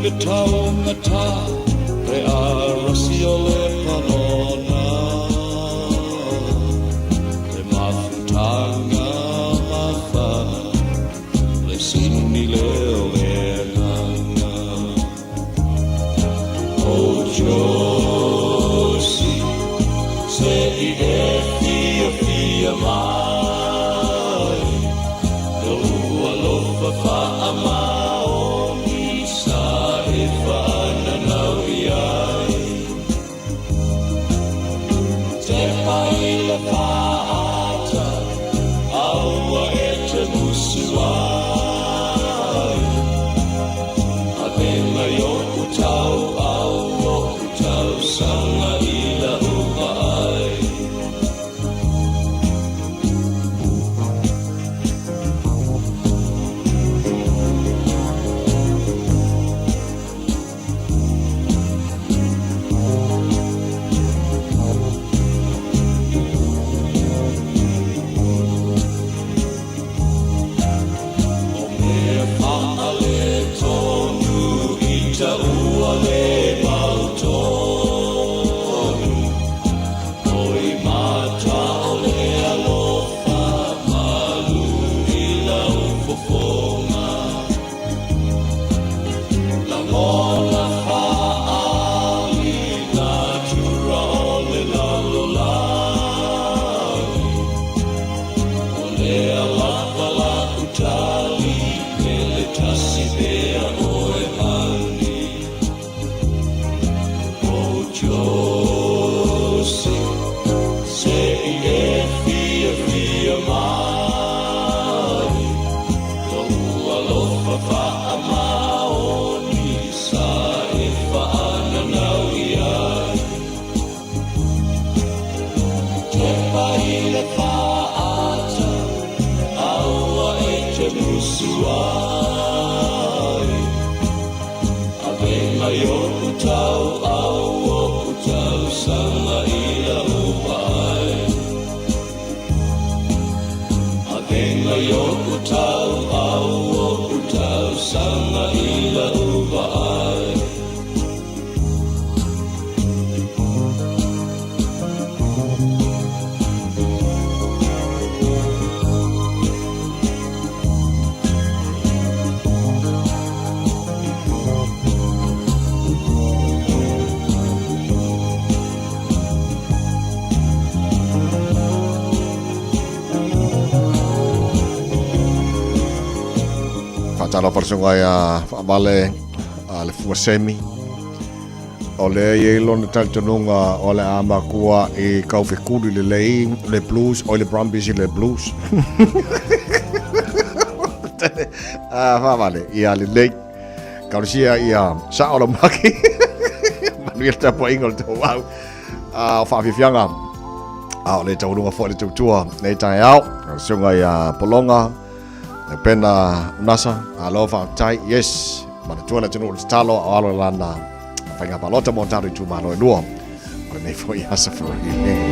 le taugata Pe a rasi o le panona Le mafutanga mafana Le sini le o le agaga O Josie Se i e fia fia mai Lo alofa faamaoni Sa e whananau iai Te pai le whaata Aua e te musu ai A venga i oku tau au oku tau sanga i la uva ai. O mea whaale tonu i ta ua le mau tonu. O i mata o le alofa malu i lau fofonga. La ngona whaali la tura o le lalolagi. O lea lava la utali me le tasi pea oe hani. O Josie, se i e fia fia mai. Lo alofa faamaoni sa e whaananau iai. Te pai le whaata, aua e te musu ai. A venga i oku tau, au oku tau, sanga i la uva ai. A venga i oku tau, au oku tau, sanga i la uva ai. Faatalofa falesuga ia Faavale a le fua semi. O le i ai lona talitonuga o le a makua i kaufekuli lelei le Blues oi le Brumbies i le Blues. Faavale ia lelei. Kausia ia sao la maki. Manuia le tapuaiga o le tou au. O faafiafiaga. A o le taualuga foi le tautua nei taeao. Le susuga ia Polonga Pena Unasa, alo faafetai, yes, manatua le atunuu i le tatalo a o alo i lana faiga palota mo tatou itumalo e lua. O lenei foi aso Faraile.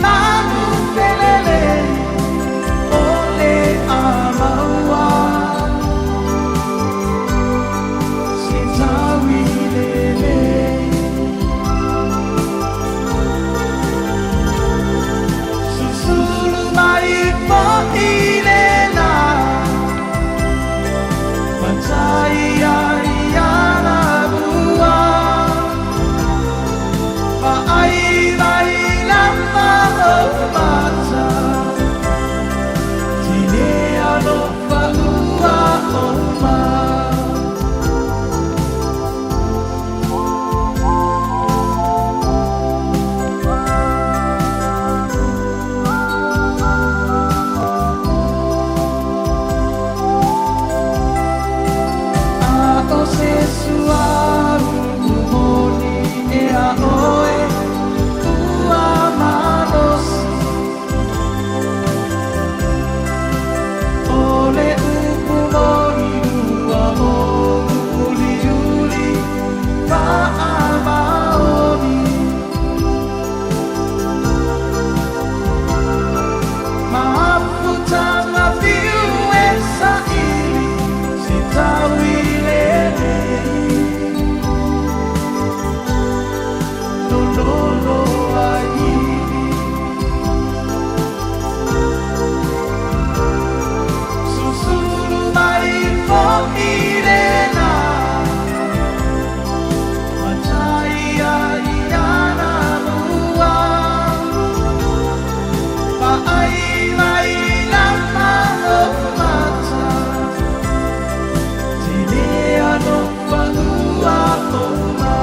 manu felele o le a maua se taui lele. Susulu mai fo'i le la matai ai ana ua ma ai mai lama o mata tine alofa ua o ma. A o se suau moni e a oe ua malosi o le upu moni ua o uliuli faamaoni mafutaga fiu e saili si tauilelei lololo aivi susulu mai fo'i le la matai ai ana ua Paai mai lama o mata tine alofa ua o ma.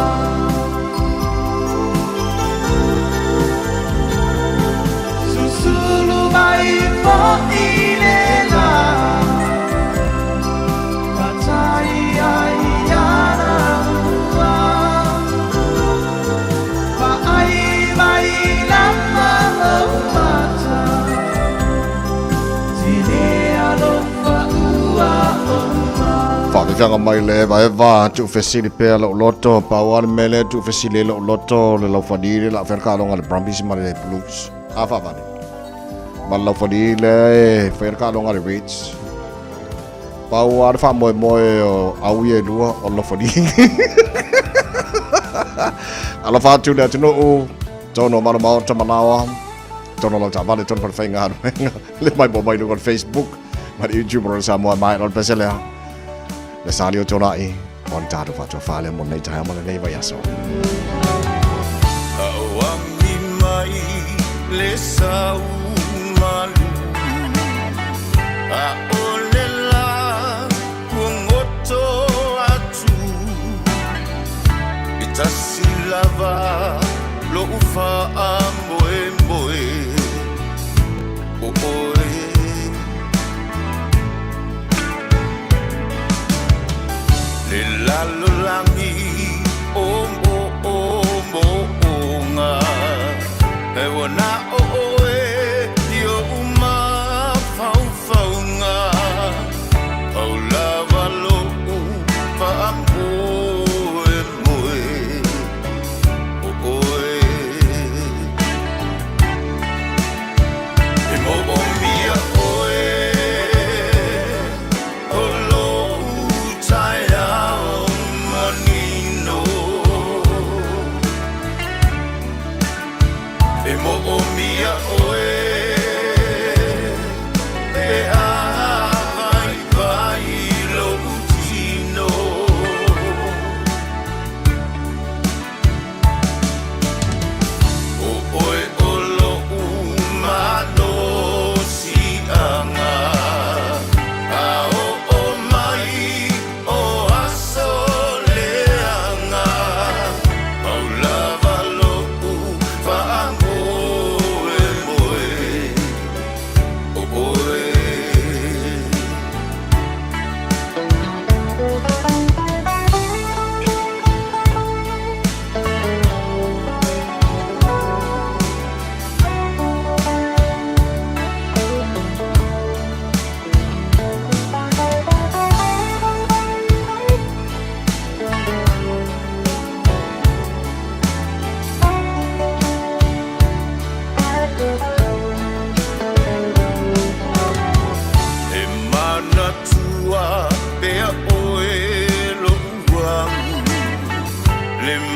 Susulu mai fo'i le la matai ai ana ua Paai mai lama o mata tine alofa ua o ma. Faafefaga mai le evaeva tuufesili pea lo'u loto paua le mea lea tuufesili ai lo'u loto le laufali le laa fai le kaaloga le Brumbies ma le Blues a faavale ma le laufali lea e faia le kaaloga le Reds pau a le faamoemoe o au ia e lua o le laufali. Alofa atu le atunuu tono malo maota malaoa tono lau taavale tono falefaigaluega le mai po mai luga o le Facebook ma le YouTube o le Samoa mai lo le pese lea le sali o tolai o le tatou faatoafā lea mo lenei taeao ma lenei vaiaso. Auami mai le sau malu a o le la kuagoto atu e tasi lava lo'u faamoemoe o oe le lalolagi o mo o mo onga e ua na o oe i o'u mafaufauga pau lava lo'u faamoemoe o oe e mo'omia oe o lo'u taeao manuia.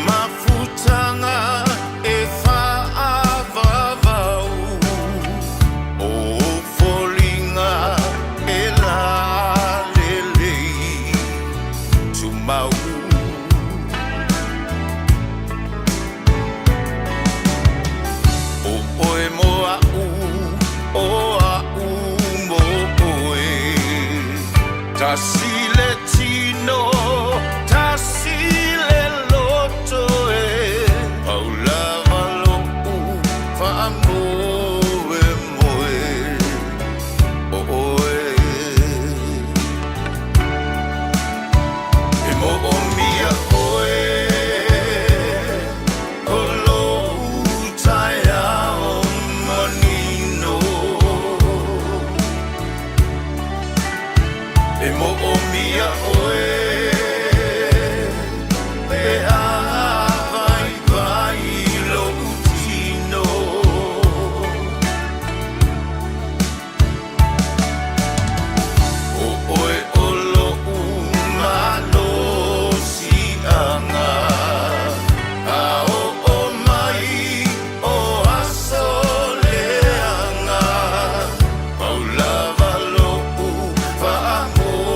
mafutaga e fa'avavau o foliga e lalelei tumau o oe mo a'u o a'u mo oe tasi le tino tasi le loto e pau lava lo'u fa'amoemoe o oe e mo'omia oe o lo'u taeao manino e mo'omia oe pe a vaivai lo'u tino o oe o lo'u malosi'aga a o'o mai o aso leaga pau lava lo'u fa'amoemoe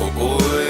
o oe.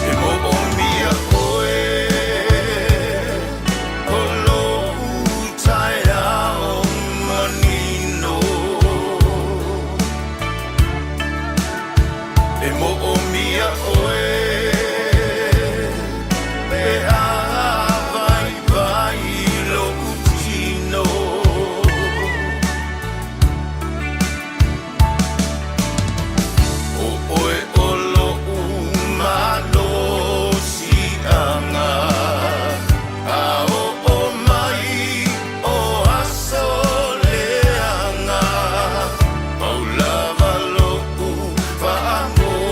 E mo'omia oe o lo'u taeao manino e mo'omia oe pe a vaivai lo'u tino o oe o lo'u malosi'aga a o'o mai o aso leaga pau lava lo'u fa'amoemoe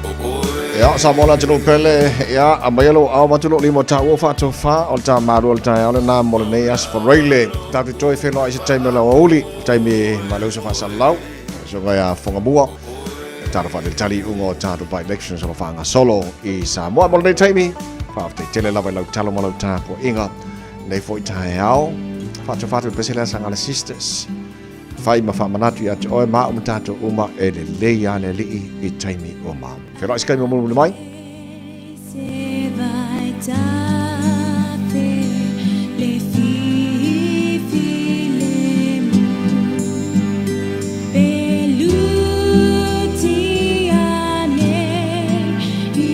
o oe. Ia, sa mo la tino pele, ia, a mai alo au matu lo limo ta ua whato wha, o le tā maru o le tā le nā mo le nei as for reile. Tā te toi whenua i se taimi o le auli, taimi ma le usa wha lau, so ngai a whangamua, tā wha le tali ungo o tātou by election so whaanga solo i Samoa mo le nei taimi, wha te tele lava i lau talo ma lau tā po inga, nei foi tā ao, whato whato pesele sa ngale sisters, whai ma wha manatu ia te oe ma o tātou uma e le lei a le lii i taimi o ma. Whenua i skai mo mulu mai. Se vai tape le fifi le mu Peluti ane i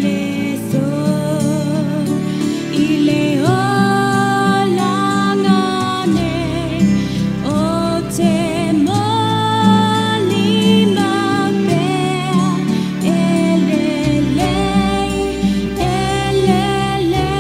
le so i le olangane o te moli mapea e lelei e lelei.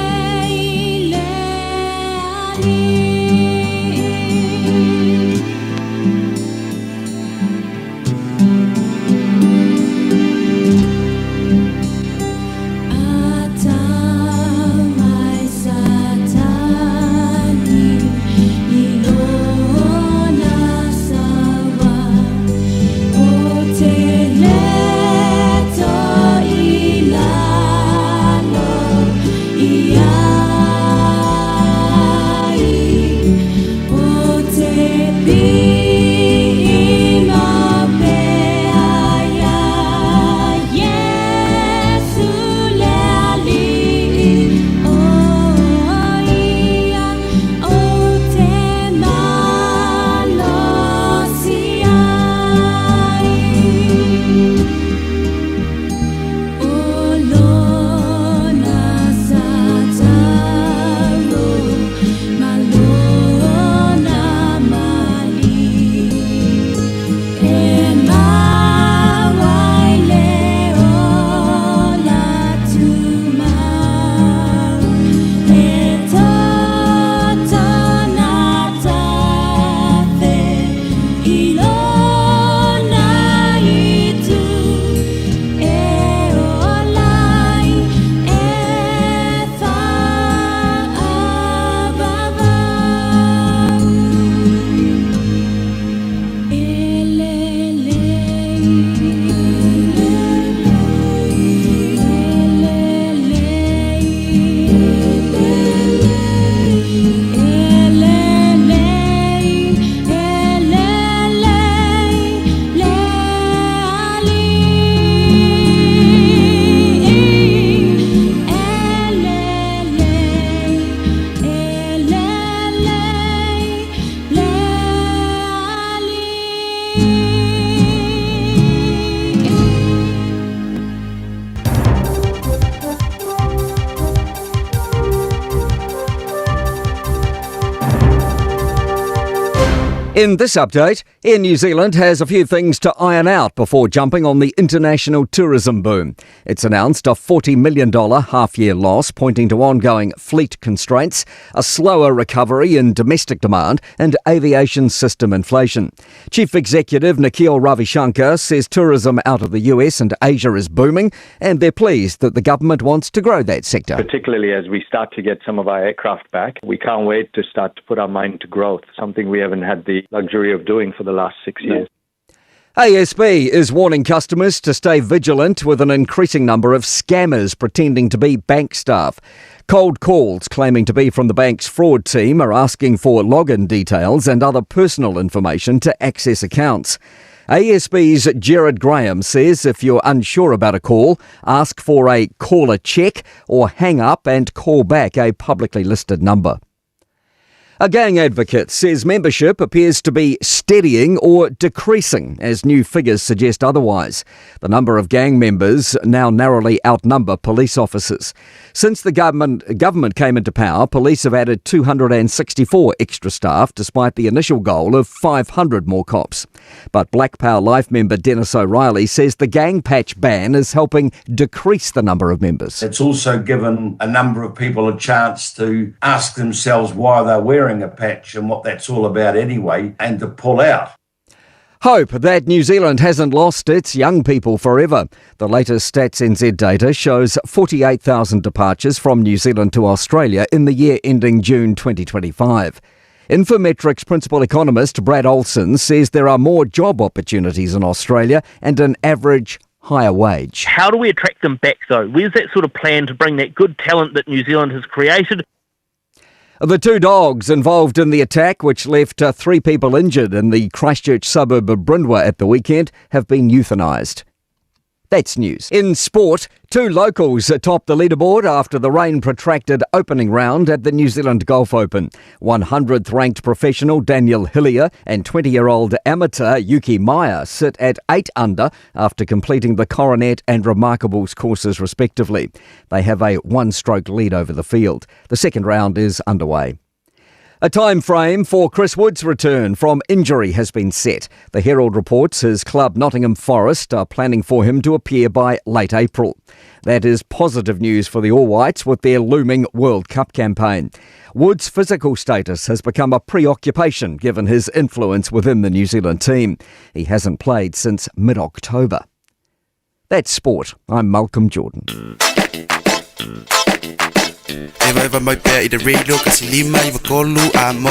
In this update, Air New Zealand has a few things to iron out before jumping on the international tourism boom. It's announced a $40 million half-year loss, pointing to ongoing fleet constraints, a slower recovery in domestic demand, and aviation system inflation. Chief Executive Nikhil Ravishankar says tourism out of the US and Asia is booming, and they're pleased that the government wants to grow that sector. Particularly as we start to get some of our aircraft back, we can't wait to start to put our mind to growth, something we haven't had the luxury of doing for the last 6 years. ASB is warning customers to stay vigilant with an increasing number of scammers pretending to be bank staff. Cold calls claiming to be from the bank's fraud team are asking for login details and other personal information to access accounts. ASB's Gerard Graham says if you're unsure about a call, ask for a caller check or hang up and call back a publicly listed number. A gang advocate says membership appears to be steadying or decreasing as new figures suggest otherwise. The number of gang members now narrowly outnumber police officers. Since the government came into power, police have added 264 extra staff despite the initial goal of 500 more cops. But Black Power Life member Dennis O'Reilly says the gang patch ban is helping decrease the number of members. It's also given a number of people a chance to ask themselves why they're wearing a patch and what that's all about anyway, and to pull out. Hope that New Zealand hasn't lost its young people forever. The latest Stats NZ data shows 48,000 departures from New Zealand to Australia in the year ending June 2025. Infometrics principal economist Brad Olson says there are more job opportunities in Australia and an average higher wage. How do we attract them back though? Where's that sort of plan to bring that good talent that New Zealand has created? The two dogs involved in the attack, which left 3 people injured in the Christchurch suburb of Bryndwr at the weekend, have been euthanised. That's news. In sport, 2 locals topped the leaderboard after the rain-protracted opening round at the New Zealand Golf Open. 100th ranked professional Daniel Hillier and 20-year-old amateur Yuki Meyer sit at 8 under after completing the Coronet and Remarkables courses respectively. They have a 1-stroke lead over the field. The second round is underway. A time frame for Chris Wood's return from injury has been set. The Herald reports his club Nottingham Forest are planning for him to appear by late April. That is positive news for the All Whites with their looming World Cup campaign. Wood's physical status has become a preoccupation given his influence within the New Zealand team. He hasn't played since mid-October. That's sport. I'm Malcolm Jordan. Eva eva mai pea i te radio kasi lima i wakolu a mo.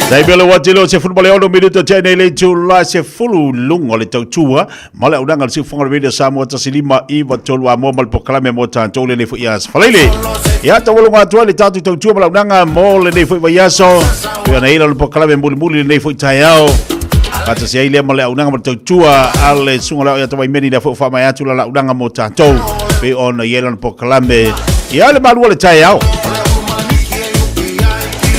Taimi o le uati leo 16 minuta tea nei le itula 10 luga o le tautua ma le auaunaga a le Siufofoga o le Radio Samoa 1 5 9 3 Amoa ma le polokalame mo tatou lenei foi aso falaile. Ia taualuga atu ai le tatou tautua ma le auaunaga mo lenei foi vaiaso. Pei ona i ai le polokalame mulimuli lenei foi taeao. Faatasi ai lea ma le auaunaga ma le tautua a le susuga o le ao ia Tawaimeni lea foi ua faamaea atu lana auaunaga mo tatou. Pei ona i ai lana polokalame ia le malu o le taeao.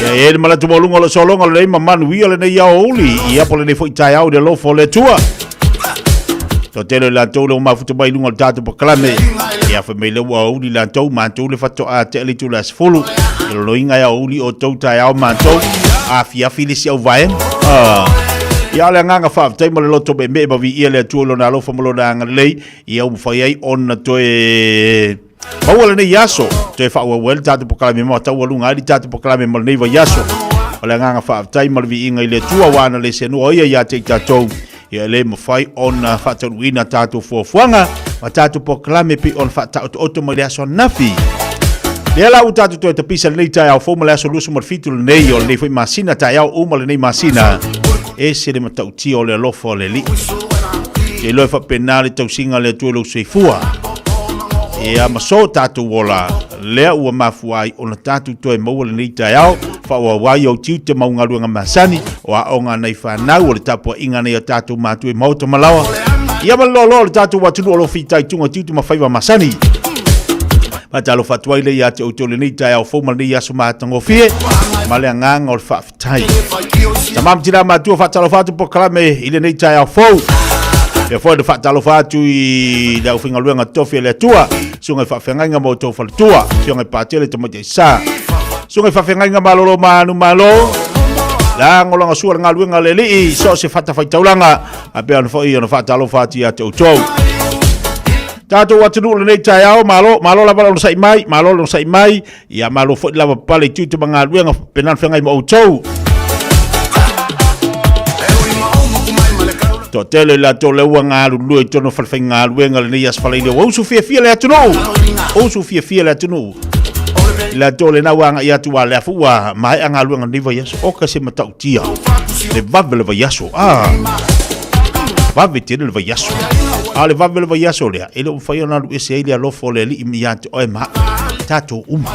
Ia e le manatu maualuga o le sologa o lenei ma manuia lenei aoauli ia po lenei foi taeao i le alofa o le Atua. Toatele o i latou le ua mafuta mai i luga o le tatou polokalame. Ia fai mai le ua aoauli latou, matou le faatoa tea le itula e 10. I loloiga e aoauli outou taeao matou, afiafi le isi au vaega. Ah. Ia o le agaga faafetai ma le loto meemee ma viia le Atua i lona alofa ma lona agalelei, ia ua mafai ai ona toe maua lenei aso, toe faaauau ai le tatou polokalame ma taualuga ai le tatou polokalame mo lenei vaiaso. O le agaga faafetai ma le viiga i le Atua ua ana le seanoa ia ia te i tatou, ia e le mafai ona faataunuuina tatou fuafuaga ma tatou polokalame pei ona faataotooto mai le aso ananafi. Lea la ua tatou toe tapisa lenei taeao fou ma le aso 27 lenei o lenei foi masina, taeao uma lenei masina, ese le matautia o le alofa o le Alii. Te iloa e faapena le tausiga a le Atua i lou soifua. Ia ma so tatou ola, lea ua mafua ai ona tatou toe maua lenei taeao, faaauau ai ou tiute ma ou galuega masani, o aoga a nai fanau, o le tapuaiga a nai o tatou matua i maota ma laoa, ia ma le loaloa o le tatou atunuu o lo o fitaituga tiute ma faiva masani. Faatalofa atu ai lea ia te outou lenei taeao fou ma lenei aso matagofie, ma le agaga o le faafetai. Tama ma tina matua, faatalofa atu polokalame i lenei taeao fou. Ia foi na faatalofa atu i le aufaigaluega tofi a le Atua, susuga i faafeagaiga ma outou faletua, susuga i Patele Tamaitai Sa, susuga i faafeagaiga malolo ma anu malo, lagolagosua le galuega a le Alii, so o se fatafaitaulaga, a pei ona foi ona faatalofa atu ia te outou. Tatou atunuu lenei taeao, malo, malo lava le onosai mai, malo le onosai mai, ia malo foi lava pale i tiute ma galuega pena ona feagai ma outou. Toatele i latou le ua galulue i totonu o falefaigaluega lenei aso Faraile ua usu fiafia le atunuu. Usu fiafia le atunuu. I latou lena ua agai atu a lea foi ua maea galuega lenei vaiaso. Oka se matautia. Le vave le vaiaso. Ah. Vave tele le vaiaso. A o le vave le vaiaso lea, e le o mafai ona alu ese ai le alofa o le Alii ia te oe ma au. Tatou uma.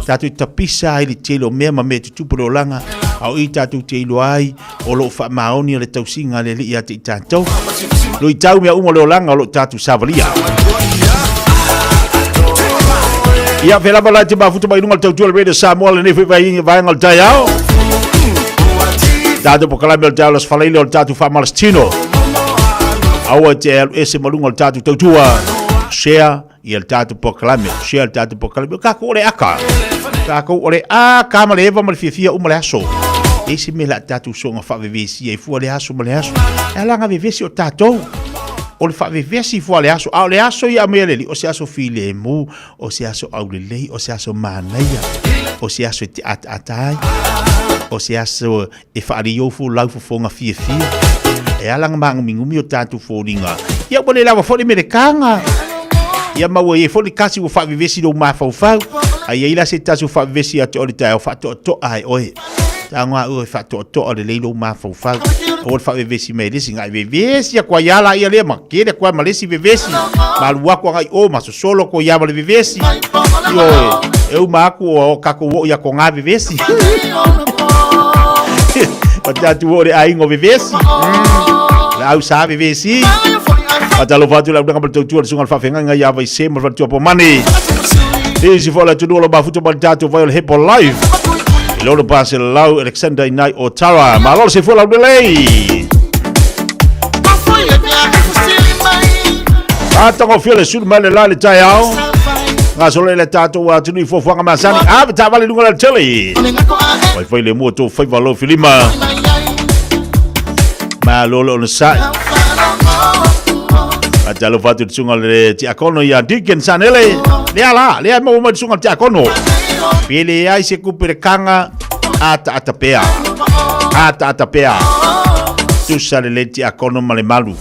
Tatou tapisa ai le tele o mea ma mea e tutupu le olaga, a o i tatou te iloa ai o lo o faamaonia le tausiga a le Alii ia te i tatou. Luitau mea uma o le olaga o lo o tatou savalia. Ia, fe lava la te mafuta mai lunga le tautua le Radio Samoa lenei foi vaega o le taeao. Tatou polokalame o le taeao Aso Faraile o le tatou faamalositino. Aua e te alu ese ma luga o le tatou tautua. Share ia le tatou polokalame. Share le tatou polokalame. O tatou o le aka. Tatou o le aka ma le eva ma le fiafia uma le aso. E se mea la tatou soga faavevesi ai fua le aso ma le aso. E ala nga vevesi o tatou. O le faavevesi fua le aso. A o le aso ia mea leli, o se aso filemu, o se aso aulelei, o se aso manaia, o se aso e te ataata ai, o se aso e faalei lau fofoga fiafia. E ala nga magumigumi o tatou foliga. Ia ua le lava foi le melekaga. Ia ma ua i ai foi le tasi ua faavevesi lou mafaufau. A i ai la se tasi ua faavevesi ia te oe le taeao, faatoatoa ai oe. Tago a oe faatoatoa lelei lou mafaufau. Aua le faavevesi mai e le isi, na e vevesi atu ai lava laia lea ma tele atu ai ma le isi vevesi. Ma alu atu agai i o ma sosolo atu ai lava ma le vevesi. Ioe, e uma atu o tatou oo ia toga vevesi. O tatou oo i le aiga o vevesi. Le au sa vevesi. Faatalofa atu i le aulega ma le tautua le susuga i le faafeagaiga ia Vaise ma le faletua Pomani. Isi foi o le atunuu o lo mafuta ma le tatou vai o le Hepo Live. I lona paselau Alexander Inai o Tara. Malo le soifua laulelei. Matagofie le sulu mai le la le taeao. Gasolo le tatou atunuu i fuafuaga masani. Ave taavale i luga o le tele. Fai fai le mua tou faiva lau filima. Malo le onosai. Faatalofa atu i le susuga le tiakono ia Deacon Sanele. Lea la, lea e maua mai le susuga le tiakono. Pe leai se kupe le kanga, ataata pea. Ataata pea. Tusa lelei le tiakono ma le malu.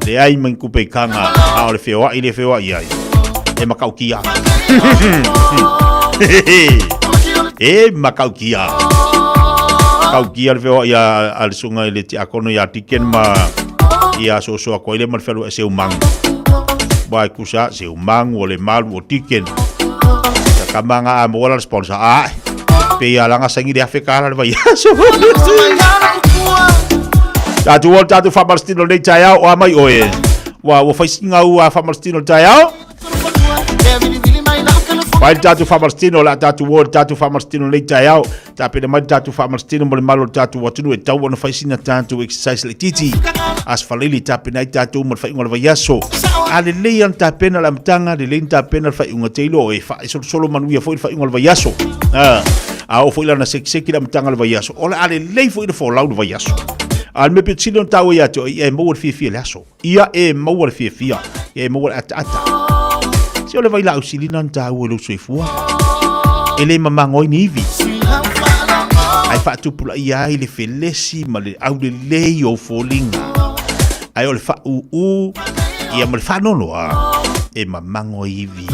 Leai mai kupe i kanga, a o le feoai le feoai ai. E makaukia. E makaukia. Kaukia le feoai a le susuga i le tiakono ia Deacon ma ia soso atu ai le ma le fealuai Seumangu. Wa e kusa Seumangu o le malu o Deacon. Ia kama nga a moa la le sponsor. Ae. Pe ia langa saini le afe kala le vaiaso. Tatou o le tatou faamalositino lenei taeao o a mai oe. Ua ua fai singa ua faamalositino le taeao. Fai le tatou faamalositino, o le a tatou o i le tatou faamalositino nei taeao. Tapena mai le tatou faamalositino mo le malo o le tatou atunuu e tatau ona fai sina tatou exercise laitiiti. Aso Faraile tapena ai tatou mo le faaiuga o le vaiaso. A lelei lava ona tapena le amataga, lelei ona tapena le faaiuga, te iloa e faasolosolo manuia foi le faaiuga o le vaiaso. A oo foi la ina sekiseki le amataga o le vaiaso, o le a lelei foi le folau le vaiaso. A o le mea pito sili ona taua ia te oe, ia e maua le fiafia i le aso. Ia e maua le fiafia, ia e maua le ataata. Se o le vailaau sili lena ona taua i lou soifua. E le mamago ai ni ivi. Ae faatupulaia ai le felesi ma le aulelei o foliga. Ae o le faaūū ia ma le faanoanoa e mamago ai ivi.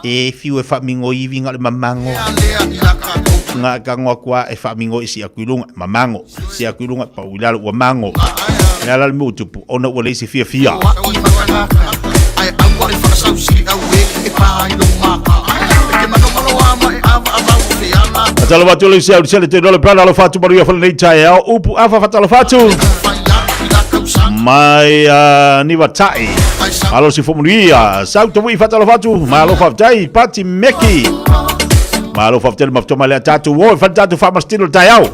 E fiu e faamigo ivi na o le mamago. Nga tago atu a e faamigo i si aku i luga, mamago. Si aku i luga, pau i lalo ua mago. Le a la le mea ua tupu, ona ua leai se fiafia. Fatalofa atu le isi au sele te dole plana alofa atu manuia fale nei taeao upu afa fatalofa atu mai niva tai alo si fomunuia sau tavui fatalofa atu malo faafetai pati meki malo faafetai le mafatoa mai lea tatou o e fale tatou faamasitino le taeao.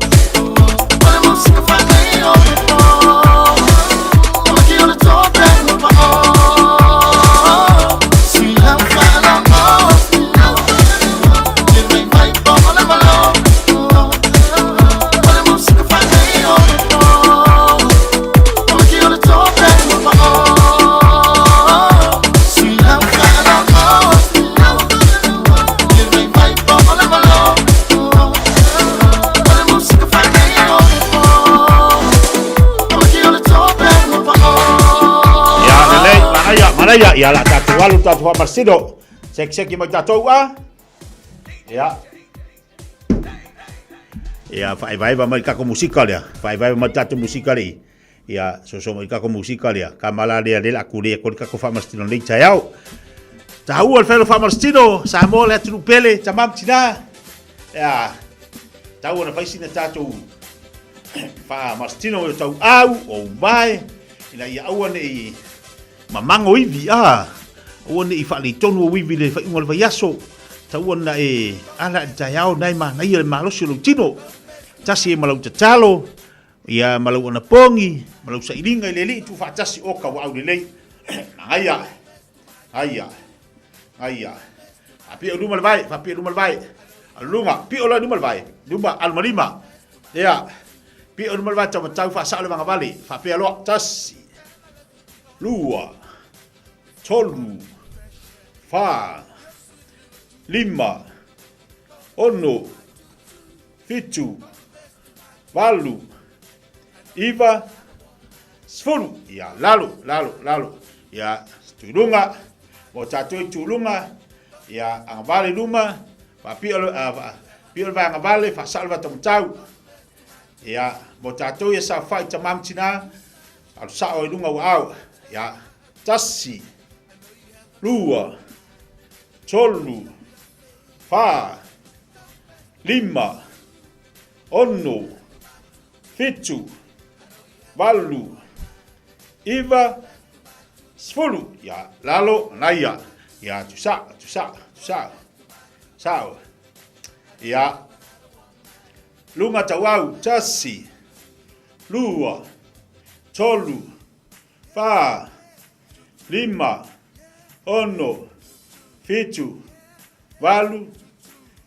Ia, lelei, manaia, manaia, ia la tatou alu tatou faamasino. Sekiseki mai tatou a. Ia. Ia, faaevaeva mai le tatou musika lea. Faaevaeva mai le tatou musika lea. Ia, soso mai le tatou musika lea. Kama la lea lea la kule ko le tatou faamasino nei taeao. Taua le felo faamasino, Samoa le atunuu pele, tama ma tina. Ia, tau ona fai sina tatou faamasino o tau au, o uvae, ina ia aua nei mamago ivi, a, aua nei faaletonu ou ivi i le faaiuga o le vaiaso. Tau ona e ala i le taeao na e manaia le malosi o lou tino. Tasi ai ma lau tatalo, ia ma lau anapogi, ma lau sailiga i le Alii tuufaatasi o ka ua aulelei. Magaia, aia, aia. Faapio i luma le vae, faapio i luma le vae. Alu luga, pio loa i luma le vae. Luma, alu ma lima. Ia, pio i luma le vae taumatau faasao le vagavale. Faapea loa, tasi, lua, tolu, fa, lima, ono, fitu, valu, iva, sefulu. Ia, lalo, lalo, lalo. Ia, tuluga, mo tatou i tuluga, ia, agavale i luma, faapio le, pio le vae agavale, faasao le vae taumatau. Ia, mo tatou ia saofai tama ma tina, alu sao i luga ua ao. Ia, tasi, lua, tolu, fa, lima, ono, fitu, valu, iva, sefulu. Ia, lalo, manaia. Ia, tusa, tusa, tusa, sao. Ia, luga tauau, tasi, lua, tolu, fa, lima, ono, fitu, valu,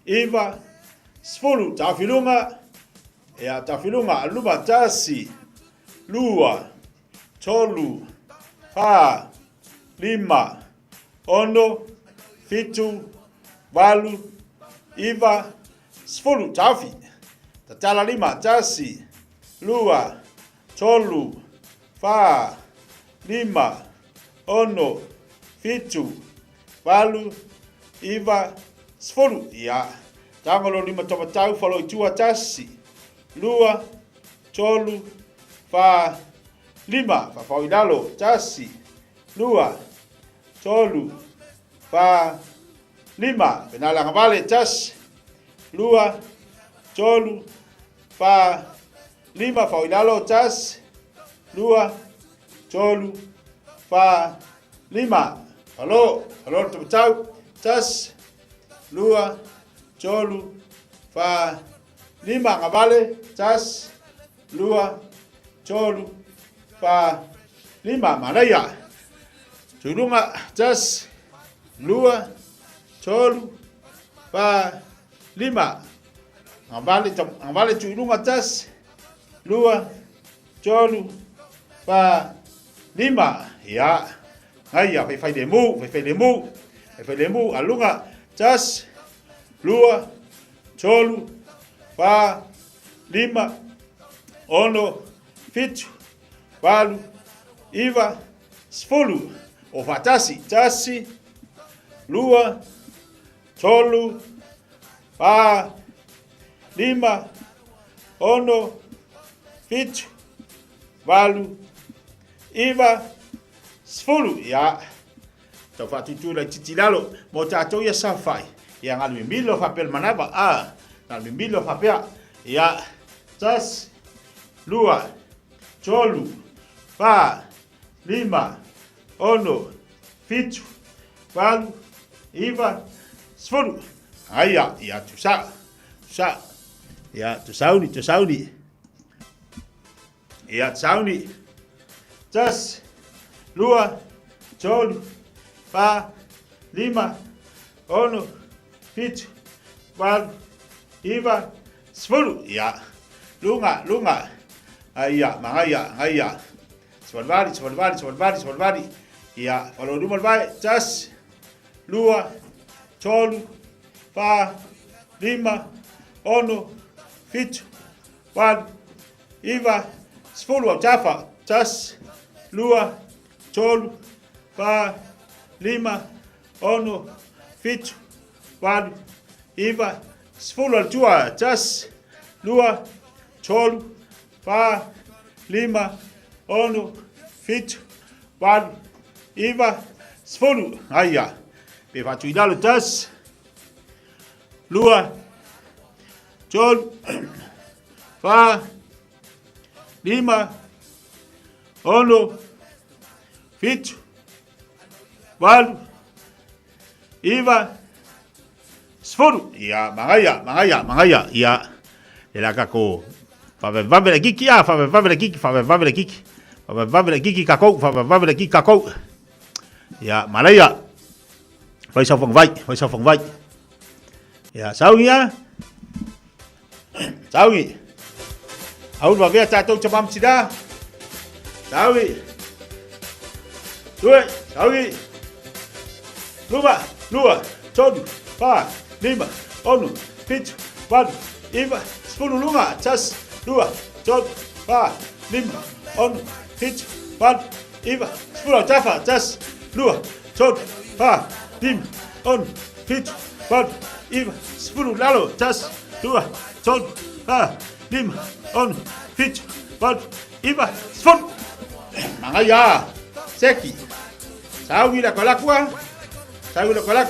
iva, sefulu. Taofi luga, ia, taofi luga, luma, tasi, lua, tolu, fa, lima, ono, fitu, valu, iva, sefulu. Taofi. Tatala lima, tasi, lua, tolu, fa, lima, ono, fitu, valu, iva, sefulu. Ia, tago lo lima taumatau, falo i tua, tasi, lua, tolu, fa, lima. Faafao i lalo, tasi, lua, tolu, fa, lima. Pena le agavale, tasi, lua, tolu, fa, lima. Fao i lalo, tasi, lua, tolu, fa, lima. Falo, falo le taumatau. Tasi, lua, tolu, fa, lima, agavale. Tasi, lua, tolu, fa, lima, manaia. Tuiluga, tasi, lua, tolu, fa, lima. Agavale, agavale tuiluga, tasi, lua, tolu, fa, lima. Ia, gaia, faifai lemu, faifai lemu, faifai lemu, aluga, tasi, lua, tolu, fa, lima, ono, fitu, valu, iva, sefulu. O faatasi, tasi, lua, tolu, fa, lima, ono, fitu, valu, iva, sefulu. Ia, tau faatutu laitiiti i lalo mo tatou ia saofai. Ia, galu mimilo faapea le manava. A, galu mimilo faapea. Ia, tasi, lua, tolu, fa, lima, ono, fitu, valu, iva, sefulu. Aia, ia, tusa, tusa. Ia, tusauni, tusauni. Ia, tusauni. Tasi, lua, tolu, fa, lima, ono, fitu, valu, iva, sefulu. Ia, luga, luga. Aia, magaia, gaia. Savalivali, savalivali, savalivali, savalivali. Ia, falo i luma le vae. Tasi, lua, tolu, fa, lima, ono, fitu, valu, iva, sefulu. Autafa. Tasi, lua, tolu, fa, lima, ono, fitu, valu, iva, sefulu. Alatua. Tasi, lua, tolu, fa, lima, ono, fitu, valu, iva, sefulu. Aia. Pe faatu i lalo. Tasi, lua, tolu, fa, lima, ono, fitu, valu, iva, sefulu. Ia, magaia, magaia, magaia. Ia, le la kako. Faavevave le kiki a, faavevave le kiki, faavevave le kiki. Faavevave le kiki kakou, faavevave le kiki kakou. Ia, malaia. Fai sau fagavai, fai sau fagavai. Ia, saugi a. Saugi. Aulu vavea tatou tamā ma tinā. Saugi. Tue, saugi. Luma, lua, tolu, fa, lima, ono, fitu, valu, iva, sefulu, luga, tasi, lua, tolu, fa, lima, ono, fitu, valu, iva, sefulu, autafa, tasi, lua, tolu, fa, lima, ono, fitu, valu, iva, sefulu, lalo, tasi, lua, tolu, fa, lima, ono, fitu, valu, iva, sefulu. Magaia, seki, saui la kolakua, saui la kolak,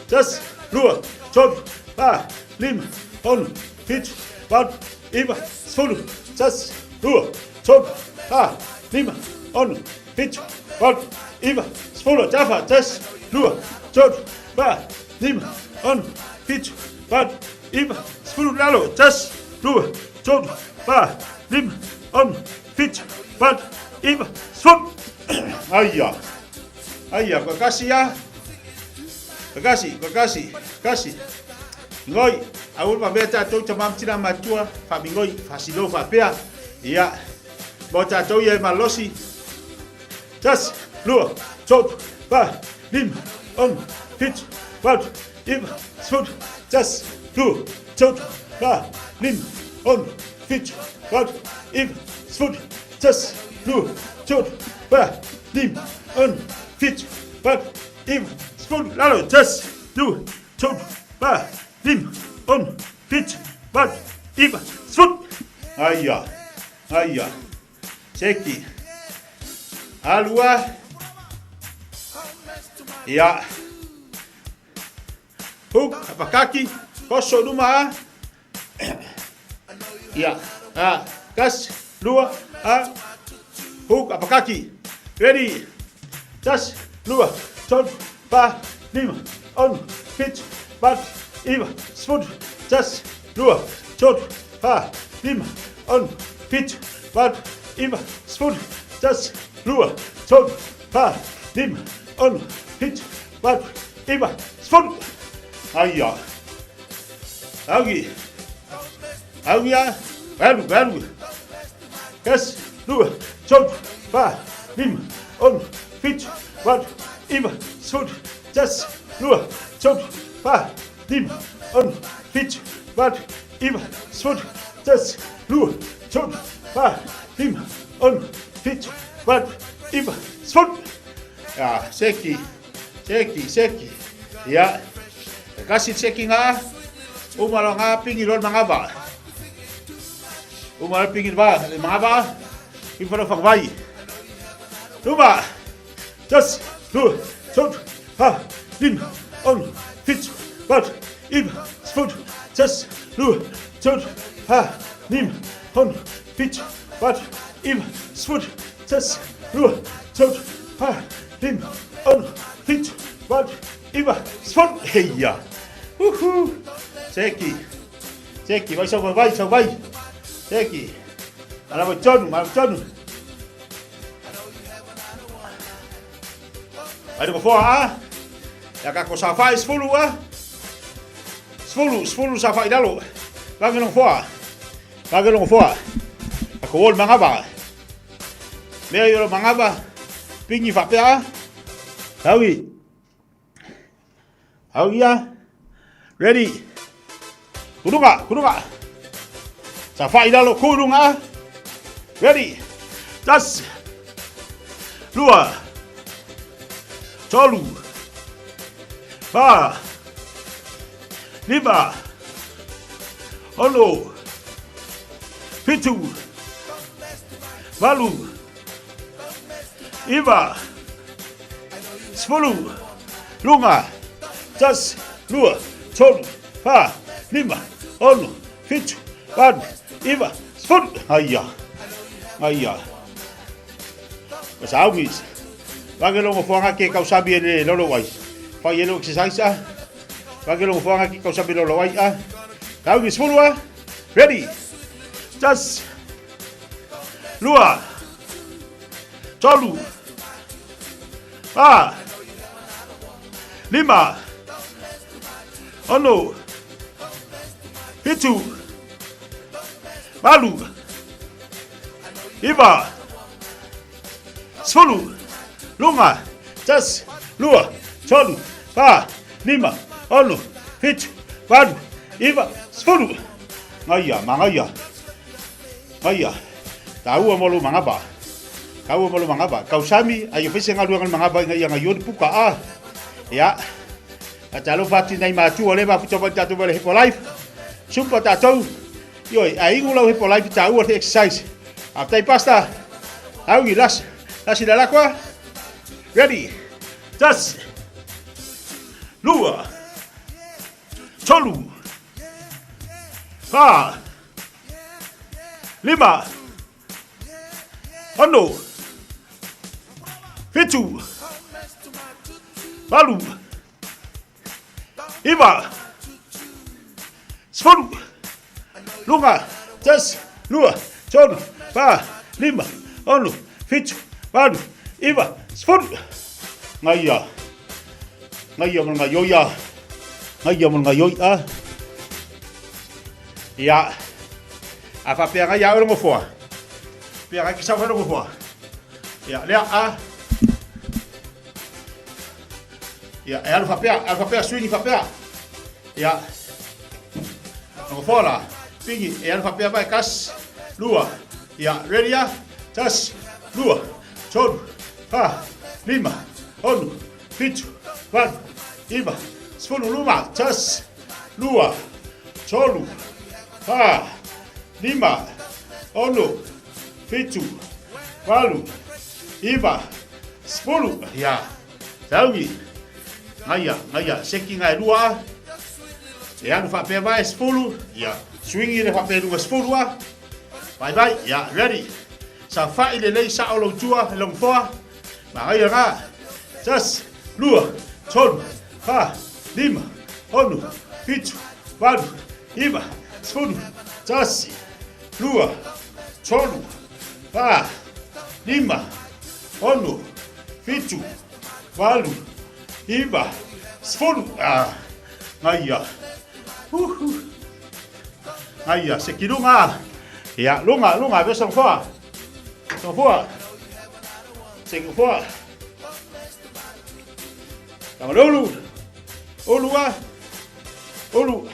tasi, lua, tolu, fa, lima, ono, fitu, valu, iva, sefulu, tasi, lua, tolu, fa, lima, ono, fitu, valu, iva, sefulu, tafa, tasi, lua, tolu, fa, lima, ono, fitu, valu, iva, sefulu, lalo, tasi, lua, tolu, fa, lima, ono, fitu, valu, iva, sefulu. Aia, aia, koe kasi a. Koe kasi, koe kasi, kasi. Mingoi, aua le vavea tatou tama ma tina matua, faamingoi, faasilou faapea. Ia, mo tatou ia e malosi. Tasi, lua, tolu, fa, lima, ono, fitu, valu, iva, sefulu, tasi, lua, tolu, fa, lima, ono, fitu, valu, iva, sefulu, tasi, lua, tolu, fa, lima, ono, fitu, valu, iva, sefulu, lalo, tasi, lua, tolu, fa, lima, ono, fitu, valu, iva, sefulu. Aia, aia, seki, alua, ia, hook, apakaki, koso i luma a, ia, a, tasi, lua, a, hook, apakaki, ready, tasi, lua, tolu, fa, lima, ono, fitu, valu, iva, sefulu, tasi, lua, tolu, fa, lima, ono, fitu, valu, iva, sefulu, tasi, lua, tolu, fa, lima, ono, fitu, valu, iva, sefulu. Aia. Augi. Augi a. Valu, valu. Tasi, lua, tolu, fa, lima, ono, fitu, valu, iva, sefulu, tasi, lua, tolu, fa, lima, ono, fitu, valu, iva, sefulu, tasi, lua, tolu, fa, lima, ono, fitu, valu, iva, sefulu. Ia, seki, seki, seki. Ia, e kasi seki ngā, uma lo ngā pingi lo mga va. Uma lo pingi va, le mga va, i whana whakawai. Luma, tasi, lua, tolu, fa, lima, ono, fitu, valu, iva, sefulu, tasi, lua, tolu, fa, lima, ono, fitu, valu, iva, sefulu, tasi, lua, tolu, fa, lima, ono, fitu, valu, iva, sefulu. Heia! Uhu! Seki! Seki, vai sau vai, sau vai! Seki! Ala vai tonu, ala tonu! Vai no foa a! Ia ka ko sa fai sefulu a! Sefulu, sefulu sa fai lalo! Vage longo foa! Vage longo foa! Ako ol mangava! Mea i olo mangava! Pingi whapea a! Taugi! Taugi a! Ready! Kurunga, kurunga! Sa fai lalo kurunga! Ready! Tas! Lua! Tolu! Fa! Lima! Ono! Fitu! Valu! Iva! Sefulu! Luga! Tasi! Lua! Tolu! Fa! Lima! Ono! Fitu! Valu! Iva! Sefulu! Aia! Aia! Ko sa augi. Vage longo fuanga ke kau sabi ele lolo wai. Fai ele exercise a. Vage longo fuanga ke kau sabi lolo wai a. Taugi sefulu a. Ready. Tasi. Lua. Tolu. Fa. Lima. Ono. Fitu. Valu. Iva. Sefulu. Luga. Tasi. Lua. Tolu. Fa. Lima. Ono. Fitu. Valu. Iva. Sefulu. Ngaia, mangaia. Ngaia. Taua mo lo mangava. Taua mo lo mangava. Kausami, ai ofese ngaluanga le mangava inga ia ngaio puka a. Ia. A talo fati nei mātua le mafuta mai tātou mai le Hepo Life. Super tātou. Ioi, a ingu lau Hepo Life tāua te exercise. A tai pasta. Augi, las. Lasi la lakwa. Ready. Tas. Lua. Tolu. Fa. Lima. Ono. Fitu. Valu. Iva. Sefulu. Luga. Tasi. Lua. Tolu. Fa. Lima. Ono. Fitu. Valu. Iva. Sefulu. Ngaia. Ngaia mo ngaioia. Ngaia mo ngaioia. Ia. A whapea ngai a rongo foa. Pea ngai ki sau rongo foa. Ia, lea a. Ia, e alu whapea, alu whapea, swingi whapea. Ia. Rongo foa la. Pingi, e alu whapea mai, kas, lua. Ia, ready a? Tas, lua, tolu, fa, lima, ono, fitu, valu, iva, sefulu, luma, tas, lua, tolu, fa, lima, ono, fitu, valu, iva, sefulu. Ia, taugi, ngaia, ngaia, seki ngai lua, e alu whapea mai, sefulu, ia, swingi le whapea lunga sefulu a, bye bye, ia, ready. Sa whai le lei sa o lau tua, le longo foa, ma ngaia ngā, tas, lua, tolu, fa, lima, ono, fitu, valu, iva, sefulu, tasi, lua, tolu, fa, lima, ono, fitu, valu, iva, sefulu. Ah, gaia. Uhu. Gaia, se kilunga. Ia, lunga, lunga, vesa foa. Foa. Se foa. Tamalolu. Olua. Olu.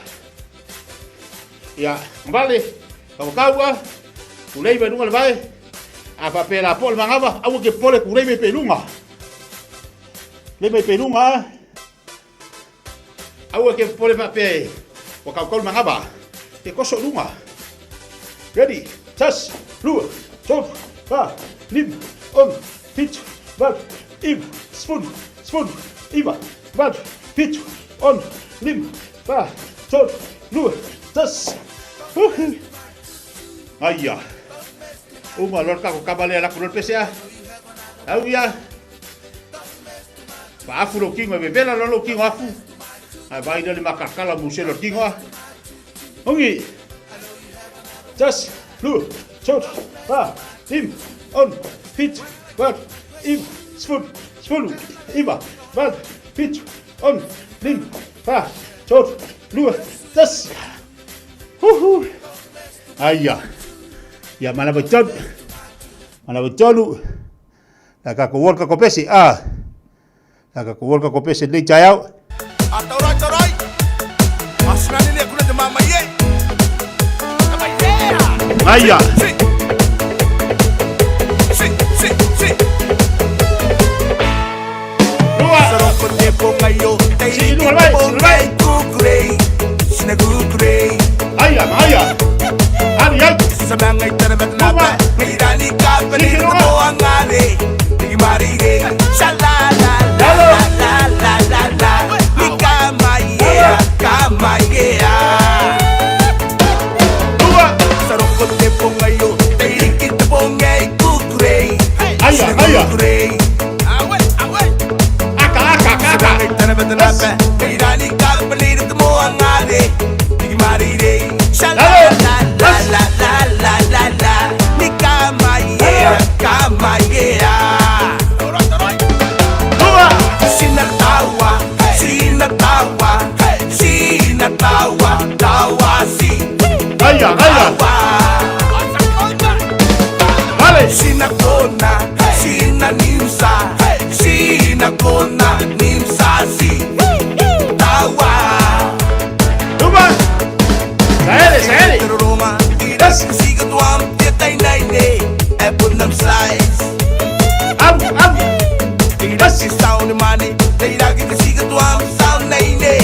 Ia, vale. Kawakaua. Kulei mai lunga le vai. A faapea po le mangava, aua ke pole kulei mai pe lunga. Lei mai pe lunga. Aua ke pole faapea ua kaukau le magava. E koso lunga. Ready. Tasi, lua, tolu, fa, lima, ono, fitu, valu, iva, sefulu, sefulu, iva, valu, fitu, ono, lima, fa, tolu, lua, tasi. Uhu. Aia. Uma loa le kako kama lea laku loa le pese a. Au ia. Faafu lou kingo e vevela loa lou kingo afu. Ae vaai lea le makalakala musele o le kingo a. Ongi. Tasi, lua, tolu, fa, lima, ono, fitu, valu, iva, sefulu, sefulu, iva, valu, fitu, ono, lima, fa, tolu, lua, tasi. Huhu. Aia. Ia manava i tolu. Manava i tolu. La kako worka ko pese. Ah. La kako worka ko pese nei taeao. A taurai taurai. Asinani le kule te mama ye. Aia. Si, si, si. Lua. Saroko te pongaio. Te Si, lua, vai, pongai kukurei. Sina kukurei. Aia, aia. Ari, ai. Sa mga itara matanapa. Ngairani ka pa rin Sige, mo ang ari. Di marire. Sa la la la la la la la la. Ni kamaya, kamaya. Lua. Saroko te pongaio. Te irikit pongay kukurei. Aia, Sina aia. kukurei. Aka, aka, aka, aka. Sa mga itara matanapa. Ngairani ka pa rin mo ang ari. Di marire. Sa la la la la la la la la. Ni kamaya, kamaya. Lua. Sinatawa, sinatawa, sinatawa, tawa si. Aia, aia. Vale. Sinakona, sinanimsa, sinakona, nimsa si. Tawa. Luma. Saele, saele. Roma, sigatwam, tietay naine, ebon size. Amu, amu. Iraki sound money, Iraki sigatwam sound naine.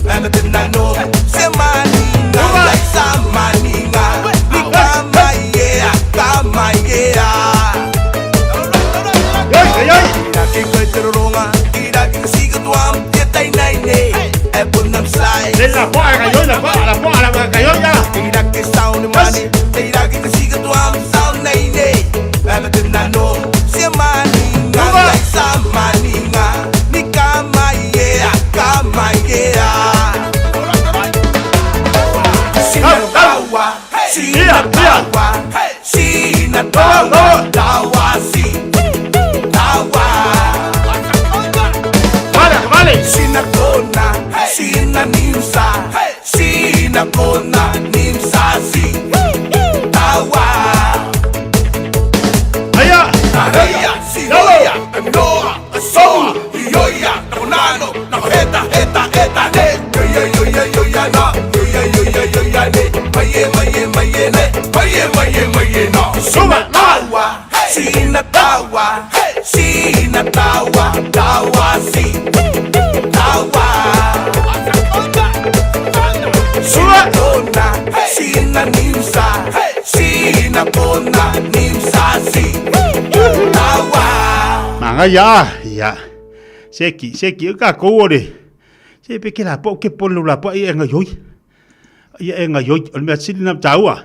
Amatinano, semani nga, like samani nga. Ni kamaya, kamaya. Yoi, yoi. Iraki kwetero Iraki sigatwam, tietay naine, ebon size. Le la poa, cayó, la poa, la poa, la cayó ya. Iraki sound money, Iraki sigatwam sound naine. Amatinano, semani nga, like samani nga. Ni kamaya, kamaya. Sinatawa, sinatawa, sinatawa, tawa si, tawa. Vale, vale. Sinakona, sinanimsa, sinakona, nimsa si, tawa. Aia. Areia, siroia, noa, soa, ioia, nakonano, nakoheta, heta, heta, ne. Yoya, yoya, yoya, na, yoya, yoya, yoya, ne. Maye, maye, maye, ne. Maye, maye, maye, na. Sinatawa, sinatawa, sinatawa, tawa si, tawa. Sinakona, sinanimsa, sinakona, nimsa si, tawa. Manga ya, ya. Seki, seki, ka ko ore. Se pe ke la po ke polo la po i enga yoi. I enga yoi, o le mea sili na taua.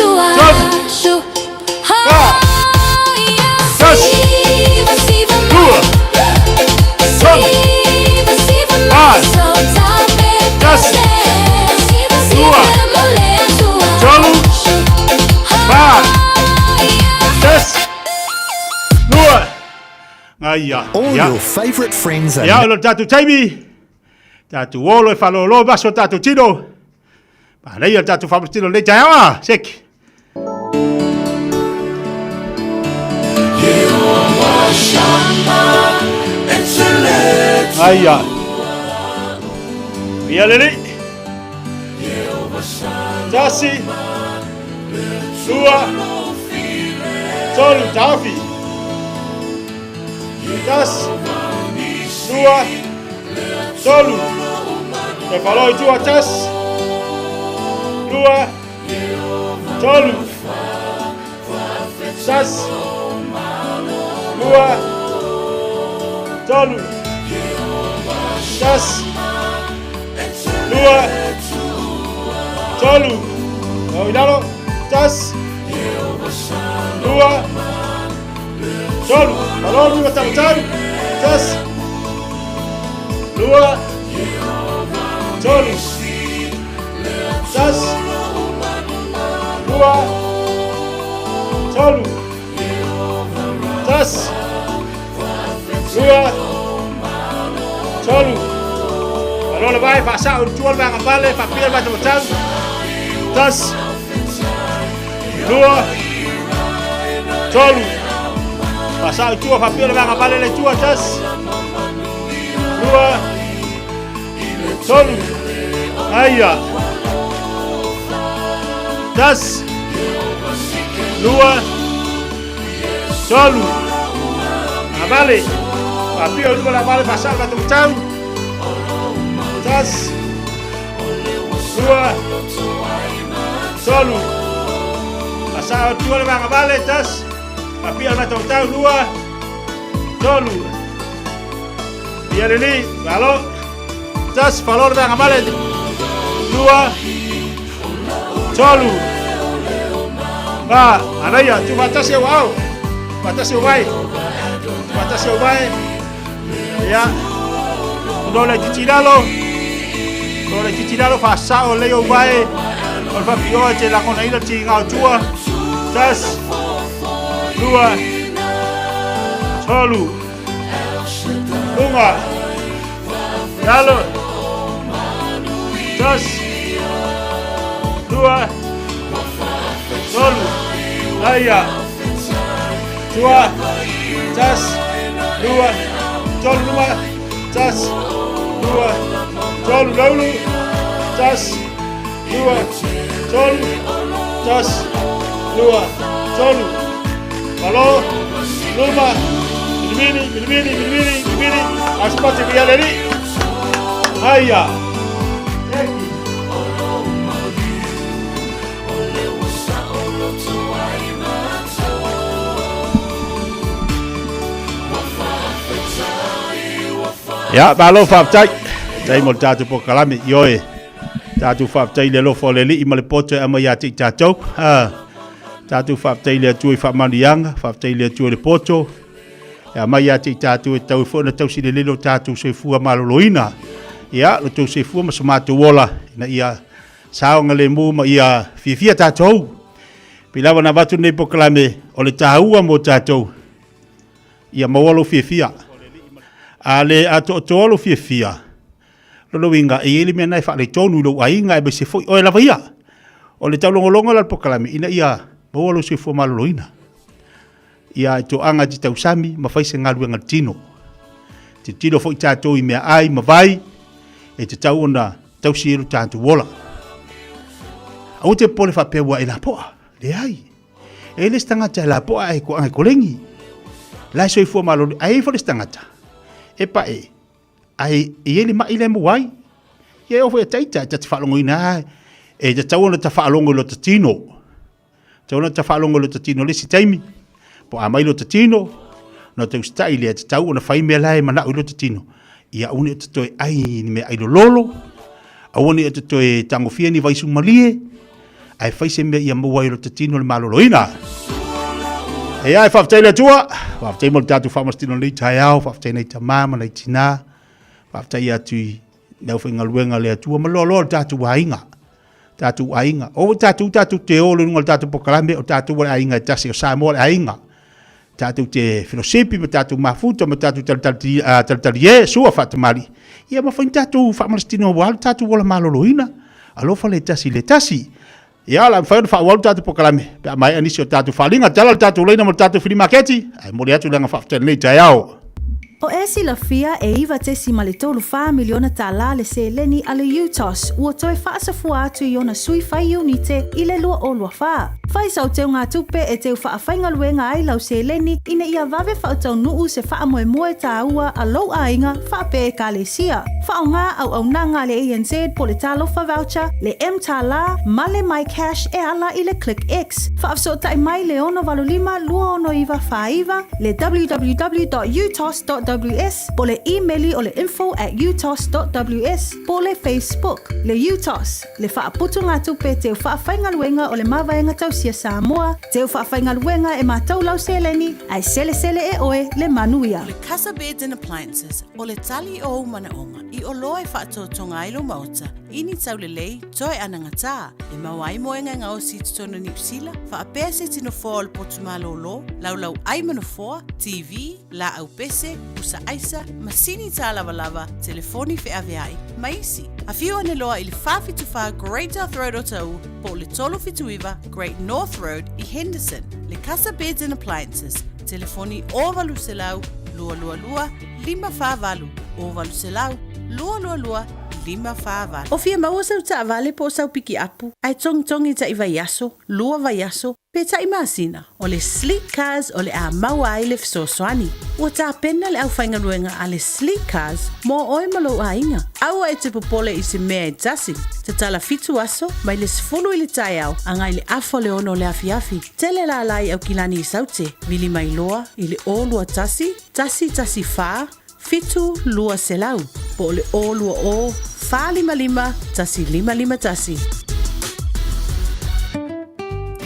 Tolu. Fa. Tasi. Lua. Tolu. Fa. Tasi. Lua. Tolu. Fa. Tasi. Lua. Aia. All Ia. your favourite friends are Ia, o lo tatou taimi. Tatou olo e whalolo maso tatou tino. Manaia o tatou whamatino nei taeao a, seki. Aia. Ia lele. Tasi. Lua. Tolu, taofi. Tasi. Lua. Tolu. Te whalo i tua, tasi. Lua. Tolu. Tasi. Lua. Tolu. Tasi. Lua. Tolu. O i lalo. Tasi. Lua. Tolu. Malo lua tau tau. Tasi. Lua. Tolu. Tasi. Lua. Tolu. Tasi. Lua. Tolu. Malo le vai, whaasao, tua le vanga vale, whapia le vai tau. Tasi. Lua. Tolu. Whaasao, tua, whapia le vanga vale le tua, tasi. Lua. Tolu. Aia. Tasi. Lua. Tolu. Avale. Whapia o luma la vale, whaasao, le vai tau. Tasi. Lua. Tolu. Whaasao, tua le vanga vale, tasi. Whapia le vai tau, lua. Tolu. Ia lili, malo. Tasi, whalo le vanga vale. Lua. Tolu. Ba, anaia, tu whatasi au au. Whatasi au vai. Whatasi au vai. Ia. No le titiralo. No le titiralo whasao lei au vai. O le whapioa te langona ila ti ngā tua. Tasi. Lua. Tolu. Lunga. Lalo. Tasi. Lua. Tolu. Aia. Tua. Tasi. Lua. Tolu luma. Tasi. Lua. Tolu laulu. Tasi. Lua. Tolu. Tasi. Lua. Tolu. Malo. Luma. Milimili, milimili, milimili, milimili. Asipati via leli. Aia. Ia, malo faafetai. Tai mo le tatou polokalame, ioe. Tatou faafetai i le alofa o le Alii ma le poto e aumai ia te i tatou. Ah, tatou faafetai i le Atua i faamanuiaga, faafetai i le Atua i le poto e aumai ia te i tatou e tatau ai foi ona tausi lelei lo tatou soifua maloloina. Ia, lo tou soifua ma so matou ola ina ia saogalemu ma ia fiafia tatou. Pei lava ona avatu lenei polokalame o le taua mo tatou ia maua lou fiafia. A le atoatoa lou fiafia, lona uiga e i ai le mea lena e faaletonu i lou aiga aemaise foi oe lava ia. O le taulogologo la o le polokalame ina ia maua lou soifua maloloina. Ia e toaga te tausami ma fai se galuega tino. Tilotilo foi tatou i meaai ma vai e tatau ona tausi ai lo tatou ola. Aua te popole faapea ua e lapoa. Leai. E le isi tagata e lapoa ae koaga e kolegi. La e soifua malolo, ae i ai foi le isi tagata e pae, ae e i ai le mai lea e maua ai. Ia e oo foi ia taita, e ta te faalogoina lava, e tatau ona ta faalogo i lota tino. Tatau ona ta faalogo i lota tino i le isi taimi, po o a mai lota tino, ona ta usitai lea, e tatau ona fai mea la e manao i lota tino. Ia aua ne i o ta toe ai i ni meaai lololo, aua ne i o ta toe tagofia ni vaisumalie, Ae fai se mea ia maua ai e lo ta tino le maloloina. E ai, faafetai le Atua, faafetai mo le tatou faamasino nei taeao, faafetai nei tamā ma nei tinā, faafetai atu i le aufaigaluega a le Atua ma loaloa le tatou aiga. Tatou aiga. O tatou tatou te o le luga o le tatou polokalame, o tatou o le aiga e tasi, o Samoa le aiga. Tatou te felosipi ma tatou mafuta ma tatou talitali, talitali e, sua faatamali. Ia ma fai ni tatou faamalositino aua le tatou ola maloloina. Alofa le tasi i le tasi. Ia, o le a mafai ona faaauau le tatou polokalame pe a maea nisi o tatou faaaliga. Tala le tatou laina mo le tatou filimaketi, ae momoli atu le agaga faafetai i lenei taeao. O e silafia e $9.34 miliona tālā le seleni a le UTOS ua toe faasafua atu i ona sui fai iunite i le 2024. Fai sau teugatupe e teu faafaigaluega ai lau seleni ina ia vave faataunuu se faamoemoe tāua a lou aiga faapea Ekalesia. Faaaoga auaunaga a le ANZ po le Talofa Voucher, le mTālā ma le MyCash e ala i le ClickX. Faafesootai mai le 685 269 49, le www.utos.ws po le imeli o le info@utos.ws po le Facebook. Le UTOS, le faaputugatupe teu faafaigaluega o le Mavaega Tausia Samoa, teu faafaigaluega e matou lau seleni, ae selesele e oe le manuia. O le Casa Beds and Appliances, o le tali o ou manaoga i oloa e faatotoga ai lou maota i ni taulelei toe anagatā e maua ai moega e gaosi i totonu o Niu Sila, faapea se tino foa o le potu malōlō, laulau ʻai ma nofoa, TV, lāʻau pese, pusa ʻaisa, masini tālavalava, telefoni feʻaveaʻi, ma isi. Afio ane loa i le 474 Great South Road o Taʻu po o le 379 Great North Road i Henderson. Le Casa Beds and Appliances, telefoni 0800 222 548, 0800 222 548. O fia maua sau taavale po o sau pikiapu, ae togitogi taʻi vaiaso, lua vaiaso, pe taʻi masina, o le Sleek Cars o le a maua ai le fesoasoani. Ua tapena le aufaigaluega a le Sleek Cars mo oe ma lou aiga. Aua e te popole i se mea e tasi. Tatala fitu aso, mai le 10 i le taeao agai le afa o le ono o le afiafi. Tele lala i Aukilani i Saute, vili mai loa i le 021 114 7200 po o le 020 455 1551.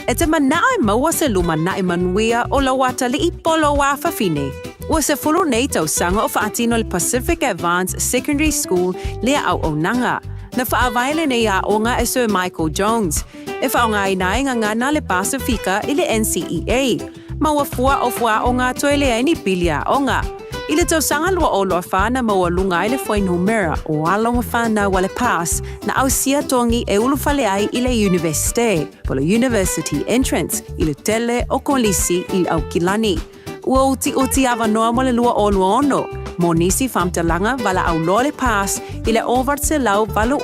E te manao e maua se lumanaʻi manuia o lou atalii po o lou afafine. Ua 10 nei tausaga o faatino le Pacific Advance Secondary School lea auaunaga. Na faavae lenei aoga e Sir Michael Jones, e faaaogaina ai gagana le Pasifika i le NCEA. Ma ua fua o fuaaoga toe leai ni pili aoga. I le tausaga 2024 na maualuga ai le fuainumera o alo ma fanau a le PASS na ausia togi e ulufale ai i le Iunivesite, po le University Entrance, i le tele o kolisi i Aukilani. Ua utiuti avanoa mo le 2026 mo nisi faamatalaga valaau loa le PASS i le 800 80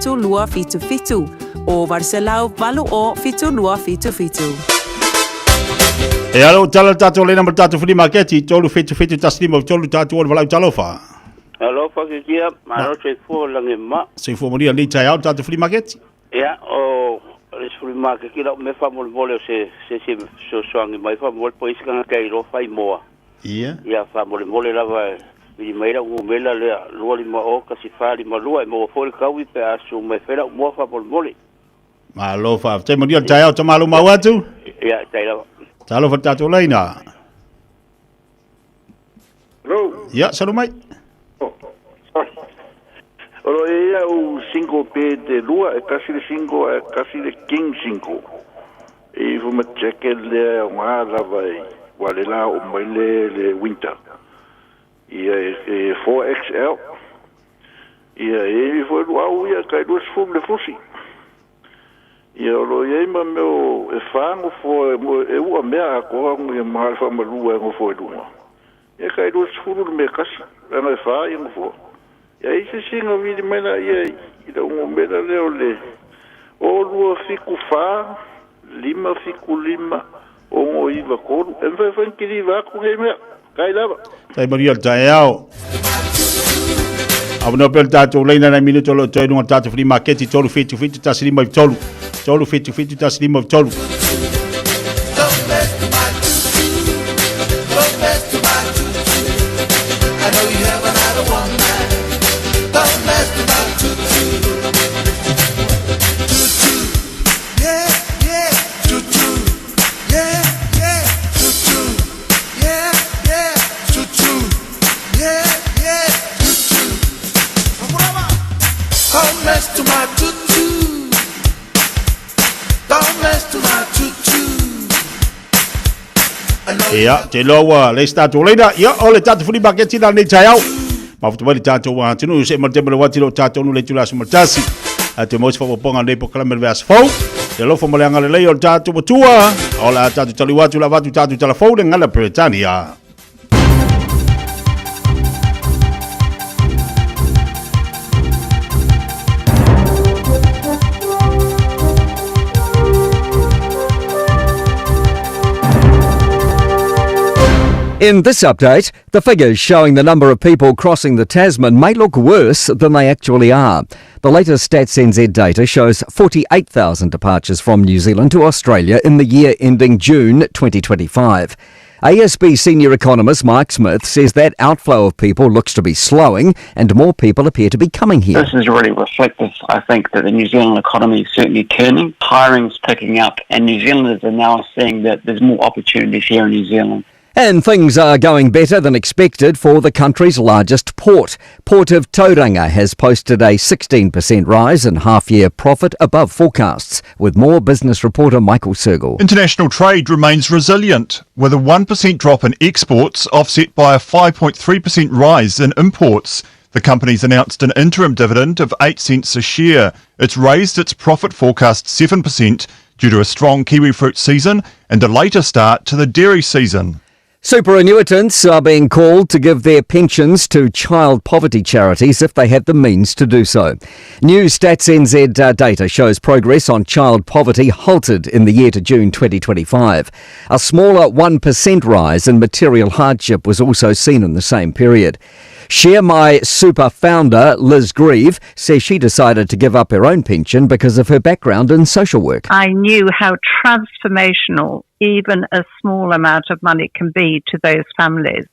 277, 800 80 277. E alo tala le tatou leina ma le tatou flea market i 3 7 7 1 5 3 tatou o le valaau talofa. Alofa ke kia, malo soifua lagi ma. Soifua manuia lenei taeao le tatou flea market. Ia, o le flea market ki lau mea faamolemole o se se isi e fesoasoani mai faamolemole po o i ai se tagata e iloa fai moa. Ia. Ia faamolemole lava e vili mai lau numera lea 250 1452 e maua foi le taui pe a susu mai e fai lau moa faamolemole. Malo faafetai manuia le taeao tamalo mau atu. Ia, tai lava. Talofa le tatou laina. Hello. Ia, salu mai. Oh, sorry. O lo e ia u single bed e lua, e tasi le single ae tasi le king single. E ifo ma jacket lea e aoga lava i ua le la oo mai le le winter. Ia e 4XL. Ia e i foi luau ia kai 20 le fusi. Ia o lo o i ai ma mea o e fa nofoa e ua mea atoa ia ma le faamalua e nofo i luga. Ia kai 20 le mea tasi leaga e fa ia nofoa. Ia i se sina vili mai la ia i lau numera lea o le 0 2 7 4 5 7 5 6 9 3. E mafai foi ona kiliva atu nei mea. Tai lava. Tai manuia le taeao. Avanoa pea le tatou laina nai minuto o lo o toe luga o le tatou flea market i 3 7 7 1 5 3. 3 7 7 1 5 3. Ia, te iloa ua leai se tatou laina. Ia, o le tatou flea market la lenei taeao. Mafuta mai le tatou atunuu se ma le tema le wati lo tatou nu le itula aso ma le tasi. A te mo se whapaponga nei polokalame le vaiaso fou. Te alofa ma le agalelei o le tatou Atua. O le a tatou taliu atu le avatu tatou tala fou le gana Peretania. In this update, the figures showing the number of people crossing the Tasman may look worse than they actually are. The latest Stats NZ data shows 48,000 departures from New Zealand to Australia in the year ending June 2025. ASB senior economist Mike Smith says that outflow of people looks to be slowing and more people appear to be coming here. This is really reflective, I think, that the New Zealand economy is certainly turning. Hiring's picking up, and New Zealanders are now seeing that there's more opportunities here in New Zealand. And things are going better than expected for the country's largest port. Port of Tauranga has posted a 16% rise in half-year profit above forecasts, with more business reporter Michael Sergel. International trade remains resilient, with a 1% drop in exports offset by a 5.3% rise in imports. The company's announced an interim dividend of 8 cents a share. It's raised its profit forecast 7% due to a strong kiwifruit season and a later start to the dairy season. Superannuitants are being called to give their pensions to child poverty charities if they have the means to do so. New Stats NZ data shows progress on child poverty halted in the year to June 2025. A smaller 1% rise in material hardship was also seen in the same period. Share My Super founder Liz Grieve says she decided to give up her own pension because of her background in social work. I knew how transformational even a small amount of money can be to those families.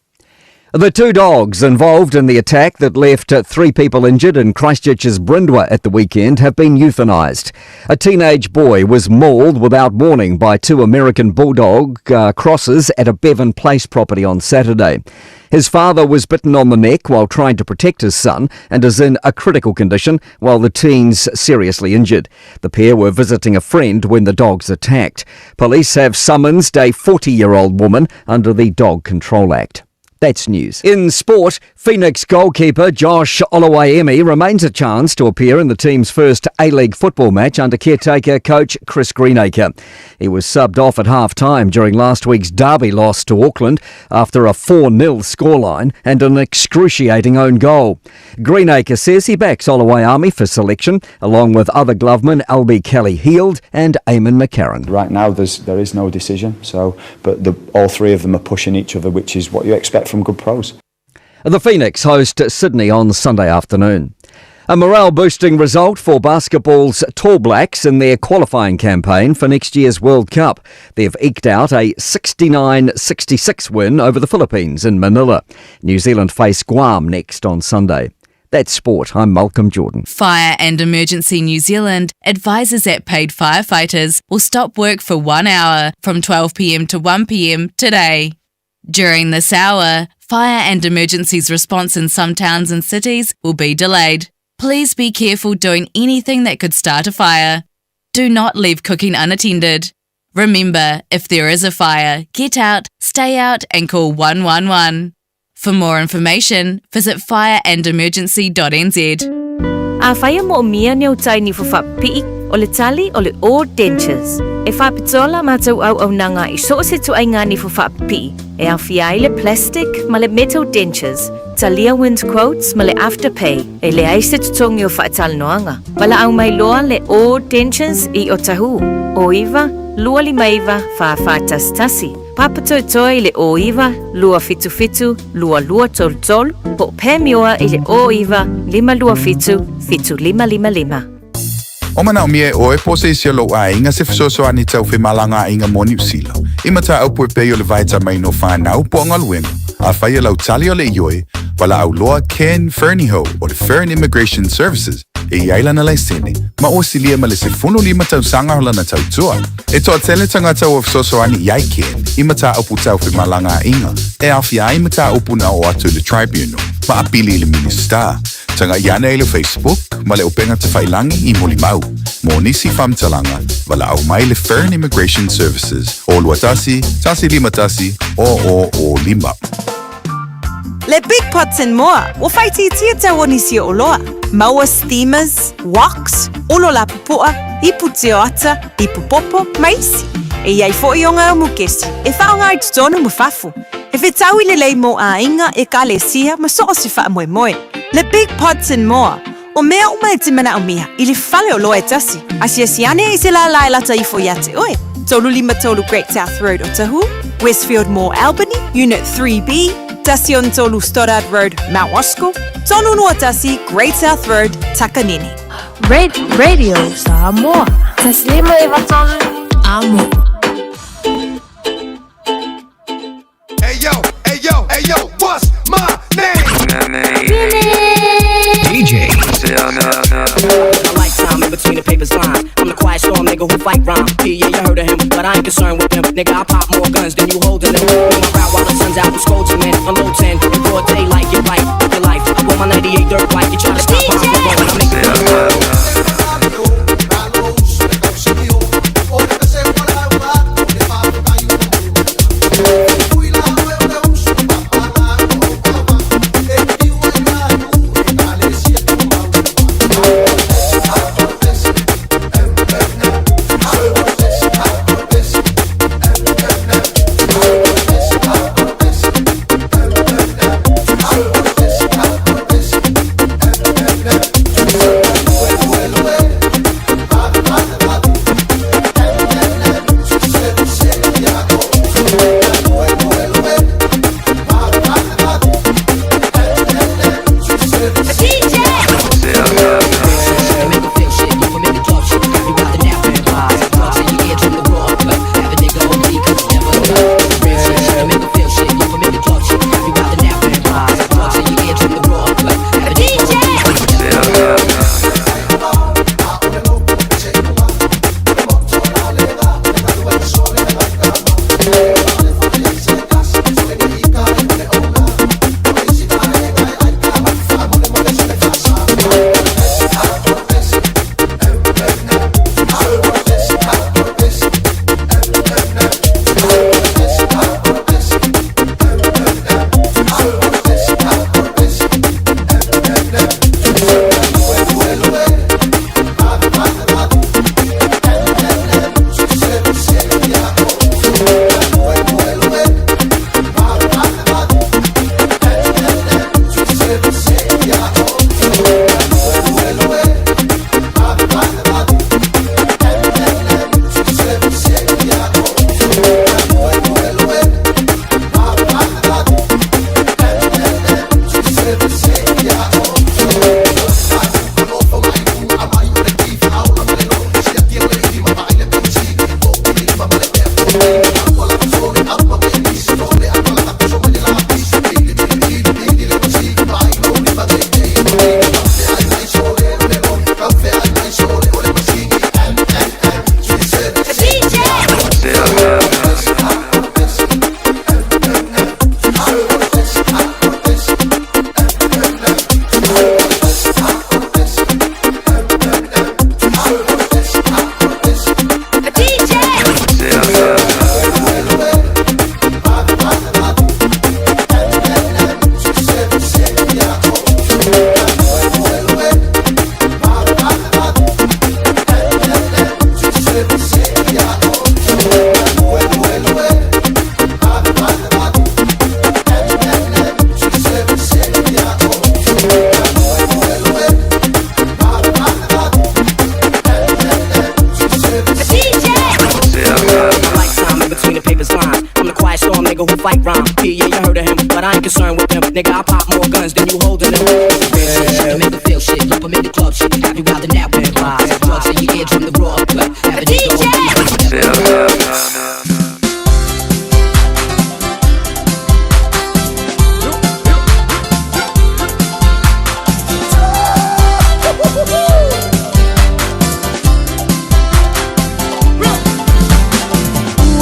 The two dogs involved in the attack that left 3 people injured in Christchurch's Bryndwr at the weekend have been euthanised. A teenage boy was mauled without warning by 2 American Bulldog crosses at a Bevan Place property on Saturday. His father was bitten on the neck while trying to protect his son and is in a critical condition while the teen's seriously injured. The pair were visiting a friend when the dogs attacked. Police have summonsed a 40-year-old woman under the Dog Control Act. That's news. In sport, Phoenix goalkeeper Josh Oluwayemi remains a chance to appear in the team's first A-League football match under caretaker coach Chris Greenacre. He was subbed off at half-time during last week's derby loss to Auckland after a 4-0 scoreline and an excruciating own goal. Greenacre says he backs Oluwayemi for selection, along with other glovemen Albie Kelly-Heald and Eamon McCarron. Right now there is no decision, but all three of them are pushing each other, which is what you expect from good pros. The Phoenix host Sydney on Sunday afternoon. A morale-boosting result for basketball's Tall Blacks in their qualifying campaign for next year's World Cup. They've eked out a 69-66 win over the Philippines in Manila. New Zealand face Guam next on Sunday. That's sport. I'm Malcolm Jordan. Fire and Emergency New Zealand advises that paid firefighters will stop work for 1 hour from 12 p.m. to 1 p.m. today. During this hour, Fire and Emergency's response in some towns and cities will be delayed. Please be careful doing anything that could start a fire. Do not leave cooking unattended. Remember, if there is a fire, get out, stay out and call 111. For more information, visit fireandemergency.nz. Afai e moomia ni au tai niho faapipii, o le tali o le O Dentures. E faapitoa la matou auaunaga i so o se ituaiga niho faapipii, e aofia ai le plastic ma le metal dentures, talia wind quotes ma le afterpay, e leai se totogi o faatalanoaga. Valaau mai loa le O Dentures i Otahuhu, 09 259 4411. Papatoetoe i le 09 277 2233 po o Pamioa i le 09 527 7555. O manaomia e ʻoe po o se isi o lou aiga se fesoasoani tau femalagaaiga mo Niu Sila, i mataupu e pei o le vaetamaina o fanau po o galuega. Afai e lau tali o le ioe, valaau loa Ken Fernihough o le Fern Immigration Services e i ai lana laisene, ma ua silia ma le 15 tausaga o lana tautua. E toatele tagata ua fesoasoani i ai Ken i mataupu tau femalagaaiga, e aofia ai mataupu na oo atu i le tribunal. ma apili i le Minisita. Tagai ane i le Facebook ma le Upega Tafailagi i Molimau. Mo nisi faamatalaga, valaau mai le Fern Immigration Services o 21 151 0005. Le Big Pots and More, ua faaitiitia tau o nisi o oloa. Maua steamers, woks, olo lapupoa, ipu tioata, ipu popo, ma isi. E i ai foi o ngā mukesi e faaaoga i totonu ma fafo. E fetaui lelei mo aiga, ekalesia ma so o se faamoemoe. Le Big Pots and More, o mea uma e te manaomia i le fale oloa e tasi. Asiasi ane i se lālā e lata ifo iā te oe. 353 Great South Road Otahuhu, Westfield Mall Albany, Unit 3B, 13 Stoddard Road, Mount Roskill, 321 Great South Road, Takanini. Radio Samoa. Taslima e vatonu. Amo. Hey yo, hey yo, hey yo, what's my name? DJ. My lifetime in between the papers lines. I'm the quiet storm nigga who fight rhyme. Yeah, you heard of him, but I ain't concerned with him. Nigga, I pop more guns than you holding them. On my route while the sun's out, I'm scolding, man. Unload 10 in broad daylight, get right with your life. I bought my 98 dirt bike. You try to stop, I'm going, I make it.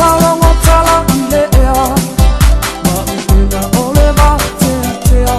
Ua logo tala i le ea, ma upega o le vateatea.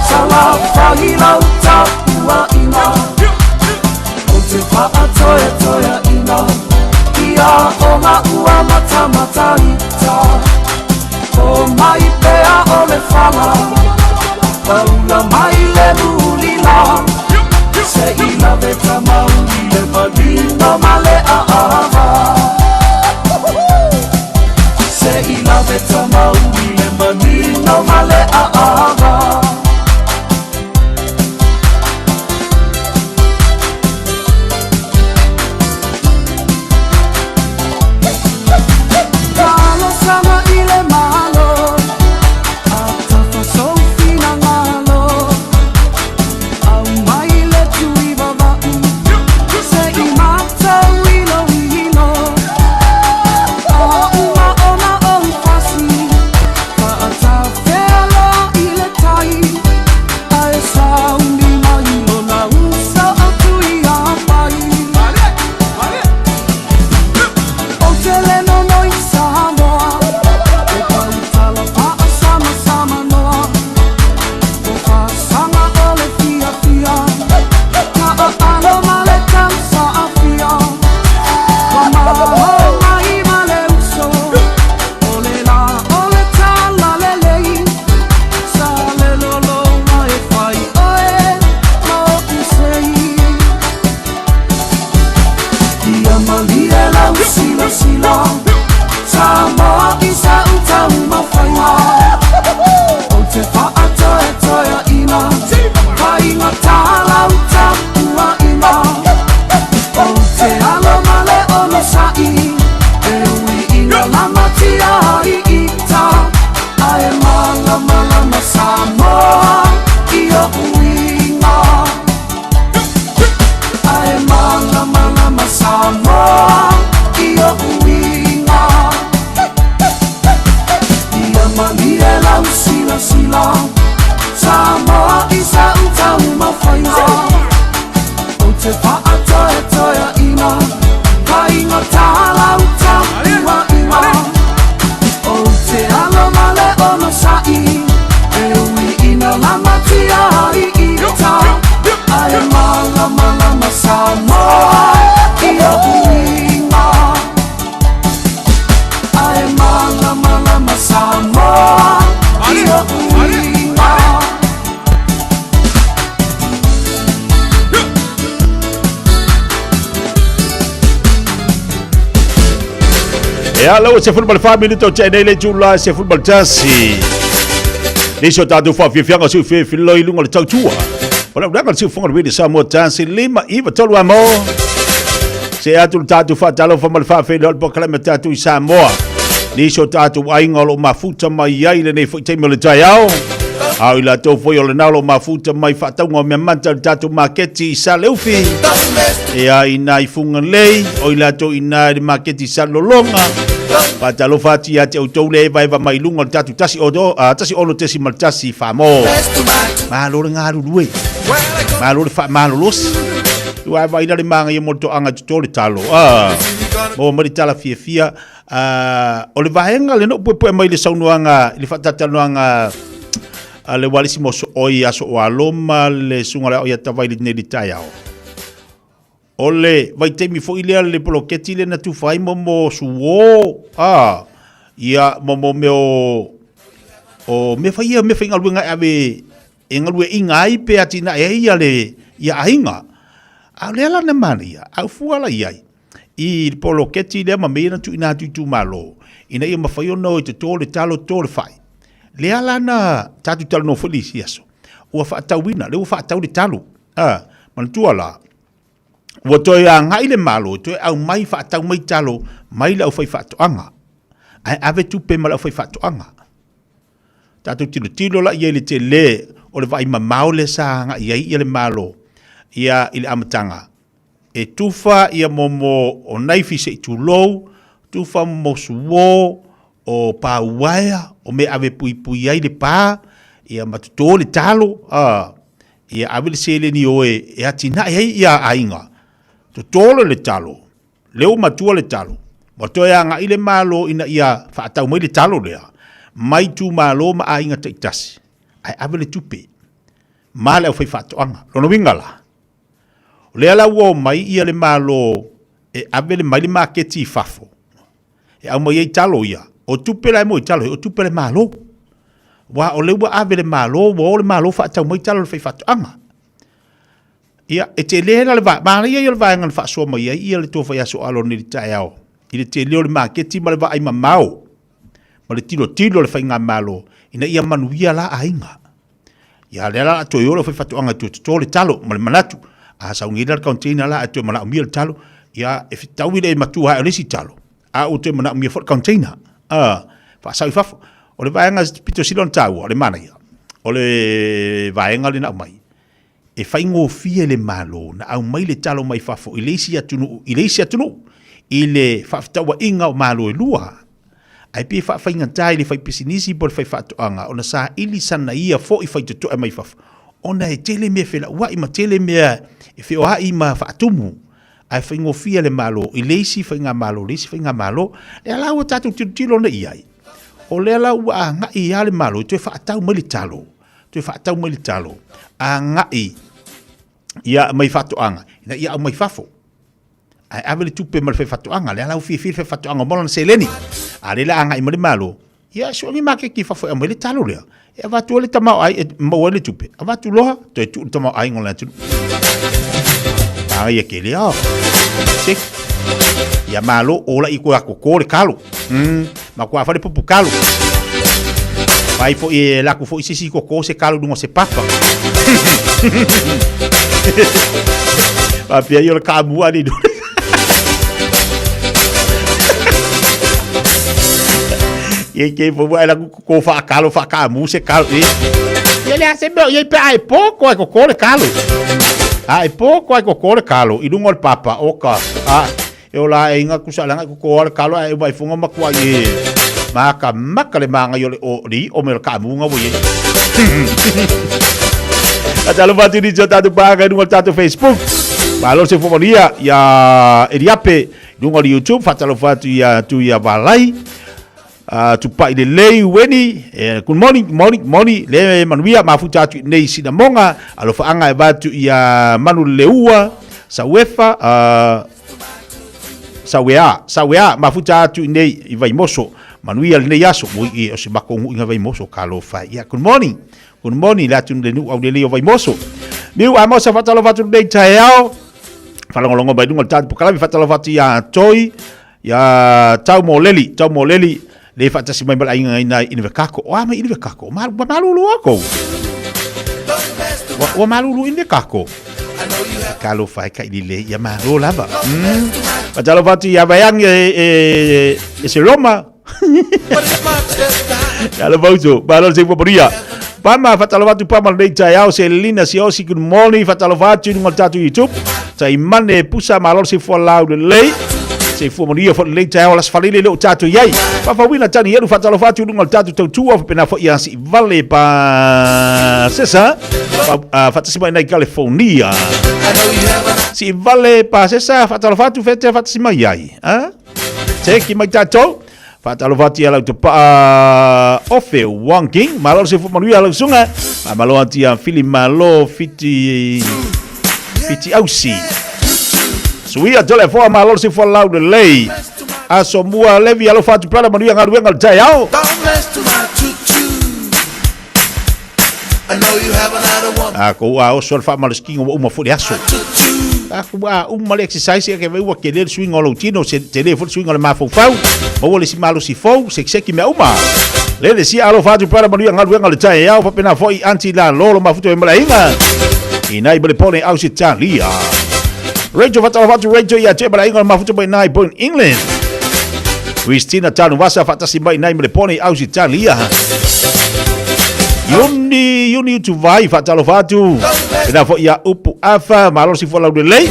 Salafai lau tapuaiga Ou te faatoetoeaʻina Ia oga ua matamataita O mai pea o le fala Paula mai le mulila Se i lave tamauli le manino ma le aava Se i lave tamauli le manino ma le aava Talosaga i le Malo A tafa sou finagalo Aumai le tuivava'u Se i matou iloilo A uma ona ou fasi Faatafea loa i le tai Ae sauni mai lona uso o Tuiapai Ou te le nonoi Samoa E tautala faasamsamanoa O fasaga o le fiafia Taaalo ma le tausaafia Ua maho mai ma le uso O le la o le talalelei Sa le lologa e fai oe ma oʻu sei Ia malie lau silasila Samoa i sa'u taumafaiga Ou te faatoetoeaʻina Faigata lau tapuaiga Ou te alo ma le onosaʻi E ui ina lamatia ai ita Ae malamalama Samoa i oʻu iga Ae malamalama Samoa i oʻu iga Ia malie lau silasila Samoa i sa'u taumafaiga Ou te faatoetoeaʻina Faigata lau tapuaiga Ou te alo ma le onosaʻi E ui ina lamatia ai ita Ae malamalama Samoa i oʻu iga Ae malamalama Samoa i oʻu iga Ia lau 14 minuto o tea nei le itula 11. Nisi o tatou faafiafiaga o siu filoi i luga o le tautua. O lau leaga le siu fonga le wili Samoa tasi lima iva tolu a mo. Se atu le tatou faatalofa ma le faafeiloai o le polokalame tatou i Samoa. Nisi o tatou aiga o lo o mafuta mai ai lenei foi taimi o le taeao. A o i latou foi o lena o lo o mafuta mai faatauga o mea mata i le tatou maketi i Saleufi. Ia ina i Fugalei, o i latou ina i le maketi i Salelologa. Faatalofa atu ia te outou le evaeva mai luga o le tatou tasi ono, 16.1 Famo. Malo le galulue. Malo le faamalolosi. Ua vaai la le magaia mo le toaga i toto le talo. Ah, maua mai le tala fiafia. Ah, o le vaega lena ua puepue mai i le saunoaga i le faatatalanoaga a le Walisi Mosooi Aso o Alo ma le Susuga le Ao ia Tavai lenei le taeao. O le vaitaimi foi lea le poloketi lea na tufa ai mo mo suo, ah, ia mo mo mea o o mea fai ia mea faigaluega e ave e galueaiina ai pe atinae ai ia le ia aiga. A o lea la na manaia, a ou fua la i ai i le poloketi lea ma mea ia na tuuina atu i itumalo ina ia mafai ona o e toto le talo, toto le fai. Lea la na tatou talanoa foi i le isi aso, ua faatauina, lea ua faatau le talo. A, manatua la, ua toe agai le Malo e toe aumai faatau mai talo mai le aufaifaatoaga, ae ave tupe ma le aufaifaatoaga. Tatou tilotilo la i ai i le tele o le vaai mamao lea sa agai ai le Malo ia i le amataga, e tufa ia momo o naifi se i tulou, tufa momo suo, o pā uaea, o mea ave puipui ai le pā, ia ma toto le talo, a, ia ave le seleni o e, e atinae ai ia aiga. Toto le le talo, lea ua matua le talo, ua toe agai le Malo ina ia faatau mai le talo lea, mai itumalo ma aiga taitasi. Ae ave le tupe ma le aufaifaatoaga. Lona uiga la, o lea la ua omai ia le Malo e ave le mai le maketi i fafo, e aumai ai talo ia, o tupe la e maua i talo ia, o tupe a le Malo. Aua o lea ua ave le Malo, ua o le Malo faatau mai talo i le faifaatoaga. Ia, e tele la le va, manaia ia o le vaega na faasoa mai ai ia le tou faiaso Aloni i le taeao, i le tele o le maketi ma le vaai mamao ma le tilotilo a le faigamalo ina ia manuia la aiga. Ia, lea la o le a toe o le aufaifaatoaga e toe toto le talo ma le manatu, a sau nei la le container la ae toe manaomia le talo, ia, e fetaui le matua ae o le isi talo, a ua toe manaomia foi le container, a, faasau i fafo. O le vaega pito sili ona taua, o le manaia, o le vaega lea na aumai, e faigofie le Malo na aumai le talo mai fafo i le isi atunuu i le isi atunuu i le faafetauaiga o Malo e lua. Ae pei e faafaigata i le faipisinisi po o le faifaatoaga ona saili sana ia foi faitotoa mai fafo ona e tele mea e felauai ma tele mea e feoai ma faatumu. Ae faigofie le Malo i le isi faigamalo i le isi faigamalo. Lea la ua tatou tilotilo nei i ai, o lea la ua agai lava le Malo e toe faatau mai le talo toe faatau mai le talo agai ia mai faatoaga ina ia aumai fafo ae ave le tupe ma le faifaatoaga lea la ua fiafia le faifaatoaga mo lana seleni a lea la agai mai le Malo ia sue ni maketi i fafo e aumai le talo lea e avatu ai le tamaoai e maua ai le tupe avatu loa toe tuu le tamaoaiga o le atunuu Manaia tele a se ia malo ola i koe a koko le kalo matua fale pupu kalo vai foi e laku foi sisi koko se kalo lunga se papa Papia i o le kamua ni Ia ke fo ai laku koko whaakalo whaakaamu se kalo i. Ia le ase mea ia pe ai poko ai koko le kalo. Ai poko ai koko le kalo i lunga o le papa o ka. A E ola e inga kusa langa ku ko ale kalo e vai funga makua ye. Maka maka le manga yo le o ri o me ka munga wo ye. Atalo fatu ni jo tatu panga nunga tatu Facebook. Malo se fomonia ya Eliape nunga YouTube fatalo fatu ya tu ya Valai. Tupai le lei weni good morning morning morning le manuia mafuta atu nei sinamonga alofaanga e vatu ia manu leua sauefa sawea sawea mafuta atu nei i Vaimoso manuia lenei aso mo i o se mako nguinga Vaimoso kalofa ia good morning good morning le atu le nu au lelei o Vaimoso miu a mosa fatalofa atu nei taeao falongolongo mai lunga le tatu pokalami fatalofa atu ia toi Ia tau mōleli, tau mōleli, le whaatasi mai mala inga ina i Invercargill. O a mai Invercargill, ma ua malulu a kou. Ua, ua malulu Invercargill. Ka lo whai ka ili le, ia malo lava. Patalo fatu ia vaiangi e, e, e se Roma. Ia lo vauso, malo se uaporia. Pama, fatalo fatu pama nei tai au, se lina si osi, good morning, fatalo fatu nunga tatu YouTube. Tai mane pusa malo se fua lau le lei. Se fua manuia fo lei tai au las falele le o tatu iai. Fafawina tani eru fatalo fatu nunga tatu tautua, pena fo ia si vale pa sesa. Fatasi mai nei California. Si vale pa sesa, fatalo fatu fete fatasi mai ai. Ha? Teki mai tatou. Faatalofa atu ia lau tupaa Ofe Wong King. Malo le soifua manuia lau susuga. Faamalo atu ia Fili Malo Fiti Fiti Ausi. Suia tole foa malo le soifua lau lelei. Aso mua Levi alofa atu brother manuia galuega o le taeao. A ko a oso le faamalosikiga ua uma foi le aso. A ku a uma le exercise ia ke ua tele le suiga o lou tino, se tele foi le suiga o le mafaufau, maua le isi malosi fou, sekiseki mea uma. Le le sia alofa atu brother manuia galuega o le taeao, faapena foi aunty la lolo mafuta e malainga. Inai ma le pone Ausitalia. Rachel fatalofa atu Rachel ia te malainga o le mafuta mai nai Point England. Christina Tanuvasa faatasi mai nai ma le pone Ausitalia. Iuni, Iuni Utuvai faatalofa atu. Pena foi ia Upu Afa, malo si folau lelei.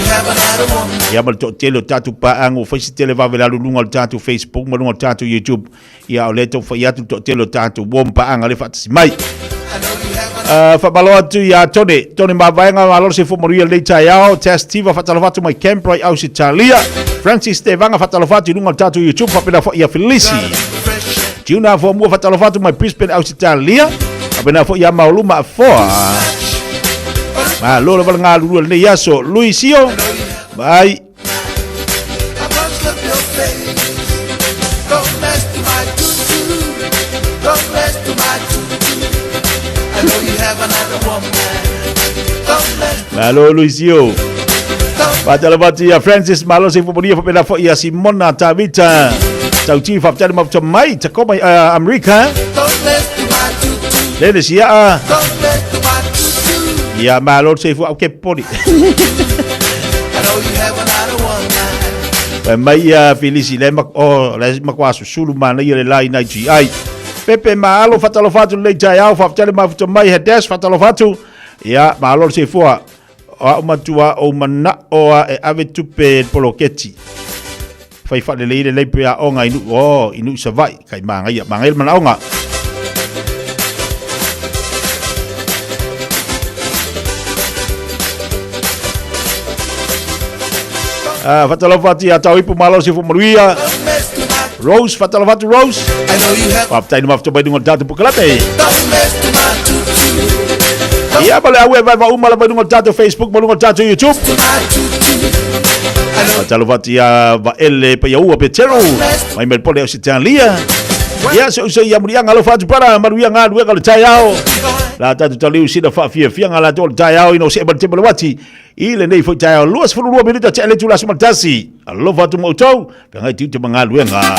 Ia ma le toatele o tatou paaga ua fai se tele vave le alu luga o le tatou Facebook ma luga o le tatou YouTube. Ia o lea e tau fai atu le toatele o tatou uo ma paaga le faatasi mai. Faamalo atu ia Tone, Tone Mavaega, malo le soifua manuia lenei taeao. Tess Tiva faatalofa atu mai Canberra i Ausitalia. Francis Tevaga faatalofa atu i luga o le tatou YouTube, faapena foi ia Felisi. Tiuna Foamua faatalofa atu mai Brisbane, Ausitalia. Faapena foi ia Maoluma Afoa. Malo lava le galulue i lenei aso. Luisio, vai. Malo Luisio. Faatalofa atu ia Francis Malo Seifomonia faapena foi ia Simona Tavita. Tauti faafetai le mafuta mai Tacoma Amerika. Le le siaa. Ia malo le soifua au ke poli. Fai mai ia Filisi le mak o le makoa susulu manaia le lai nai GI. Pepe maalo fatalofa atu lenei taeao faafetai le mafuta mai Hades fatalofa atu. Ia malo le soifua. O au matua ou mana'o a e ave tupe poloketi. Fai faalelei le leipe aoga i nuu o i nuu Savaii kai magaia magaia le manaoga. Ah, fatalofa atu ia tau ipu malo se manuia. Rose, fatalofa atu Rose. Faafetai le mafuta mai luga o le tatou pukalame. Ia ma le au e vaeva uma lava i luga o le tatou Facebook ma luga o le tatou YouTube. Faatalofa atu ia Vaele Paiaua Petero mai Melpone Ausetalia. Ia se uso ia muliaga alofa atu para manuia galuega o le taeao. La tatou taliu sina faafiafiaga latou o le taeao ina o see ma le tema le uati i lenei foi taeao 22 minute tea le itula 11. Alofa atu ma outou, feagai tiute ma galuega.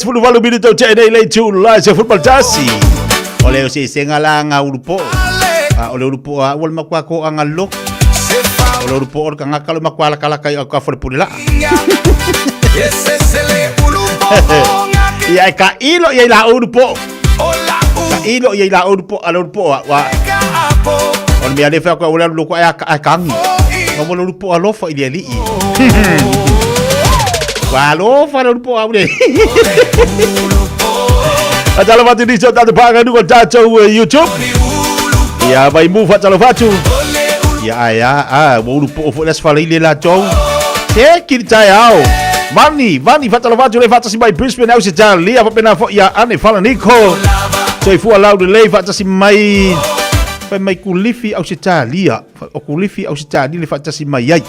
18 minute o te nei le tu la se football tasi. O le o se senga la nga ulupo. A o le ulupo a ua makua ko anga lo. O le ulupo o ka ngaka lo makua la kala kai o ka fole pule la. Ia e ka ilo ia i la ulupo. Ka ilo ia i la ulupo a le ulupo a wa. O le mea le whea koe o le alu loko e a kangi. Ma mo le ulupo alofa i le alii. Wa alofa le ulupo au le. A talo fatu nisi o tātou pāka nuka tātou YouTube. Ia vai mu whatalo fatu. Ia ai a a wa ulupo o fo le asfala i le lātou. Te kiri tai ao. Vani, vani whatalo fatu le whatasi mai Brisbane au se tālia wapena fo ia ane whala niko. Soifua lau le lei whatasi mai whai mai kulifi au se tālia. O kulifi au se tālia le whatasi mai ai.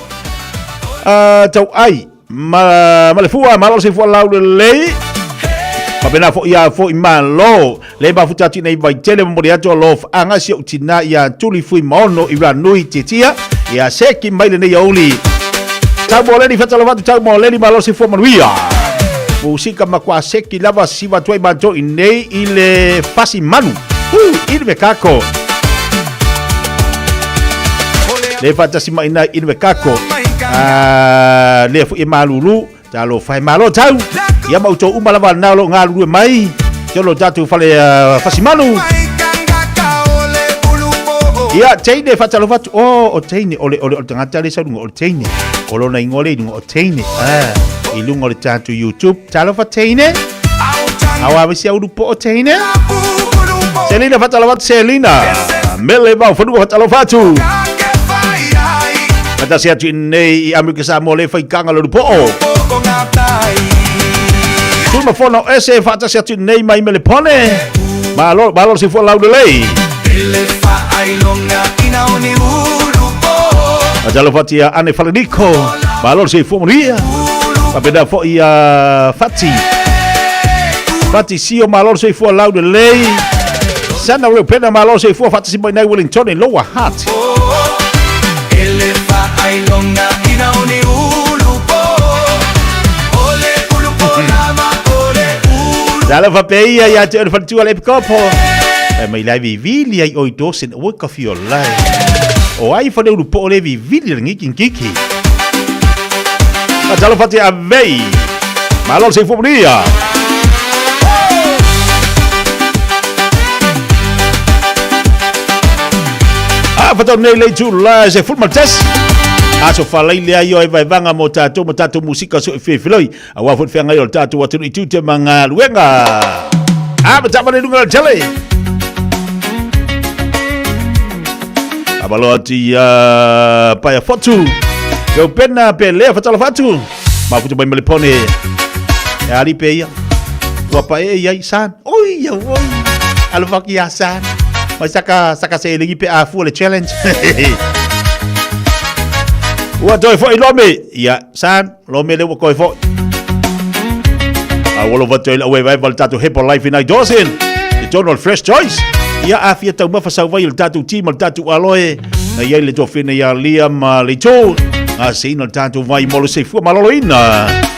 Tau ai ma, ma le fua, ma lo se fua lau le lei. Mapena fo ia fo i malo. Le mafuta atu nei vai tele mo atu o lof anga si o tina ia tuli fui maono i ranui te tia. Ia seki mai le nei auli. Tau mo leni whatalo watu tau mo leni malo se fua manuia. Musika makwa seki lava siva tuai manto i nei i le fasi manu. I le kako. Le fatasi mai nei i le kako. Le fu i malulu. Talo fai malo tau. Ia mau tō uma lava nā lo ngā lulu e mai. Te olo tātou whale fasi manu. Ia, teine whatalo whatu. Oh, o teine. Ole, ole, ole tangata le saurunga o le teine. O lona ingoa le i lunga o teine. I lunga o le tātou YouTube. Talo fa teine. Awa wisi au rupo o teine. Selina whatalo whatu, Selina. Mele mau whanua whatalo whatu. Matasi atu i nei i Amerika Samoa le whai kanga le rupo o. Tuma whana o ese whatasi atu i nei mai mele pone. Malo, malo se fua lau lelei. Atalo whati a ane whaleniko. Malo se fua manuia. Mapena fo i a Fati. Fati sio malo se fua lau lelei. Sana reo pena malo se fua whatasi mai nei Wellington in Lower Hutt. Tala whapeia ia te ora whanatua le epikopo. E mai lai vivili ai oi dosen o ka fio lai. O ai whane uru po o le vivili le ngiki ngiki. Tala whati a vei. Malo se fua A whatau nei lei tū la se full maltes. Aso whalai le ai o e vaivanga mo tātou mo tātou musika so e whiwhiloi. A wā fut whengai o tātou atunu i tū te manga luenga. A ma tāmane lunga le tele. A malo ati paia fotu. Kau pena pe lea whatala whatu. Mafuta mai malepone. E ari pe ia. Ua pa e ia i san. Oi, ia oi. Alofaki ia san. Mai saka, saka se elengi pe a fua le challenge. Ua toi foi lome. Ia, san, lome le ua koi foi. A walo vato ila ue vai val tātou Hepo Life in Dawson. The Donald Fresh Choice. Ia a fia tau mafa sau vai le tātou team le tātou aloe. Na ia le tofina ia Liam le tō. A seina le tātou vai molo se fua malolo ina.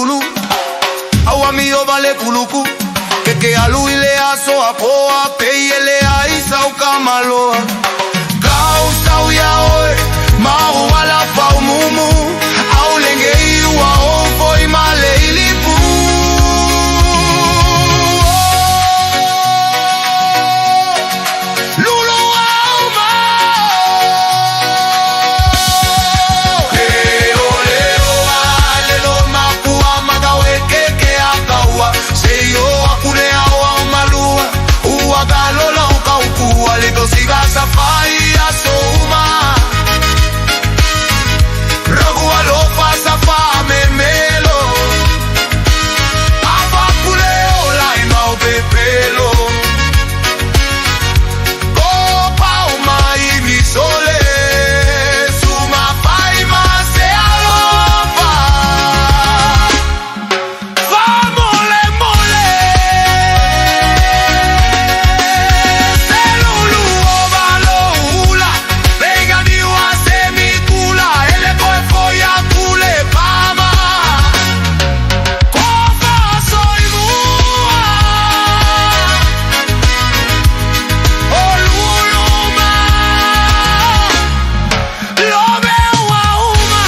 lulu Au amio vale kuluku Ke ke alu i le aso a poa Pe i ele ai sau ka maloa Kau sau ia oe Mau ala fau mumu Au lenge i ua o foi male i lipu Lulu au mao He o le oa le lo mapua Makau e ke ke a kaua Se i o aku le ao au malua Ua ka lola o kaukua Le tosiga sa fai a souma Ragu alofa sa fa memelo Afa pule o lai mau pepelo Ko pau mai mi sole Suma fai ma se alofa Fa mole mole Se lulu o valo ula Vega niua se mi kula Ele koe foia kule pama Ko fa soy mua O lulu ma Lo veo a uma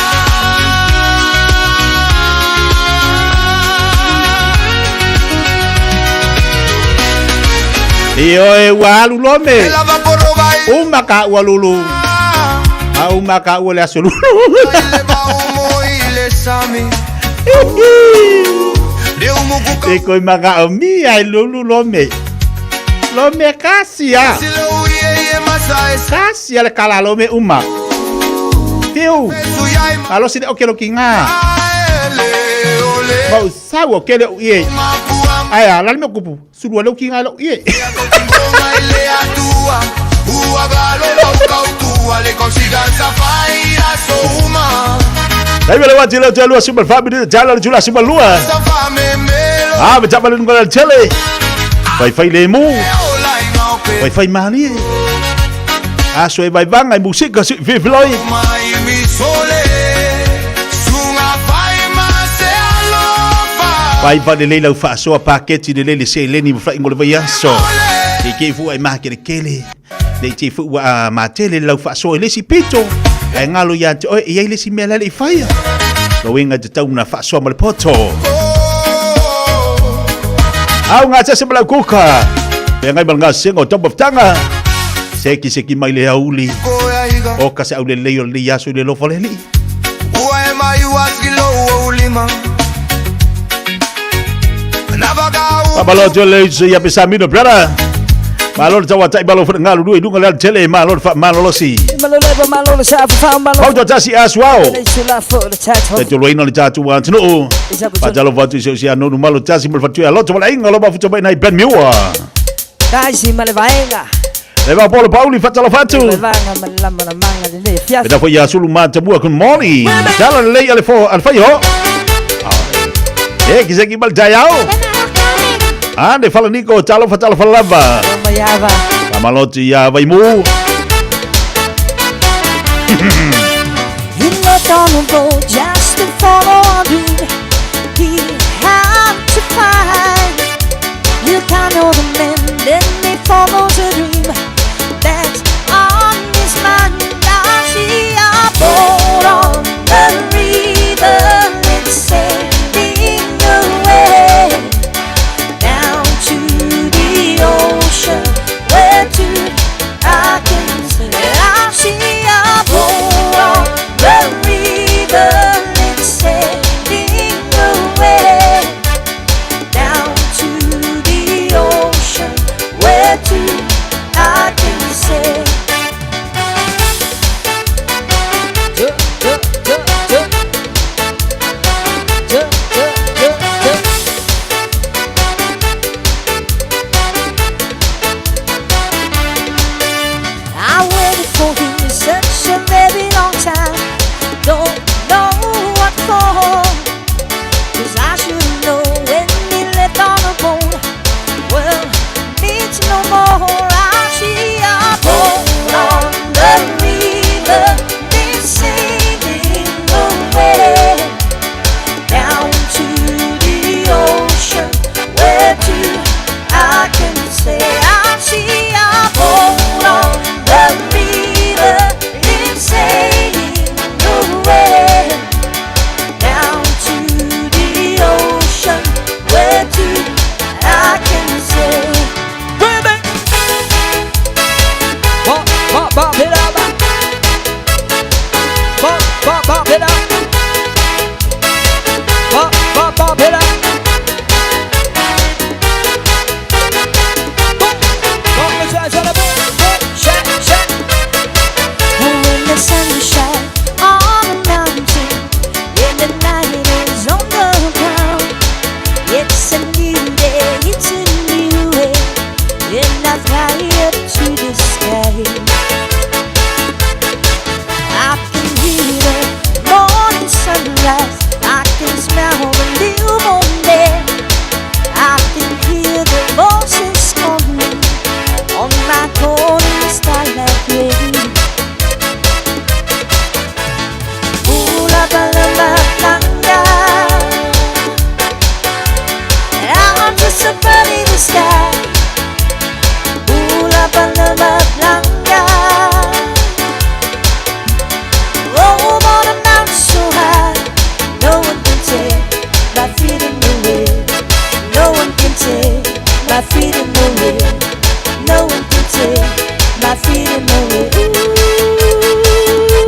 Ioe ua alu lome. Uma ka ua lulu. A uma ka ua le aso lulu. E koe maka o mia e lulu lome. Lome kasia. Kasia le kala lome uma. Tiu. Alo sine o ke loki ngā. Mau sau o ke le o ie. Ai a lale me kupu. Sulu le o ki ngā lo ie. Dai vele wati le telu super family jala le jula super lua. Ah, me tapa le ngola tele. Vai fai le mu. Vai fai mali. Ah, so e vai vanga e musika si vivloi. Vai vai le leila faasoa paketi le lele seleni ma fai ngole vai aso. Ke ke fu ai ma ke le kele. Le te fu wa ma tele lau faasoa i le si pito. Ai ngalo ia te oi ia i le si mea lele i whaia. Lo inga te tau na faasoa ma le poto. Au ngā tese malau kuka. Pe ngai mal ngā senga o tamu ftanga. Seki seki mai le auli. O ka se au le lei o le aso i le lofa le li. Malo te le se ia pesa mino brother. Malo te wa tai malo fo ngalu lu lunga le tele malo fa malo lo si. Malo le malo le sa fa malo. Pau tasi asuao. Le se la fo le tatu. Te tolo ina le tatu wa tino. Pa talo fatu se se anu malo tasi mo fatu alo to la inga lo ba futu ba nai ben miwa. Dai si male vaenga. Le va polo pauli fatalo fatu. Le vanga malama la manga le le fias. Peta fo ia sulu ma tabua kun moni. Talo le ale fo al faio. E ki se ki mal tayao. Ande fala niko talo fatalo falava. Maiava. Kamaloti ya vaimu. You knocked on the door just to follow a dream. He had to find. You can't know the man, then he follows a dream. That's on his mind. I see a boat on the river. It's sailing away down to the ocean. Where to I can see. I see a boat.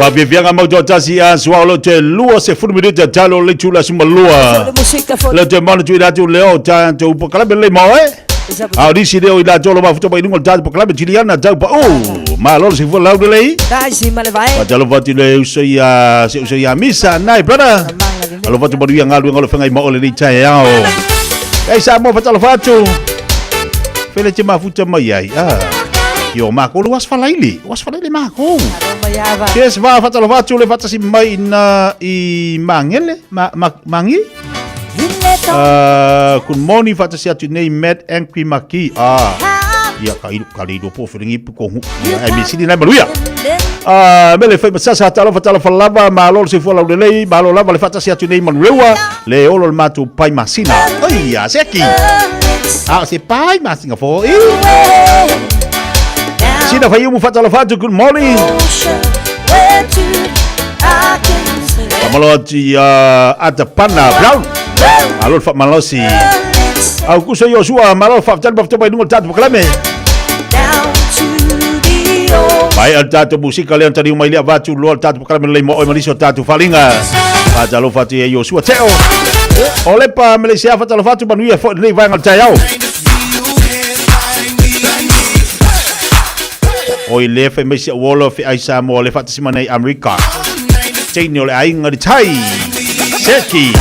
Faafiafiaga mautoatasi a sua o lo te 20 minute talo le itula 12. Le te mana tuina atu lea o tatou polokalame lelei ma oe. A o nisi lea o i latou o lo o mafuta mai i luga o le tatou polokalame Tiliana Taupaʻu. Malo le soifua laulelei. Faatalofa atu i le uso ia se uso ia Misa nai brother. Alofa atu manuia galuega o le feagai ma oe lenei taeao. Ei Samoa faatalofa atu. Fele te mafuta mai ai. Ah. Io mākou le aso falaili. O aso falaili mākou. Yes, va faatalofa atu le faatasi mai ina i Mangele, ma, ma, Mangi. Good morning faatasi atu nei Matt Angry Maki. Ah. Ia ka ilu ka le po felengi pu ko hu. Ia ai me sini nai maluia. Ah, mele fai masasa talofa talofa lava malo le soifua laulelei malo lava le faatasi atu nei Manuleua le olo le matou pai masina. Oi ia seki. Ah, se pai masina fo. Sina fai umu faatalofa atu good morning. Malo atu ia Atapana Brown. Malo le faamalosi. Au kuso Iosua malo le faafetali mafetoa mai luga o le tatou polokalame. Mai al tatou musika lea taliu mai lea vatu loa le tatou polokalame lelei mo oe ma nisi o tatou faaaliga. Faatalofa atu ia Iosua Teo. O Lepa Malaysia faatalofa atu manuia foi lenei vaega o le taeao. Oi le fai mai si au olo fe ai Samoa le faatasi mai nei Amerika. Teine o le aiga le tai. Seki.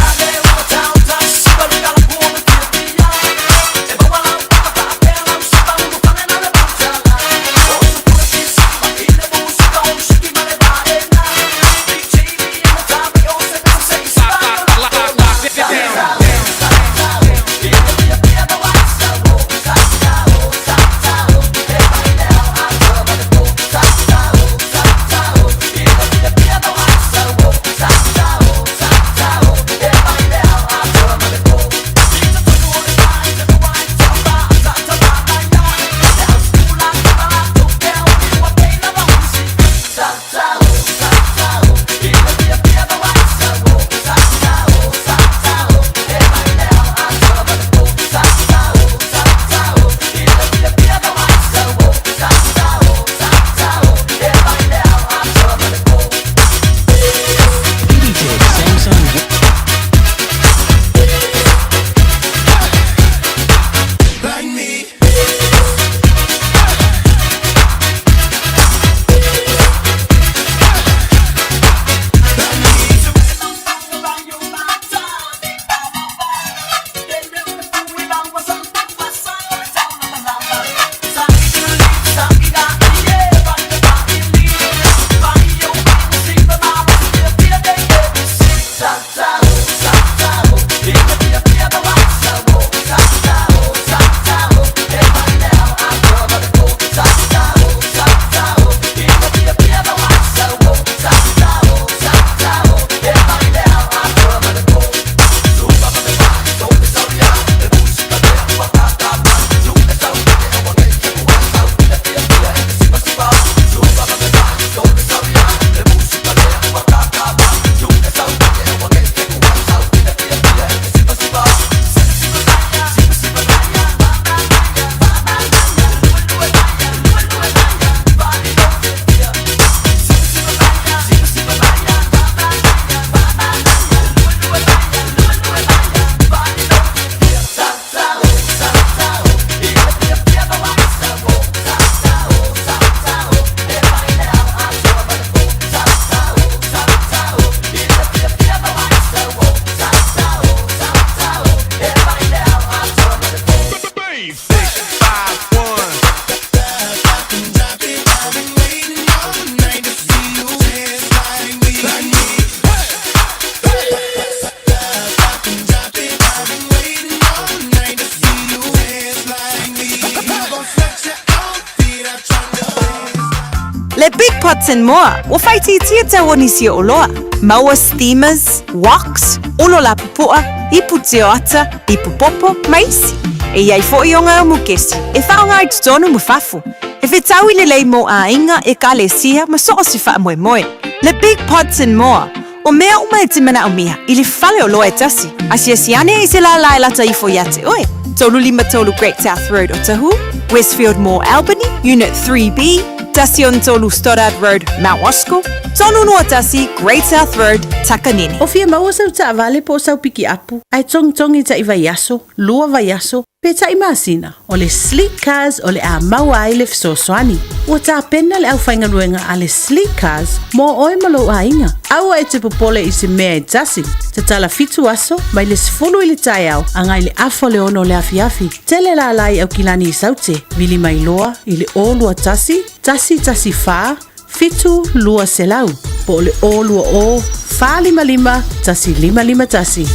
Le Big Pots and More, ua faaitiitia tau o nisi o oloa. Maua steamers, woks, olo lapupoa, ipu tioata, ipu popo, ma isi. E i ai foʻi oga umu kesi e faaaoga i totonu ma fafo. E fetaui lelei mo aiga, ekalesia ma so o se faamoemoe. Le Big Pots and More, o mea uma e te manaʻomia i le fale oloa e tasi. Asiasi ane i se lālā e lata ifo iā te oe. 353 Great South Road Otahuhu, Westfield Mall Albany, Unit 3B, 163 Stoddard Road, Mount Roskill, 321 Great South Road, Takanini. O fia maua sau taavale po o sau pikiapu, ae togitogi ta'i vaiaso, lua vaiaso, pe ta'i masina, o le Sleek Cars o le a maua ai le fesoasoani. Ua tapena le aufaigaluega a le Sleek Cars mo oe ma lou aiga. Aua e te popole i se mea e tasi. Tatala fitu aso, mai le 10 i le taeao agai le afa o le 6 o le afiafi. Tele lala i Aukilani i Saute, vili mai loa i le 021 114 7200 po o le 020 455 1551.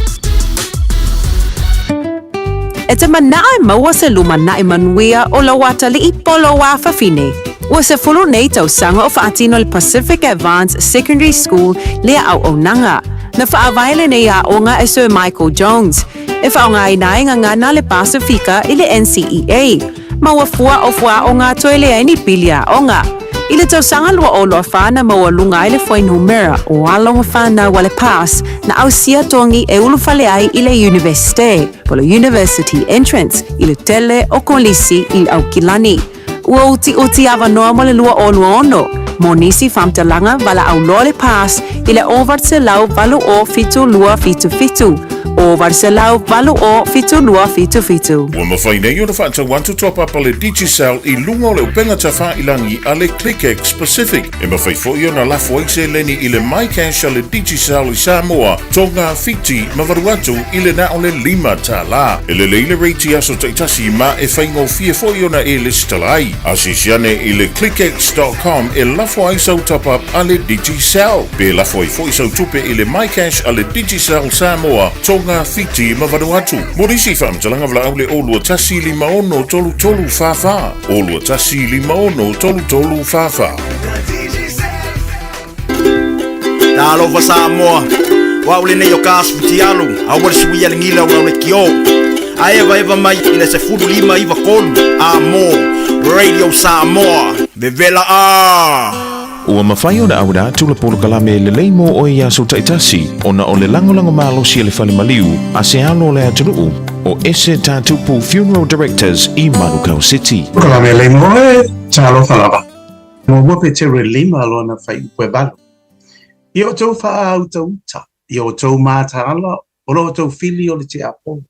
E te manao e maua se lumanai manuia o lou atalii po o lou afafine. Ua 10 nei tausaga o faatino le Pacific Advance Secondary School lea auaunaga. Na faavae lenei aoga e Sir Michael Jones, e faaaogaina ai gagana a le Pasifika i le NCEA, ma ua fua o fuaaoga toe leai ni pili aoga. I le tausaga 2024 na maualuga ai le fuainumera o alo ma fanau a le PASS na ausia togi e ulufale ai i le Iunivesite, po o le University Entrance, i le tele o kolisi i Aukilani. Ua utiuti avanoa mo le 2026, mo nisi faamatalaga valaau loa le PASS i le 800 80 7277, 800 80 7277. Ua mafai nei ona faatau atu top up a le Digicel i luga o le upega tafailangi a le ClickX Pacific. E mafai foi ona lafo ai seleni i le MyCash a le Digicel i Samoa, Tonga, Fiti ma Vanuatu i le na o le $5. E lelei le rate i aso taitasi ma e faigofie foi ona e lesitala ai. Asiasi ane i le clickx.com e lafo ai sau top up a le Digicel. Pe lafo ai foi sau tupe i le MyCash a le Digicel Samoa, Tonga, Fiti ma Vanuatu. Mo nisi faamatalaga valaau le 021 56 33 44, 021 56 33 44. Talofa Samoa, o au lenei o ka asu fitialu, aua le sui a le gila o lau lekiō. A evaeva mai i le 15 93 a mo Radio Samoa, vevela a! Ua mafai ona auina atu le polokalame lelei mo oe i aso taitasi ona o le lagolago malosi a le fale maliu a se alo o le atunuu o Ese Tatupu Funeral Directors i Manukau City. Polokalame lelei mo oe, talofa lava. Muamua Petero e lima lona fuaiupu e valu. Ia outou faautauta, ia outou mataala o lo outou fili o le tiapolo.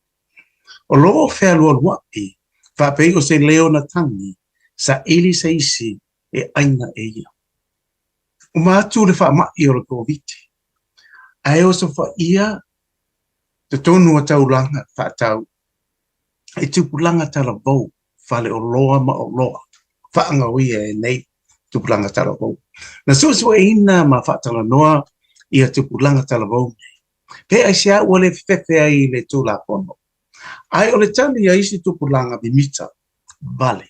O lo o fealualuaʻi, faapei o se leo na tagi, saili se isi e ʻaina e ia. Uma atu le faamaʻi o le Koviti, ae osofaia totonu o taulaga faatau i tupulaga talavou faleoloa ma oloa faagaoia e nei tupulaga talavou. Na suesueina ma faatalanoa ia tupulaga talavou nei, pe aisea ua le fefefe ai i le Tulafono. Ae o le tali a isi tupulaga mimita vale,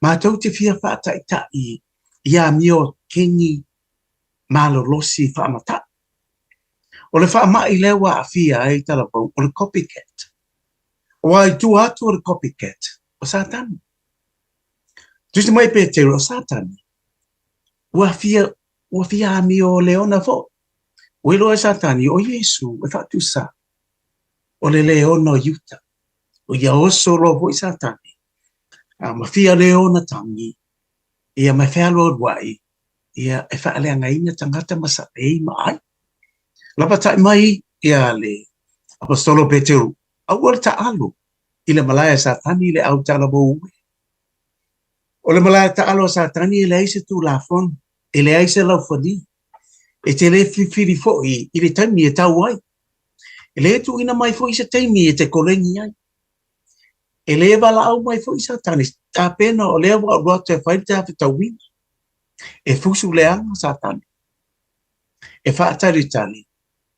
matou te fia faataʻitaʻi i amio kegi malolosi faamataʻi. O le faamaʻi lea ua aafia ai talavou o le copycat. Aua i tua atu o le copycat, o Satani. Tusi mai Petero, o Satani, ua fia, ua fia amio leona foi. Ua iloa e Satani, o Iesu e faatusa, o le leona o Iuta. O ia oso loa foi Satani, a ma fia leona tagi, ia ma fealualuaʻi, ia e faaleagaina tagata ma saʻei ma ʻai. Lapataʻi mai ia le Aposetolo Peteru, aua le taʻalo i le malae a Satani i le au talavou e. O le malae taʻalo a Satani e leai se Tulafono, e leai se laufali, e te le filifili foi i le taimi e tau ai. E le tuuina mai foi se taimi e te koleni ai. E le valaau mai foi Satani, tapena o lea ua alu atu e fai le tafetauina. E fusu leaga Satani. E faatalitali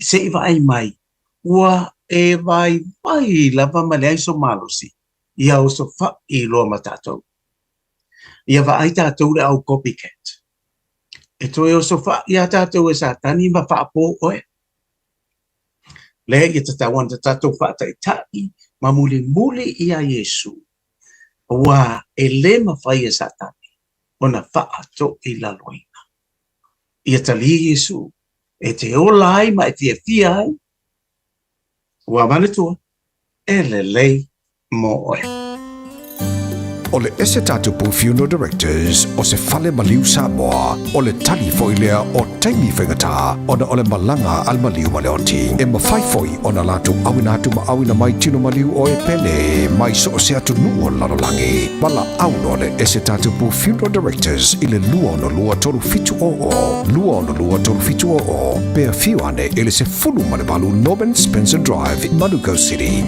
se i vaai mai ua e vaivai lava ma leai so malosi ia osofaʻi loa ma tatou. Ia vaai tatou le au copycat. E toe osofaʻi iā tatou e Satani ma faapo oe. Lea ia tatau ana tatou faataʻitaʻi ma mulimuli iā Iesu, aua e le mafai e Satani ona faatoilaloina. Ia talia Iesu e te ola ai ma e fiafia ai, ua manatua, e lelei mo oe. O le Ese Tatupu Funeral Directors o se fale maliu Samoa, o le tali foi lea o taimi faigata ona o le malaga a le maliu ma le oti. E mafai foi ona latou auina atu ma auina mai tino maliu o e pele mai so o se atunuu o le lalolagi. Valaau loa le Ese Tatupu Funeral Directors i le 262 3700, 262 3700, pe afio ane i le 18 Norman Spencer Drive, Manukau City.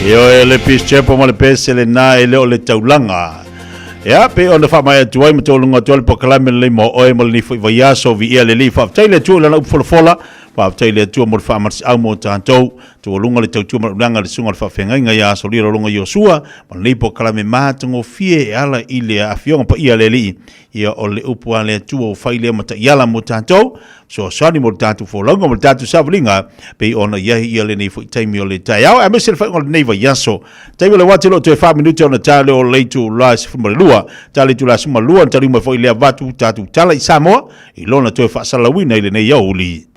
Ioe le Peace Chapel ma le pese lena e le o le taulaga. Ia, pe ona faamaea atu ai ma taualuga atu ai le polokalame lenei mo oe mo lenei foi vaiaso, viia le Alii. Faafetai i le Atua i Lana upu folafola, faafetai i le Atua mo le faamalosiau mo tatou. Taualuga le tautua ma le ulaga i le susuga o le faafeagaiga ia Solia Lolonga Iosua ma lenei polokalame matagofie e ala i le afioga paia a le Alii. Ia, o le upu a le Atua ua fai lea ma taiala mo tatou. Fesoasoani mo le tatou folauga mo le tatou savaliga pei ona i ai ia lenei foi taimi o le taeao aemaise le faaiuga o lenei vaiaso. Taimi o le uati o lo o toe 4 minute ona ta lea o le itula e 12. Ta le itula 12 ona taliu mai foi lea avatu tatou tala i Samoa i lona toe faasalalauina i lenei aoauli.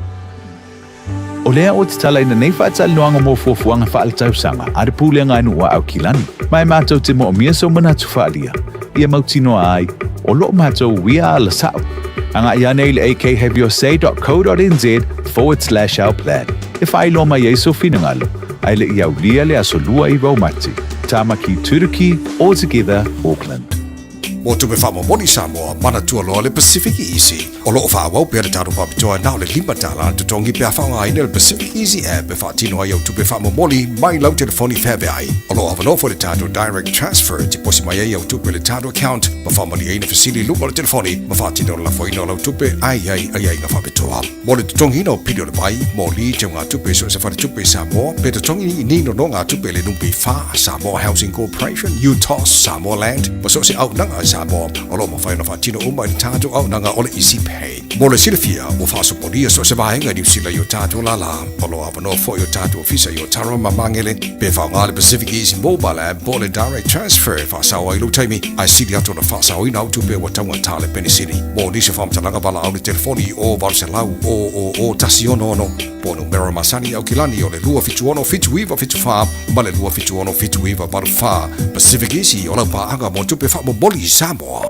O lea ua tatalaina nei faatalanoaga mo fuafuaga faaletausaga a le Pulega a Nuu a Aukilani, ma e matou te moomia sou manatu faaalia, ia mautinoa ai, o loo matou uia ala sa'o. Agai ane i le akhaveyourSay.co.nz/ourplan e faailoa mai ai sou finagalo, ae le i aulia le aso 29 o Mati. Tamaki Turuki, All Together, Auckland. Mo tupe faamomoli Samoa, manatua loa le Pacific Easy. O lo o faaauau pea le tatou faapitoa na o le $5 le totogi pe a faaaogaina le Pacific Easy app e faatino ai au tupe faamomoli mai lau telefoni feaveai. O lo o avanoa foi le tatou Direct Transfer e tiposi mai ai au tupe i le tatou account ma faamalieina fesili i luga o le telefoni ma faatino le lafoina o lau tupe ae i ai aiaiga faapitoa. Mo le totogiina o pili o le vai, moli, teugatupe i so o se faletupe i Samoa, pe totogi ni nonogatupe i le NPF, Samoa Housing Corporation, UTOS, Samoa Land, ma so o se auaunaga i Samoa, o lo o mafai ona faatino uma i le tatou auaunaga o le Easy Pay. Mo le silafia, ua faasopolia so o se vaega i Niu Sila i o tatou lālā. O lo o avanoa foi o tatou ofisa i Otaru ma Magele, pe faaaoga le Pacific Easy Mobile App po o le Direct Transfer e faasao ai lou taimi, ae sili atu ona faasaoina au tupe ua taugata le penisini. Mo nisi o faamatalaga valaau le telefoni o 800 000 166 po o numera masani Aukilani o le 276 7974 ma le 276 7984. Pacific Easy o lau paaga mo tupe faamomoli i Samoa.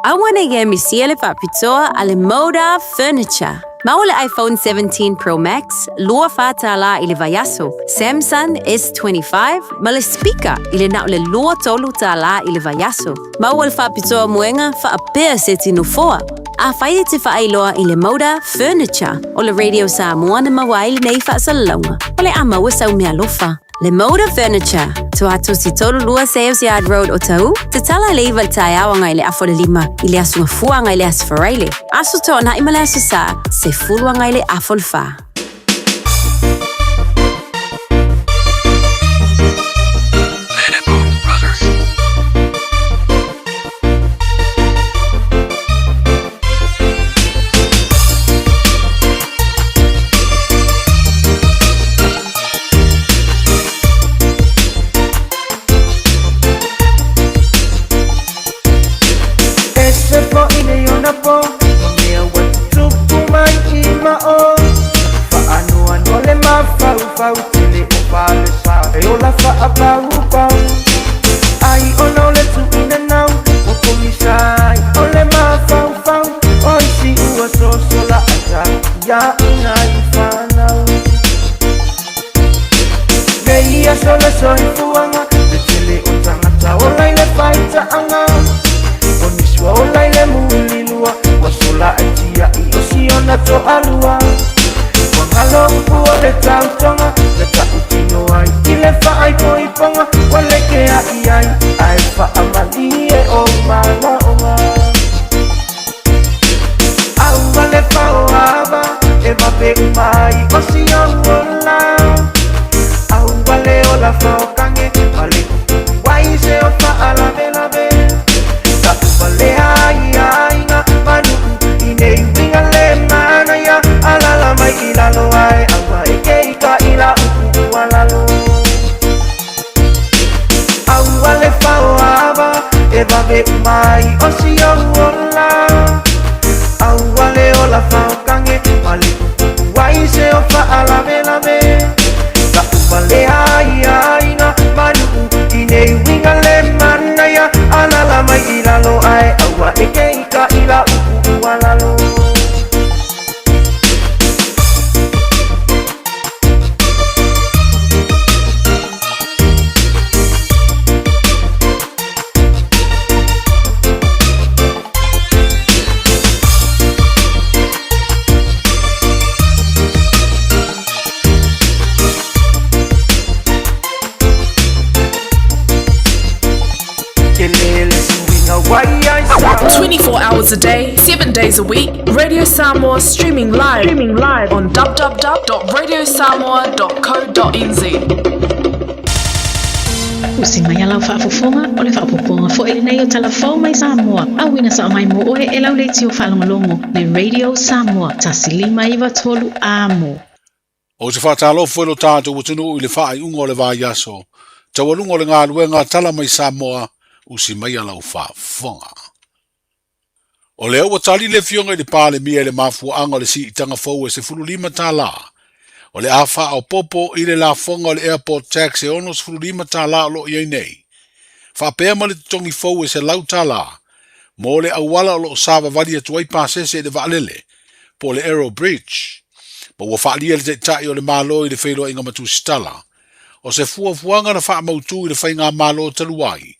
Aua ne i misia le faapitoa a le Moda Furniture. Maua le iPhone 17 Pro Max, $24 i le vaiaso, Samsung S25 ma le speaker i le na o le $23 i le vaiaso. Maua le faapitoa moega faapea seti nofoa. Afai e te faailoa i le Moda Furniture o le Radio Samoa na maua ai lenei faasalalauga, o le a maua sau meaalofa. Le Moda Furniture, Tuatosi 32 Sales Yard Road Otahuhu, tatala i le 9 i le taeao agai i le afa o le 5 i le aso Gafua agai i le aso Faraile, Aso Toonai ma le Aso Sa, 10 agai i le afa o le 4. Ese foʻi nei ona po Ma mea ua tutupu mai i mao Faanoanoa le mafaufau Tele o falesa e ola faapaupau Ai ona o le tuuina nau Ua pogisa ai o le mafaufau O isi ua sosola ai tapiaʻiga i fanau Nei aso le soifuaga Le tele o tagata ola i le faitaaga O nisi ua ola i le mulilua Ua sola ai tiaʻi o siona toalua Ua galo upu o le tautoga Na tautino ai i le faaipoipoga Ua lekeaʻi ai ae faamalie ou manaoga Aua le faoava e vave uma ai o si ou ola Aua le ola faokage ma le kukuku ai se o faalavelave Taʻuvalea ai aiga ma nuu i nei uiga le manaia Alala mai i lalo ae aua e keika i la upu ua lalo Aua le faoava e vave uma ai o si ou ola Aua le ola faokage ma le pupupu ai se o faalavelave Taʻuvalea ai aiga ma nuu i nei uiga le manaia Alala mai i lalo ae aua e keika i la upu ua lalo 24 hours a day, 7 days a week, Radio Samoa streaming live, streaming live on www.radiosamoa.co.nz. Usi mai a lau faafofoga, o le faaopoopoga foi lenei o Tala Fou mai Samoa, auina sao mai mo oe e lau leitio faalogologo, le Radio Samoa, 1593 Amo. Ou te faatalofa i lo tatou atunuu i le faaiuga o le vaiaso, taualuga o le galuega Tala mai Samoa, usi maia lau faafofoga. O lea ua tali le Afioga i le Palemia i le mafuaaga o le siitaga fou e $15, o le a faaopoopo i le lafoga o le airport tax e $65 o lo o i ai nei, faapea ma le totogi fou e $100 mo le auala o lo o savavali atu ai pasese i le vaalele, po o le Aero Bridge. Ma ua faaalia le Taitai o le Malo i le feiloaiga ma Tusitala, o se fuafuaga na faamautu i le faigamalo talu ai,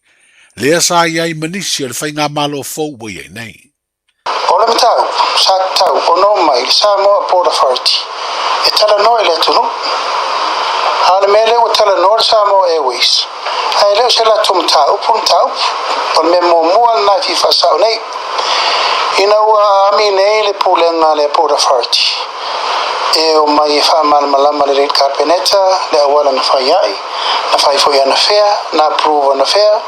lea sa i ai ma nisi o le faigamalo fou ua i ai nei. O le mataupu sa tatau ona omai i le Samoa Port Authority e talanoa i le atunuu. A o le mea lea ua talanoa le Samoa Airways, ae le o se latou mataupu le mataupu. O le mea muamua lena e fia faasao nei. Ina ua ami nei le pulega a le Port Authority e omai e faamalamalama lelei i le Kapeneta le auala na fai ai, na fai foi anafea, na approve anafea,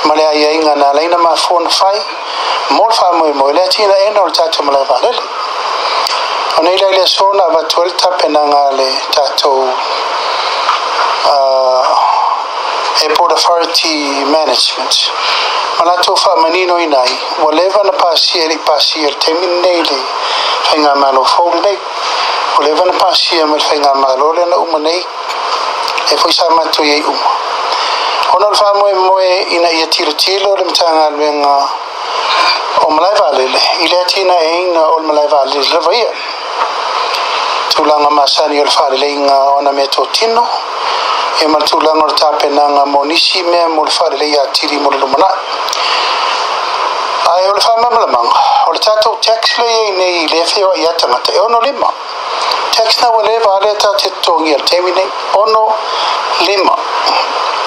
ma le aiaiga na ala ai na mafua ona fai mo le faamoemoe le atinaeina o le tatou malae vaalele. O nei la i le aso na avatu ai le tapenaga a le tatou Airport Authority Management ma latou faamaninoina ai ua leva na pasia e le i pasia i le taimi lenei i le Faigamalo fou lenei. Ua leva na pasia mai le Faigamalo lea na uma nei lea foi sa matou i ai uma. Ona o le faamoemoe ina ia tilotilo le Matagaluega o Malae Vaalele i le atinaeina o le malae vaalele lava ia. Tulaga masani o le faaleleiga o ana meatotino, ia ma le tulaga o le tapenaga mo nisi mea mo le faaleleia atili mo le lumanai. Ae o le faamalamalamaga, o le tatou tax lea e i ai nei lea e feoai ai tagata, e 65. Tax na ua leva lea tatou te totogia i le taimi nei, 65.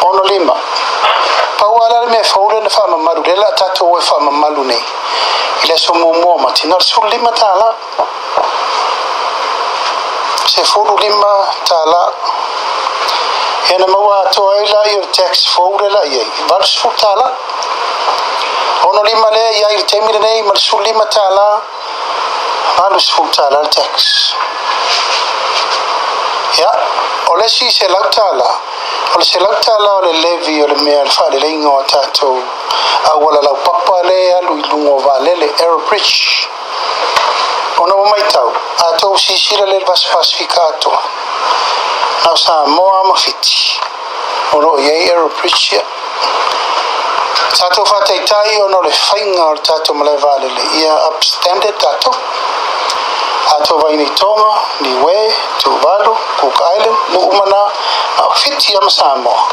65. Pau lava la le mea fou lea na faamamalu, lea o le a tatou o e faamamalu nei i le aso muamua o Mati, na o le $15. $15. Ia na maua atoa ai lea o le tax fou lea la i ai, $80. 65 lea i ai i le taimi lenei ma le $15, $80 le tax. Ia, o le isi $100, o le $100 o le levy o le mea le faaleleiga o a tatou auala laupapa lea e alu i luga o vaalele, aero bridge. Ona ua matau, a tou silasila lea i le Vasa Pasefika atoa, na o Samoa ma Fiti o lo o i ai aero bridge ia. Tatou faataitai ona o le faiga o le tatou malae vaalele ia up standard tatou. A tou vaai nei Tonga, Niue, Tuvalu, Cook Island, nuu uma na, a o Fiti ia ma Samoa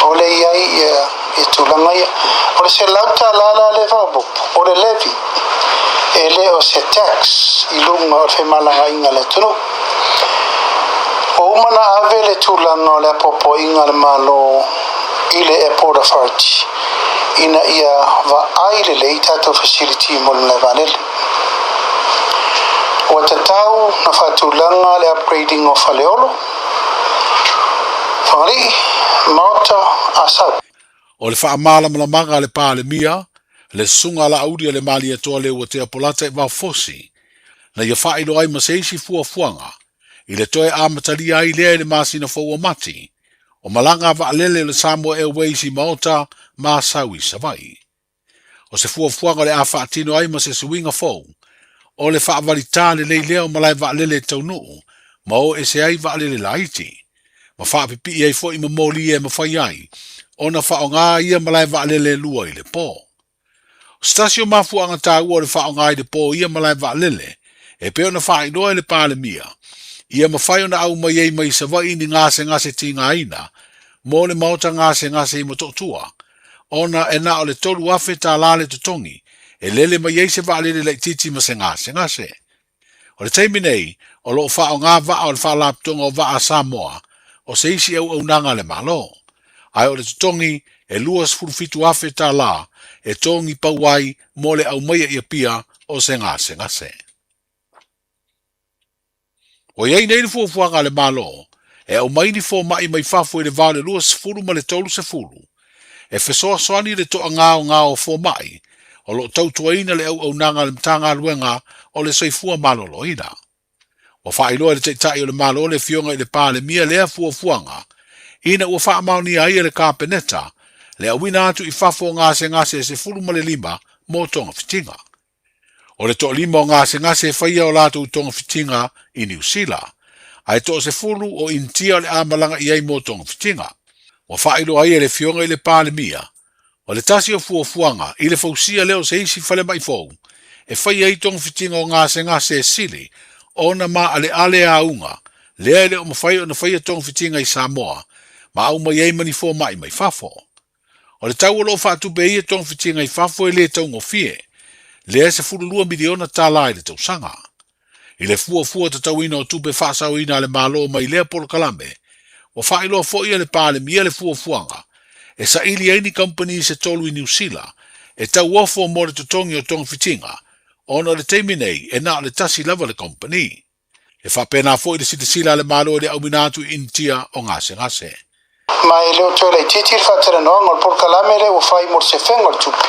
o lea i ai ia, ia tulaga ia. O le $100 la lea e faaopoopo, o le levy e le o se tax i luga o le femalagaaiga a le atunuu. Ua uma ona ave le tulaga o le apoapoaiga a le Malo i le Airport Authority ina ia vaai lelei tatou facility mo le malae vaalele. Ua tatau ona faatulaga le upgrading o Faleolo, Fagalii, Maota, Asau. O le faamalamalamaga a le Palemia, le Susuga a Laauli a le Malietoa Leuatea Polata i Vaofosi, na ia faailoa ai ma se isi fuafuaga i le toe amatalia ai lea i le masina fou o Mati, o malaga a vaalele o le Samoa Airways i Maota ma Asau i Savaii. O se fuafuaga o le a faatino ai ma se suiga fou, o le faavalitā lelei lea o malae vaalele e taunuu ma o ese ai vaalele laiti, ma faapipii ai foi ma moli e mafai ai ona faaaoga ia malae vaalele e lua i le po. O se tasi o mafuaaga taua o le faaaoga i le po o ia malae vaalele, e pei ona faailoa e le Palemia, ia mafai ona aumai ai mai Savaii ni gasegase tigaina mo le maota gasegase i Motootua, ona e na o le $3,000 le totogi e lele mai ai se vaalele laitiiti ma se gasegase. O le taimi nei, o lo o faaaoga vaa o le Faalapotopotoga o Vaa a Samoa o se isi auaunaga a le Malo, ae o le totogi e $27,000 e togi pau ai mo le aumaia i Apia o se gasegase. Ua i ai nei le fuafuaga a le Malo e aumai ni fomai mai fafo i le va o le 20 ma le 30. E fesoasoani le toagaogao o fomai o lo o tautuaina le auaunaga a le Matagaluega o le Soifua Maloloina. Ua faailoa e le Taitai o le Malo le Afioga i le Palemia lea fuafuaga ina ua faamaonia ai e le Kapeneta le auina atu i fafo o gasegase e 15 mo togafitiga. O le toalima o gasegase e faia o latou togafitiga i Niu Sila, ae toasefulu o Initia o le a malaga i ai mo togafitiga. Ua faailoa ai e le Afioga i le Palemia, o le tasi o fuafuaga i le fausia lea o se isi falemai fou e faia ai togafitiga o gasegase e sili ona maaleale auga lea e le o mafai ona faia togafitiga i Samoa ma aumai ai ma ni fomai mai fafo. O le tau o lo o faatupe ai ia togafitiga i fafo e le taugofie, lea e $12 miliona i le tausaga. I le fuafua tatauina o tupe faasaoina a le Malo mai lea polokalame, ua faailoa foi e le Palemia le fuafuaga e saili ai ni kamupani se tolu i Niu Sila e tauofo mo le totogi o togafitiga, ona o le taimi nei e na o le tasi lava le kamupani. E faapena foi le silasila a le Malo i le auina atu i Initia o gasegase. Ma e le o toe laitiiti le faatalanoaga o le polokalame lea ua fai mo le sefega o le tupe.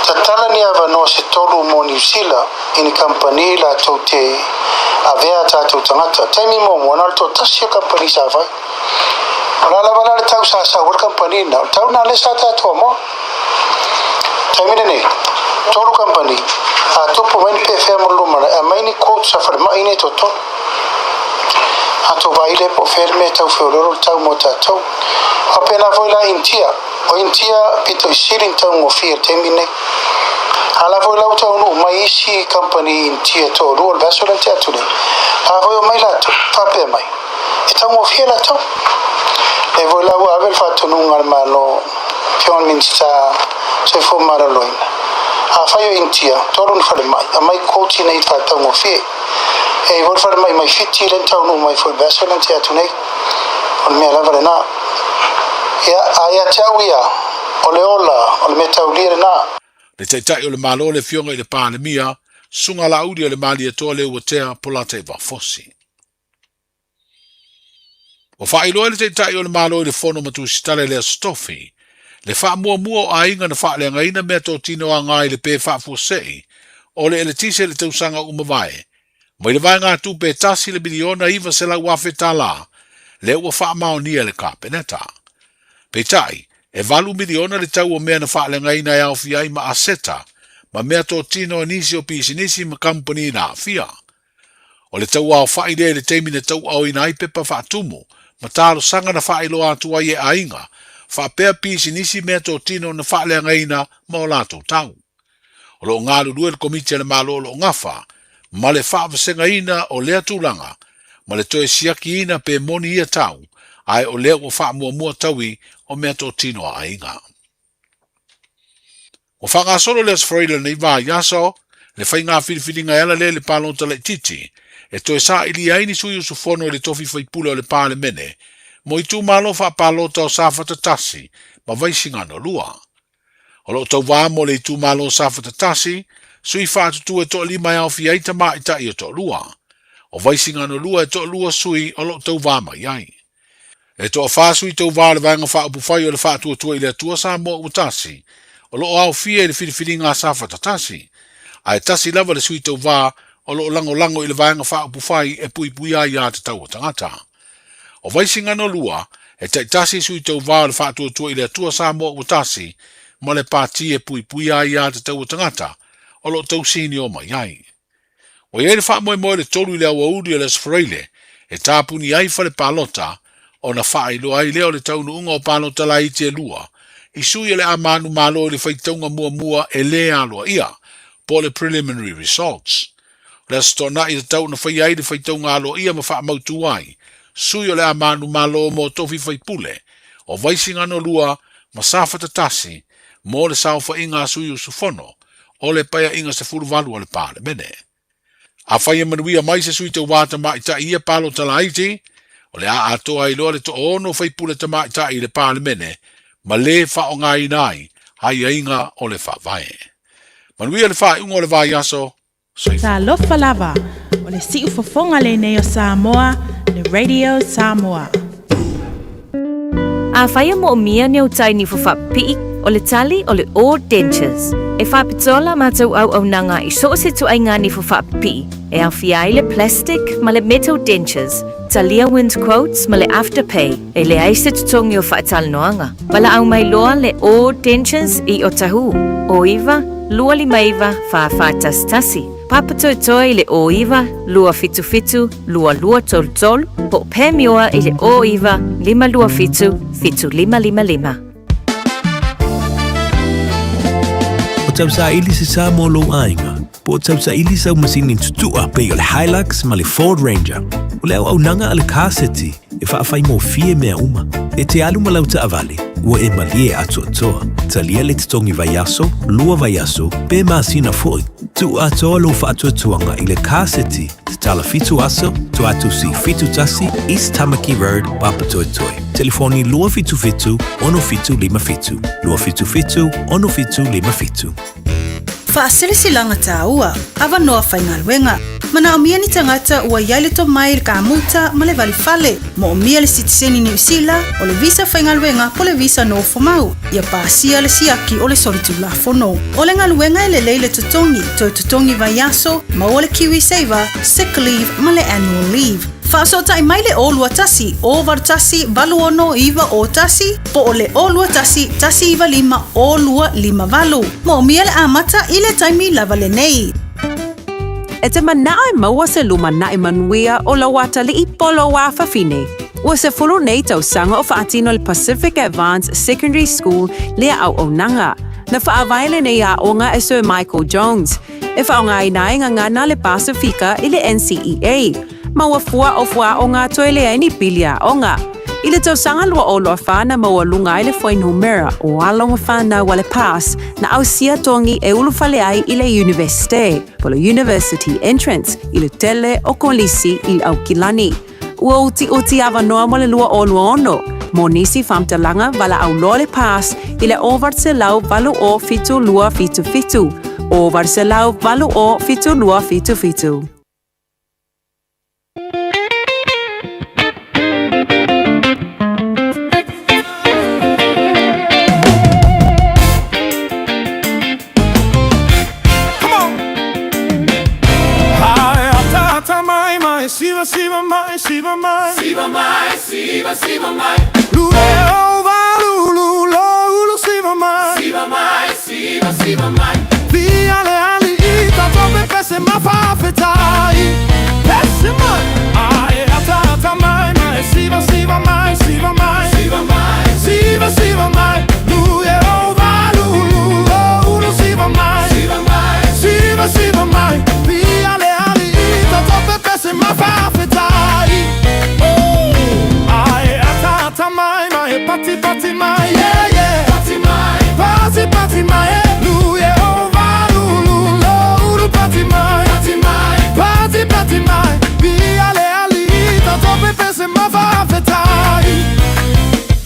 Tatala ni avanoa se tolu mo Niu Sila i ni kamupani latou te avea a tatou tagata. Taimi muamua, na o le toatasi o kamupani sa fai. O le a lava la le tau sa sau ai le kamupani lena, o le tau lena lea sa tatou amoa. Taimi lenei, tolu kamupani, a tupu mai ni pefea mo le lumanai, aumai ni quotes a falemai nei toatolu. A tou vaai lea po o fea le mea e tau feoloolo le tau mo tatou. Faapena foi la Initia. O Initia pito i sili ni taugofie i le taimi lenei. A la foi la ua taunuu mai isi kamupani Initia e toalua o le vaiaso lea na tea atu nei, a foi omai latou, faapea mai, e taugofie latou. Lea foi la ua ave le faatonuga a le Malo, Afioga i le Minisita Soifua Maloloina, afai o Initia, tolu ni falemai, aumai quote ina ia faataugofie. E i ai foi le falemai mai Fiti lea na taunuu mai foi i le vaiaso lea na tea atu nei. O le mea lava lena. Ia, a ia te au ia, o le ola, o le mea taulia lena. Le Taitai o le Malo le Afioga i le Palemia, Susuga Laauli o le Malietoa Leuatea Polataivao Fosi. Ua faailoa e le Taitai o le Malo i le Fono ma Tusitala i le Aso Tofi, le faamuamua o aiga na faaleagaina meatotino aga i le pe faafuasei o le eletise i le tausaga ua mavae, mai le vaegatupe e $1,900,000 lea ua faamaonia e le Kapeneta. Peitai, e $8 miliona le tau o mea na faaleagaina e aofia ai ma aseta ma meatotino a nisi o pisinisi ma kamupani na aafia. O le tauaofai lea i le taimi na tauaoina ai pepa faatumu ma talosaga na faailoa atu ai e aiga faapea pisinisi meatotino na faaleagaina ma o latou tau. O lo o galulue le Komiti a le Malo o lo o gafa ma le faavasegaina o lea tulaga ma le toe siakiina pe moni ia tau ae o lea ua faamuamua taui o meatotino a aiga. Ua faagasolo le Aso Faraile o lenei vaiaso le faiga filifiliga e ala lea i le palota laitiiti e toe sailia ai ni sui usufono i le tofi faipule o le Palemene mo itumalo faapalota o Safata 1 ma Vaisigano 2. O lo o tauvā mo le itumalo o Safata 1, sui faatutu e toalima e aofia ai tamaitai e toalua. O Vaisigano 2 e toalua sui o lo o tauvā mai ai. E toafa sui tauvā o le Vaega Faaupufai o le Faatuatua i le Atua Samoa ua tasi, o lo o aofia i le filifiliga a Safata 1, ae tasi lava le sui tauvā o lo o lagolago i le Vaega Faaupufai e puipuia ai aiatatau a tagata. O Vaisigano 2, e taitasi sui tauvā o le Faatuatua i le Atua Samoa ua tasi ma le Pati e puipuia ai aiatatau a tagata o lo o tausinio mai ai. Ua i ai le faamoemoe o le 3 i le aoauli o le Aso Faraile e tapuni ai fale palota ona faailoa ai lea o le taunuuga o palota laiti e lua i sui o le a manumalo i le faitauga muamua e lē aloaia po o le preliminary results. O le Aso Toonai e tatau ona faia ai le faitauga aloaia ma faamautu ai sui o le a manumalo mo tofi faipule o Vaisigano 2 ma Safata 1 mo le saofaiga a sui usufono o le Paeaiga 18 a le Palemene. Afai e manuia mai se sui tauvā tamaitai i ia palota laiti, o le a atoa ai loa le toaono faipule tamaitai i le Palemene ma lē faaaogaina ai aiaiga o le Faavae. Manuia le faaiuga o le vaiaso. Soifua. Talofa lava, o le siufofoga lenei o Samoa, le Radio Samoa. Afai e moomia ni au tai nifo faapipii, o le tali o le O Dentures. E faapitoa la matou auaunaga i so o se ituaiga nifo faapipii, e aofia ai le plastic ma le metal dentures, talia wind quotes ma le afterpay, e leai se totogi o faatalanoaga. Valaau mai loa le O Dentures i Otahuhu, 09 259 4411, Papatoetoe i le 09 277 2233, po o Panmure i le 09 527 7555. O tausaili se sa mo lou aiga, po o tausaili sau masini tutua pei o le Hilux ma le Ford Ranger. O le auaunaga a le Car City e faafaigofie mea uma. E te alu ma lau taavale, ua e malie atoatoa. Talia le totogi vaiaso, lua vaiaso, pe masina foi. Tuu atoa lou faatuatuaga i le Car City, tatala 7 aso, Tuatusi 71, East Tamaki Road, Papatoetoe. Telefoni 277 6757, 277 6757. Faasilasilaga tāua, avanoa faigaluega. Manaomia ni tagata ua i ai le tomai i le kamuta ma le valifale. Moomia le sitiseni Niu Sila, o le visa faigaluega po le visa nofomau, ia pasia le siaki o le solitulafono. O le galuega e lelei le totogi, toe totogi vaiaso, maua le KiwiSaver, sick leave ma le annual leave. Faasootai mai le 021 081 86 901 po o le 021 195 0258. Moomia le amata i le taimi lava lenei. E te manao e maua se lumanai manuia o lou atalii po o lou afafine. Ua 10 nei tausaga o faatino le Pacific Advance Secondary School lea auaunaga. Na faavae lenei aoga e Sir Michael Jones, e faaaogaina ai gagana le Pasifika i le NCEA, ma ua fua o fuaaoga toe leai ni pili aoga. I le tausaga 2024 na maualuga ai le fuainumera o alo ma fanau a le PASS na ausia togi e ulufale ai i le Iunivesite, po o le University Entrance, i le tele o kolisi i Aukilani. Ua utiuti avanoa mo le 2026. Mo nisi faamatalaga valaau loa le PASS i le 800 80 277, 800 80 277. Siva siva mai, siva mai, siva mai, siva siva mai. Lure ova lulu lo ulu siva mai, siva mai, siva siva mai. Via le ali ita tope pese ma fa fetai. Pese mai, ai ata ata mai mai siva siva mai, siva mai, siva mai, siva siva mai. Lure ova lulu lo ulu siva mai, siva mai, siva siva mai. Via le ali ita tope pese ma fa fetai. Oh, ai ata ata mai mai pati pati mai yeah yeah. Pati mai, pati pati mai. Luye ova lulu lo ulu pati mai, pati mai, pati pati mai. Via le ali ita tope pese ma fa fetai.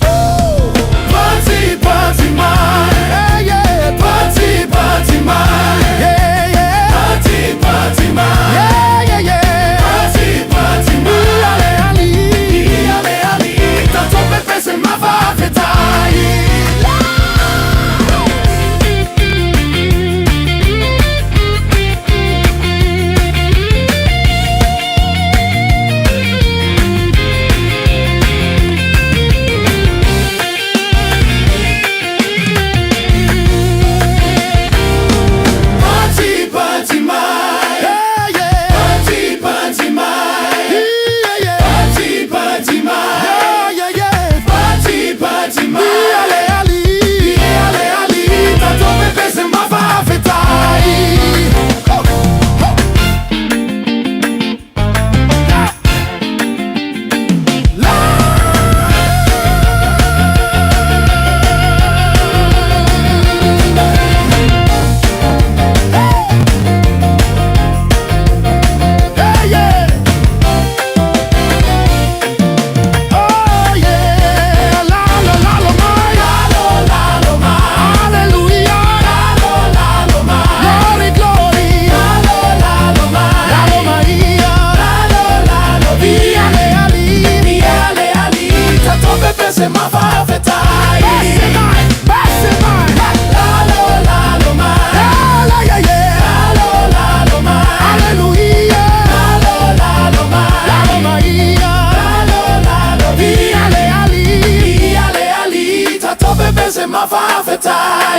Oh, pati pati mai, yeah yeah. Pati pati mai, yeah yeah. Pati pati mai, yeah yeah yeah. Pati pati mai. Via le ali, via le ali ita tope pese ma fa fetai. Party, party, mai. Yeah, yeah. Party, party, mai. Yeah, yeah. Party, party, mai. Yeah, yeah, yeah. Party, party, mai. Via le ali, via le ali, tatope pese ma fa fetai. Ho, ho. La. Yeah, yeah. Oh yeah, la la la la mai, la la la mai, hallelujah, la la la mai, glory glory, la la la mai, la la Maria, la la la la, via le ali, via le ali, tatope pese ma fa fetai.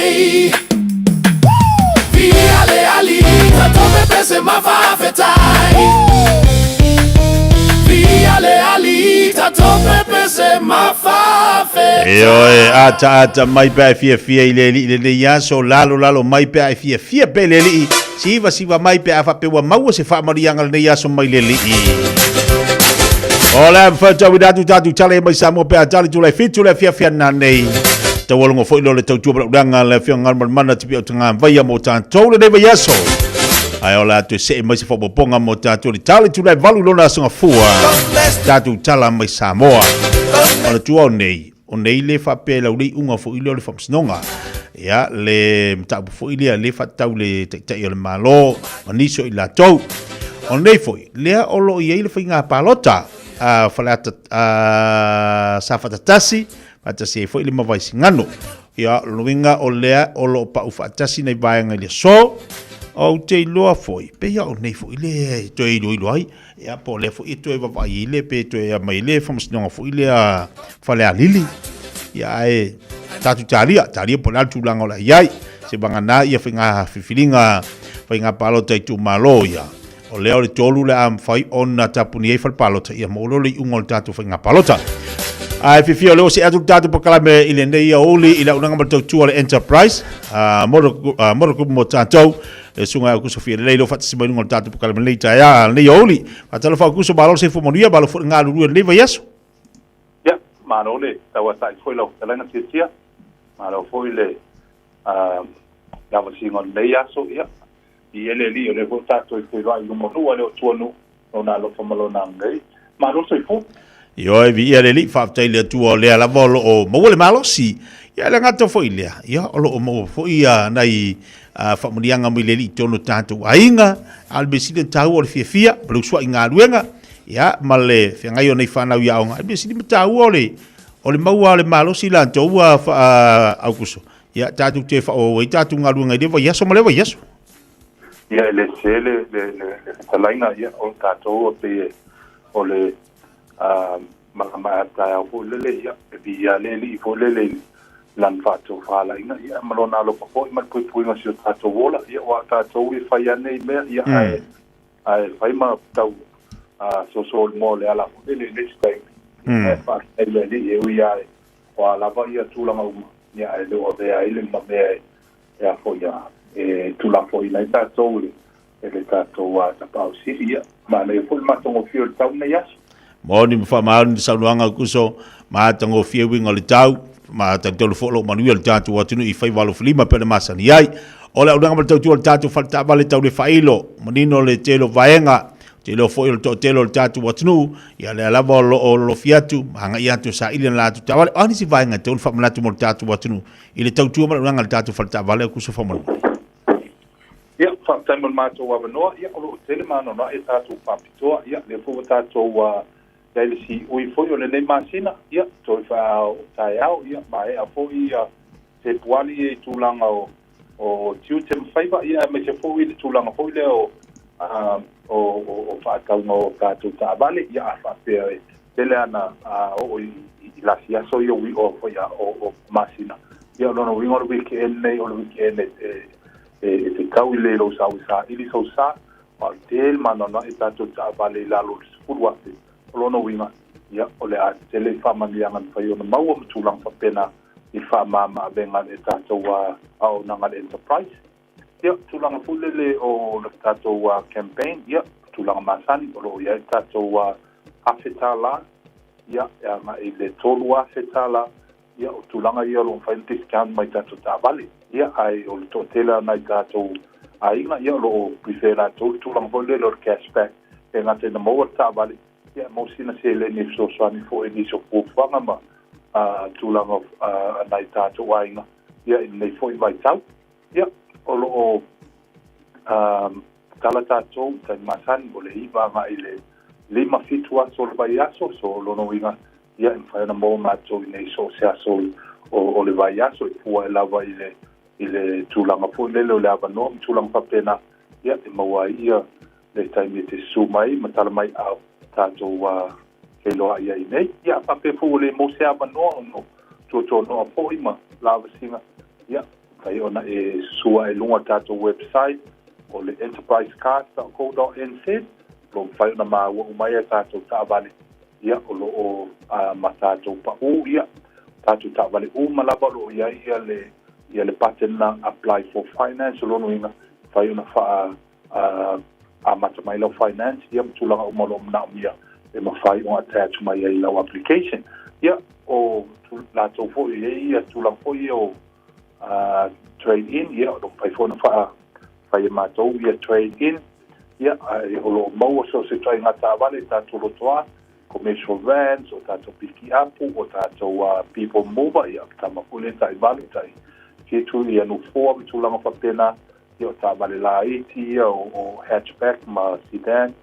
Fafetai. Via le ali, tatou pepese ma fafetai. Via le ali, tatou pepese ma fafetai. Ioe, ata ata mai pe a e fiafia i le Alii i lenei aso, lalo lalo mai pe a e fiafia pea i le Alii, siva siva mai pe a faapea ua maua se faamanuiaga lenei aso mai le Alii. O le a mawhau atu tātou tale mai Samoa pe a tali tulai fitu le afiafi ananei. Taualogo foi lea o le tautua malaulaga le afioga Galumalemana Tipi o Tagavaia mo tatou lenei vaiaso. Ae o le a toe see mai se faaopoopoga mo tatou le tali tulai 8 lona aso gafua. Tatou tala mai Samoa. O le tua o nei, o nei le faapea i lau le iuga foi lea o le faamasinoga. Ia, le mataupu foi lea le faatatau le Taitai o le Malo ma nisi o i latou. O nei foi, lea o lo o i ai le faiga palota a Faleata a Safata 1, faatasi ai foi le Mavaisingano. Ia, o lona uiga o lea o lo o pau faatasi nai vaega i le aso. Ou te iloa foi, pei lava o nei foi le e toe iloilo ai, ia, po o lea foi e toe vaavaai ai le, pe toe aumai ai le faamasinoga foi lea Falealili. Ia, ae tatou talia, talia po o le a le tulaga o le a i ai. Se vagana ia faiga filifiliga, faiga palota itumalo, ia, O lea o le tolu le a mafai ona tapuni ai fale palota, ia maua loa le iuga o le tatou faiga palota. Ae fiafia o lea ua see atu le tatou polokalame i lenei aoauli i le auaunaga ma le tautua a le Enterprise Motor Group mo tatou. Le susuga ia Aukuso Fialelei lea ua faatasi mai i luga o le tatou polokalame i lenei taeao, lenei aoauli. Faatalofa Aukuso, malo le soifua manuia, malo foi le galulue i lenei vaiaso. Ia, malo le tauatai foi lau fetalaiga Tiatia, malo foi le lavasiga o lenei aso. Ia, I e le Alii, o lea foi ua tatou i feiloai i luma o nuu a le o tua nuu, Lona alofa ma Lona agalelei. Malo le soifua. Ioe, viia le Alii, faafetai i le Atua o lea lava o lo o maua le malosi. Ia, e le gata foi i lea, ia, o lo o maua foi nai faamanuiaga mai le Alii i totonu o tatou aiga, a o le mea sili ona taua o le fiafia ma le usuai galuega, ia, ma le feagai o nai fanau i aoga. O le mea sili ma taua o le maua o le malosi latou ua Aukuso, Ia, tatou te faaauau ai tatou galuega i lea vaiaso ma lea vaiaso. Ia, e le sese le, le, le, le fetalaiga, ia, o tatou e pei e, o le malama taeao foi lele, ia, e viia le Alii foi lele i lana faatofalaiga, ia, ma lona alofa foi ma le puipuiga o si o tatou ola, ia, aua o tatou e fai lava nei mea, ia, ae, ae fai ma tau soso i le moa o le ala foi lele i le isi taimi, ae faafetai i le Alii e ui lava e O a lava ia tulaga uma, ia ae le o avea ai le mamea e a foi a e tulafoaina ai tatou e le tatou Tapaau Sili. Ia, manaia foi le matagofie o le tau lenei aso. Moni ma faamaoni le saunoaga Kuso, matagofie uiga o le tau, ma talitonu foi o lo o manuia le tatou atunuu i faiva alofilima pei ona masani ai. O le auaunaga ma le tautua o le tatou fale taavale tau le faailo, manino le tele o vaega Ou te iloa foi o le toatele o le tatou atunuu, ia lea lava o lo o lolofi atu ma agai atu e saili ana latou taavale. O a nisi vaega e tatau ona faamanatu mo le tatou atunuu i le tautua ma le auaunaga a le tatou fale taavale o Kuso faamolemole? Ia, faafetai mo le matou avanoa. Ia, o lo o tele ma anoanoai a tatou faapitoa. Ia, lea foi ua tatou i ai le siui foi o lenei masina. Ia, toe faa taeao, ia, maea foi ia Fepuari ia i tulaga o o tiute ma faiva, ia aemaise foi le tulaga foi lea o o o faatauga o tatou taavale, ia a faapea e tele ana oo i lasi aso ia ui o foi o o masina, ia o lona uiga o le weekend nei o le weekend e e te tau i le lou sau e saili sou sa, aua o le tele ma anoanoai tatou taavale i lalo o le 10,000, o lona uiga, ia o le a tele faamanuiaga e mafai ona maua ma tulaga faapena. I le faamama-avega a le tatou auaunaga a le Enterprise. Ia, tulaga foi lele o le tatou campaign, ia, tulaga masani o lo o i ai le tatou $1,000, ia, e agai i le $3,000, ia, o tulaga ia o lo o mafai ona discount mai tatou taavale. Ia, ae o le toatele lava o nai tatou aiga, ia, o lo o prefer latou le tulaga foi lele o le cash back, e gata ina maua le taavale, Ia, maua sina seleni e fesoasoani foi i nisi o fuafuaga ma tulaga a nai tatou aiga ia i lenei foi vaitau. Ia, o lo o tatala tatou i taimi masani o le 9 agai i le 5, 7 aso o le vaiaso, so o lona uiga, ia, e mafai ona maua matou i nei so o se aso o le vaiaso e fua ai lava i le i le tulaga foi lele o le avanoa ma tulaga faapena, ia, e maua ai ia le taimi e te susu mai ma tala mai a o tatou feiloai ai nei. Ia, a faapea foi ua le maua se avanoa ona o tuatuanoa foi ma lavasiga, ia, Mafai ona e susua i luga o le tatou website o le enterprisecars.co.nz, o lo o mafai ona maua uma ai a tatou taavale, ia, o lo o ma tatou pau, ia, tatou taavale uma lava o lo o i ai ia le ia le button na apply for finance. O lona uiga, mafai ona faa amata mai lau finance, ia, ma tulaga uma o lo o manaomia e mafai ona attach mai ai i lau application. Ia, o latou foi e i ai ia tulaga foi ia o trade in, ia, o lo o mafai foi ona faa fai e matou ia trade in, ia, ae o lo o maua so o se ituaiga taavale i tatou lotoa, commercial vans, o tatou pikiapu, o tatou people mover, ia, tama foi lea tai valu, tai fitu, ia, nofoa ma tulaga faapena, ia, o taavale laiti ia o hatchback ma sedan,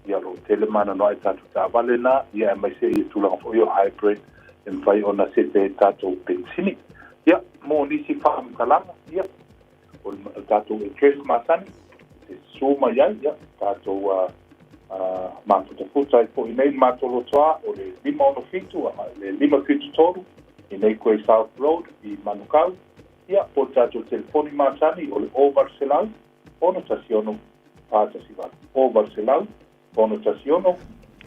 ia, o lo o tele ma anoanoai tatou taavale na, ia, aemaise ia tulaga foi o hybrid e mafai ona sefe ai tatou penisini. Ia, mo nisi faamatalaga, ia, o le tatou address masani e susu mai ai, ia, tatou mafutafuta ai foi i nei le matou lotoa, o le 567 agai le 573 i nei Grey South Road i Manukau, ia, po o le tatou telefoni masani o le 0800 616 418, 0800 616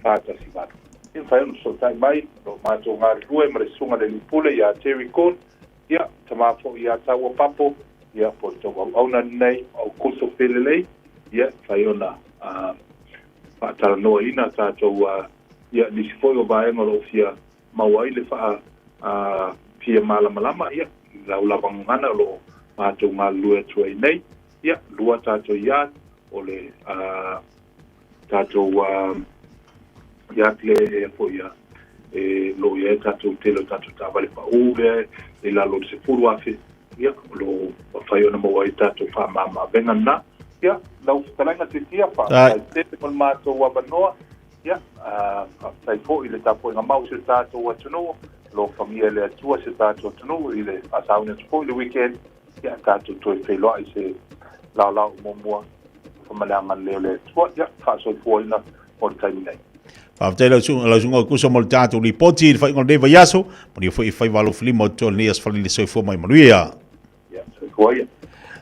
418. E mafai ona fesootai mai o lo o matou galulue ma le Susuga i le Alii Pule ia Terry Kuhn, ia, tama foi ia Taua Papo, ia, po o le tou auauna lenei o Aukuso Felelei, ia, e mafai ona faatalanoaina tatou, ia, nisi foi o vaega o lo o fia maua ai le faa fia malamalama, ia, i lau lava gagana o lo o matou galulue atu ai nei. Ia, lua tatou yard, o le tatou yard lea e foi ia e lo o i ai tatou tele o tatou taavale pau lea i lalo o le 10,000, ia, o lo o mafai ona maua ai tatou faamama-avega lena. Ia, lau fetalaiga Titia, faafetai tele mo le matou avanoa. Ia, faafetai foi i le tapuaiga mau o si o tatou atunuu, alofagia e le Atua si o tatou atunuu i le faasauni atu foi i le weekend, ia, tatou toe feiloai i se laolao muamua faamaleaga lelei o le Atua. Ia, faasoifuaina mo le taimi nei. Faafetai lau susuga lau susuga Aukuso mo le tatou lipoti i le faaiuga o lenei vaiaso. Manuia foi i faiva alofilima o totoe o lenei aso Faleni le soifua mai manuia. Ia, soifua ia.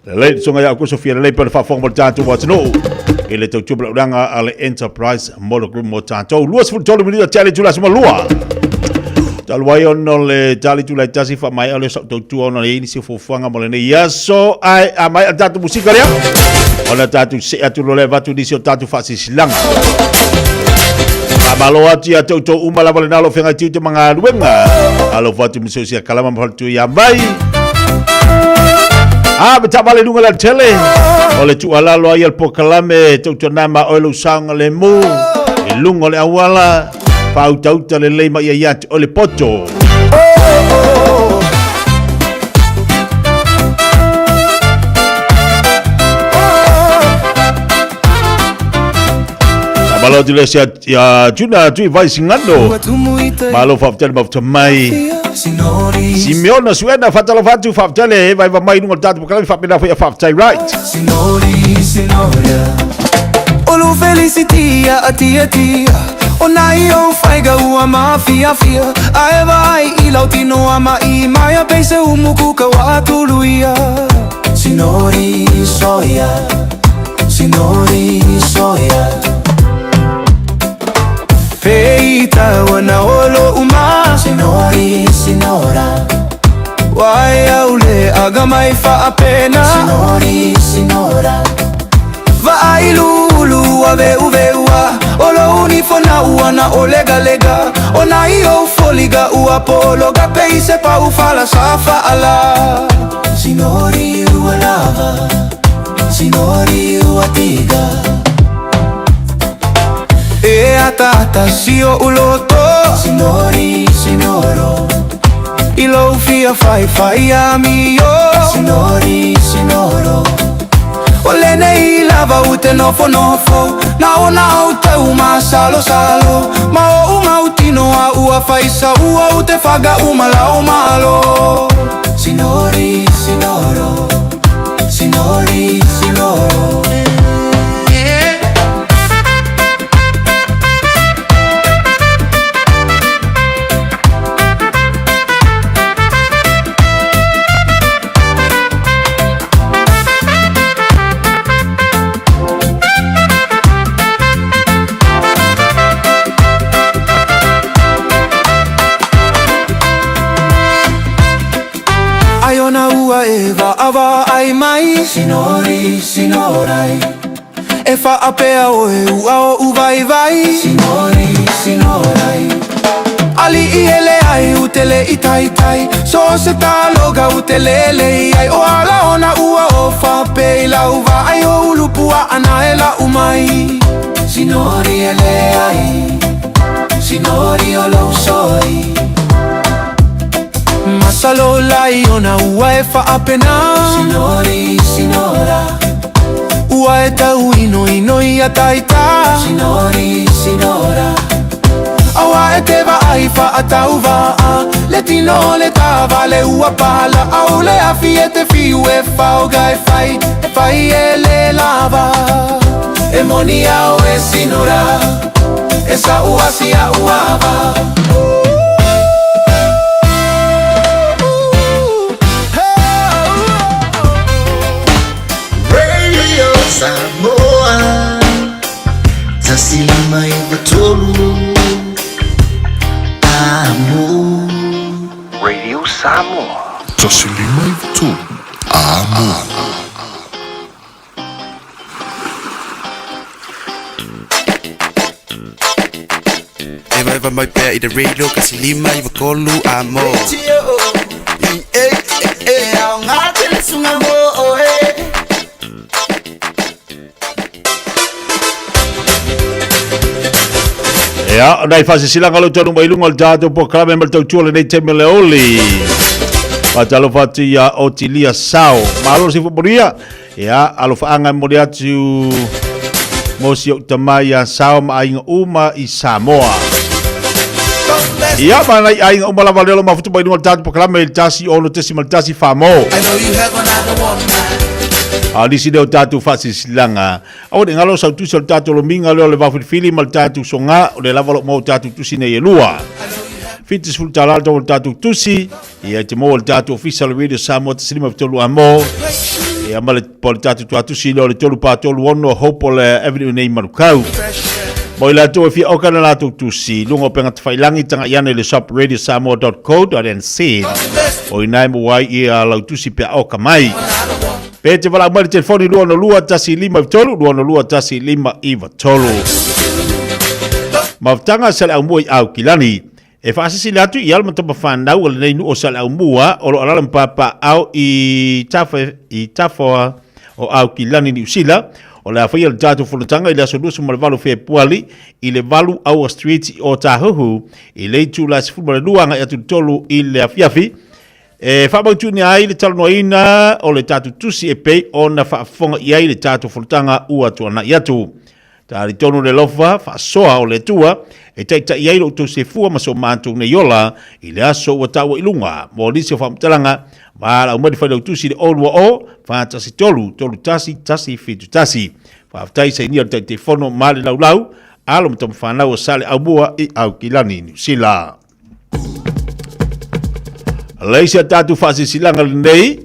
Lelei le susuga ia Aukuso fia lelei pe le faafofoga mo le tatou atunuu i le tautua laulaga a le Enterprise Motor Group mo tatou. 23 minita tea le itula aso ma lua. Talu ai ona o le tali itula e tasi faamaea lea o sau tautua ona e i ai nisi o fuafuaga mo lenei aso. Ae a maea le tatou musika lea, ona tatou see atu loa lea avatu nisi o tatou faasilasilaga. Faamalo atu ia te outou uma lava lena o lo o feagai tiute ma galuega. Alofa atu ma sia kalama ma faletua ia mai. A, me taavale i luga le alatele. O le tuualalo ai a le polokalame tautuana ma oe lou saogalemu i luga o le auala, faautauta lelei ma ia ia te oe le poto. Malo atu le sia ia Juna tui vai singano. Malo faafetai le mafuta mai. Simeona Suena faatalofa atu faafetai le vai vai mai i luga o le tatou polokalame faapena foi a faafetai right. Sinori, sinoria Olu felicitia atia tia O nai o faiga ua mafiafia Ae vaai i lau tino a mai Maia pei se umuku ka wa atuluia Sinori soia Sinori soia Peita wana olo uma Sinori sinora Wai au le aga mai faapena Sinori sinora Vaai lulu a veuveua O lo unifona ua na o legalega O nai o foliga ua pologa Pei se pau fala sa faala Sinori ua lava Sinori ua tiga E ataata si o'u loto Sinori sinoro I lou fia faifai amio Sinori sinoro O lenei lava u te nofonofo Na ona ou tau masalosalo Ma o'u mautino a ua faisa ua u te faga uma lao malo Sinori sinoro Sinori sinoro. ua e vaavaai mai. Sinori, sinorai. E faapea oe ua oʻu vaivai. Sinori, sinorai. Aliʻi hele ai u te le i taitai. So o se taloga u te lele i ai. O ala ona ua o faapea i lau vaai o ulu puaʻa na e lau mai. Sinori e leai. Sinori o lou soi. Masalo lai ona ua e faapena. Sinori, sinora. Ua e tau inoino ia taita. Sinori, sinora. Aua e te vaai faatauvaa. Le tino le taavale ua pala. Au le afi e te fiu e faoga e fai. E fai e le lava. E moni au e sinora. E sa ua si a uava. Radio Samoa 153 Amo. Radio Samoa. 153 Amo. Eva eva mai pea i te radio kasi lima i vakolu amo. Ia, nai faasisilaga o le tonu mai luga o le tatou polokalame ma le tautua lenei taimi o le oli. Faatalofa atu ia Otilia Sao. Malo se fuamoria. Ia, alofaaga e momoli atu mo si ou tama ia Sao ma aiga uma i Samoa. Ia, ma nai aiga uma lava lea o lo mafuta mai luga o le tatou polokalame i le 1 6.1 whamo. A nisi lea o tatou faasilasilaga. Aua ne i galo sau tusi o le tatou lomiga lea o le vaofilifili ma le tatou soga, o lea lava o lo o maua tatou tusi nei e lua. $70 le tau o le tatou tusi, ia e te maua i le tatou ofisa o le Radio Samoa 153 a mo. Ia ma le, po o le tatou tuatusi lea o le 3436 Hope o le Avenue nei i Manukau. Mo i latou e fia oka na latou tusi, i luga o upega tafailangi taga'i ane i le shop radiosamoa.co.nz. O i ina e maua ai ia lau tusi pe a oka mai. Pe te valaau mai le telefoni 262 153 262 1593. Mafutaga sa le aumua i Aukilani. E faasilasila atu i alo ma tama fanau a lenei nuu o Saleaumua o lo o alaala ma papaaao i tafa i tafa o Aukilani Niu Sila, o le a faia le tatou fonotaga i le aso 28 Fepuali i le 8 Aua Street i Otahuhu i le itula 12 agai atu i le 3 i le afiafi. E faamautuina ai le talanoaina o le tatou tusi e pei ona faafofoga i ai le tatou fonotaga ua tuanai atu. Talitonu le alofa faasoa o le Atua e taitai ai lo outou sefua ma so matou nei ola i le aso ua taua i luga. Mo nisi o faamatalaga, valaau mai le Failautusi i le 020 413 31 171. Faafetai sainia o le Taitaifono ma le Laulau, alo ma tamafanau o Saleaaumua i Aukilani, Niu Sila. Le isi a tatou faasilasilaga lenei,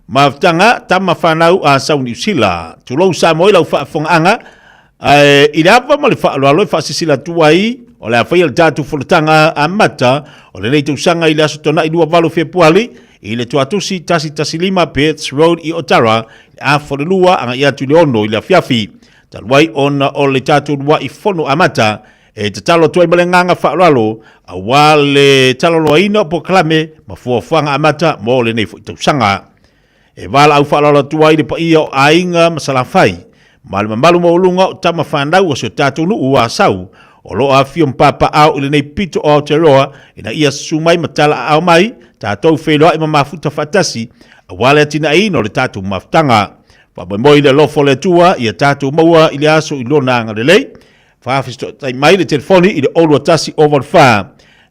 mafutaga tama fanau a Sau Niu Sila. Tulou Samoa i lau faafofogaaga, ae i le ava ma le faaaloalo e faasilasila atu ai, o le a faia le tatou fonotaga amata o lenei tausaga i le aso Toonai 28 Fepuali i le Tuatusi 115 Bairds Road i Otara, i le afa o le 2 agai atu i le 6 i le afiafi. Talu ai ona o le tatou lua'i fono amata, E tatalo atu ai ma le agaga faaaloalo aua le talanoaina o polokalame ma fuafuaga amata mo lenei foi tausaga. E valaau faaaloalo atu ai le paia o aiga ma Salafai ma le mamalu maualuga o tama fanau o si o tatou nuu o Asau o lo o afifio ma papaaao i lenei pito o Aotearoa ina ia susu mai ma talaaao mai tatou feiloai ma mafuta faatasi aua le atinaeina o le tatou mafutaga. Faamoemoe i le alofa o le Atua ia tatou maua i le aso i Lona agalelei. Faafesootai mai le telefoni i le 021 084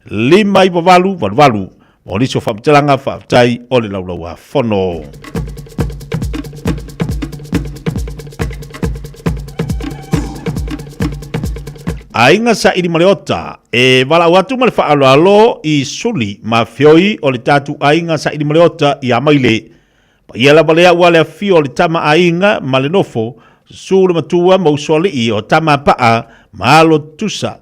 598 88 mo nisi o faamatalaga. Faafetai o le laulauafono. Aiga Saili ma Leota e valaau atu ma le faaaloalo i suli ma feoi o le tatou Aiga Saili ma Leota i Amaile. Paia lava lea ua le afio o le tama aiga ma le nofo, susu le matua ma usoalii o tama paa ma alo tusa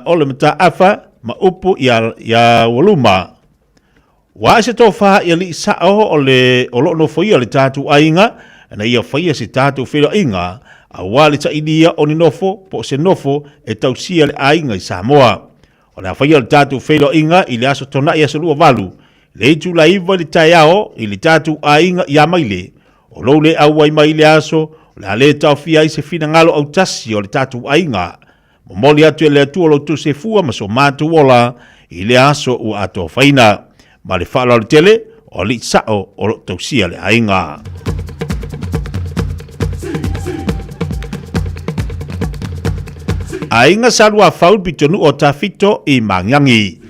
o le mataafa ma upu ia, ia Ualuma. Ua ae se tofa i alii sao o le o lo o nofoia le tatou aiga ina ia faia se tatou feiloaiga aua le sailia o ni nofo po o se nofo e tausia le aiga i Samoa. O le a faia le tatou feiloaiga i le aso Tona'i aso 28 i le itula 9 i le taeao i le tatou aiga i Amaile. O lou le auai mai i le aso, o le a le taofia ai se finagalo autasi o le tatou aiga. Momoli atu e le Atua lo outou soifua ma so matou ola i lea aso ua atoafaina. Ma le faaaloalo tele, o alii sao o lo o tausia le aiga. Aiga Saluafau i le pitonuu o Tafito i Magiagi.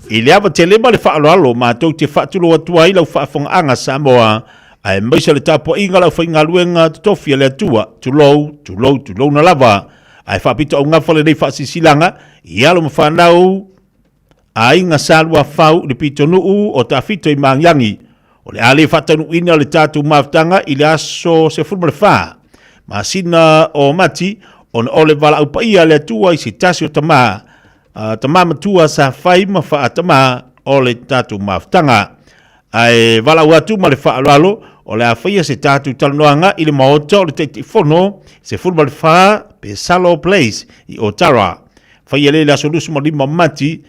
I le ava tele ma le faaaloalo matou te faatulou atu ai lau faafogaaga Samoa aemaise le tapuaiga a le aufaigaluega totofi a le Atua, tulou, tulou, tulouna lava. Ae faapitoaugafa lenei faasilasilaga i alo ma fanau aiga Saluafau i le pitonuu o Tafito i Magiagi. O le a le faataunuuina le tatou mafutaga i le aso 14 masina o Mati ona o le valaau paia a le Atua i se tasi o tama, tama matua sa fai ma faatama o le tatou mafutaga. Ae valaau atu ma le faaaloalo, o le a faia se tatou talanoaga i le Maota o le Taitaifono 14 Pesalo Place i Otara. Faia lea i le aso 25 Mati,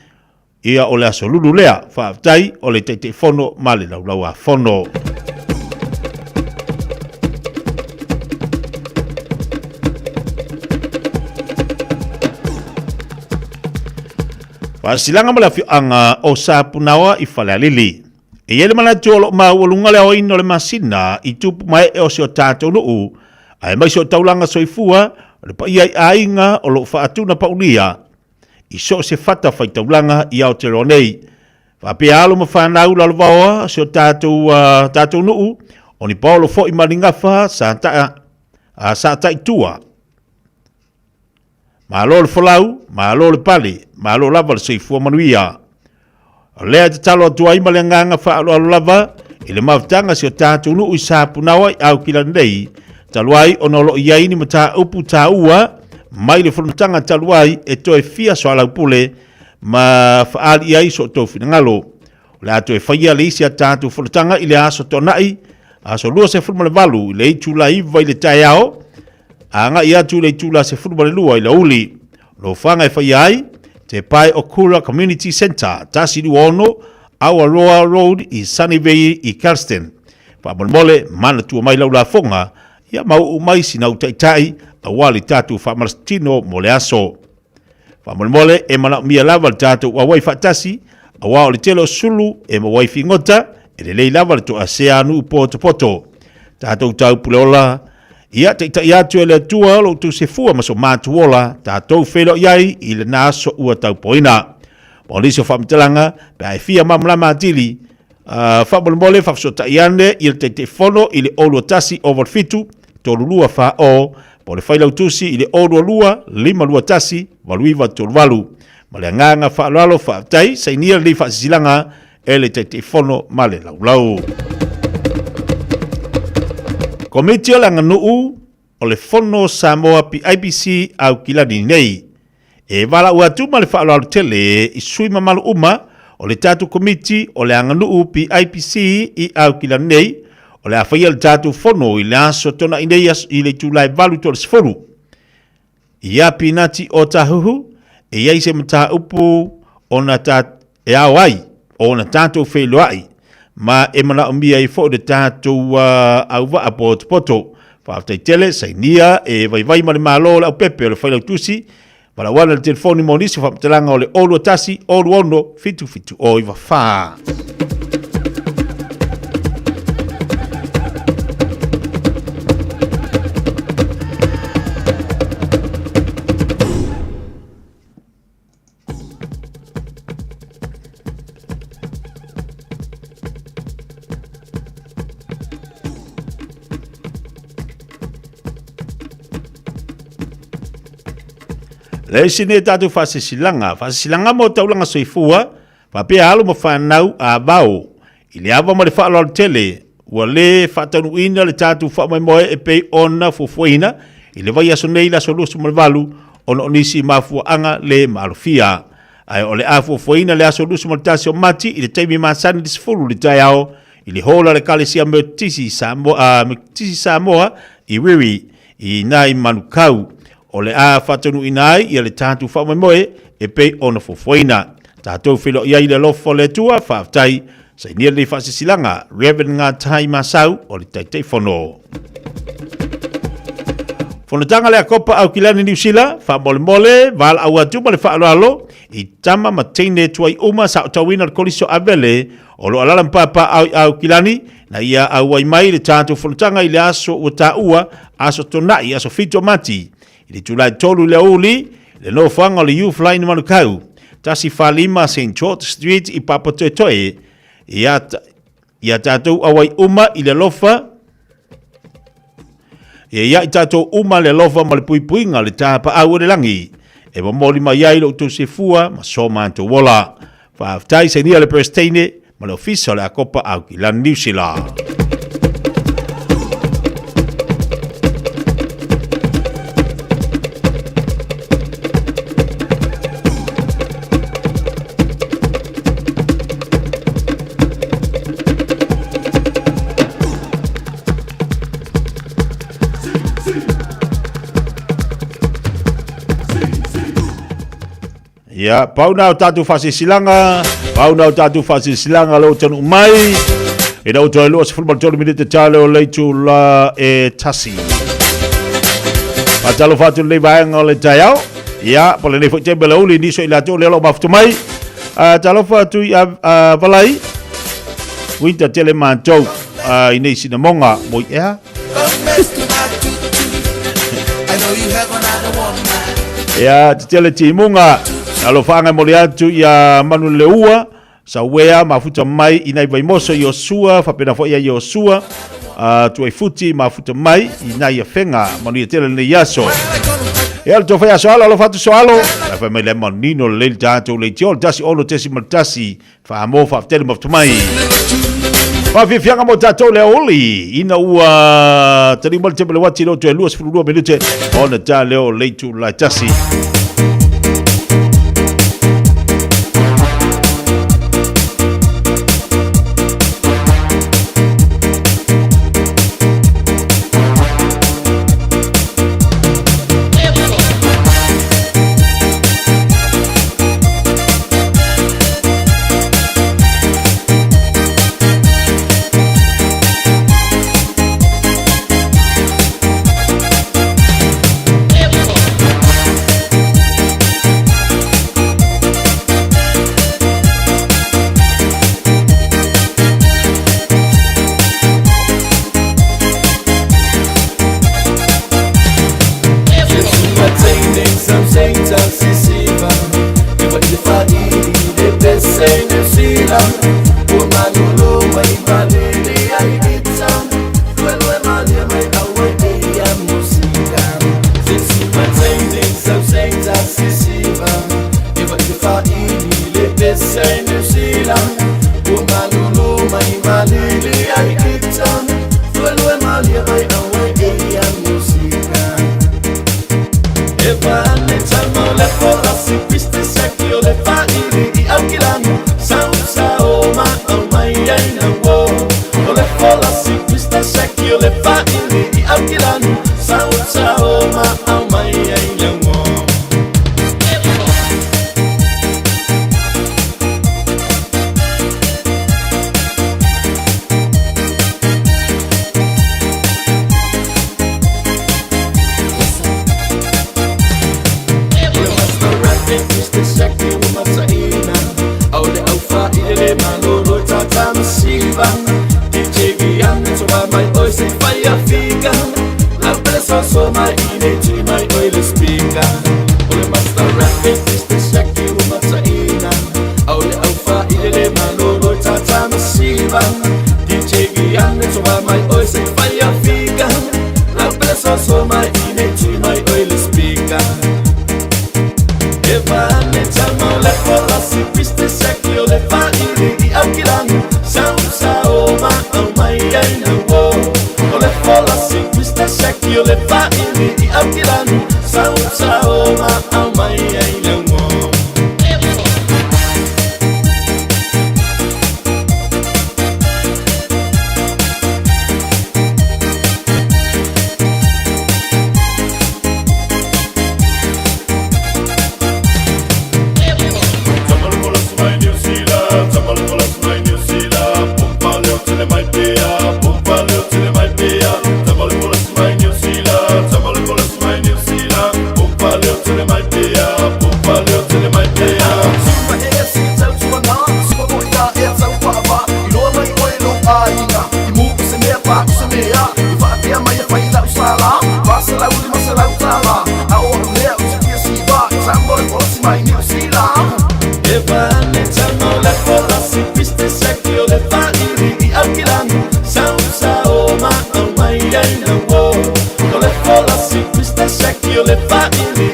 ia o le aso Lulu lea. Faafetai o le Taitaifono ma le Laulau-a-Fono. Faasilaga ma le afioaga o Sapunaoa i Falealili. E i ai le manatu o lo o maualuga le aoina o le masina i tupu mae o si o tatou nuu, aemaise o taulaga soifua o le paia i aiga o lo o faatuna paulia i so o se fata faitaulaga i Aotearoa nei. Faapea alo ma fanau lalovaoa o si o tatou, tatou nuu, o ni paolo foi ma ni gafa sa taa, sa taitua. Malo le folau, malo le pale, malo lava le soifua manuia. O lea e tatalo atu ai ma le agaga faaaloalo lava i le mafutaga si o tatou nuu i Sapunaoa i Aukilani nei, talu ai ona o lo o i ai ni mataupu taua mai le fonotaga talu ai e toe fia soalaupule ma faaali i ai so outou finagalo. O le a toe faia le isi a tatou fonotaga i le aso Toonai, aso 28 i le itula 9 i le taeao, agai atu i le itula 12 i le aoauli. O nofoaga e faia ai, Te Pae o Kura Community Centre, 126 Awaroa Road i Sunnyvale i Carlston. Faamolemole, manatua mai lau lafoga, ia mauuu mai sina u taitai aua le tatou faamalasitino mo le aso. Faamolemole, e manaomia lava le tatou auai faatasi, aua o le tele o sulu e maua ai figota, e lelei lava le toasea nuu potopoto. Tatou taupuleola, ia taitai atu e le Atua lo outou sefua ma so matou ola, tatou feiloai ai i lena aso ua taupoina. Ma o nisi o faamatalaga, pe a e fia malamalama atili, faamolemole faafesootai ane i le Taitaifono i le 021 087 32 40 po o le Failautusi i le 022 521 8938. Ma le agaga faaaloalo faafetai, sainia lenei faasisilaga e le Taitaifono ma le Laulau. Komiti o le Aganuu o le Fono Samoa PIBC Aukilani nei. E valaau atu ma le faaaloalo tele i sui mamalu uma o le tatou Komiti o le Aganuu PIBC i Aukilani nei, o le a faia le tatou fono i le aso Tona'i nei i le itula e 8:30. Ia Pinati o Tahuhu, e i ai se mataupu ona ta, e ao ai ona tatou feiloai, ma e manaomia ai foi le tatou auvaa potopoto. Faafetai tele, sainia e vaivai ma le Malo o le aupepe o le Failautusi, valaauana i le telefoni mo nisi o faamatalaga o le 021 06 77 094. Le isi nei tatou faasisilaga, faasisilaga mo taulaga soifua, faapea alo ma fanau a vao, i le ava ma le faaaloalo tele, ua le faataunuuina le tatou faamoemoe e pei ona fuafuaina i le vaiaso nei le aso 28 ona o nisi mafuaaga le maalofia. Ae o le a fuafuaina le aso 21 o Mati i le taimi masani i le 10 i le taeao i le hōla o le Ekalesia Metotisi Samoa, Metotisi Samoa i Riri i ina i Manukau. O le a faataunuuina ai ia le tatou faamoemoe e pei ona fuafuaina. Tatou feiloai ai i le alofa o le Atua, faafetai. Sainia lenei faasilasilaga, Rev. Ngatai Masau o le Taitaifono. Fonotaga le Akopa Aukilani Niu Sila, faamolemole, valaau atu ma le faaaloalo i tama ma teine tuai uma sa otauina le Koliso Avele o lo o alaala ma papaaao i Aukilani, na ia auai mai le tatou fonotaga i le aso ua taua, aso Tona'i, aso 7 o Mati, i le itula e 3 i le aoauli, le nofoaga o le Youth Line Manukau, 145 St George Street i Papatoetoe, ia, ia tatou auai uma i le alofa, ia ia i tatou uma le alofa ma le puipuiga le tapaau o le lagi, e momoli mai ai lo outou sefua ma so matou ola. Faafetai sainia le Peresiteine ma le Ofisa o le Akopa Aukilani Niu Sila. Ia, pau na o tātou whasisilaga, pau na o tātou whasisilaga lo tanu mai, e na utoa e lua sefulu ma le tolu minute tale o leitu la e tasi. Whatalo whatu lenei vaega o le taeao, ia, po lenei foi tembe le uli, niso i latou le olo mafutu mai. Talofa atu i valai, winter tele mātou, i nei sinamonga, moi ea. Ia, te tele timuga, alofaga e moli atu ia Manu le Ua, Sauea, mafuta mai i nai Vaimoso i Osua, faapena foi ia Iosua, Tuaifuti, mafuta mai i nai Afega, manuia tele lenei aso. Ia, le tofai aso alo, alofa atu soalo, la fai mai le manino lelei le tatou leitio, le 16.1, Faamo faafetai le mafuta mai. Faafiafiaga mo tatou le aoauli ina ua taliu mai le taimi o le uati le toe 22 minute ona ta leo o le itula e tasi.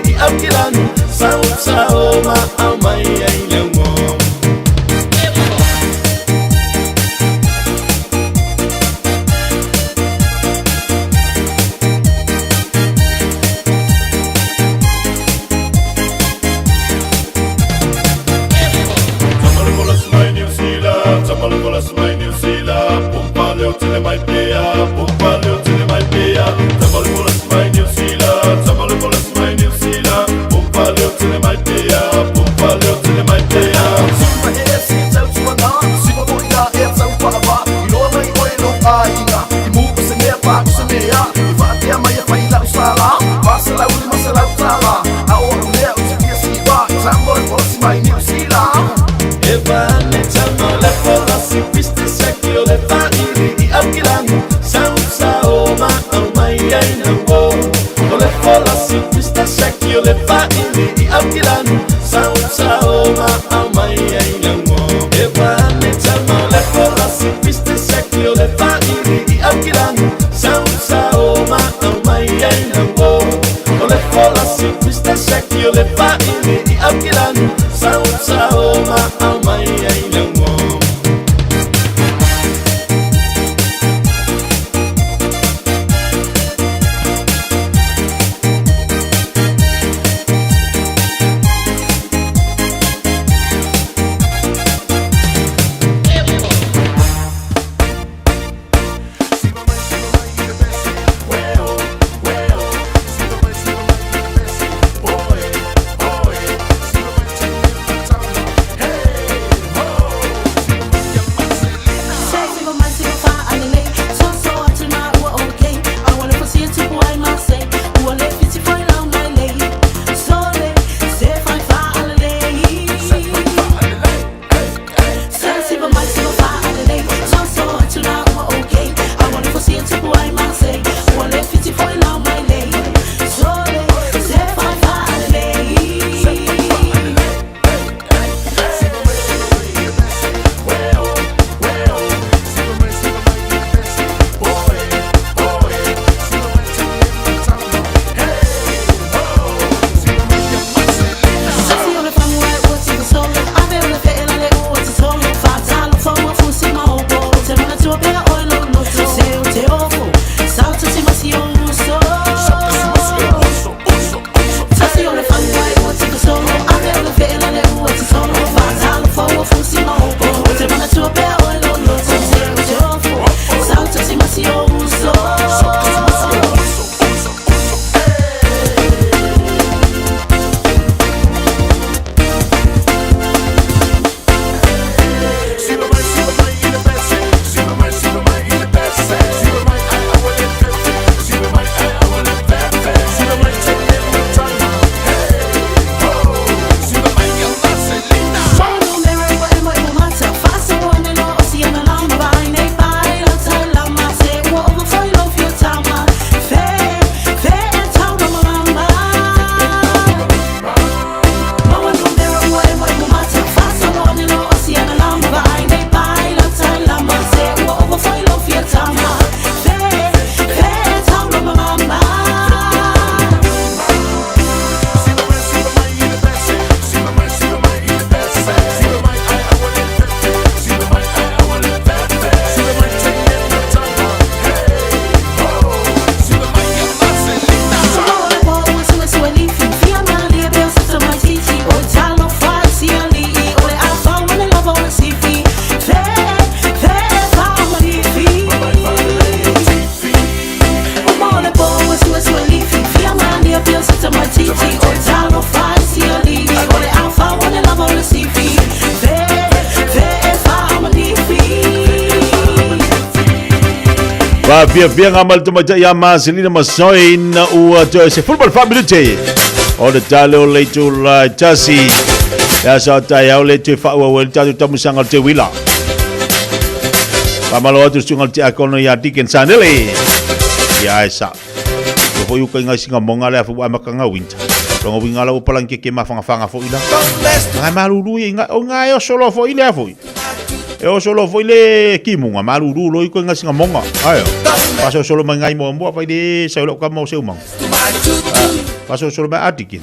i Aukilani Sausao ma au mai ai le ugo. Faafiafiaga ma le tamaitai ia Maselina Masoi ina ua toe 14 minute o le tale o le itula e tasi le aso a taeao le toe faaauau ai le tatou tamusaga o le teuila. Faamalo atu le susuga o le tiakono ia Deacon Sanele ia ae sa. Ua foi uka i ngai singamoga le afu ua amata ngau winter. Longa winga la ua palangi ke ke mafagafaga foi la. Ngai malulu ia inga o ngai oso loa foi le afoi. E oso loa foi le kimuga malulu lo iko inga singamoga. Aio. Paso solo mai ngai mua mua fai le sa lo ka mo se umang. Faasolosolo mai a Deacon.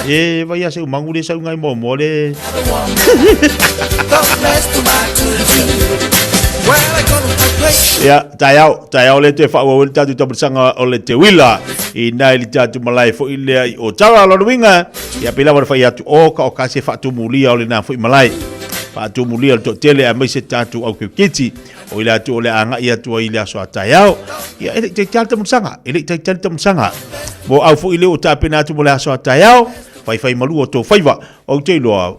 E vai a se umangu le sau ngai mo le. Ia, taeao, taeao le toe faaauau ai le tatou tamasanga o le teuila i nai le tatou malae foi lea i Otawa. Lona uiga, ia pei lava ona fai atu, o ka o kasi e faatumulia o lena foi malae. Faatumulia le toatele aemaise tatou au kirikiti o i latou o le a agai atu ai i le aso a taeao. Ia, e le i taitali tamasanga, e le i taitali tamasanga. Mo au foi lea ua tapena atu mo le aso a taeao, faifai malu o tou faiva. Ou te iloa,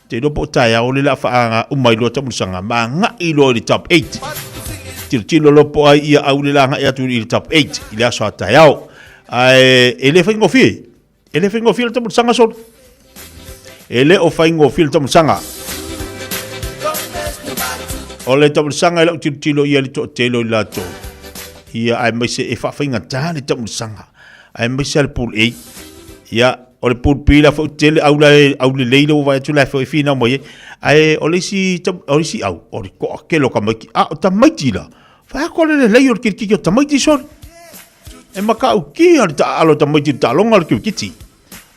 Te iloa po o taeao le la faaga uma i loa tamulisaga ma agai loa i le top 8. Tilotilo loa po o ai ia au le la agai atu i le top 8 i le aso a taeao. Ae e le faigofie. E le faigofie le tamulisaga solo. E le o faigofie le tamulisaga. O le tamulisaga i lau tilotilo ia le toatele o i latou. Ia aemaise e faafaigata le tamulisaga. Aemaise le pool A. Ia O le pool B la foi tele au la au lelei le ua vaai atu la foi finau mai ai. Ae o le isi o le isi au o le toatele o tamaiti. A o tamaiti la, fai atu le lelei o le kirikiti o tamaiti sole. E matautia le taaalo o tamaiti i le taaloga o le kirikiti.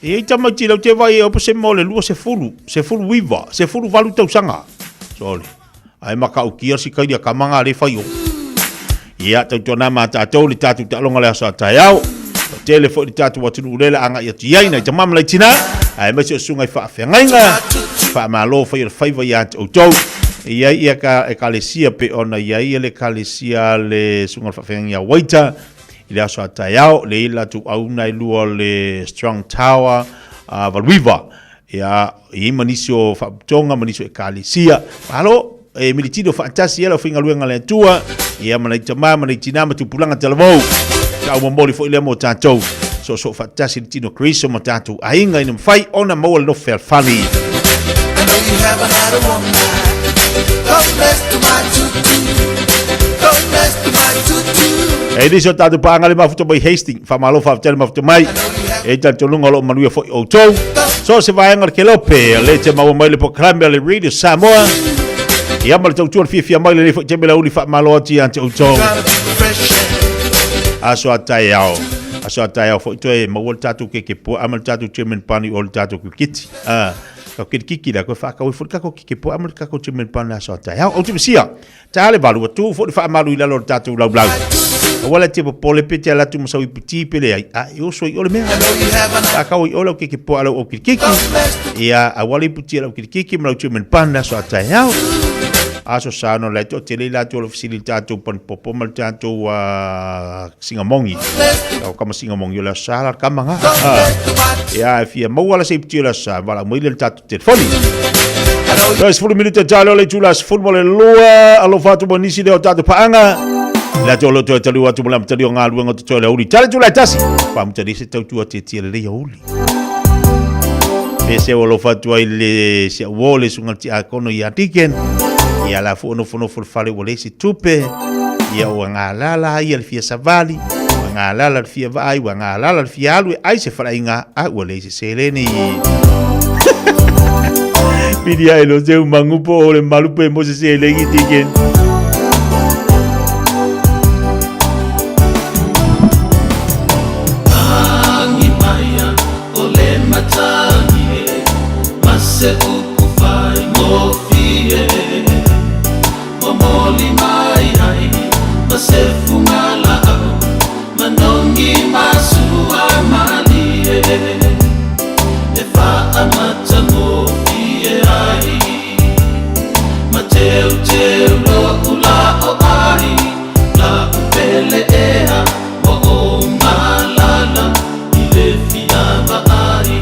E i ai tamaiti lau te vaai ai se mo le 20, 19, 18 tausaga. Sole. Ae matautia si kaili a kama ngā le whai o. Ia, tautuana mā tātou le tātou taaloga le aso a taeao. Ua tele foi le tātou atunuu lea le agai atu i ai nai tama ma nai tina. Aemaise o susuga i faafeagaiga, faamalo fai o le faiva ia te outou. E i ai ia ka ekalesia pe ona i ai le ekalesia a le susuga i le faafeagaiga ia Waita i le aso a taeao, le i latou auna e lua o le Strong Tower a Valuiva. Ia, e i ai ma nisi o faaputoga ma nisi o ekalesia. Malo, e militino faatasi ia le aufaigaluega a le Atua, ia ma nai tama ma nai tina ma tupulaga talavou. Sa ou momoli foi lea mo tatou. Soosoo faatasi le tino Keriso ma tatou aiga ina mafai ona maua le nofo fealofani. E nisi o tatou paaga le mafuta mai Hastings, faamalo faafetai le mafuta mai. E talitonuga o lo o manuia foi outou. So se vaega o le kelope, o le te maua mai le pokrame o le Radio Samoa. Ia ma le tautua le fiafia mai lenei foi taimi le uli faamalo atu ia te outou. Aso a taeao. Aso a taeao foi toe maua le tatou keke puaa ma le tatou German pani o le tatou kirikiti. Ah, ka kirikiki la koe whaakawe foi le kako keke puaa ma le kako German pani aso a taeao. Ou te masia. Ta le valu, ua tu foi le faamalu i lalo o le tatou laulau. Aua la te popole pe te ala atu ma sau iputi pe leai, a e oso i o le mea. Whakau i o lau keke poa lau au kirikiki. Ia, aua le iputi lau kirikiki ma lau German pan aso a taeao. Aso sa no lai to tele la tu lo fisili tatou pan popo ma le tatou singamongi. O kama singamongi o le sa la kama nga. Ia, e fia maua la se iputi o le sa, wala mai le tatou telefoni. Toe 10 minute talo le itula 12, alofa atu ma nisi lea o tatou paaga. Le atu o lo toe taliu atu ma le amatalia o galuega o totoe le aoauli. Tale itula e tasi. Faamutalia se tautua tietie lelei aoauli. Pe se o alofa atu ai le si au o le susuga i le tiakono ia Deacon. Ia la fua nofonofo le fale ua leai se tupe. Ia ua galala ia le fia savali. Ua galala le fia vaai, ua galala le fia alu e ai se faleaiga a ua leai se seleni. Pili ai lo seu mangu po o le malu pe mo se seleni Deacon. Tangi maia o le matangi e Ma se upu faigofie Momoli mai ai ma se fugalaau Manogi ma sua malie E faamatagofie ai Ma teuteu lo'u la'o ai La'u pele ea ua ou malala I le fia vaai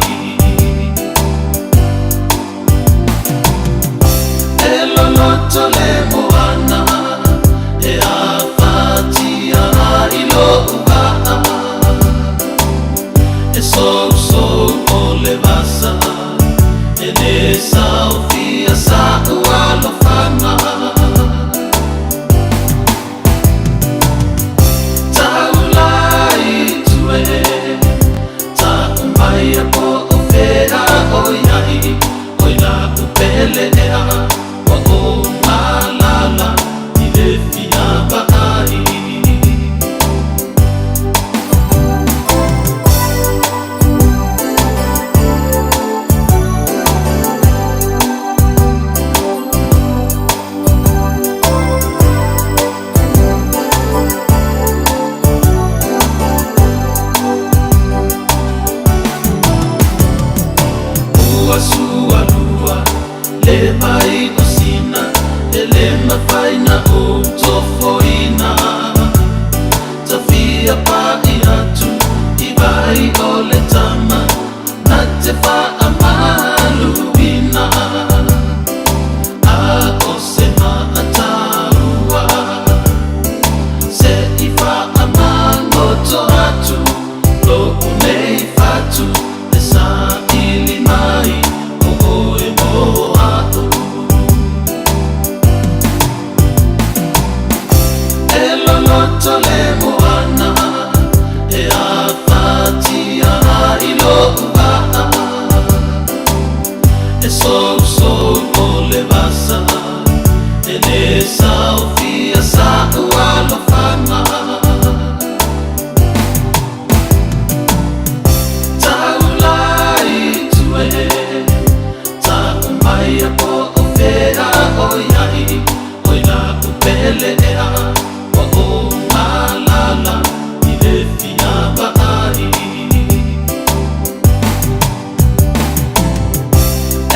E loloto le moana e afatia ai lo'u vaa E sousou o le vasa e le saofia sa'u alofaga Taula i tua e Ta'u maia po o fea o i ai Oi la'u pele ea Ua ou malala I le fia vaai. Ua sualua le vai o Sina e le mafai na ou tofoina. Tafia pa'i atu i vai o le tama na te faamaluina. A o se maataua se i faamagoto atu lo'u nei fatu e saili mai o oe mo a'u. E loloto le moana e afatia ai lo'u va'a e sousou o le vasa e lē saofia sa'u alofaga. Taula i tua e ta'u maia po o fea o i ai oi la'u pele ea ua ou malala i le fia va'ai.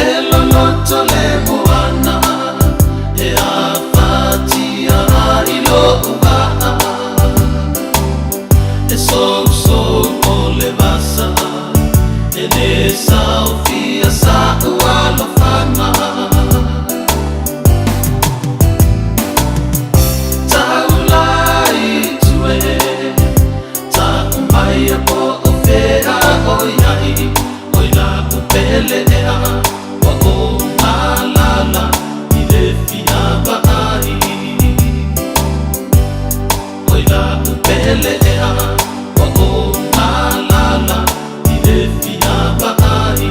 E loloto le moana e afatia ai lo'u va'a e sousou o le vasa e lē saofia sa'u alofaga. Taula i tua e ta'u maia po o fea o i ai oi la'u pele ea ua ou malala i le fia va'ai. Oi la'u pele ea ua ou malala i le fia va'ai.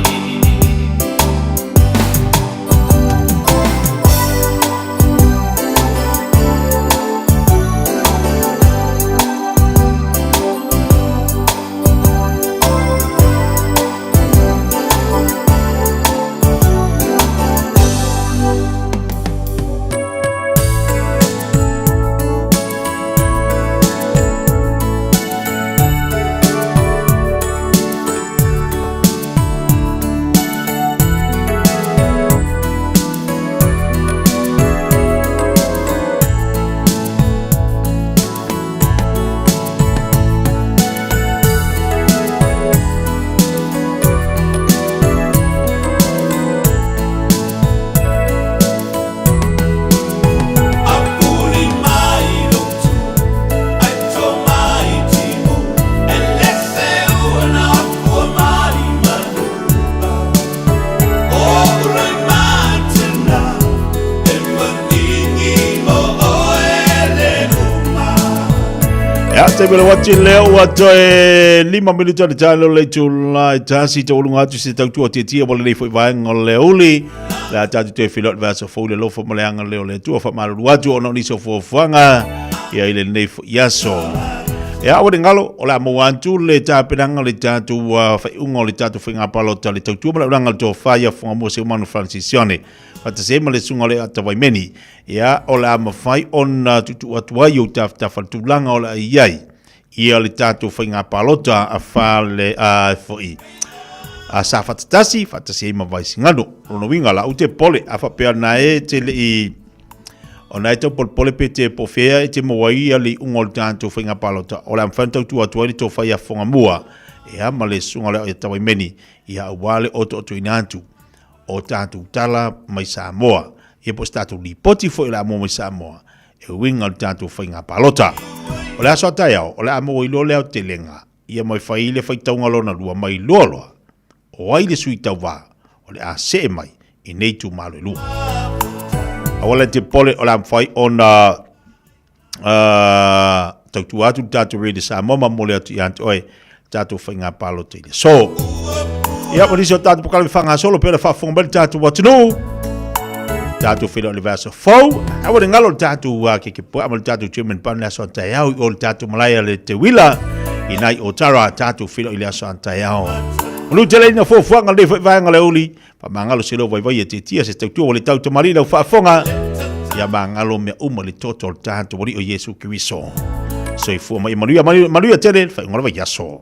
Ia, te mele wati leo ua toe 5 minuta le tae le itula e tasi te olunga atu se tautua tietia mo lenei foi vaega o le uli. Le a tātou toe feiloai le vaiaso fou i le alofa ma le agalelei o le Atua faamalulu atu ona o nisi o fuafuaga ia i lenei foi aso. Ia, aua ne galo, o le a maua atu le tapenaga o le tatou faaiuga o le tatou faiga palota le tautua ma le auaunaga a le Tofa ia Fugamua Seumanu Francis Sione faatasi ai ma le susuga o le Atavaimeni. Ia, o le a mafai ona tuutuu atu ai i ou tafatafa le tulaga o le a i ai ia le tatou faiga palota a fale a foi a Safata tasi faatasi ai ma Vaisigano. O lona uiga la, ou te popole a faapea na e te le i ona e tau polepole pe te po fea e te maua ai ia le iuga o le tatou faiga palota, o le a mafai ona tautua atu ai le tofa ia Fogamua ia ma le susuga o le Tawaimeni ia aua le otootoina atu o tatou tala mai Samoa ia po o se tatou lipoti foi o le a maua mai Samoa e uiga o le tatou faiga palota. O le aso a taeao, o le a maua i loa le aotelega ia mai fai le faitauga lona lua mai loa loa o ai le sui tauva o le a see mai i nei itumalo e lua. Aua la te popole o le a mafai ona tautua atu le tatou Radio Samoa ma momoli atu ia te oe tatou faiga palota i le aso. Ia, ma nisi o tatou polokalame faagasolo pea le faafofoga mai le tatou atunuu. Tatou feiloai i le vaiaso fou. Aua ne galo le tatou keke puaa ma le tatou German bun le aso a taeao i o le tatou malae a le Teuila i nai Otara. Tatou feiloai i le aso a taeao. Manu tele ina fuafuaga lenei foi vaega o le aoauli. Faamagalo se leo vaivai e tietia se tautua ua le tau tamalii lau faafofoga. Ia magalo mea uma i le toto o le tatou Alii o Iesu Keriso. Soifua ma ia manuia, manuia tele le faaiuga o le vaiaso.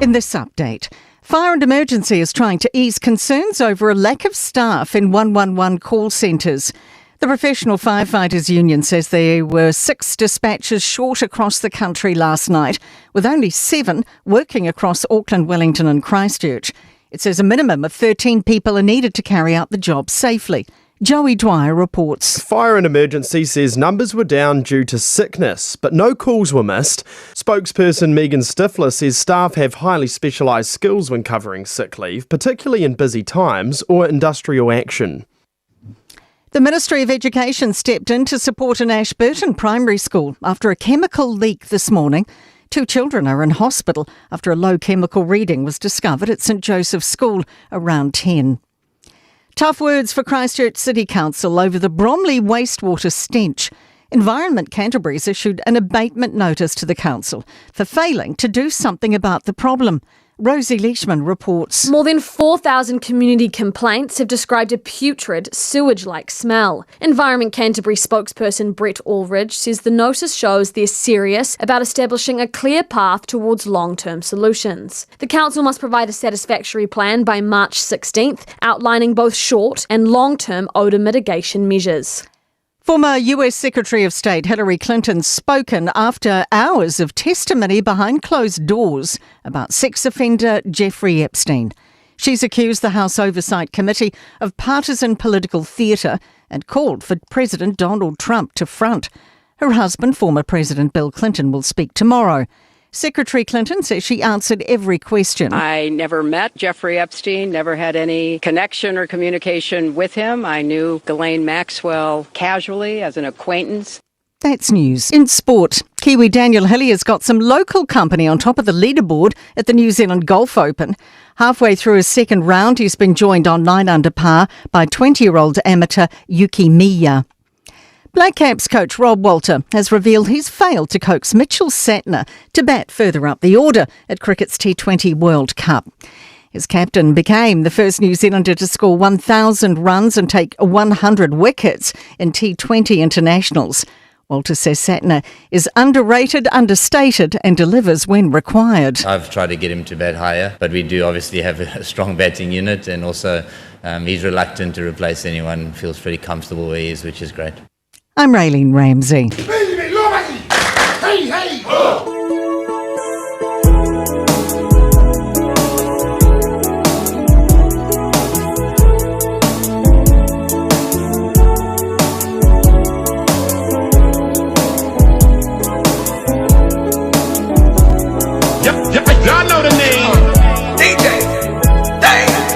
In this update, Fire and Emergency is trying to ease concerns over a lack of staff in 111 call centres. The Professional Firefighters Union says there were six dispatchers short across the country last night, with only seven working across Auckland, Wellington, and Christchurch. It says a minimum of 13 people are needed to carry out the job safely. Joey Dwyer reports. Fire and Emergency says numbers were down due to sickness, but no calls were missed. Spokesperson Megan Stifler says staff have highly specialised skills when covering sick leave, particularly in busy times or industrial action. The Ministry of Education stepped in to support an Ashburton primary school after a chemical leak this morning. Two children are in hospital after a low chemical reading was discovered at St Joseph's School around 10. Tough words for Christchurch City Council over the Bromley wastewater stench. Environment Canterbury's issued an abatement notice to the council for failing to do something about the problem. Rosie Leishman reports. More than 4,000 community complaints have described a putrid, sewage like smell. Environment Canterbury spokesperson Brett Allridge says the notice shows they're serious about establishing a clear path towards long term solutions. The council must provide a satisfactory plan by March 16th, outlining both short and long term odour mitigation measures. Former US Secretary of State Hillary Clinton spoken after hours of testimony behind closed doors about sex offender Jeffrey Epstein. She's accused the House Oversight Committee of partisan political theatre and called for President Donald Trump to front. Her husband, former President Bill Clinton, will speak tomorrow. Secretary Clinton says she answered every question. I never met Jeffrey Epstein, never had any connection or communication with him. I knew Ghislaine Maxwell casually as an acquaintance. That's news. In sport, Kiwi Daniel Hillier has got some local company on top of the leaderboard at the New Zealand Golf Open. Halfway through his second round, he's been joined on nine under par by 20 year old amateur Yuki Miya. Black Caps coach Rob Walter has revealed he's failed to coax Mitchell Santner to bat further up the order at cricket's T20 World Cup. His captain became the first New Zealander to score 1,000 runs and take 100 wickets in T20 internationals. Walter says Santner is underrated, understated, and delivers when required. I've tried to get him to bat higher, but we do obviously have a strong batting unit, and also he's reluctant to replace anyone, feels pretty comfortable where he is, which is great. I'm Raylene Ramsey. Hey, hey, oh. Y'all know the name. DJ Dang.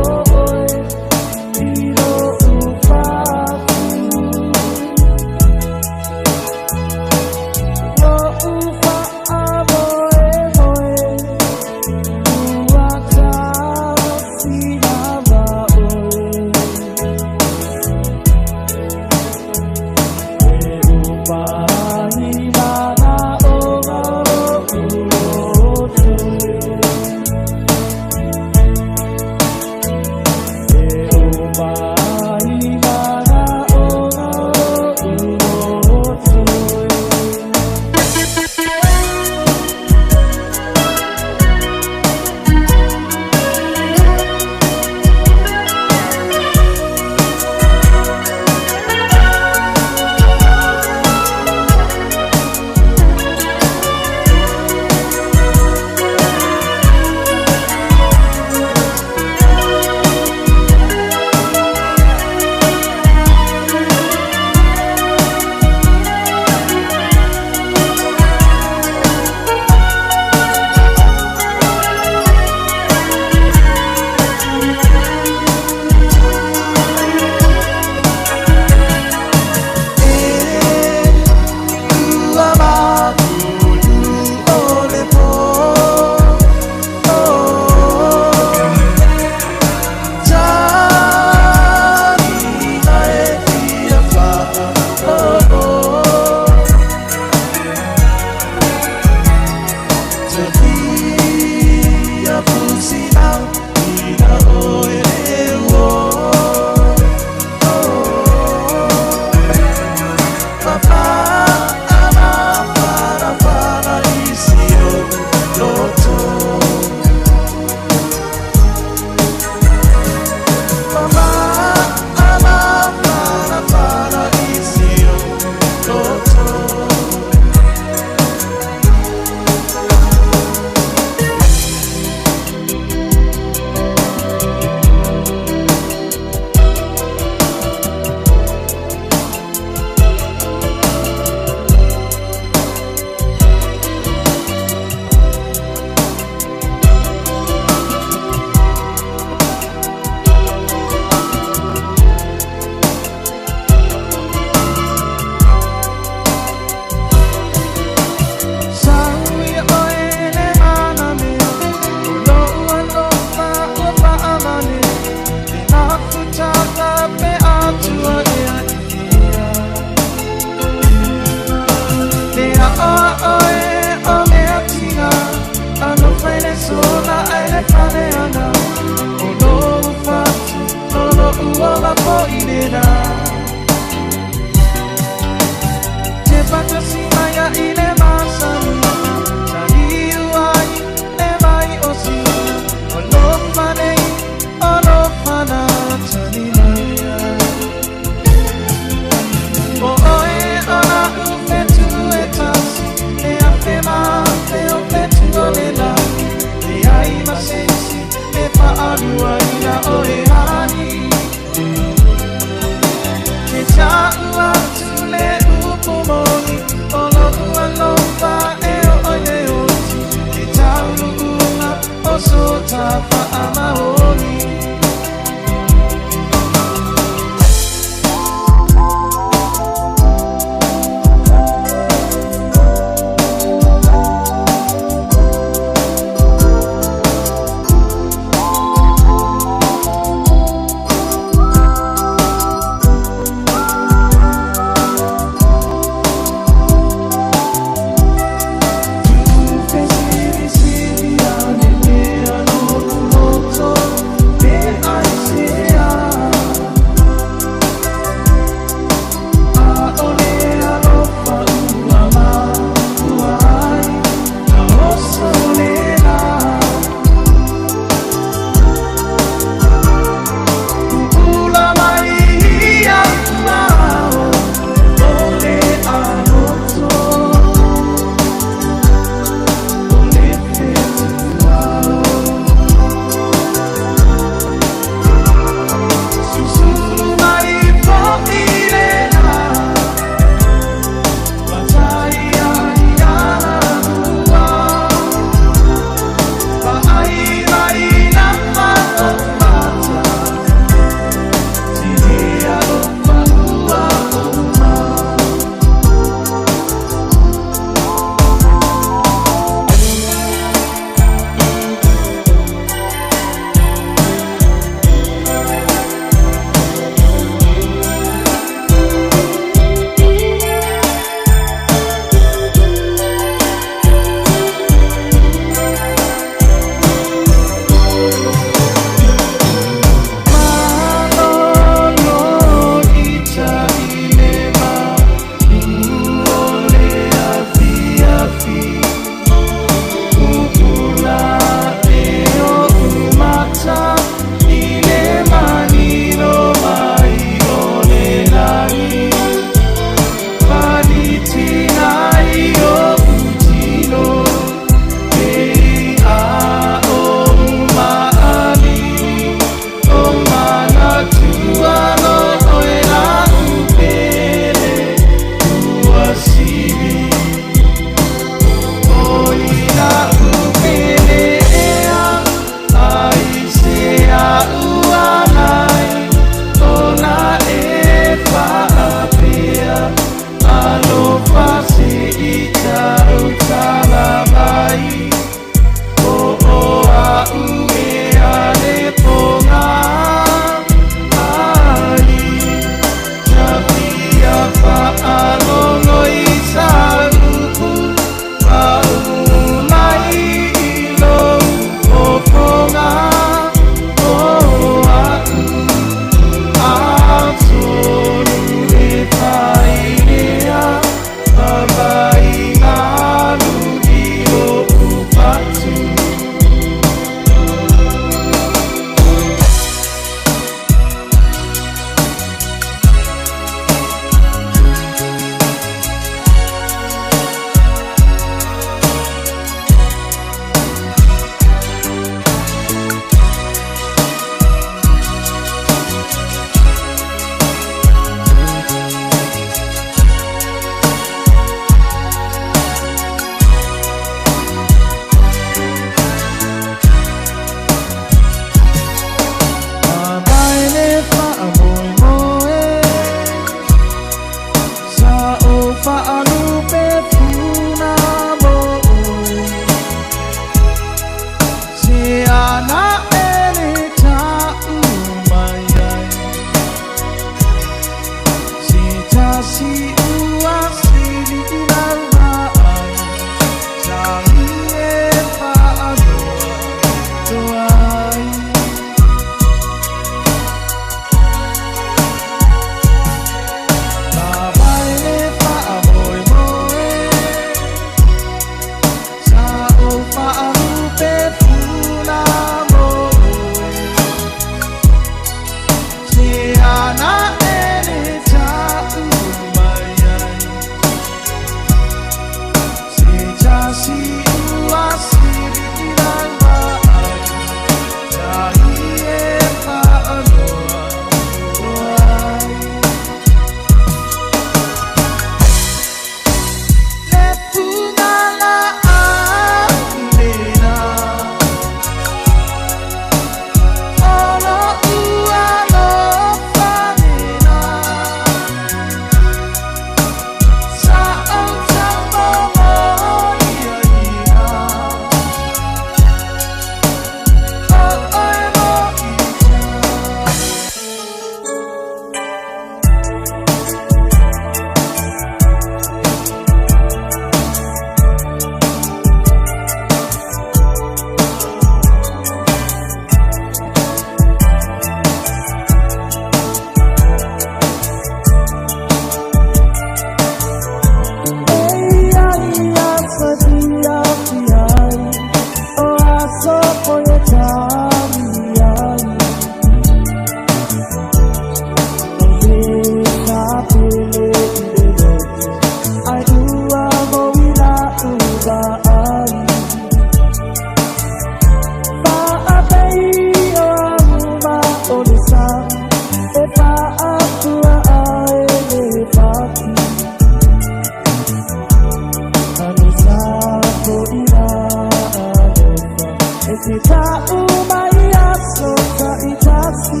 te ta'u mai aso ta'itasi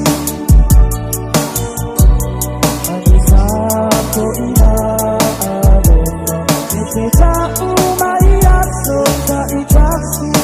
Ai te tapo ina alofa E te ta'u mai aso ta'itasi.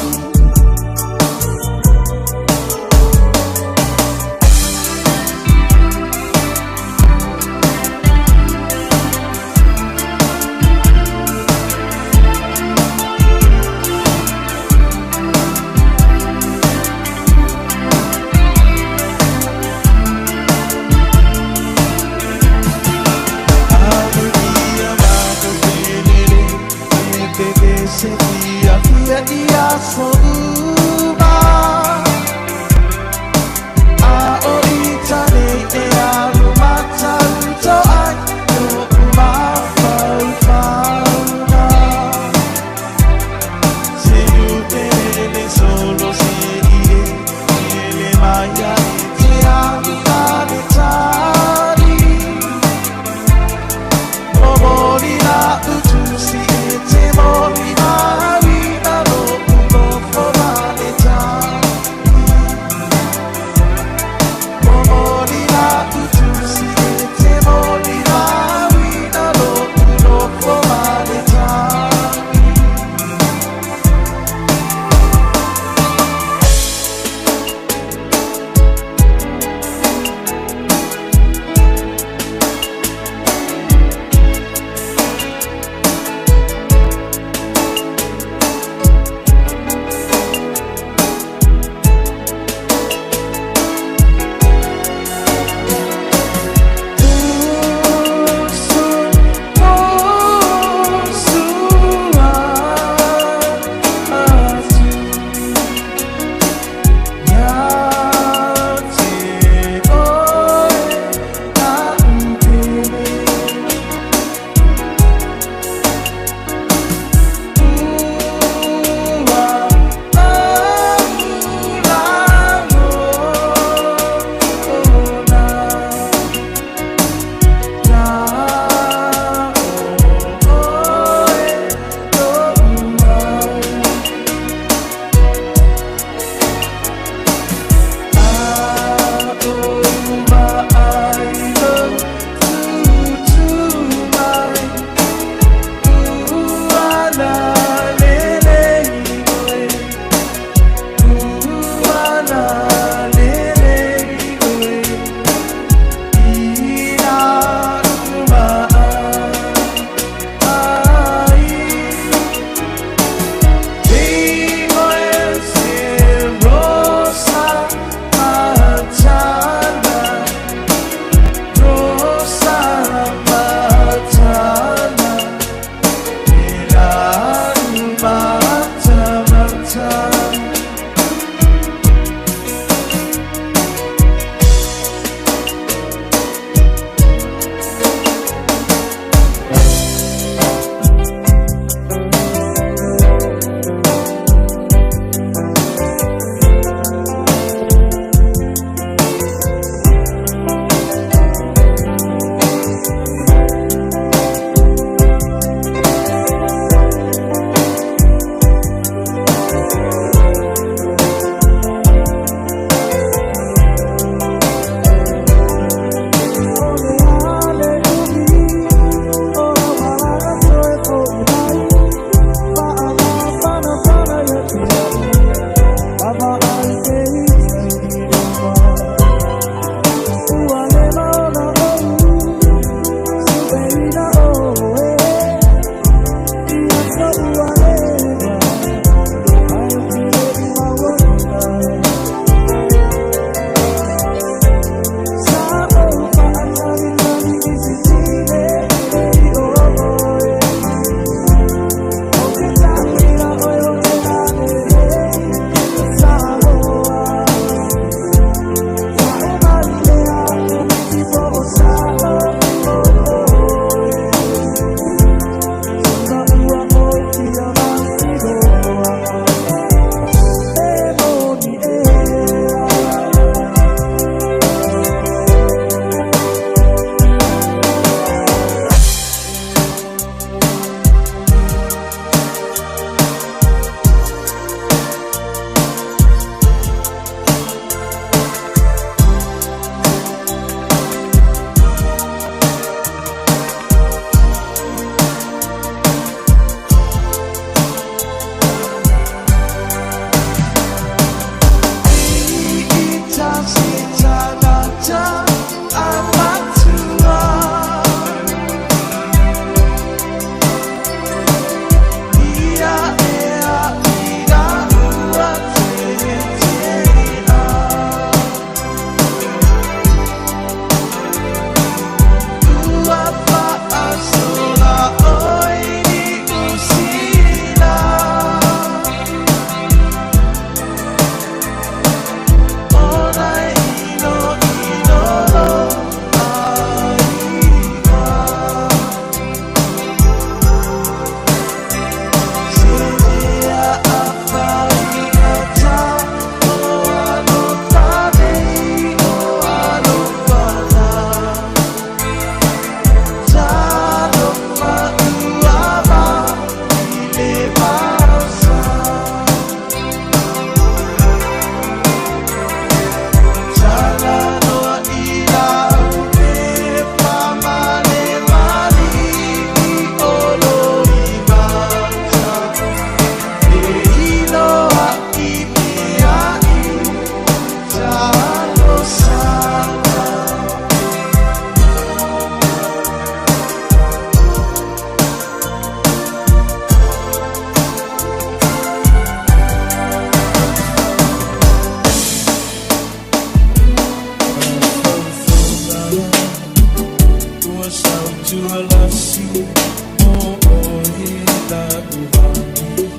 uvani.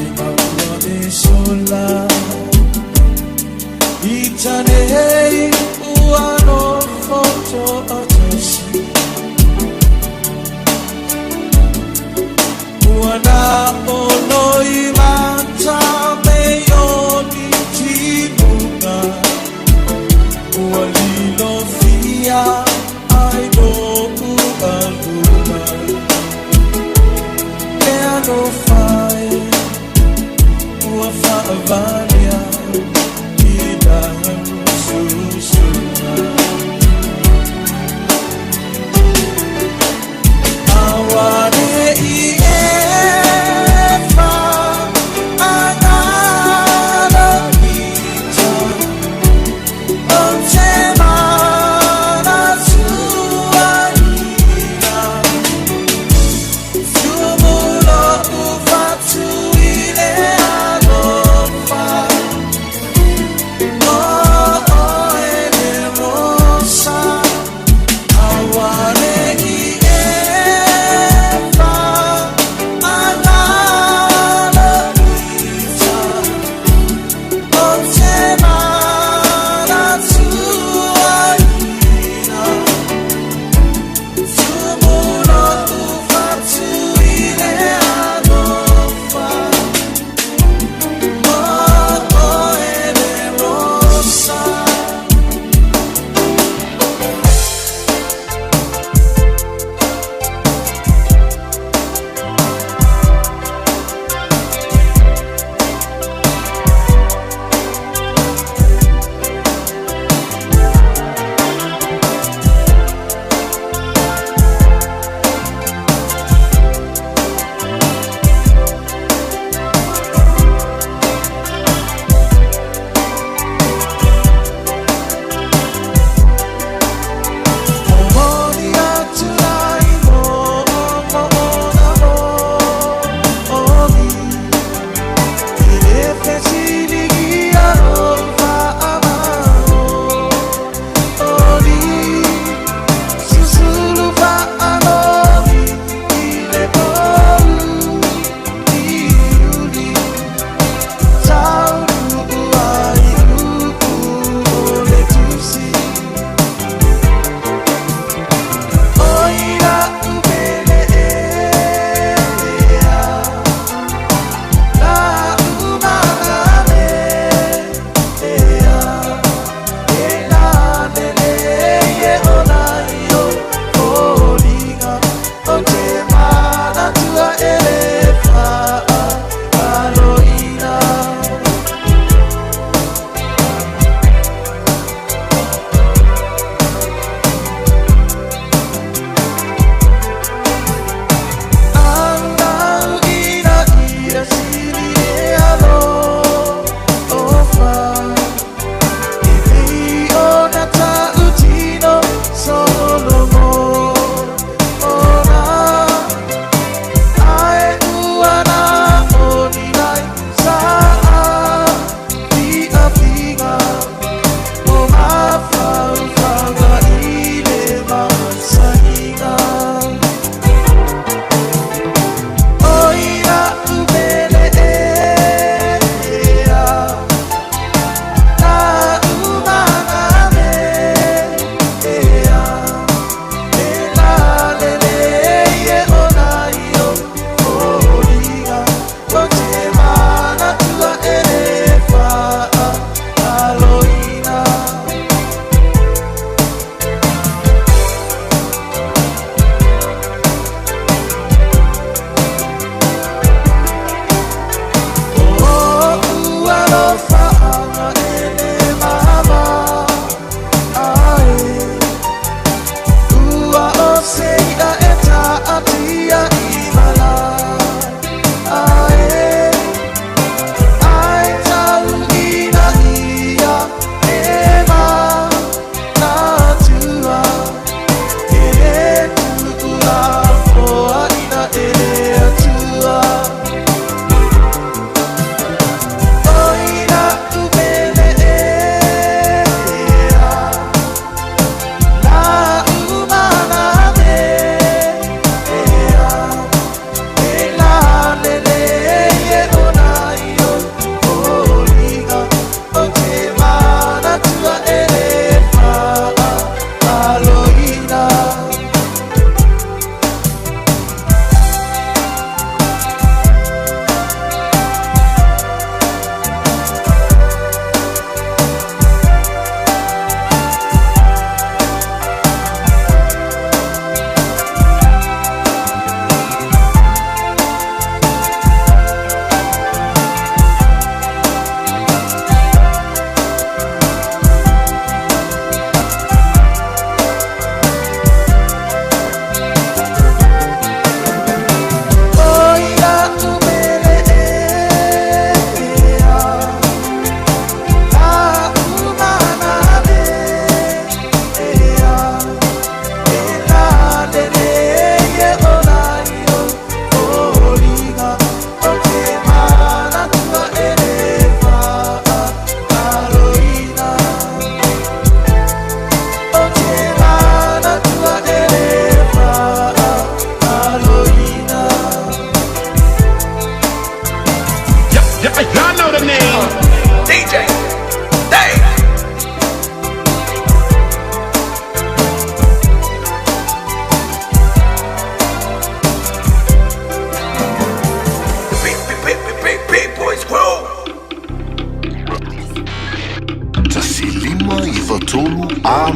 E maua e sola i tane hei ua no foto atosi. Ua na ono i mata me o ni timuga. Ua lilo fia ai no u.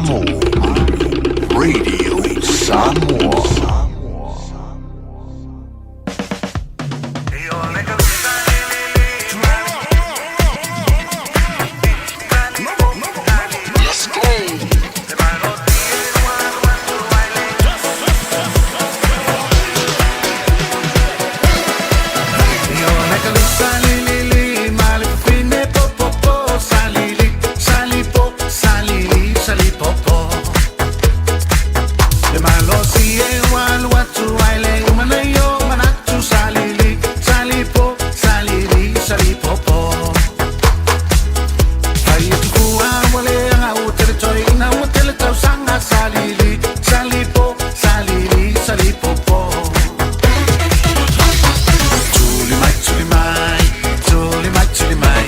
Samoa. Radio Samoa. Let's go. Salili, salipo, salili, salipopo. Tuli mai, tuli mai, tuli mai, tuli mai,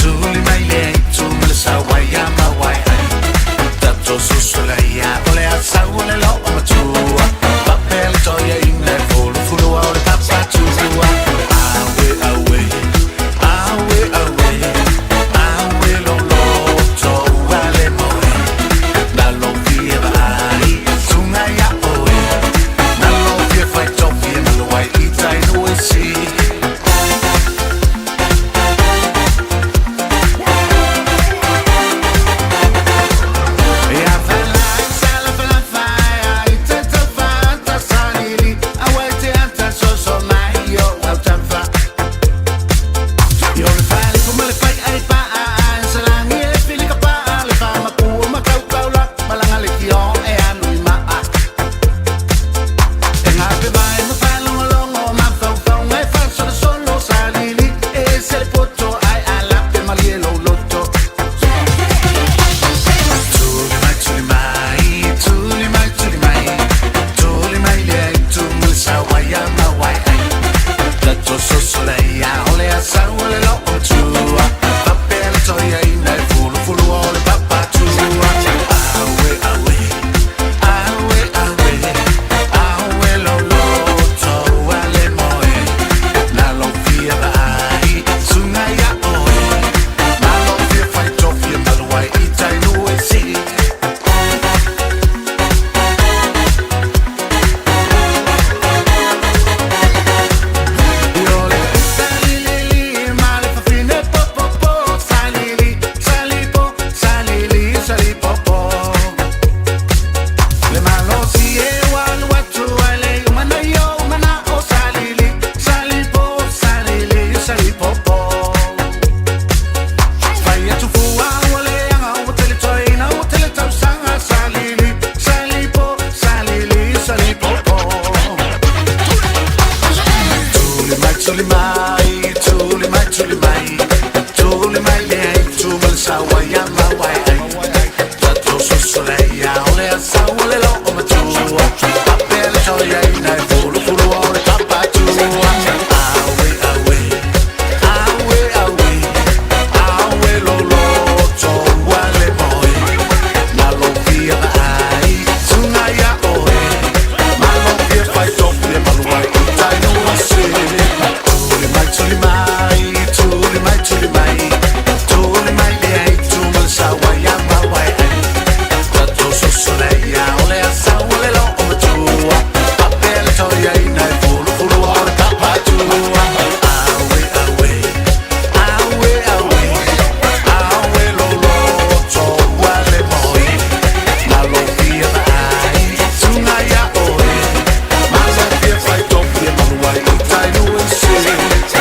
tuli mai le tu me sa wai ya ma wai ai. Tato susula ya ole a sa ole lo o matua. Papel toia ina fulu fulu o le papa tua. Awe awe, awe awe, awe lo lo to wale moe. Na lo fie va ai, tunga ya oe. Na lo fie fai to fie ma lo wai i tai no e si. See. Tuli mai, tuli mai, tuli mai, tuli mai le ai, tu mal sa wa ya ma wa ai. Tato so le ya ole a sa ole lo o ma tua. Papele to ya ina fulu fulu ole papa tua. Awe awe, awe awe, awe lo lo to wale moe. Na lo fia va ai, tunga ya oe. Ma lo fia fai to fia ma lo wai tai no se. Tuli mai, tuli mai, tuli mai, tuli mai, tuli mai le ai, tu mal sa wa ya ma wai ai. Tato so so le ya ole a sa ole lo o ma tua. Papele to ya ina fulu fulu ole papa tua. Awe awe, awe awe, awe lo lo to wale moi. Na lo fia va ai, tunga ya oe. Ma lo fia fai to fia ma lo wai i tai no e se.